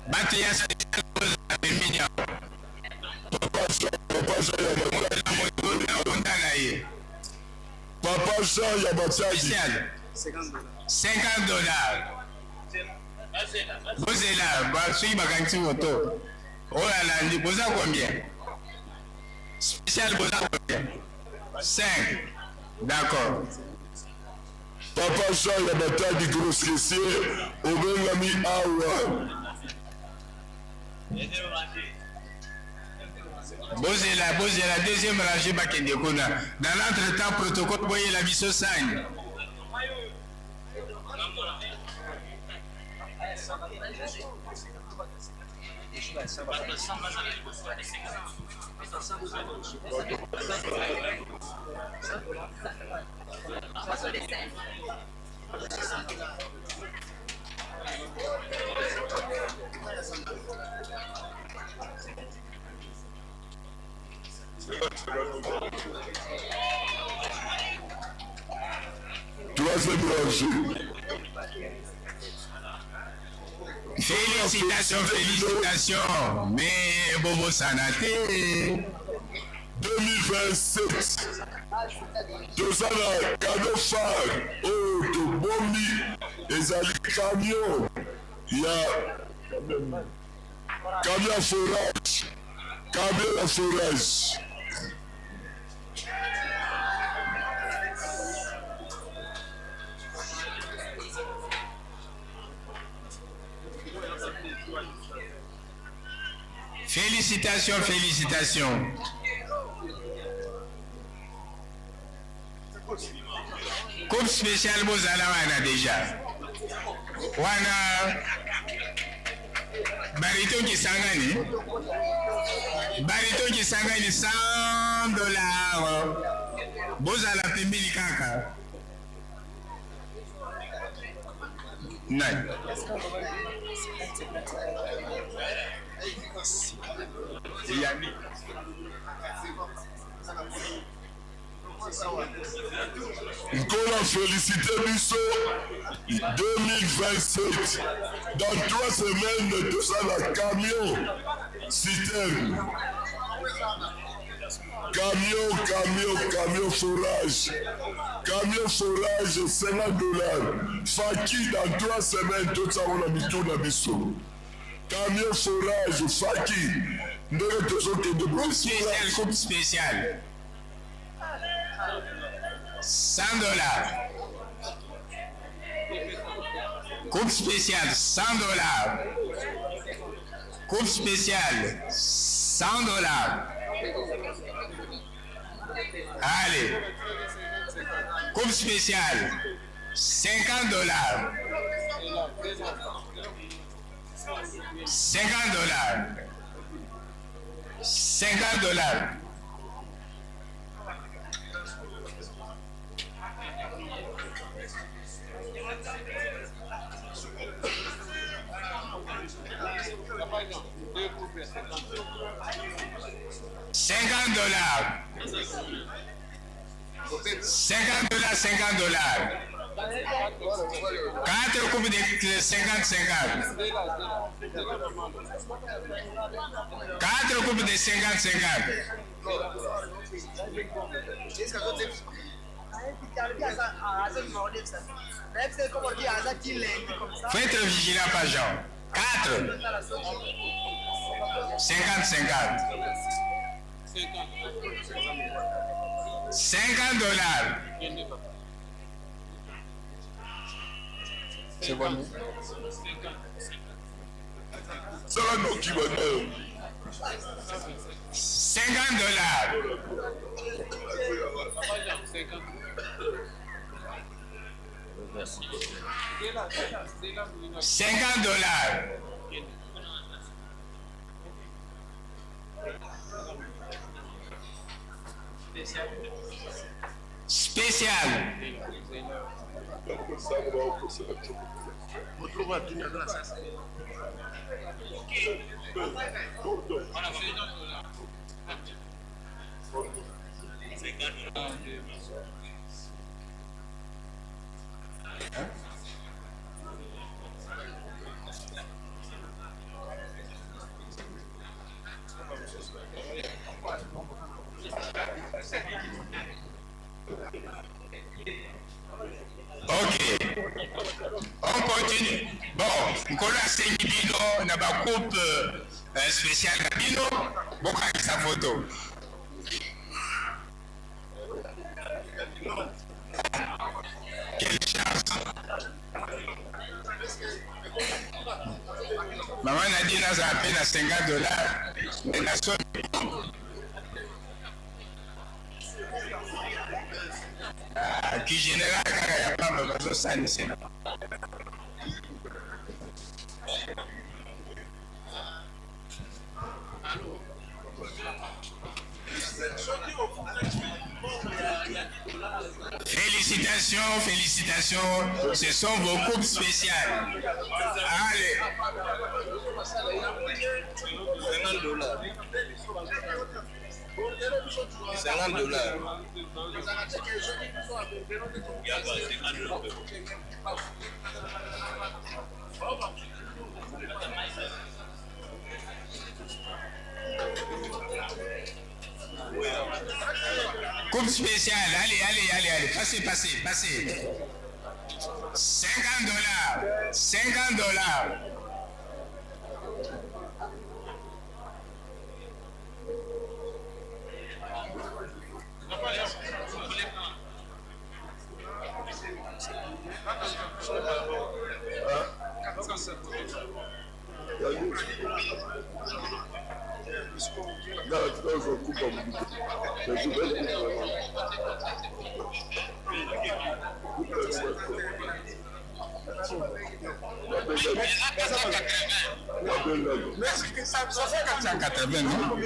Bato ya pembeni awa. na ye. Papa Jean ya Matadi. Spécial. 50 dollars. Bozela, ba soki bakangisi moto. Oyo alandi, boza combien? spéciale boza combien? 5. D'accord. Papa Jean ya Matadi grosse caissier obengami awa. Bozela bozela deuxième rangée bakende kuna. Dans l'entretemps protocole boyela biso sani. Troisième rangée. Félicitations, félicitations. Mais bobosana te. 2027 toza na cadeau phare oyo tobombi ezali camion ya camion ya forage camion ya forage Félicitations, félicitations. Coupe spéciale bozala wana déjà. Wana Barito Kisangani. Barito Kisangani 100 dollars. Bozala pembeni kaka. Nani? Yami. Nkolo félicité biso 2027 dans trois semaines tosala camion citerne Camion, camion, camion forage. Camion forage 50 dollars. Faki dans 3 semaines totiango na mitu na biso. Camion forage Faki ndenge tozokende Coupe spéciale, coupe spéciale. 100 dollars. Coupe spéciale 100 dollars. Coupe spéciale 100 dollars. Allez. Coupe spéciale 50 dollars. 50 dollars. 50 dollars. 50 dollars. 50 dollars, 50 dollars. 4 coupes de 50, 50. 4 coupes de 50, 50. Faut être vigilant, pas Jean. 4. 50, 50. 50 dollars. C'est bon. Sala noki bana. 50 dollars. 50 dollars. Spécial. Ok. On continue. Bon, Nkolo asengi bino na ba coupe euh, spéciale na bino bokangisa photo. Quelle chance. Maman Nadine azala mpe na 50 dollars mais na somi ah, ki général kaka ya pamba bazosalisa. Félicitations, félicitations, ce sont vos coupes spéciales. Allez. 50 dollars. 50 dollars. Coupe spéciale, allez, allez, allez, allez, passez, passez, passez. 50 dollars, 50 dollars. Ça fait 480, non?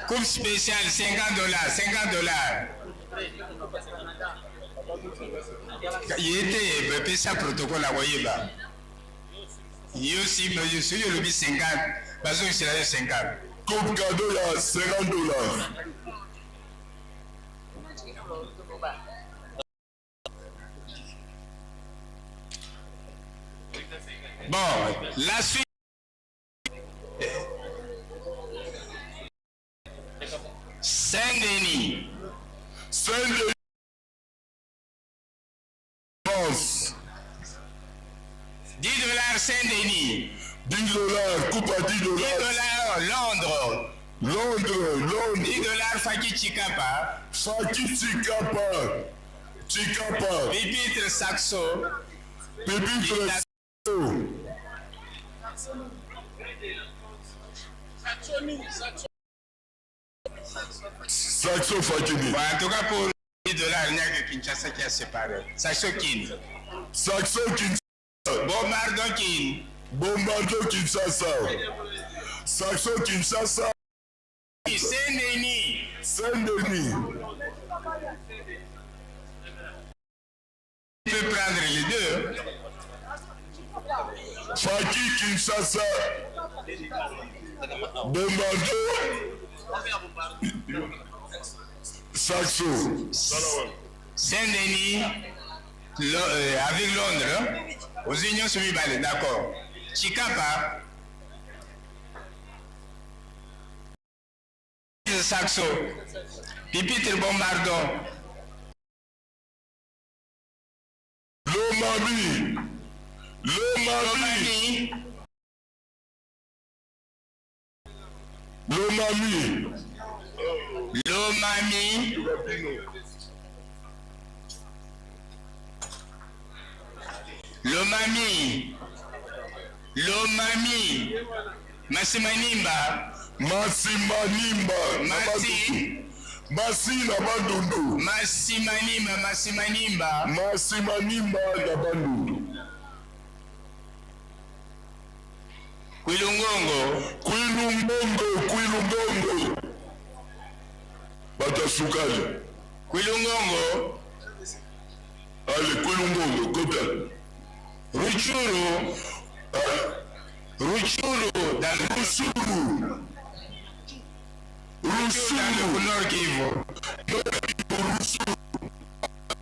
Coupe spéciale, 50 dollars, 50 dollars. Ye te bapesa protocole akoyeba. Yo si soki olobi 50, bazongisela yo 50. Coupe cadeau ya 50 dollars. Bon, la suite. Saint-Denis. Saint-Denis. France. 10 dollars Saint-Denis. 10 dollars, coupe à 10 dollars. 10 dollars Londres. Londres, Londres. 10 dollars Faki Chikapa. Faki Chikapa. Chikapa. Pipitre Saxo. Pipitre Saxo. Saxo Fakini. Bon, en tout cas, pour 10 dollars, il n'y a que Kinshasa qui a séparé. Saxo Kin. Saxo Kinshasa. Bombardo Kin. Bombardo Kinshasa. Saxo Kinshasa. Saint-Denis. Saint-Denis. Tu peux prendre les deux. Faki Kinshasa. Bombardo. Saxo. Saint-Denis, avec Londres, aux Unions Sumibale, d'accord. Chikapa. Saxo. Pipitre Bombardo. Lomami. Lomami. Lomami. Lomami. Lomami. Lomami. Masimanimba. Masimanimba. Masi. Masi na Bandundu. Masimanimba, Masimanimba. Masimanimba na Bandundu. Kwilungongo. Kwilungongo, Kwilungongo. Bato ya sukali. Kwilungongo. Ale Kwilungongo, kota. Ruchuru. Ruchuru. Dans Ruchuru. Ruchuru. Nord Kivu. Ruchuru.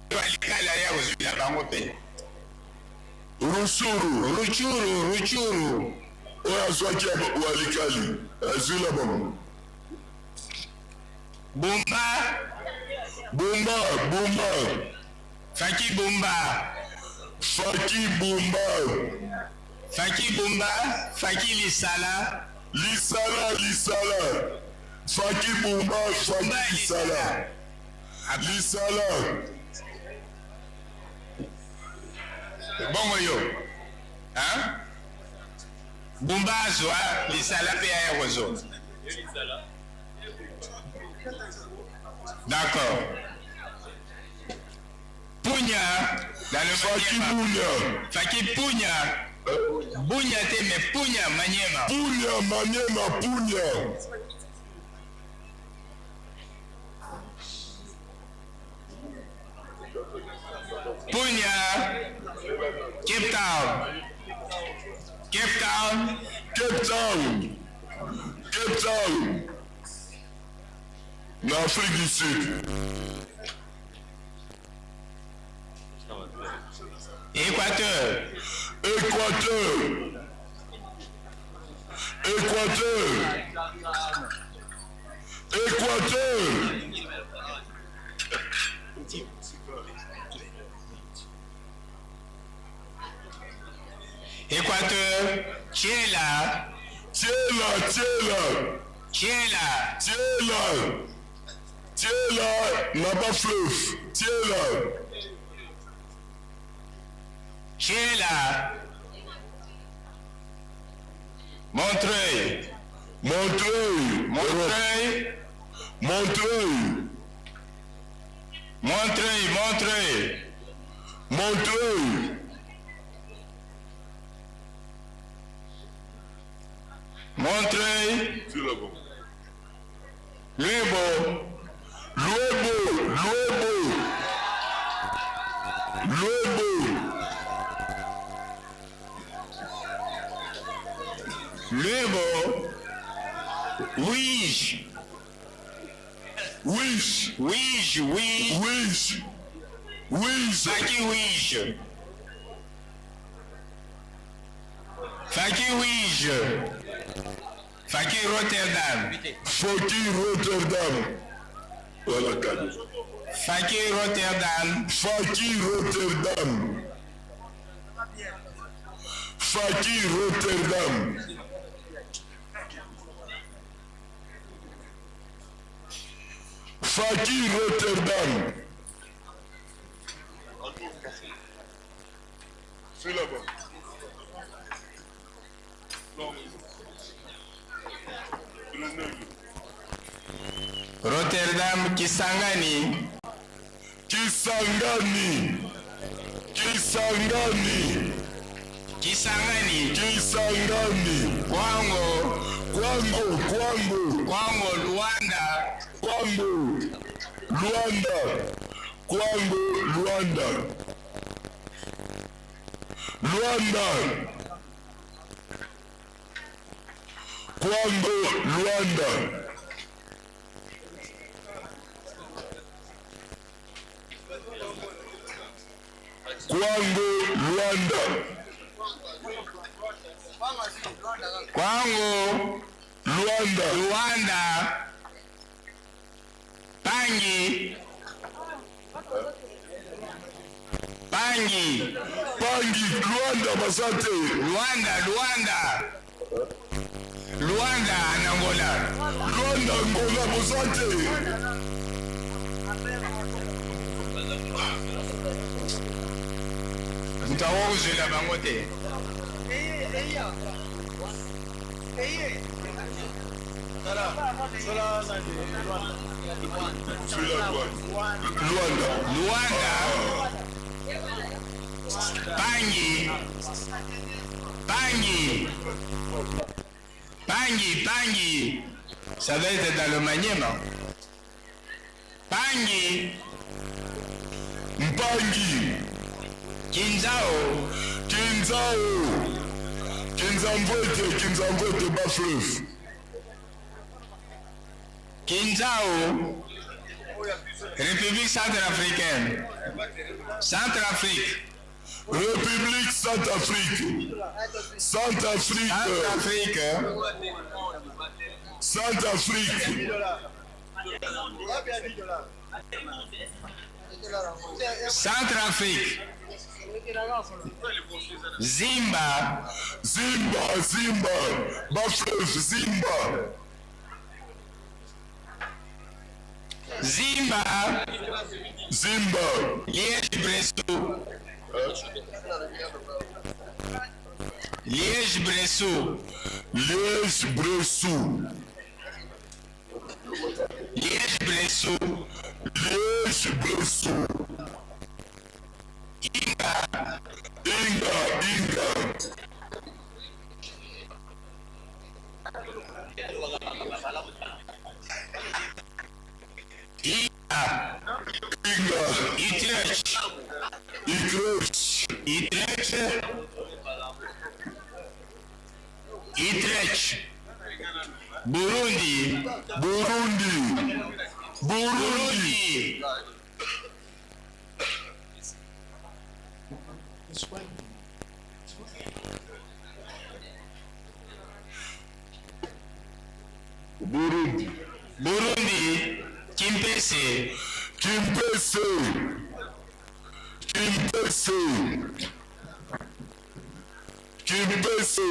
Balikala ya kozwila bango mpe. Ruchuru. Ruchuru, Ruchuru. Oyo azwaki walikali azwila bango. Bumba. Bumba, Bumba. Faki Bumba. Faki Bumba. Faki Bumba, Faki Lisala. Lisala, Lisala. Faki Bumba, Faki Lisala. Lisala. Bongo yo. Hein? Bumba azwa, Lisala pe aya kozwa. D'accord. Punya dans le Faki Bunya. Faki Punya. Bunya te mais Punya Maniema. Punya Maniema Punya. Punya Cape Town. Cape Town. Cape Town. Cape Town. Na Afrique du Sud. Équateur. Équateur. Équateur. Équateur. Équateur. Tchela. Tchela, Tchela. Tchela. Tchela. Tchela, là-bas fleuve. Tchela. Tchela. Montreuil. Montreuil. Montreuil. Montreuil. Montreuil, Montreuil. Montreuil. Montreuil. C'est là-bas. Luebo. Luebo, Luebo. Luebo. Luebo. Ouige. Wish. Ouige, Ouige. Wish. Wish. Faki Ouige. Faki Ouige. Faki Rotterdam. Faki Rotterdam. Voilà, cadeau. Faki Rotterdam. Faki Rotterdam. Faki Rotterdam. Faki Rotterdam. C'est là-bas. Rotterdam Kisangani. Kisangani. Kisangani. Kisangani. Kisangani. Kwango. Kwango, Kwango. Kwango Luanda. Kwango. Luanda. Kwango, Luanda. Luanda. Kwango, Luanda. Kwango, Luanda. Kwango. Luanda. Luanda. Pangi. Pangi. Pangi, Luanda baza te. Luanda, Luanda. Luanda en Angola. Luanda, Angola boza te. Moto akoki kozwela bango te. Luanda. Luanda. Pangi. Pangi. Pangi, Pangi. Ça doit être dans le Maniema. Pangi. Mpangi. Kinzao. Kinzao. Kinzamvwete, Kinzamvwete, bas fleuve. Kinzao. République centrafricaine. Centrafrique. République Centrafrique. Centrafrique. Centrafrique. Centrafrique. Centrafrique. Zimba. Zimba, Zimba. Bas-fleuve, Zimba. Zimba. Zimba. Liège-Bressou. Liège-Bressou. Liège-Bressou. Liège-Bressou. Liège-Bressou. Inga. Inga, Inga. Inga. Inga. Utrecht. Utrecht. Utrecht. Utrecht. Burundi. Burundi. Burundi. Burundi. Burundi. Kimpese. Kimpese. Kimpese. Kimpese.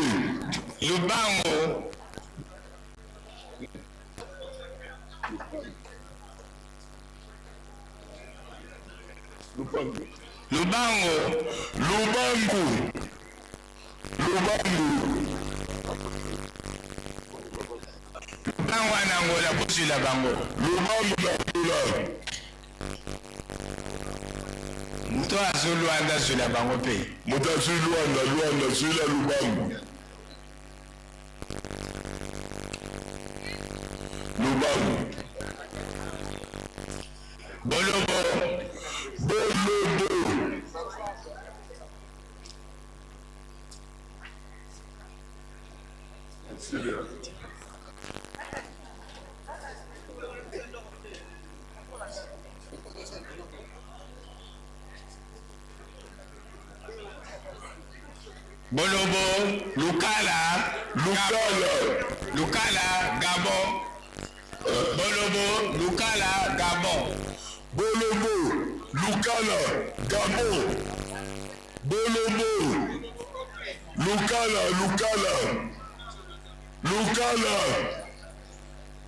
Lubango. Lubango. Lubango. Lubangu. Lubangu. Lubango na Angola bozwila bango. Lubangu na Angola. Moto azwi Luanda azwila bango mpe. Moto azwi Luanda, Luanda zwila Lubangu. Lubangu. Bolobo. Bolobo. Bolobo, Lukala, Lukala, Lukala, Gabon. Bolobo, Lukala, Gabon. Bolobo, Lukala, Gabon. Bolobo, Lukala, Lukala, Lukala,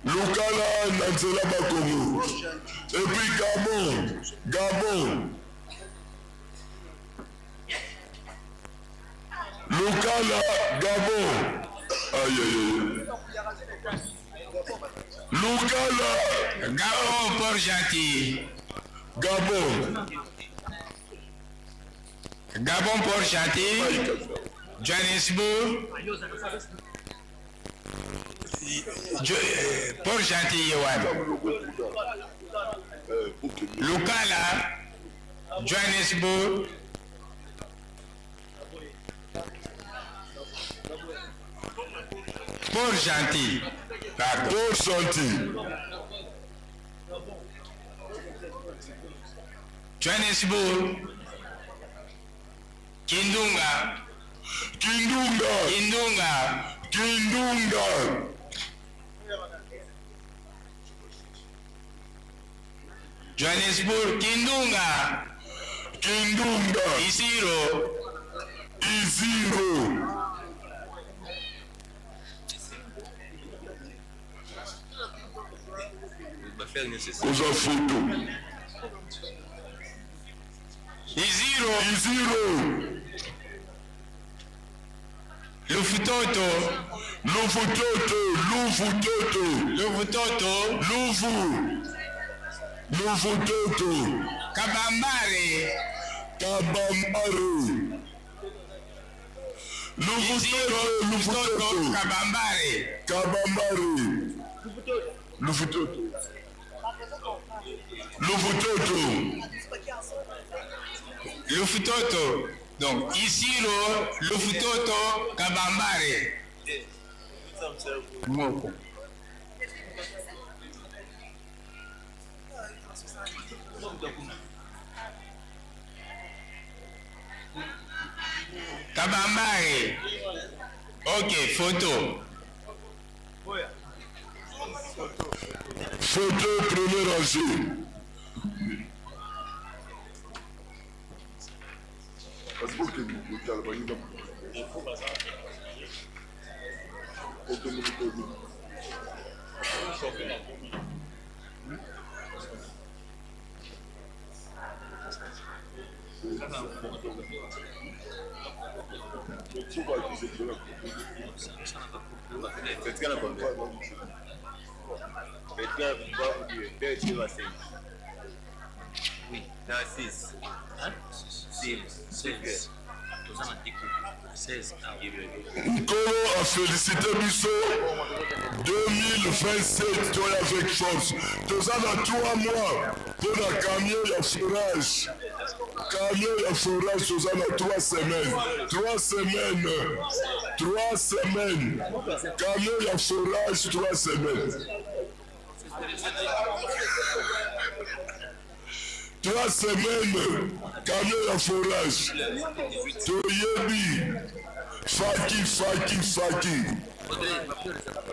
Lukala na nzela Bakongo. Et puis Gabon, Gabon. Lukala, Gabon. Aïe, aïe, aïe. Lukala. Gabon, Port-Gentil. Gabon. Gabon, Port-Gentil. Johannesburg. Port-Gentil, Yewan. Lukala. Johannesburg. Port-Gentil. Pardon. Port-Gentil. Johannesburg. Kindunga. Kindunga. Kindunga. Kindunga. Johannesburg, Kindunga. Kindunga. Isiro. Iziro. Kozwa foto. Iziro. Iziro. Lufutoto. Lufutoto. Lufutoto. Lufutoto. Lufu. Lufutoto. Kabambare. Kabambare. Lufutoto. Lufutoto. Kabambare. Kabambare. Lufutoto. Lufutoto. Lufutoto. Donc, Isiro, Lufutoto, Kabambare. Moko. Kabambare. Ok, photo. Photo première rangée. Oui, dans 6. Hein? 6. 16. Toza na te 16. Nkolo a félicité biso 2027 toya avec force. Toza na 3 mois mpo na camion ya forage. Camion ya forage toza na 3 semaines. 3 semaines. 3 semaines. Camion ya forage 3 semaines. 3 semaines camion ya forage toyebi faki faki faki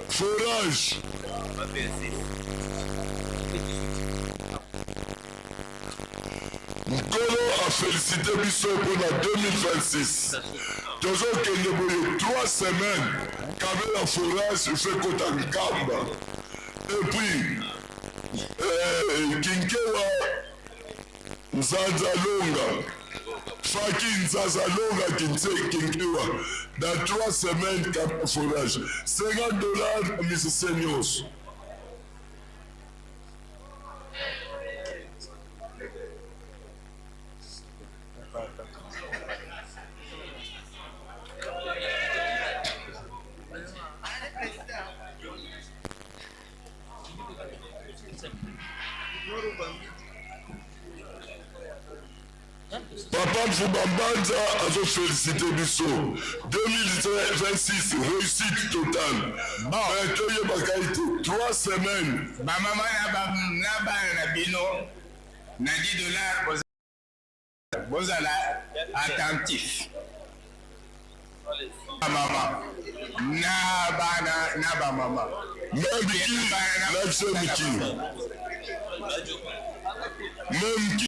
forage Nkolo a felicite biso mpo na 2026 tozokende boye 3 semaines camion ya forage fe kota nkamba et puis eh, kinkewa nzanza longa faki nzaza longa kinse kinkewa dans 3 semaines camion forage 50 dollars na musicien nyonso. Papa Mfuba Mbanza azo felicite biso 2026 réussite totale. Bon. Mais toyebaka ete 3 semaines. Ba mama na ba na bana na bino na 10 dollars bozala attentif. Ba mama na bana na ba mama. Même qui na biso miki. Même qui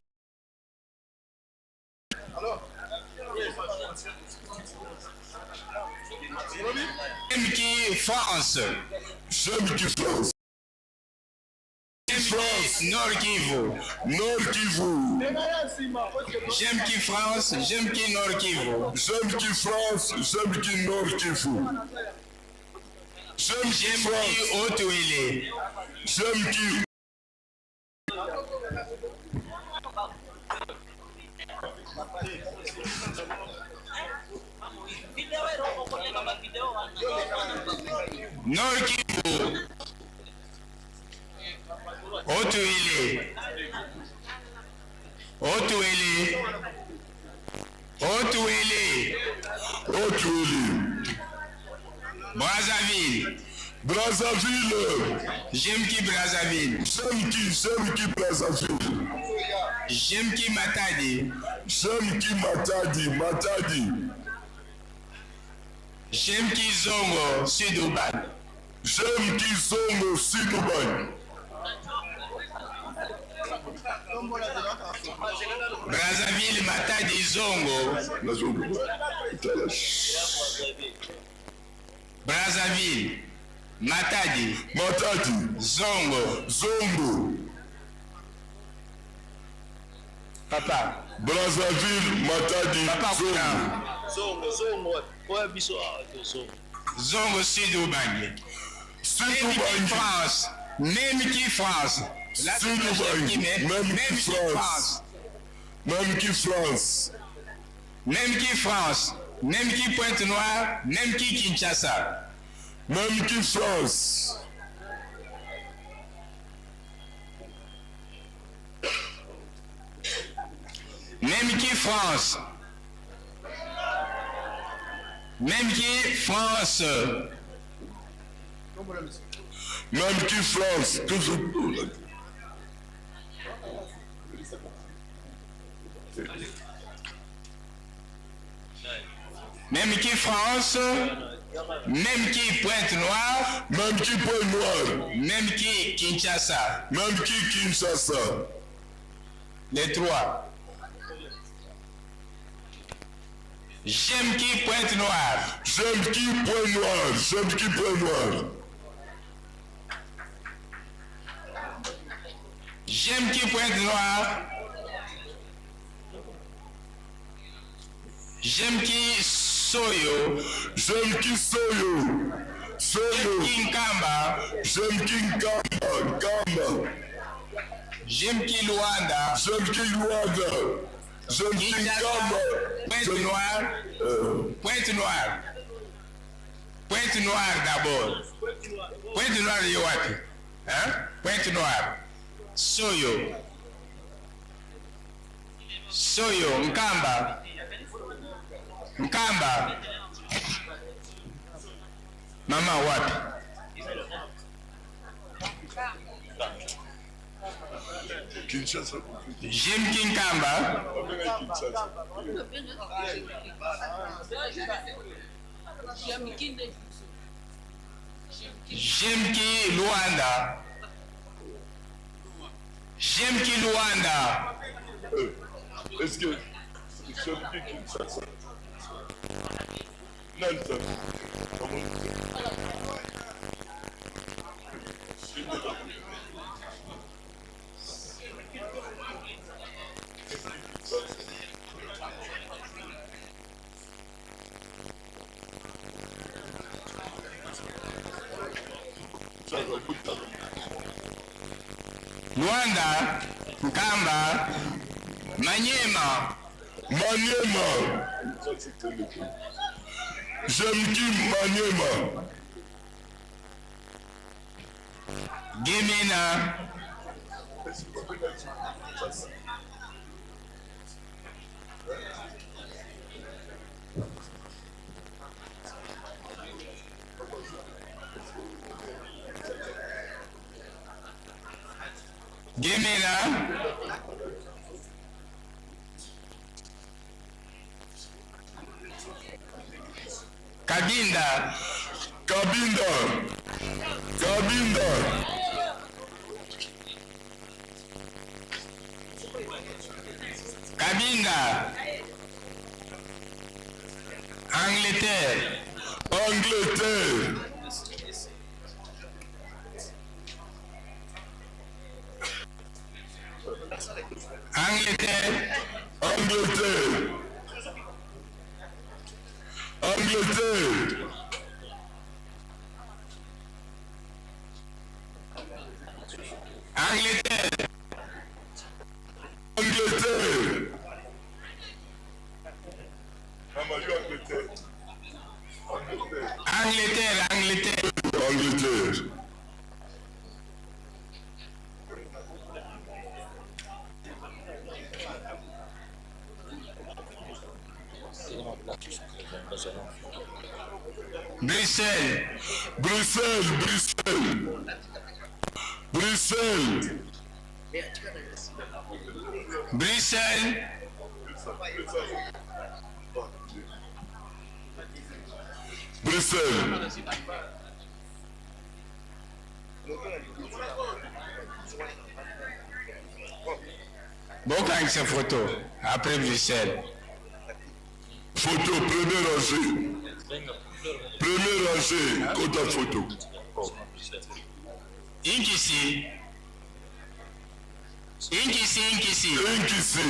J'aime qui France. J'aime qui France. France. Nord Kivu. Nord Kivu. J'aime qui France, j'aime qui Nord Kivu. J'aime qui France, j'aime qui Nord Kivu. J'aime qui France. Haut-Uele. J'aime qui Nord Kivu. Haut-Uele. Haut-Uele. Haut-Uele. Haut-Uele. Brazzaville. Brazzaville. J'aime qui Brazzaville. J'aime qui, j'aime qui Brazzaville. J'aime qui Matadi. J'aime qui Matadi, Matadi. J'aime qui Zongo, Sud-Uban. J'aime qui Zongo, Sud-Uban. Brazzaville, Matadi, Zongo. Brazzaville, Matadi. Matadi. Zongo. Zongo. Papa. Brazzaville, Matadi, Papa, Zongo. Zongo, zongo, oya biso awa to zongo. Zongo Sud Ubangi. Sud Ubangi. France. Même qui France. Là, Sud Ubangi. Même, Même qui France. Même qui France. Même qui France. Même qui Pointe-Noire. Même qui Kinshasa. Même qui France. Même qui France. Même qui France. Même qui France. Toujours. Même qui France. Même qui Pointe-Noire. Même qui Pointe-Noire. Même qui Kinshasa. Même qui Kinshasa. Les trois. J'aime qui Pointe-Noire. J'aime qui Pointe-Noire. J'aime qui Pointe-Noire. J'aime qui Pointe-Noire. J'aime qui Soyo. J'aime qui Soyo. Soyo. J'aime qui Nkamba. J'aime qui Nkamba. Nkamba. J'aime qui Luanda. J'aime qui Luanda. J'aime qui Nkamba. Pointe-Noire. Pointe-Noire. Pointe-Noire d'abord. Pointe-Noire yo wapi? Hein? Pointe-Noire. Soyo. Soyo Nkamba. Nkamba. Mama wapi? Kinshasa. Jim Kinkamba. Jimki Luanda. Jimki Luanda. Est-ce que j'aime qui Kinshasa? Nelson. Luanda, Nkamba, Manyema. Manyema. J'aime qui Manyema. Gemena. Gemena. Kabinda. Kabinda. Kabinda. Kabinda. Angleterre. Angleterre. Angleterre. Angleterre. Angleterre. Angleterre. Angleterre. Angleterre. Angleterre, Angleterre. Angleterre. Bruxelles. Bruxelles, Bruxelles. Bruxelles. Bruxelles. Bruxelles. Bokangisa photo après Bruxelles. Photo première rangée. Première rangée, kota photo. Inkisi. Inkisi, Inkisi. Inkisi.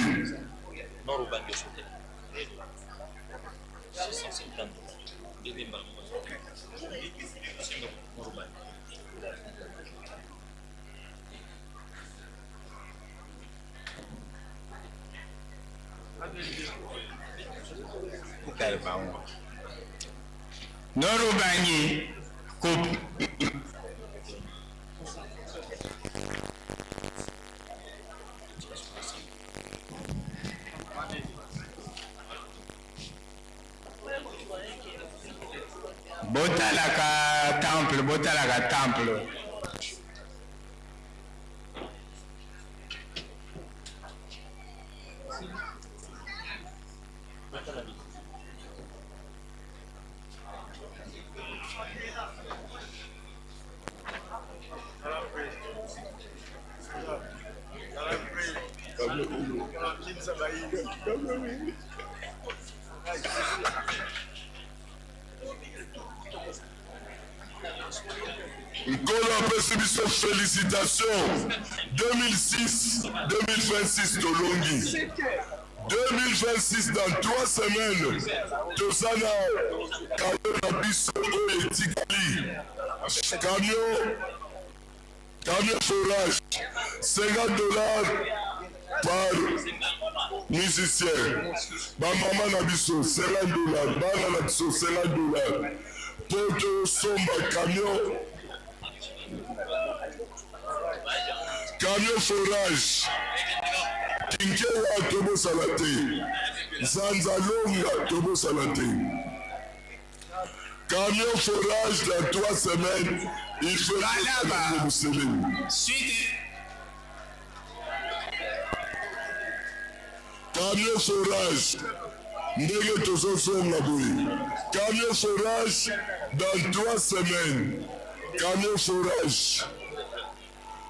Norubangi coupe. Botalaka temple, botalaka temple. Nkolo apesi biso félicitation 2006 2026 tolongi 2026 dans 3 semaines toza na camion na biso oyo etikali camion camion forage 50 dollars par musicien bamama na biso 50 dollars bana na biso 50 dollars mpo tosomba camion camion forage kinkewa tobosana te zanzalonga tobosana te camion forage dans 3 semaines il faut Suite. Camion forage ndenge tozozonga boye camion forage dans 3 semaines camion forage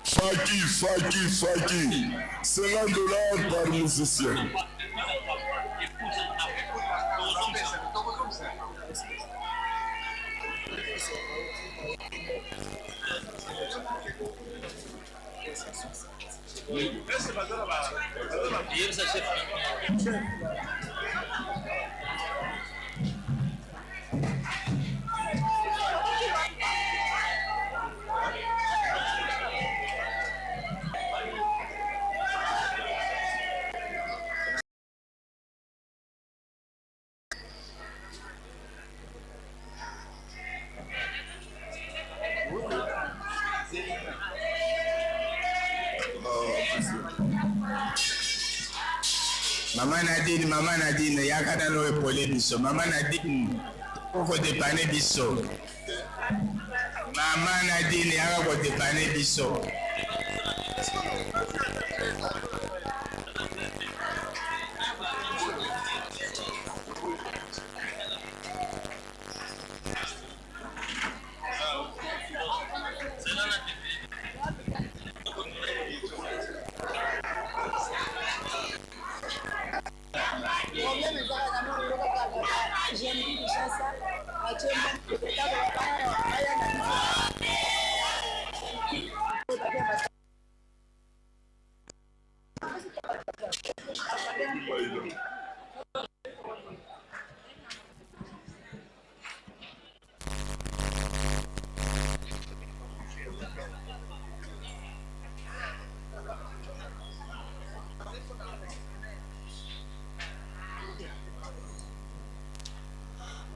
faki faki faki 50 dollars par musicien. Mama Nadine, Mama Nadine, yaka nano epole biso. Mama Nadine, okodepane biso. Mama Nadine, yaka kodepane biso.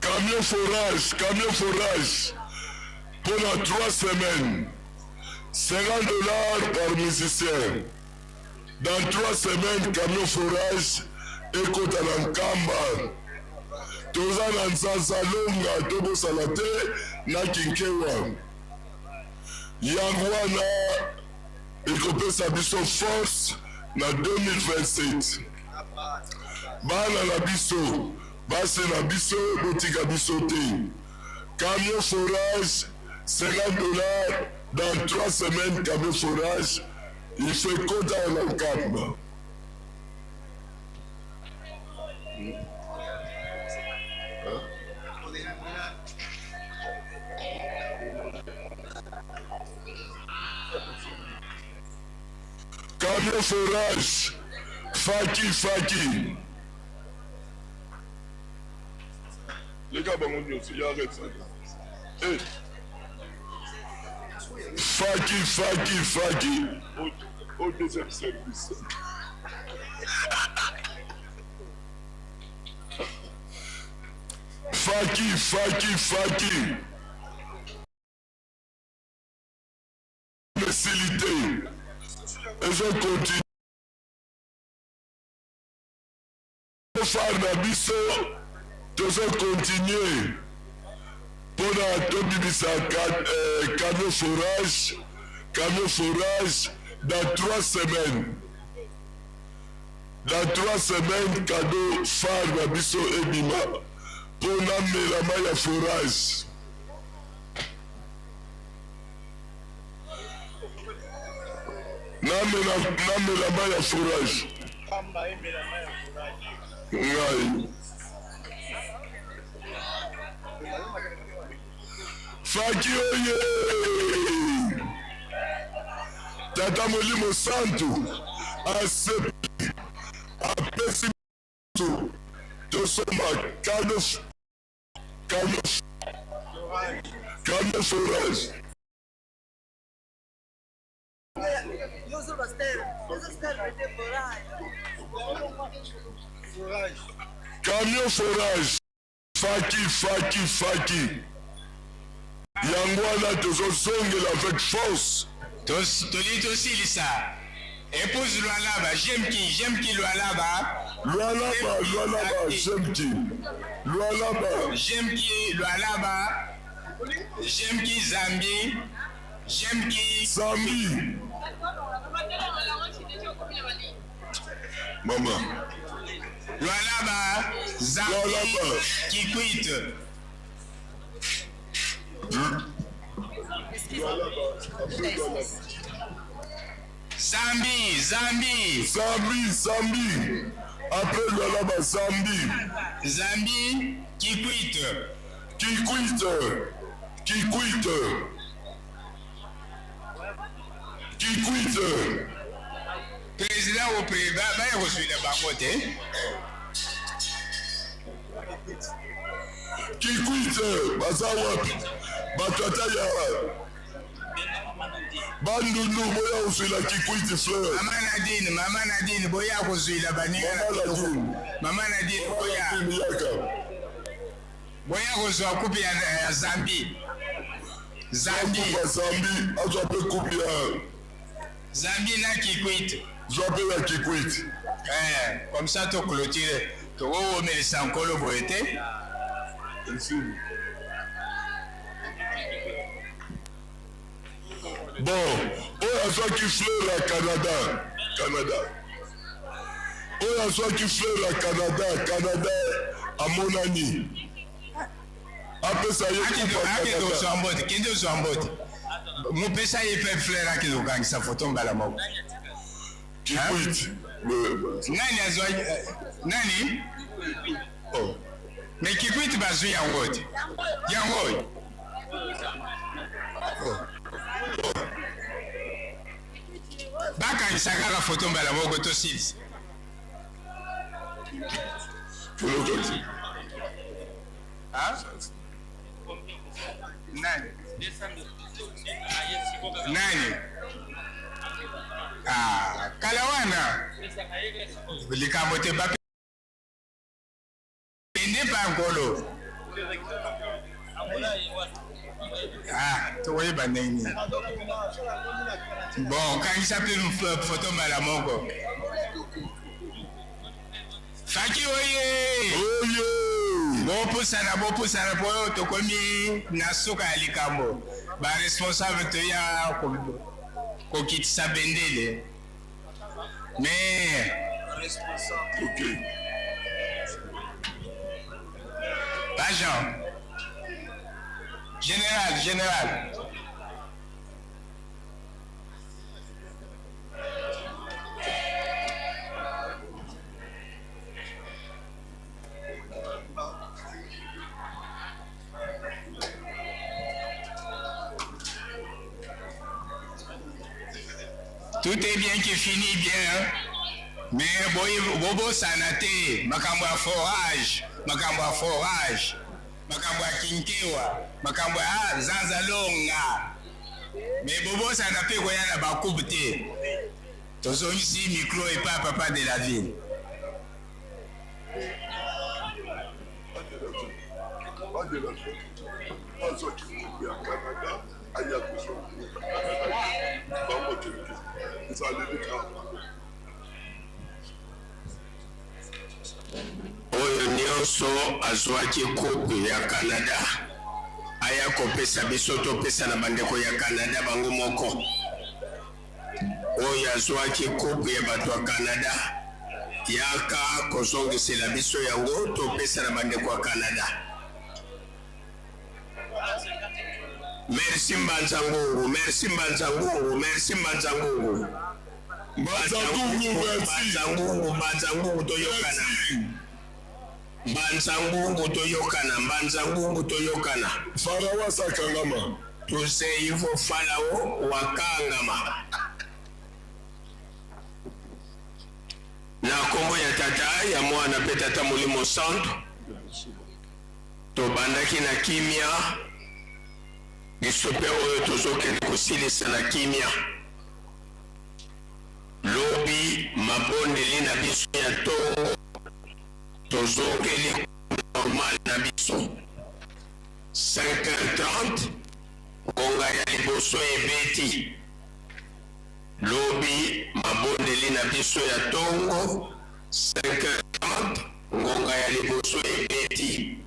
Camion forage, camion forage pendant 3 semaines. 50 dollars par musicien. Dans 3 semaines, camion forage ekota na Nkamba. Toza na Nzanza Longa tobosana te na Kinkewa. Yango wana ekopesa biso force na 2027. Bana na biso, basi na biso, botika biso te. Camion forage 50 dollars dans 3 semaines, camion forage il faut ekota na Nkamba. Camion forage faki faki. Leka bango nyonso ya arrête ça. Eh. Faki faki faki. Au, au deuxième service. Faki faki faki. Esili te, ezo continue. Phare na biso tozo continue mpona tobimisa eh, camion forage, camion forage dans 3 semaines, dans 3 semaines cadeau phare na biso ebima mpo namela mai ya forage. Namela namela mai ya forage ngai faki oye tata molimo santu asepeli apesi biso tosomba kano kano kano forage. Camion forage faki faki faki yango wana tozozongela avec force. Tolingi tosilisa épouse Lualaba Jemki Jemki Lualaba Lualaba Lualaba Jemki Lualaba Jemki Lualaba Jemki Zambie Jemki Zambie Mama Lualaba Zambie Lualaba Kikwit. Zambie, Zambie. Zambie, Zambie. Après Lualaba, Zambie. Zambie, Kikwit. Kikwit. Kikwit. Kikwit. Président au président, baya kosuila bango te. Kikwit baza wapi? Bato ata ya Bandundu boya kozwila Kikwit fleur. Mama Nadine, Mama Nadine boya kozwila baninga na kitoko. Mama Nadine boya. Boya kozwa coupe ya, ya Zambie. Zambie. Coupe ya Zambie, azwa pe coupe ya Zambie na Kikwit. Zwa pe ya Kikwit. Eh, comme ça to clôturer. Tokowomelisa nkolo boye te. Bon, oyo azwaki fleur ya Canada, Canada. Oyo azwaki fleur ya Canada, Canada amonani. Apesa ye coupe ya Akende Canada. kozwa mbote, kende ozwa mbote. Mopesa ye pe fleur akende kokangisa foto mbala moko. Kikwit. Nani azwaki nani? Oh. Mais Kikwit bazwi yango te. Yango oyo. Oh. Bakangisa kaka foto mbala moko tosilisa. Hein? Nani? Nani? Ah, kala wana likambo te bapende pa nkolo. Ah, tokoyeba ndenge nini. Bon, kangisa mpe foto mbala moko. Faki oye! Oye! Bopusana, bopusana po tokomi na suka ya likambo. Ba responsable toya kokitisa bendele. Mais okay. Agent. Général, général. Tout est bien qui finit bien, mais bobosana te makambo ya forage, makambo ya forage, makambo ya kinkewa, makambo ya zanzalonga. Mais bobosana mpe koya na ba coupe te. Tozongisi micro epa papa de la ville. Oyo nyonso azwaki coupe ya Canada aya kopesa biso, topesa na bandeko ya Canada bango moko. Oyo azwaki coupe ya bato ya Canada, yaka kozongisela biso yango, topesa na bandeko ya Canada. Merci Mbanza Ngungu, merci Mbanza Ngungu, merci Mbanza Ngungu. Mbanza Ngungu, merci. Mbanza Ngungu, Mbanza Ngungu, toyokana. Mbanza Ngungu, toyokana. Mbanza Ngungu, toyokana. Farao asakangama. Tuseivo Farao wakangama. Na kombo ya Tata, ya Mwana pe Tata Molimo Santu, tobandaki na kimia, biso pe oyo tozokende kosilisa na kimia. Lobi mabondeli na biso ya tongo tozongeli normal na biso 5h30, ngonga ya liboso ebeti. Lobi mabondeli na biso ya tongo 5h30, ngonga ya liboso ebeti.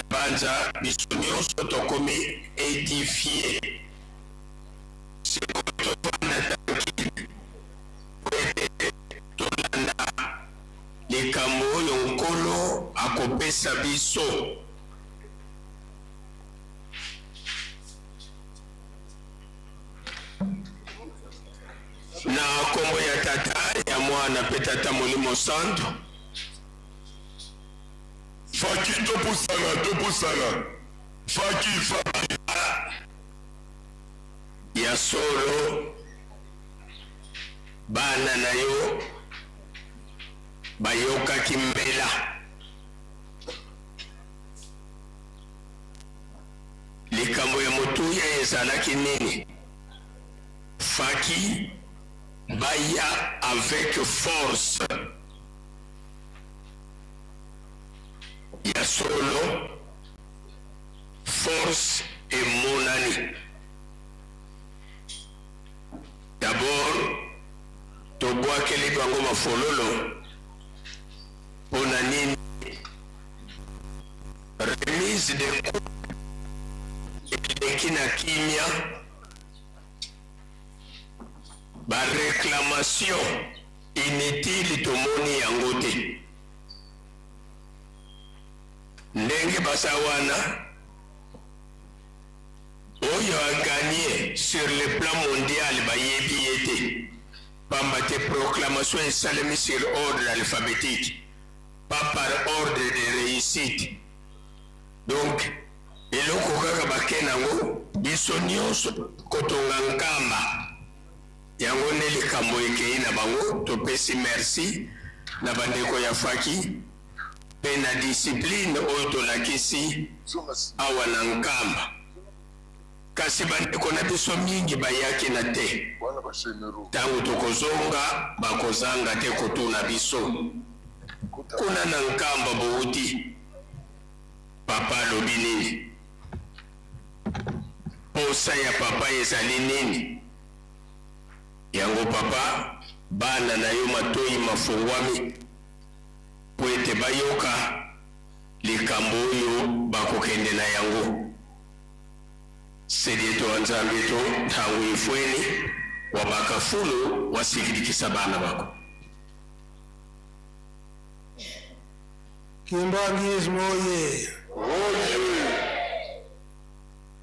Banza biso nyonso tokomi édifié. Sikoyo tofanda tranquille po ete tolanda likambo oyo Nkolo akopesa biso. Na kombo ya Tata, ya Mwana pe Tata Molimo Santu. Faki, topusana, topusana. Faki, faki. Ya solo bana na yo bayokaki mbela. Likambo ya motuya ezalaki nini? Faki baya avec force. Ya solo force emonani. D'abord tobwakeli bango mafololo pona nini? Remise de coupe eleki na kimia, ba reclamation inutile tomoni yango te. Ndenge baza wana, oyo a gagner sur le plan mondial bayebi ye te, pamba te proclamation esalemi sur ordre alphabetique, pas par ordre de reussite. Donc eloko kaka bake nango biso nionso kotonga Nkamba, yango nde likambo ekeyi na bango. Topesi merci na bandeko ya Faki pe na discipline oyo tolakisi awa na Nkamba. Kasi bandeko na biso mingi bayaki na te. Tango tokozonga bakozanga te kotuna biso, Kuna na Nkamba bowuti, Papa alobi nini? Posa ya Papa ezali nini? Yango Papa, bana na yo matoyi mafongwami mpo ete bayoka likambo oyo bakokende na yango. Sedi eto wa Nzambi eto ntangu ifweni wa bakafulu wasikilikisa bana bako. Kimbanguisme oye!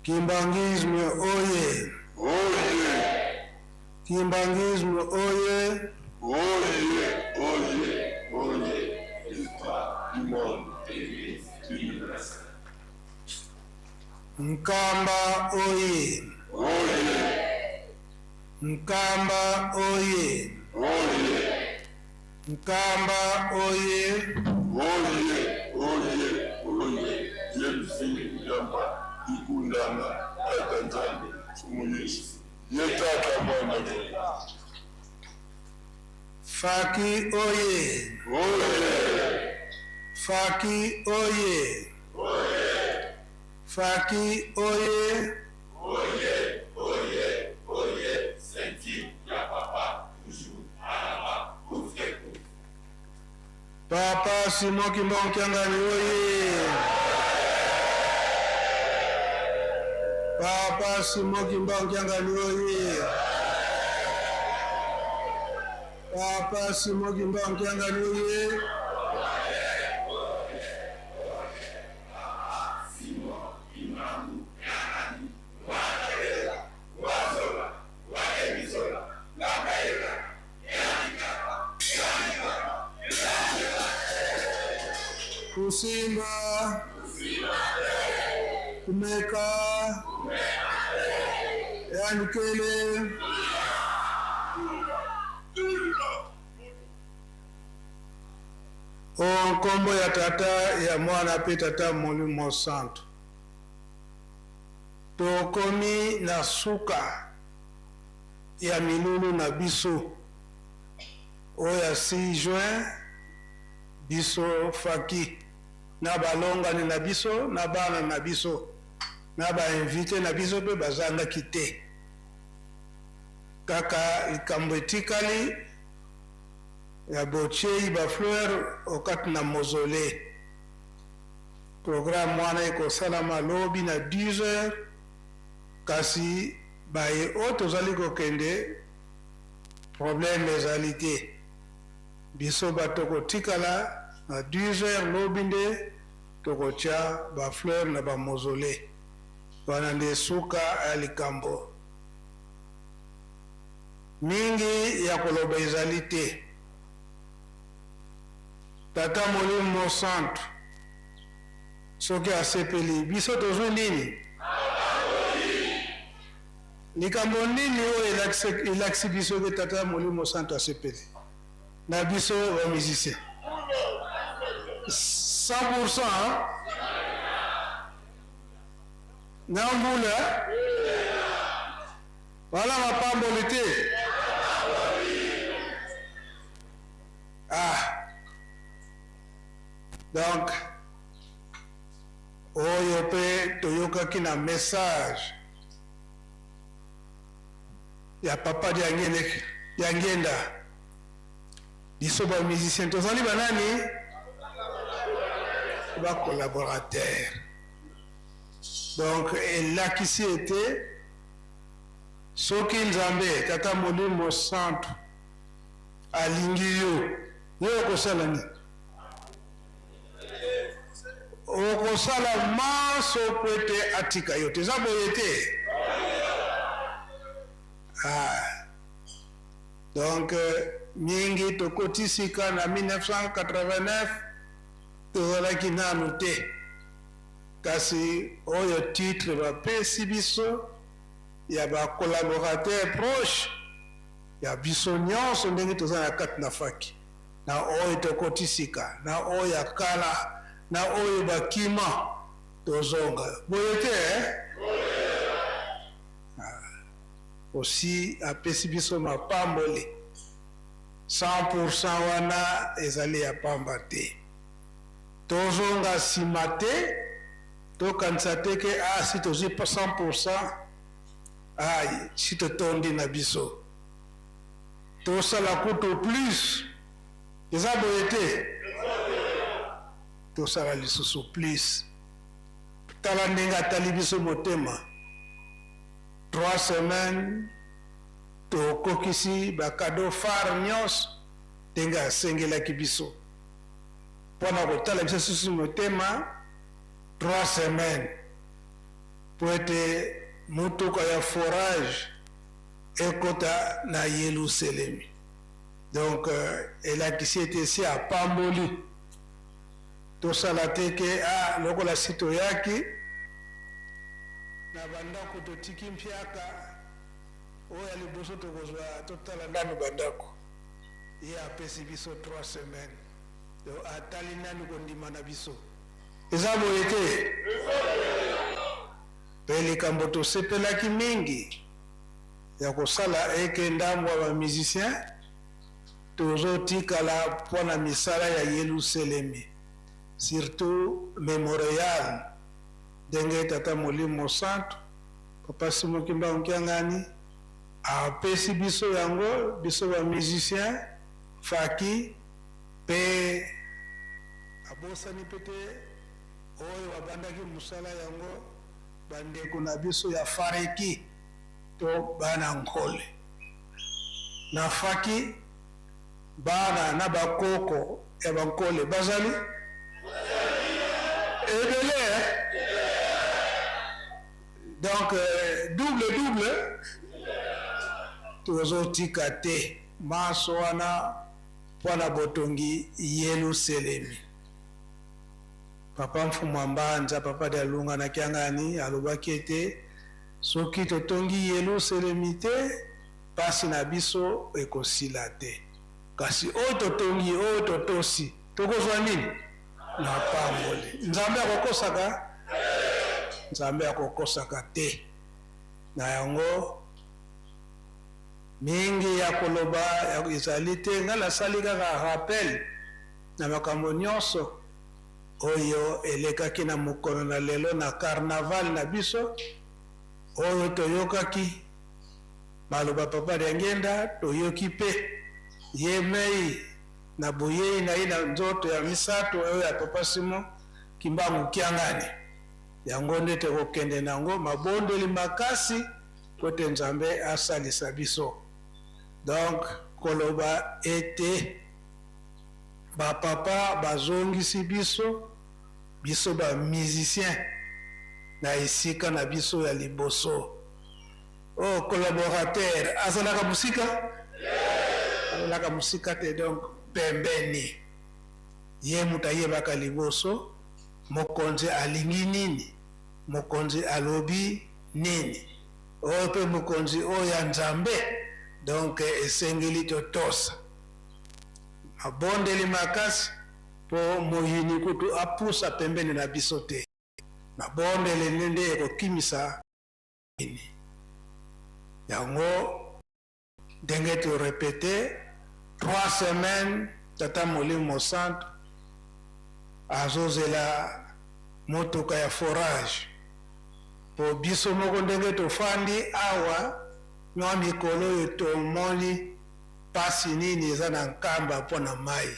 Kimbanguisme oye! Kimbanguisme oye! Oye, oye, oye, Etat du monde, Eglise universelle. Nkamba oye! Nkamba oye! Oye! Nkamba oye! Oye! Oye! Oye! Ye lufingi kuyamba ikundana Tata Nzambe Mfumu Yesu Ye Tata Mwana Molimo. Faki oye! Oye! Faki oye! Oye! Faki oye! Oye oye oye ceinture ya papa toujours alaba kufeku. Papa Simon Kimbangu Kiangani oye! Papa Simon Kimbangu Kiangani oye! Papa Simon Kimbangu Kiangani oye! Kusimba, kumeka, yanikele. O nkombo ya Tata, ya Mwana mpe Tata Molimo Santu. Tokomi na suka ya milulu na biso oyo ya 6 juin, biso faki na balongani na biso na bana na biso na ba invites na biso mpe bazangaki te. Kaka likambo etikali ya botiei ba fleurs okati na mausolee. Programme wana ekosalama lobi na 10 heures, kasi baye oyo tozali kokende problème ezali te. Biso ba tokotikala na 10 heures lobi nde tokotia ba fleurs na ba mausolee. Wana nde suka ya likambo. Mingi ya koloba ezali te. Tata Molimo Mosantu soki asepeli, biso tozwi nini? Likambo nini oyo elakisi biso ke Tata Molimo Mosantu asepeli na biso ba musiciens? 100% na mbula Wala mapamboli te. Ah. Donc oyo pe toyokaki na message ya papa Diangienda, Diangienda. Biso ba musiciens tozali banani? Ba collaborateurs. Donc elakisi ete soki Nzambe Tata Molimo Santu alingi yo, yo okosala nini? Okosala manso po ete atika yo te. Eza boye te? Ah. Donc mingi tokoti sika na 1989 tozalaki nanu te. Kasi oyo titre bapesi biso ya ba collaborateurs proches ya biso nionso ndenge toza na kati na faki, na oyo tokoti sika, na oyo ya kala, na oyo bakima, tozonga. Boye te eh? Aussi apesi biso mapamboli 100% wana ezali ya pamba te. Tozonga sima te, tokanisa te ke ah si tozui 100% ah si totondi na biso. Tosala kutu plus. Eza boye te? Tosala lisusu plus. Tala ndenge atali biso motema. 3 semaines tokokisi ba cadeaux phares nionso ndenge asengelaki biso. Mpo na kotala biso susu motema 3 semaines mpo ete motuka ya forage ekota na Yeluselemi. Donc elakisi ete esi apamboli. Tosala te ke ah lokola si toyaki na ba ndako totiki mpiaka. Oyo ya liboso tokozwa totala nanu ba ndako. Ye apesi biso 3 semaines. Donc atali nanu kondima na biso. Eza boye te? Pe likambo tosepelaki mingi ya kosala eke ndambo ya ba musiciens tozotikala mpo na misala ya Yeluselemi, surtout memorial ndenge Tata Molimo Santu Papa Simon Kimbangu Kiangani apesi biso yango, biso ba musiciens Faki pe abosani pe te oyo babandaki mosala yango ba ndeko na biso ya Fareki to bana Nkole na Faki, bana na ba koko ya ba Nkole bazali ebele eh? Donc double double tozotika te manso wana mpo na botongi Yeluselemi. Papa Mfumu a Mbanza, Papa Dialunga na Kiangani alobaki ete soki totongi Yeluselemi te, pasi na biso ekosila te. Kasi oyo totongi, oyo totosi, tokozwa nini? Mapamboli. Nzambe akokosaka? Nzambe akokosaka te. Na yango, mingi ya koloba ezali te. Ngai nasali kaka rappel na makambo nyonso oyo elekaki na mokolo na lelo na carnaval na biso oyo toyokaki maloba Papa Diangienda, toyoki pe ye mei na boyei na ye na nzoto ya misato oyo ya Papa Simon Kimbangu Kiangani. Yango nde tokokende na yango mabondeli makasi mpo ete Nzambe asalisa biso. Donc koloba ete ba papa bazongisi biso, biso ba musiciens na esika na biso ya liboso. Oh collaborateur azalaka mosika? Azalaka mosika te donc pembeni. Ye moto ayebaka liboso mokonzi alingi nini, mokonzi alobi nini. Oyo pe mokonzi oyo ya Nzambe donc esengeli totosa. Mabondeli makasi po moyini kutu apusa pembeni na biso te. Mabondeli nde ekokimisa nini. Yango ndenge to repete 3 semaines Tata Molimo Mosantu azozela motuka ya forage po biso moko ndenge tofandi awa mwa mikolo oyo tomoni pasi nini eza na Nkamba mpo na mayi.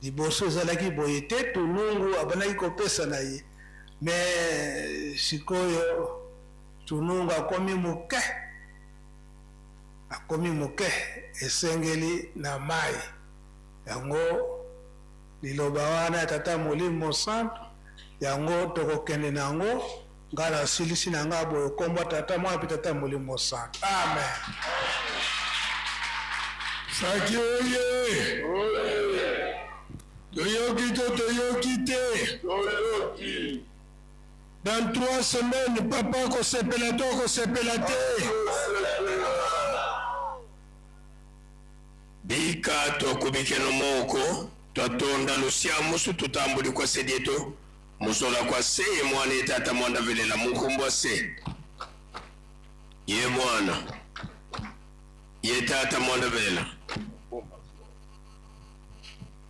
Liboso ezalaki boye te, Tulungu abandaki kopesa na ye mais sikoyo Tulungu akomi moke, akomi moke, esengeli na mayi yango. Liloba wana ya Tata Molimo Mosantu yango tokokende na yango. Ngai nasilisi na ngai boye, kombo ya Tata, Mwana mpe Tata Molimo Mosantu. Amen. Saki oye! Toyoki to toyoki te? Toyoki. Dans 3 semaines papa akosepela to akosepela te? Bika twakubikeno moko twatonda lusiamusu tutambuli kwa sedieto musola kwa se ye mwana ye tata mwanda velela munkumbwa se ye mwana ye tata mwanda velela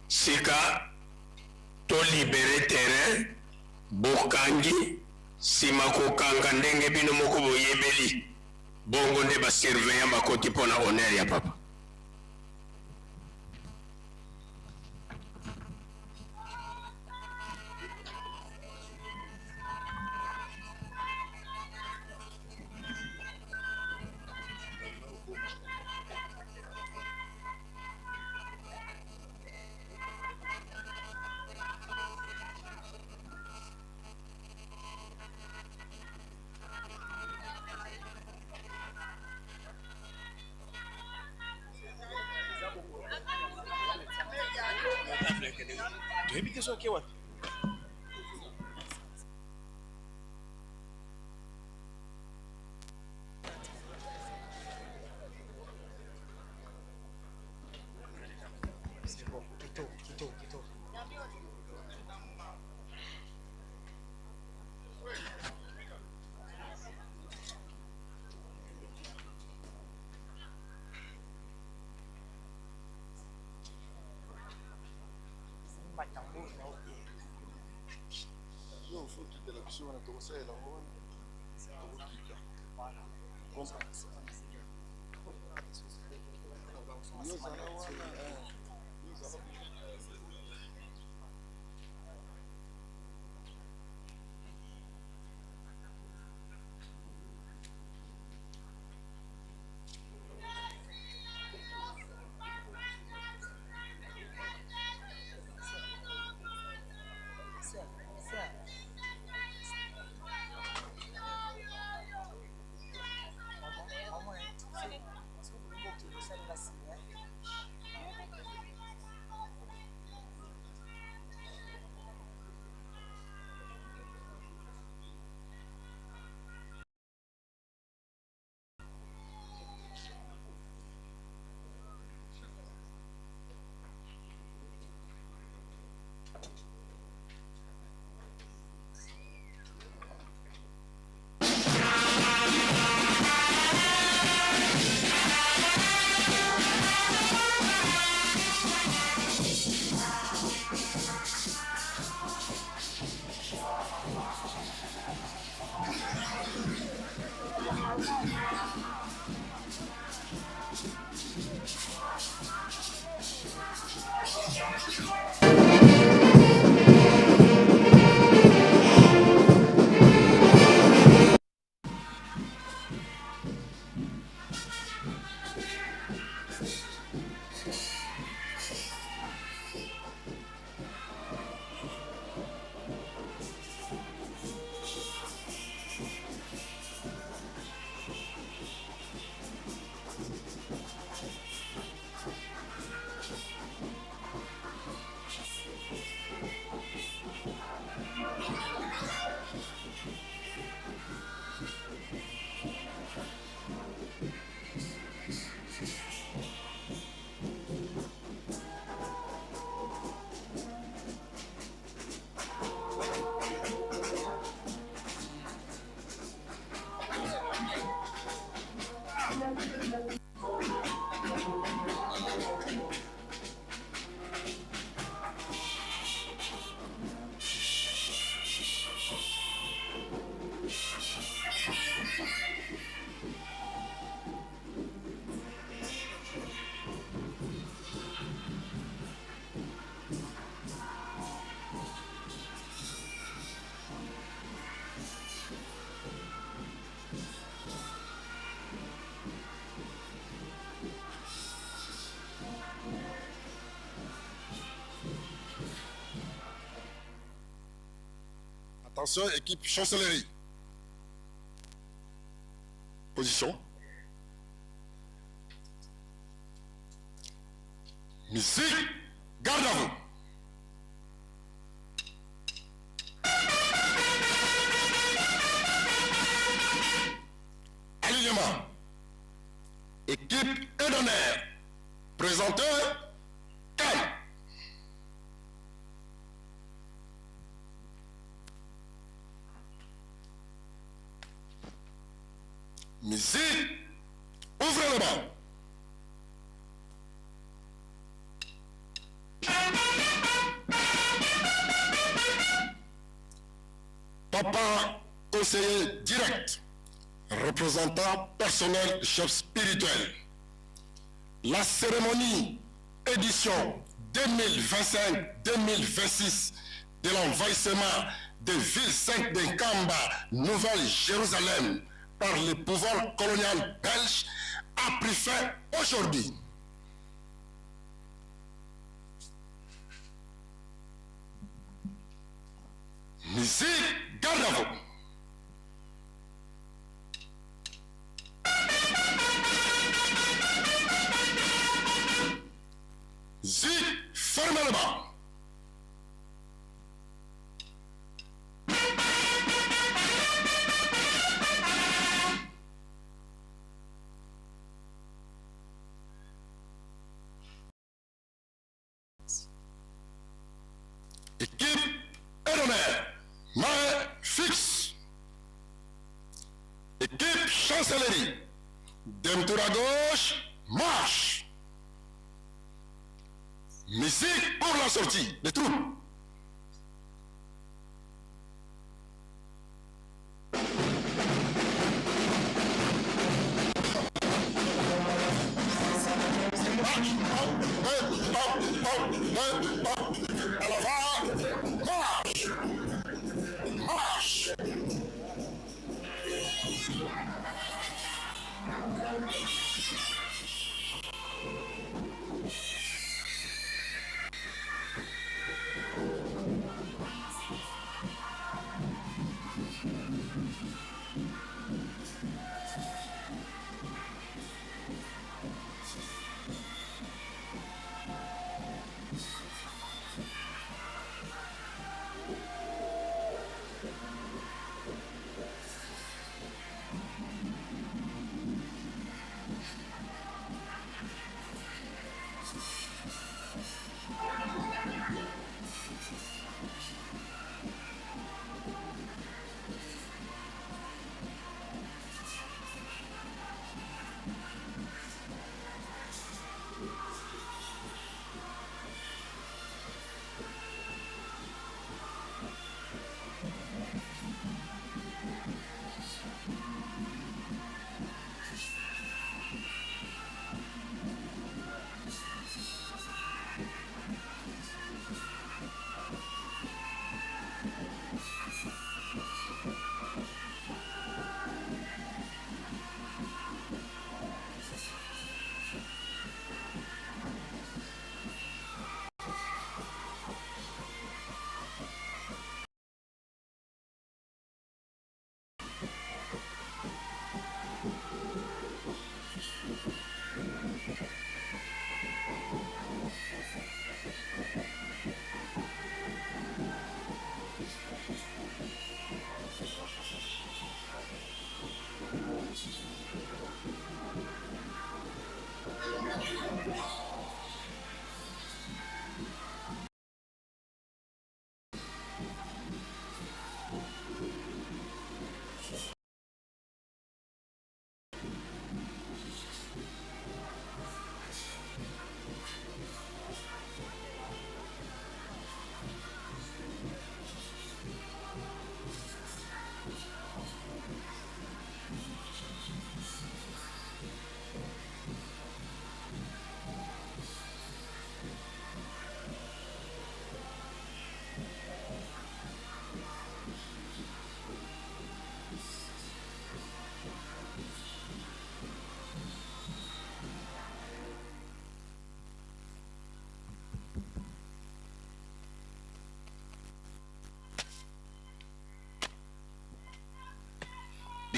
sika to libere terrain bokangi sima kokanga ndenge bino moko boyebeli bongo nde ba surveillant bakoti mpo na honneur ya papa. Toyebi te soki wapi. Attention, équipe chancellerie. Position. Musique, garde à vous. Alignement. Équipe d'honneur. Présenteur, calme. Musique, ouvrez le bal. Papa, conseiller direct, représentant personnel, chef spirituel. La cérémonie édition 2025-2026 de l'envahissement de ville sainte de Nkamba, Nouvelle-Jérusalem, par le pouvoir colonial belge a pris fin aujourd'hui. Musique, garde à vous. Zik, fermez le banc. Équipe d'honneur, main fixe. Équipe chancellerie, d'un tour à gauche, marche. Musique pour la sortie des troupes.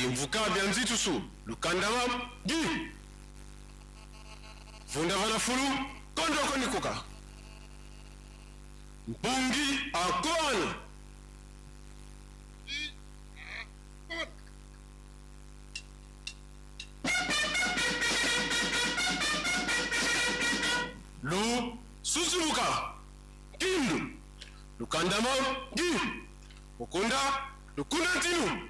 Bimvuka bia nzitusu lukandama di Vundavana fulu kondoko nikuka Mpungi akoana. Lu susuluka Kindu lukandama di Mukunda lukunda ntinu.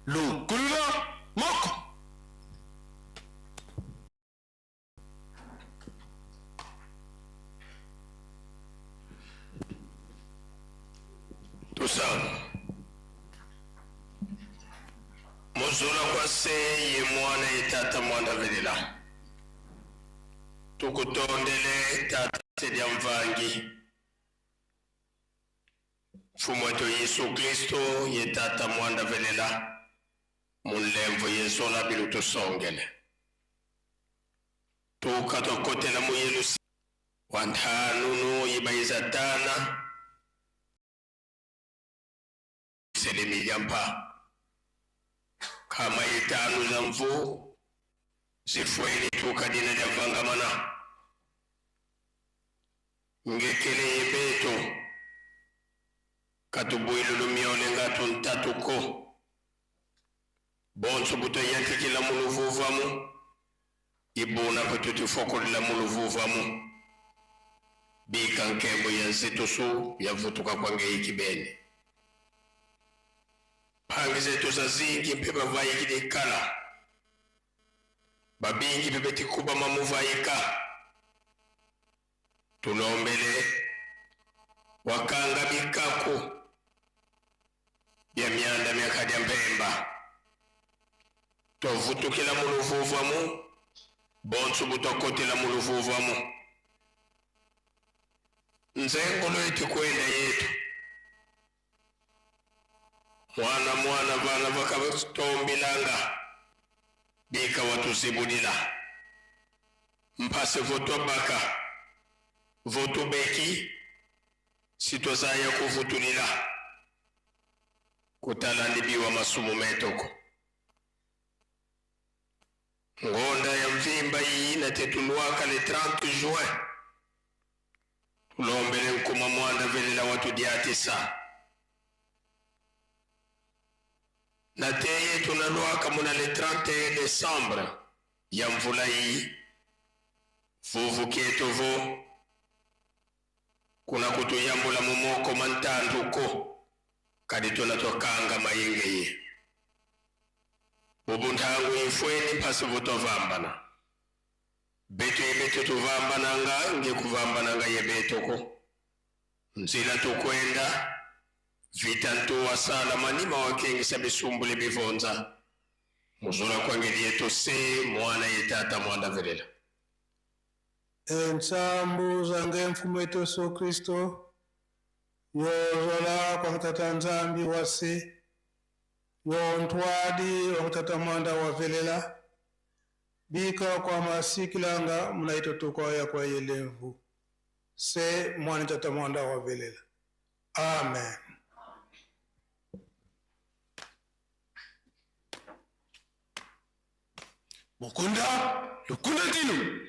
Lukulula moko. Tosala mozola kwa se ye mwana ye tata mwana velela tukutondele tata se mvangi mfumu wetu Yesu Kristo ye tata mwanda velela munlemvo yezola bilu tusongele tuka twakotela mu Yerusalemu wantanunu yibayiza tana selemilyampa kama itanu za mvu zifweni tuka dina lya vangamana ngekele yebeto katubwilu lumiole ngatu ntatuko bonso butoyantikila muluvuvamu ibuna kututufokolela muluvuvamu bika nkembo ya nzitusu yavutuka kwange ikibene pangi zetu za zingi mpe bavayikili babingi mpe betikuba mamuvayika tulombele wakanga bikaku bya myanda myakadya mpemba tovutukila muluvuvamu bonso butokotela muluvuvamu nzengo lwetu kwenda yetu mwana mwana vana vakatombilanga bika watuzibulila mpase votwabaka votubeki sitozaya kuvutulila kutala ndibiwa masumu metoko ngonda ya mvimba iyi na tetulwaka le 30 juin tulombele nkuma mwanda velela watu diatisa na teye tunalwaka muna le 31 décembre ya mvula iyi vuvukietovo kuna kutuyambula mumoko mantanduko kadi tona twakanga mayengeye bubuntangu ifweni mpasi vutovambana betu yebetu tuvambananga ngekuvambananga yebetoko nzila tukwenda vita ntuwa sala manima wakengisa bisumbule bivonza muzula kwangeli yetu se mwana ye tata mwanda velela Ensambu zange mfumu wetu Yesu Kristo yozola kwa tata Nzambi wase yontwadi wa tata mwanda wavelela bika kwa masikilanga mnaitotukwa ya kwa yelevu se mwana tata mwanda wavelela. Amen. Mukunda lukunda tinu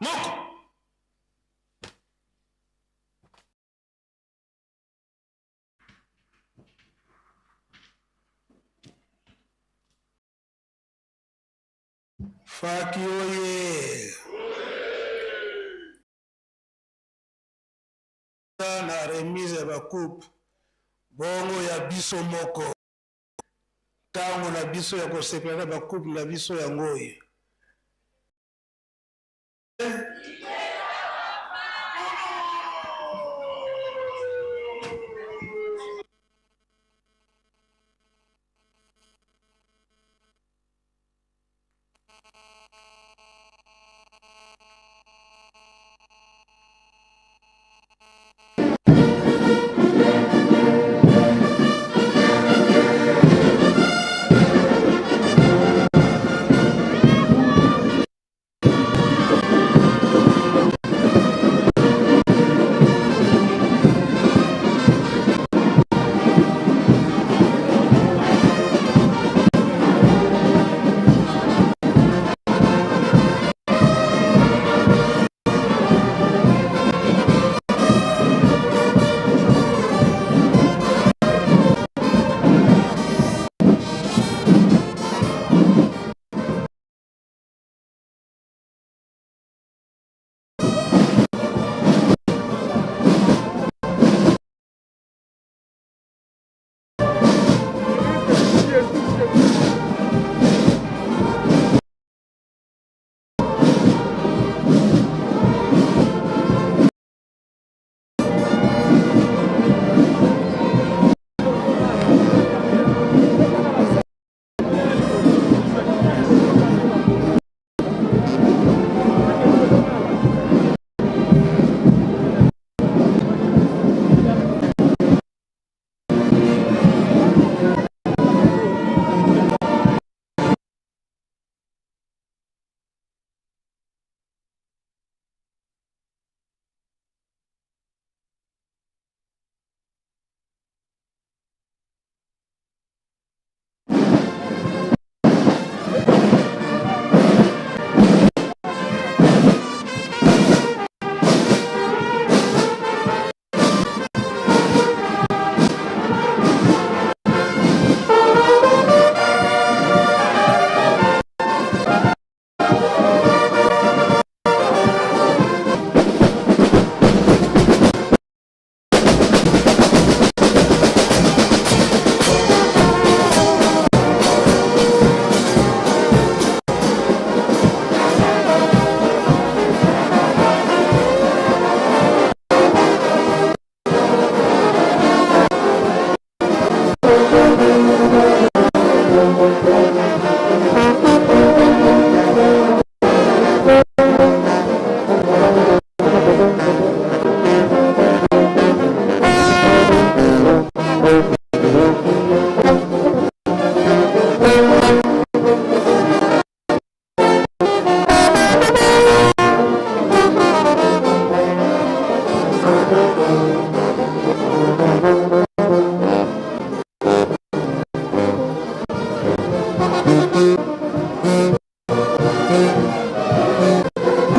moko. Faki oye! Na remise ya ba coupe bongo ya biso moko tango na biso ya kosepela na ba coupe na biso yango oyo.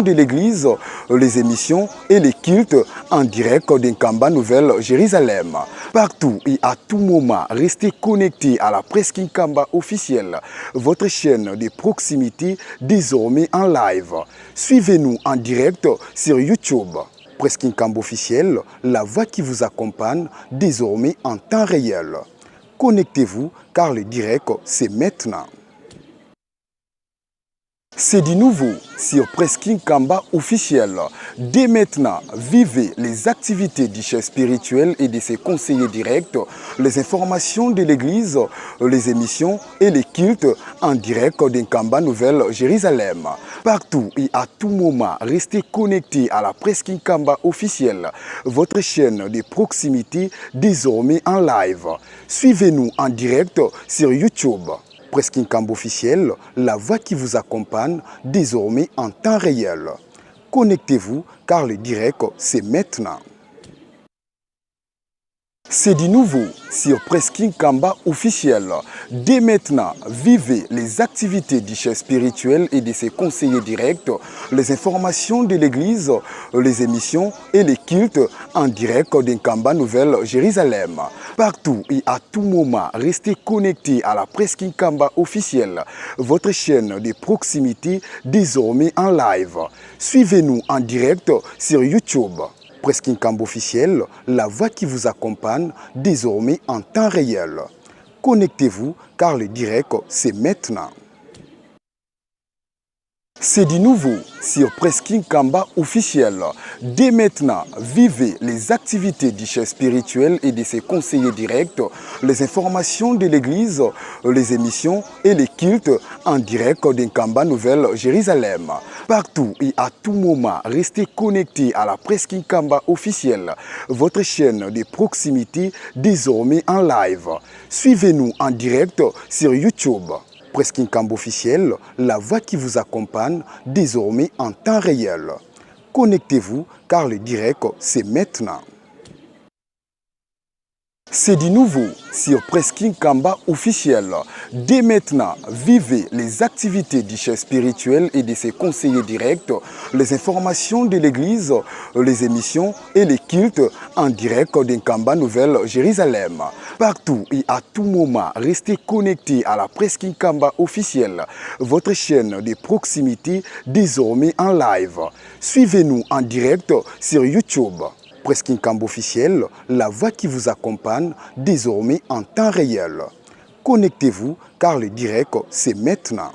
De l'église, les émissions et les cultes en direct d'Nkamba Nouvelle Jérusalem. Partout et à tout moment, restez connectés à la Presse Nkamba officielle, votre chaîne de proximité désormais en live. Suivez-nous en direct sur YouTube. Presse Nkamba officielle, la voix qui vous accompagne désormais en temps réel. Connectez-vous car le direct, c'est maintenant. C'est du nouveau sur Presking Kamba officiel. Dès maintenant, vivez les activités du chef spirituel et de ses conseillers directs, les informations de l'église, les émissions et les cultes en direct d'Nkamba Nouvelle Jérusalem. Partout et à tout moment, restez connectés à la Presking Kamba officielle, votre chaîne de proximité désormais en live. Suivez-nous en direct sur YouTube. Presking Kamba officiel, la voix qui vous accompagne désormais en temps réel. Connectez-vous car le direct, c'est maintenant. C'est du nouveau sur Presking Kamba officiel. Dès maintenant, vivez les activités du chef spirituel et de ses conseillers directs, les informations de l'église, les émissions et les cultes en direct d'Nkamba Nouvelle Jérusalem. Partout et à tout moment, restez connectés à la Presking Kamba officielle, votre chaîne de proximité désormais en live. Suivez-nous en direct sur YouTube. Presse Kinkambo officiel, la voix qui vous accompagne désormais en temps réel. Connectez-vous car le direct, c'est maintenant. C'est du nouveau sur Presse Kinkamba officiel. Dès maintenant, vivez les activités du chef spirituel et de ses conseillers directs, les informations de l'église, les émissions et les cultes en direct d'Nkamba Nouvelle Jérusalem. Partout et à tout moment, restez connectés à la Presse Kinkamba officielle, votre chaîne de proximité désormais en live. Suivez-nous en direct sur YouTube. Presse Kinkamba officiel, la voix qui vous accompagne désormais en temps réel. Connectez-vous car le direct, c'est maintenant. C'est du nouveau sur Presse Kinkamba officiel. Dès maintenant, vivez les activités du chef spirituel et de ses conseillers directs, les informations de l'église, les émissions et les cultes en direct d'Nkamba Nouvelle Jérusalem. Partout et à tout moment, restez connectés à la Presse Kinkamba officielle, votre chaîne de proximité désormais en live. Suivez-nous en direct sur YouTube. Presse Kinkamba officiel, la voix qui vous accompagne désormais en temps réel. Connectez-vous car le direct, c'est maintenant.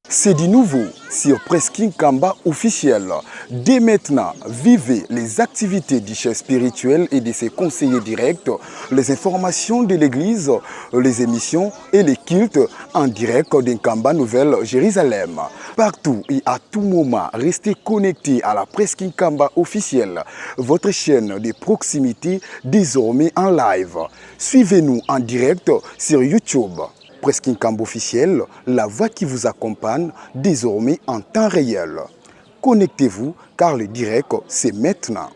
C'est du nouveau sur Presse Kinkamba officiel. Dès maintenant, vivez les activités du chef spirituel et de ses conseillers directs, les informations de l'église, les émissions et les cultes en direct d'Nkamba Nouvelle Jérusalem. Partout et à tout moment, restez connectés à la Presse Kinkamba officielle, votre chaîne de proximité désormais en live. Suivez-nous en direct sur YouTube. Presse Kinkamba officiel, la voix qui vous accompagne désormais en temps réel. Connectez-vous car le direct, c'est maintenant.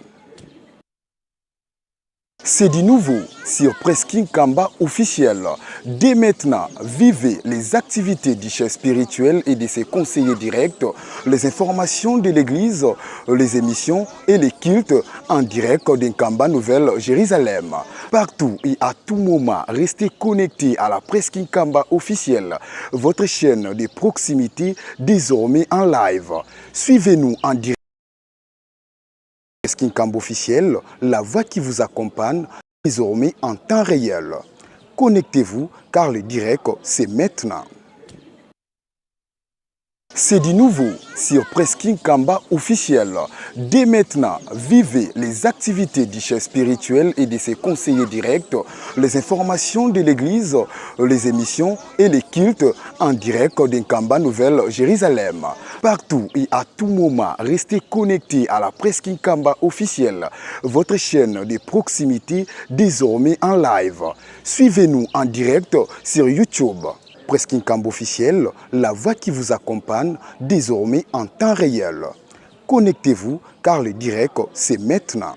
C'est du nouveau sur Presse Kinkamba officiel. Dès maintenant, vivez les activités du chef spirituel et de ses conseillers directs, les informations de l'église, les émissions et les cultes en direct d'Nkamba Nouvelle Jérusalem. Partout et à tout moment, restez connectés à la Presse Kinkamba officielle, votre chaîne de proximité désormais en live. Suivez-nous en direct. Presse Kinkamba officiel, la voix qui vous accompagne désormais en temps réel. Connectez-vous car le direct, c'est maintenant. C'est du nouveau sur Presse Kinkamba officiel. Dès maintenant, vivez les activités du chef spirituel et de ses conseillers directs, les informations de l'église, les émissions et les cultes en direct d'Nkamba Nouvelle Jérusalem. Partout et à tout moment, restez connectés à la Presse Kinkamba officielle, votre chaîne de proximité désormais en live. Suivez-nous en direct sur YouTube. Presse Kinkamba officiel, la voix qui vous accompagne désormais en temps réel. Connectez-vous car le direct, c'est maintenant.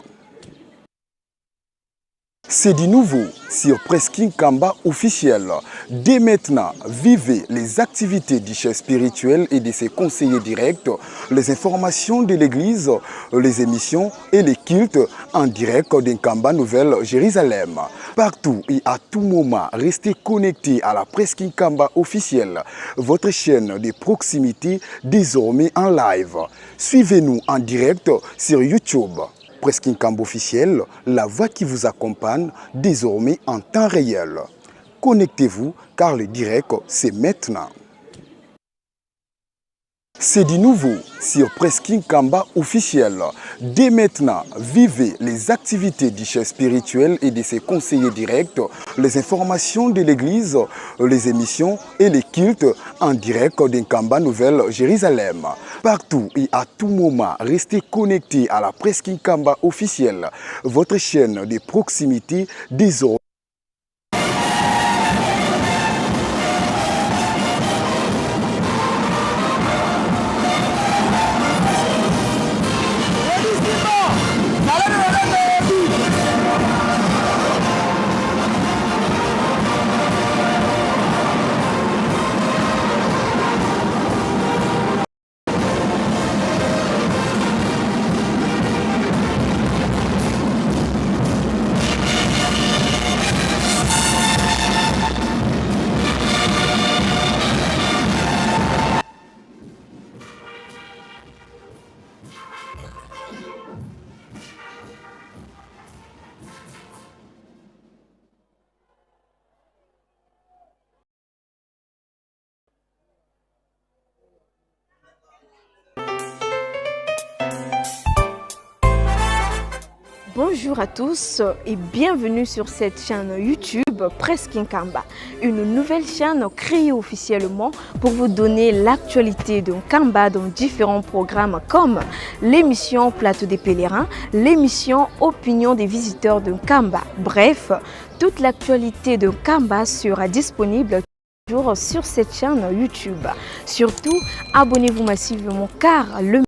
C'est du nouveau sur Presse Kinkamba officiel. Dès maintenant, vivez les activités du chef spirituel et de ses conseillers directs, les informations de l'église, les émissions et les cultes en direct d'Nkamba Nouvelle Jérusalem. Partout et à tout moment, restez connectés à la Presse Kinkamba officielle, votre chaîne de proximité désormais en live. Suivez-nous en direct sur YouTube. Presse Kinkamba officiel, la voix qui vous accompagne désormais en temps réel. Connectez-vous car le direct, c'est maintenant. C'est du nouveau sur Presse Kinkamba officiel. Dès maintenant, vivez les activités du chef spirituel et de ses conseillers directs, les informations de l'église, les émissions et les cultes en direct d'Nkamba Nouvelle Jérusalem. Partout et à tout moment, restez connectés à la Presse Kinkamba officielle, votre chaîne de proximité désormais. Bonjour à tous et bienvenue sur cette chaîne YouTube Presque Nkamba, une nouvelle chaîne créée officiellement pour vous donner l'actualité de Nkamba dans différents programmes comme l'émission Plateau des pèlerins, l'émission Opinion des visiteurs de Nkamba. Bref, toute l'actualité de Nkamba sera disponible toujours sur cette chaîne YouTube. Surtout, abonnez-vous massivement car le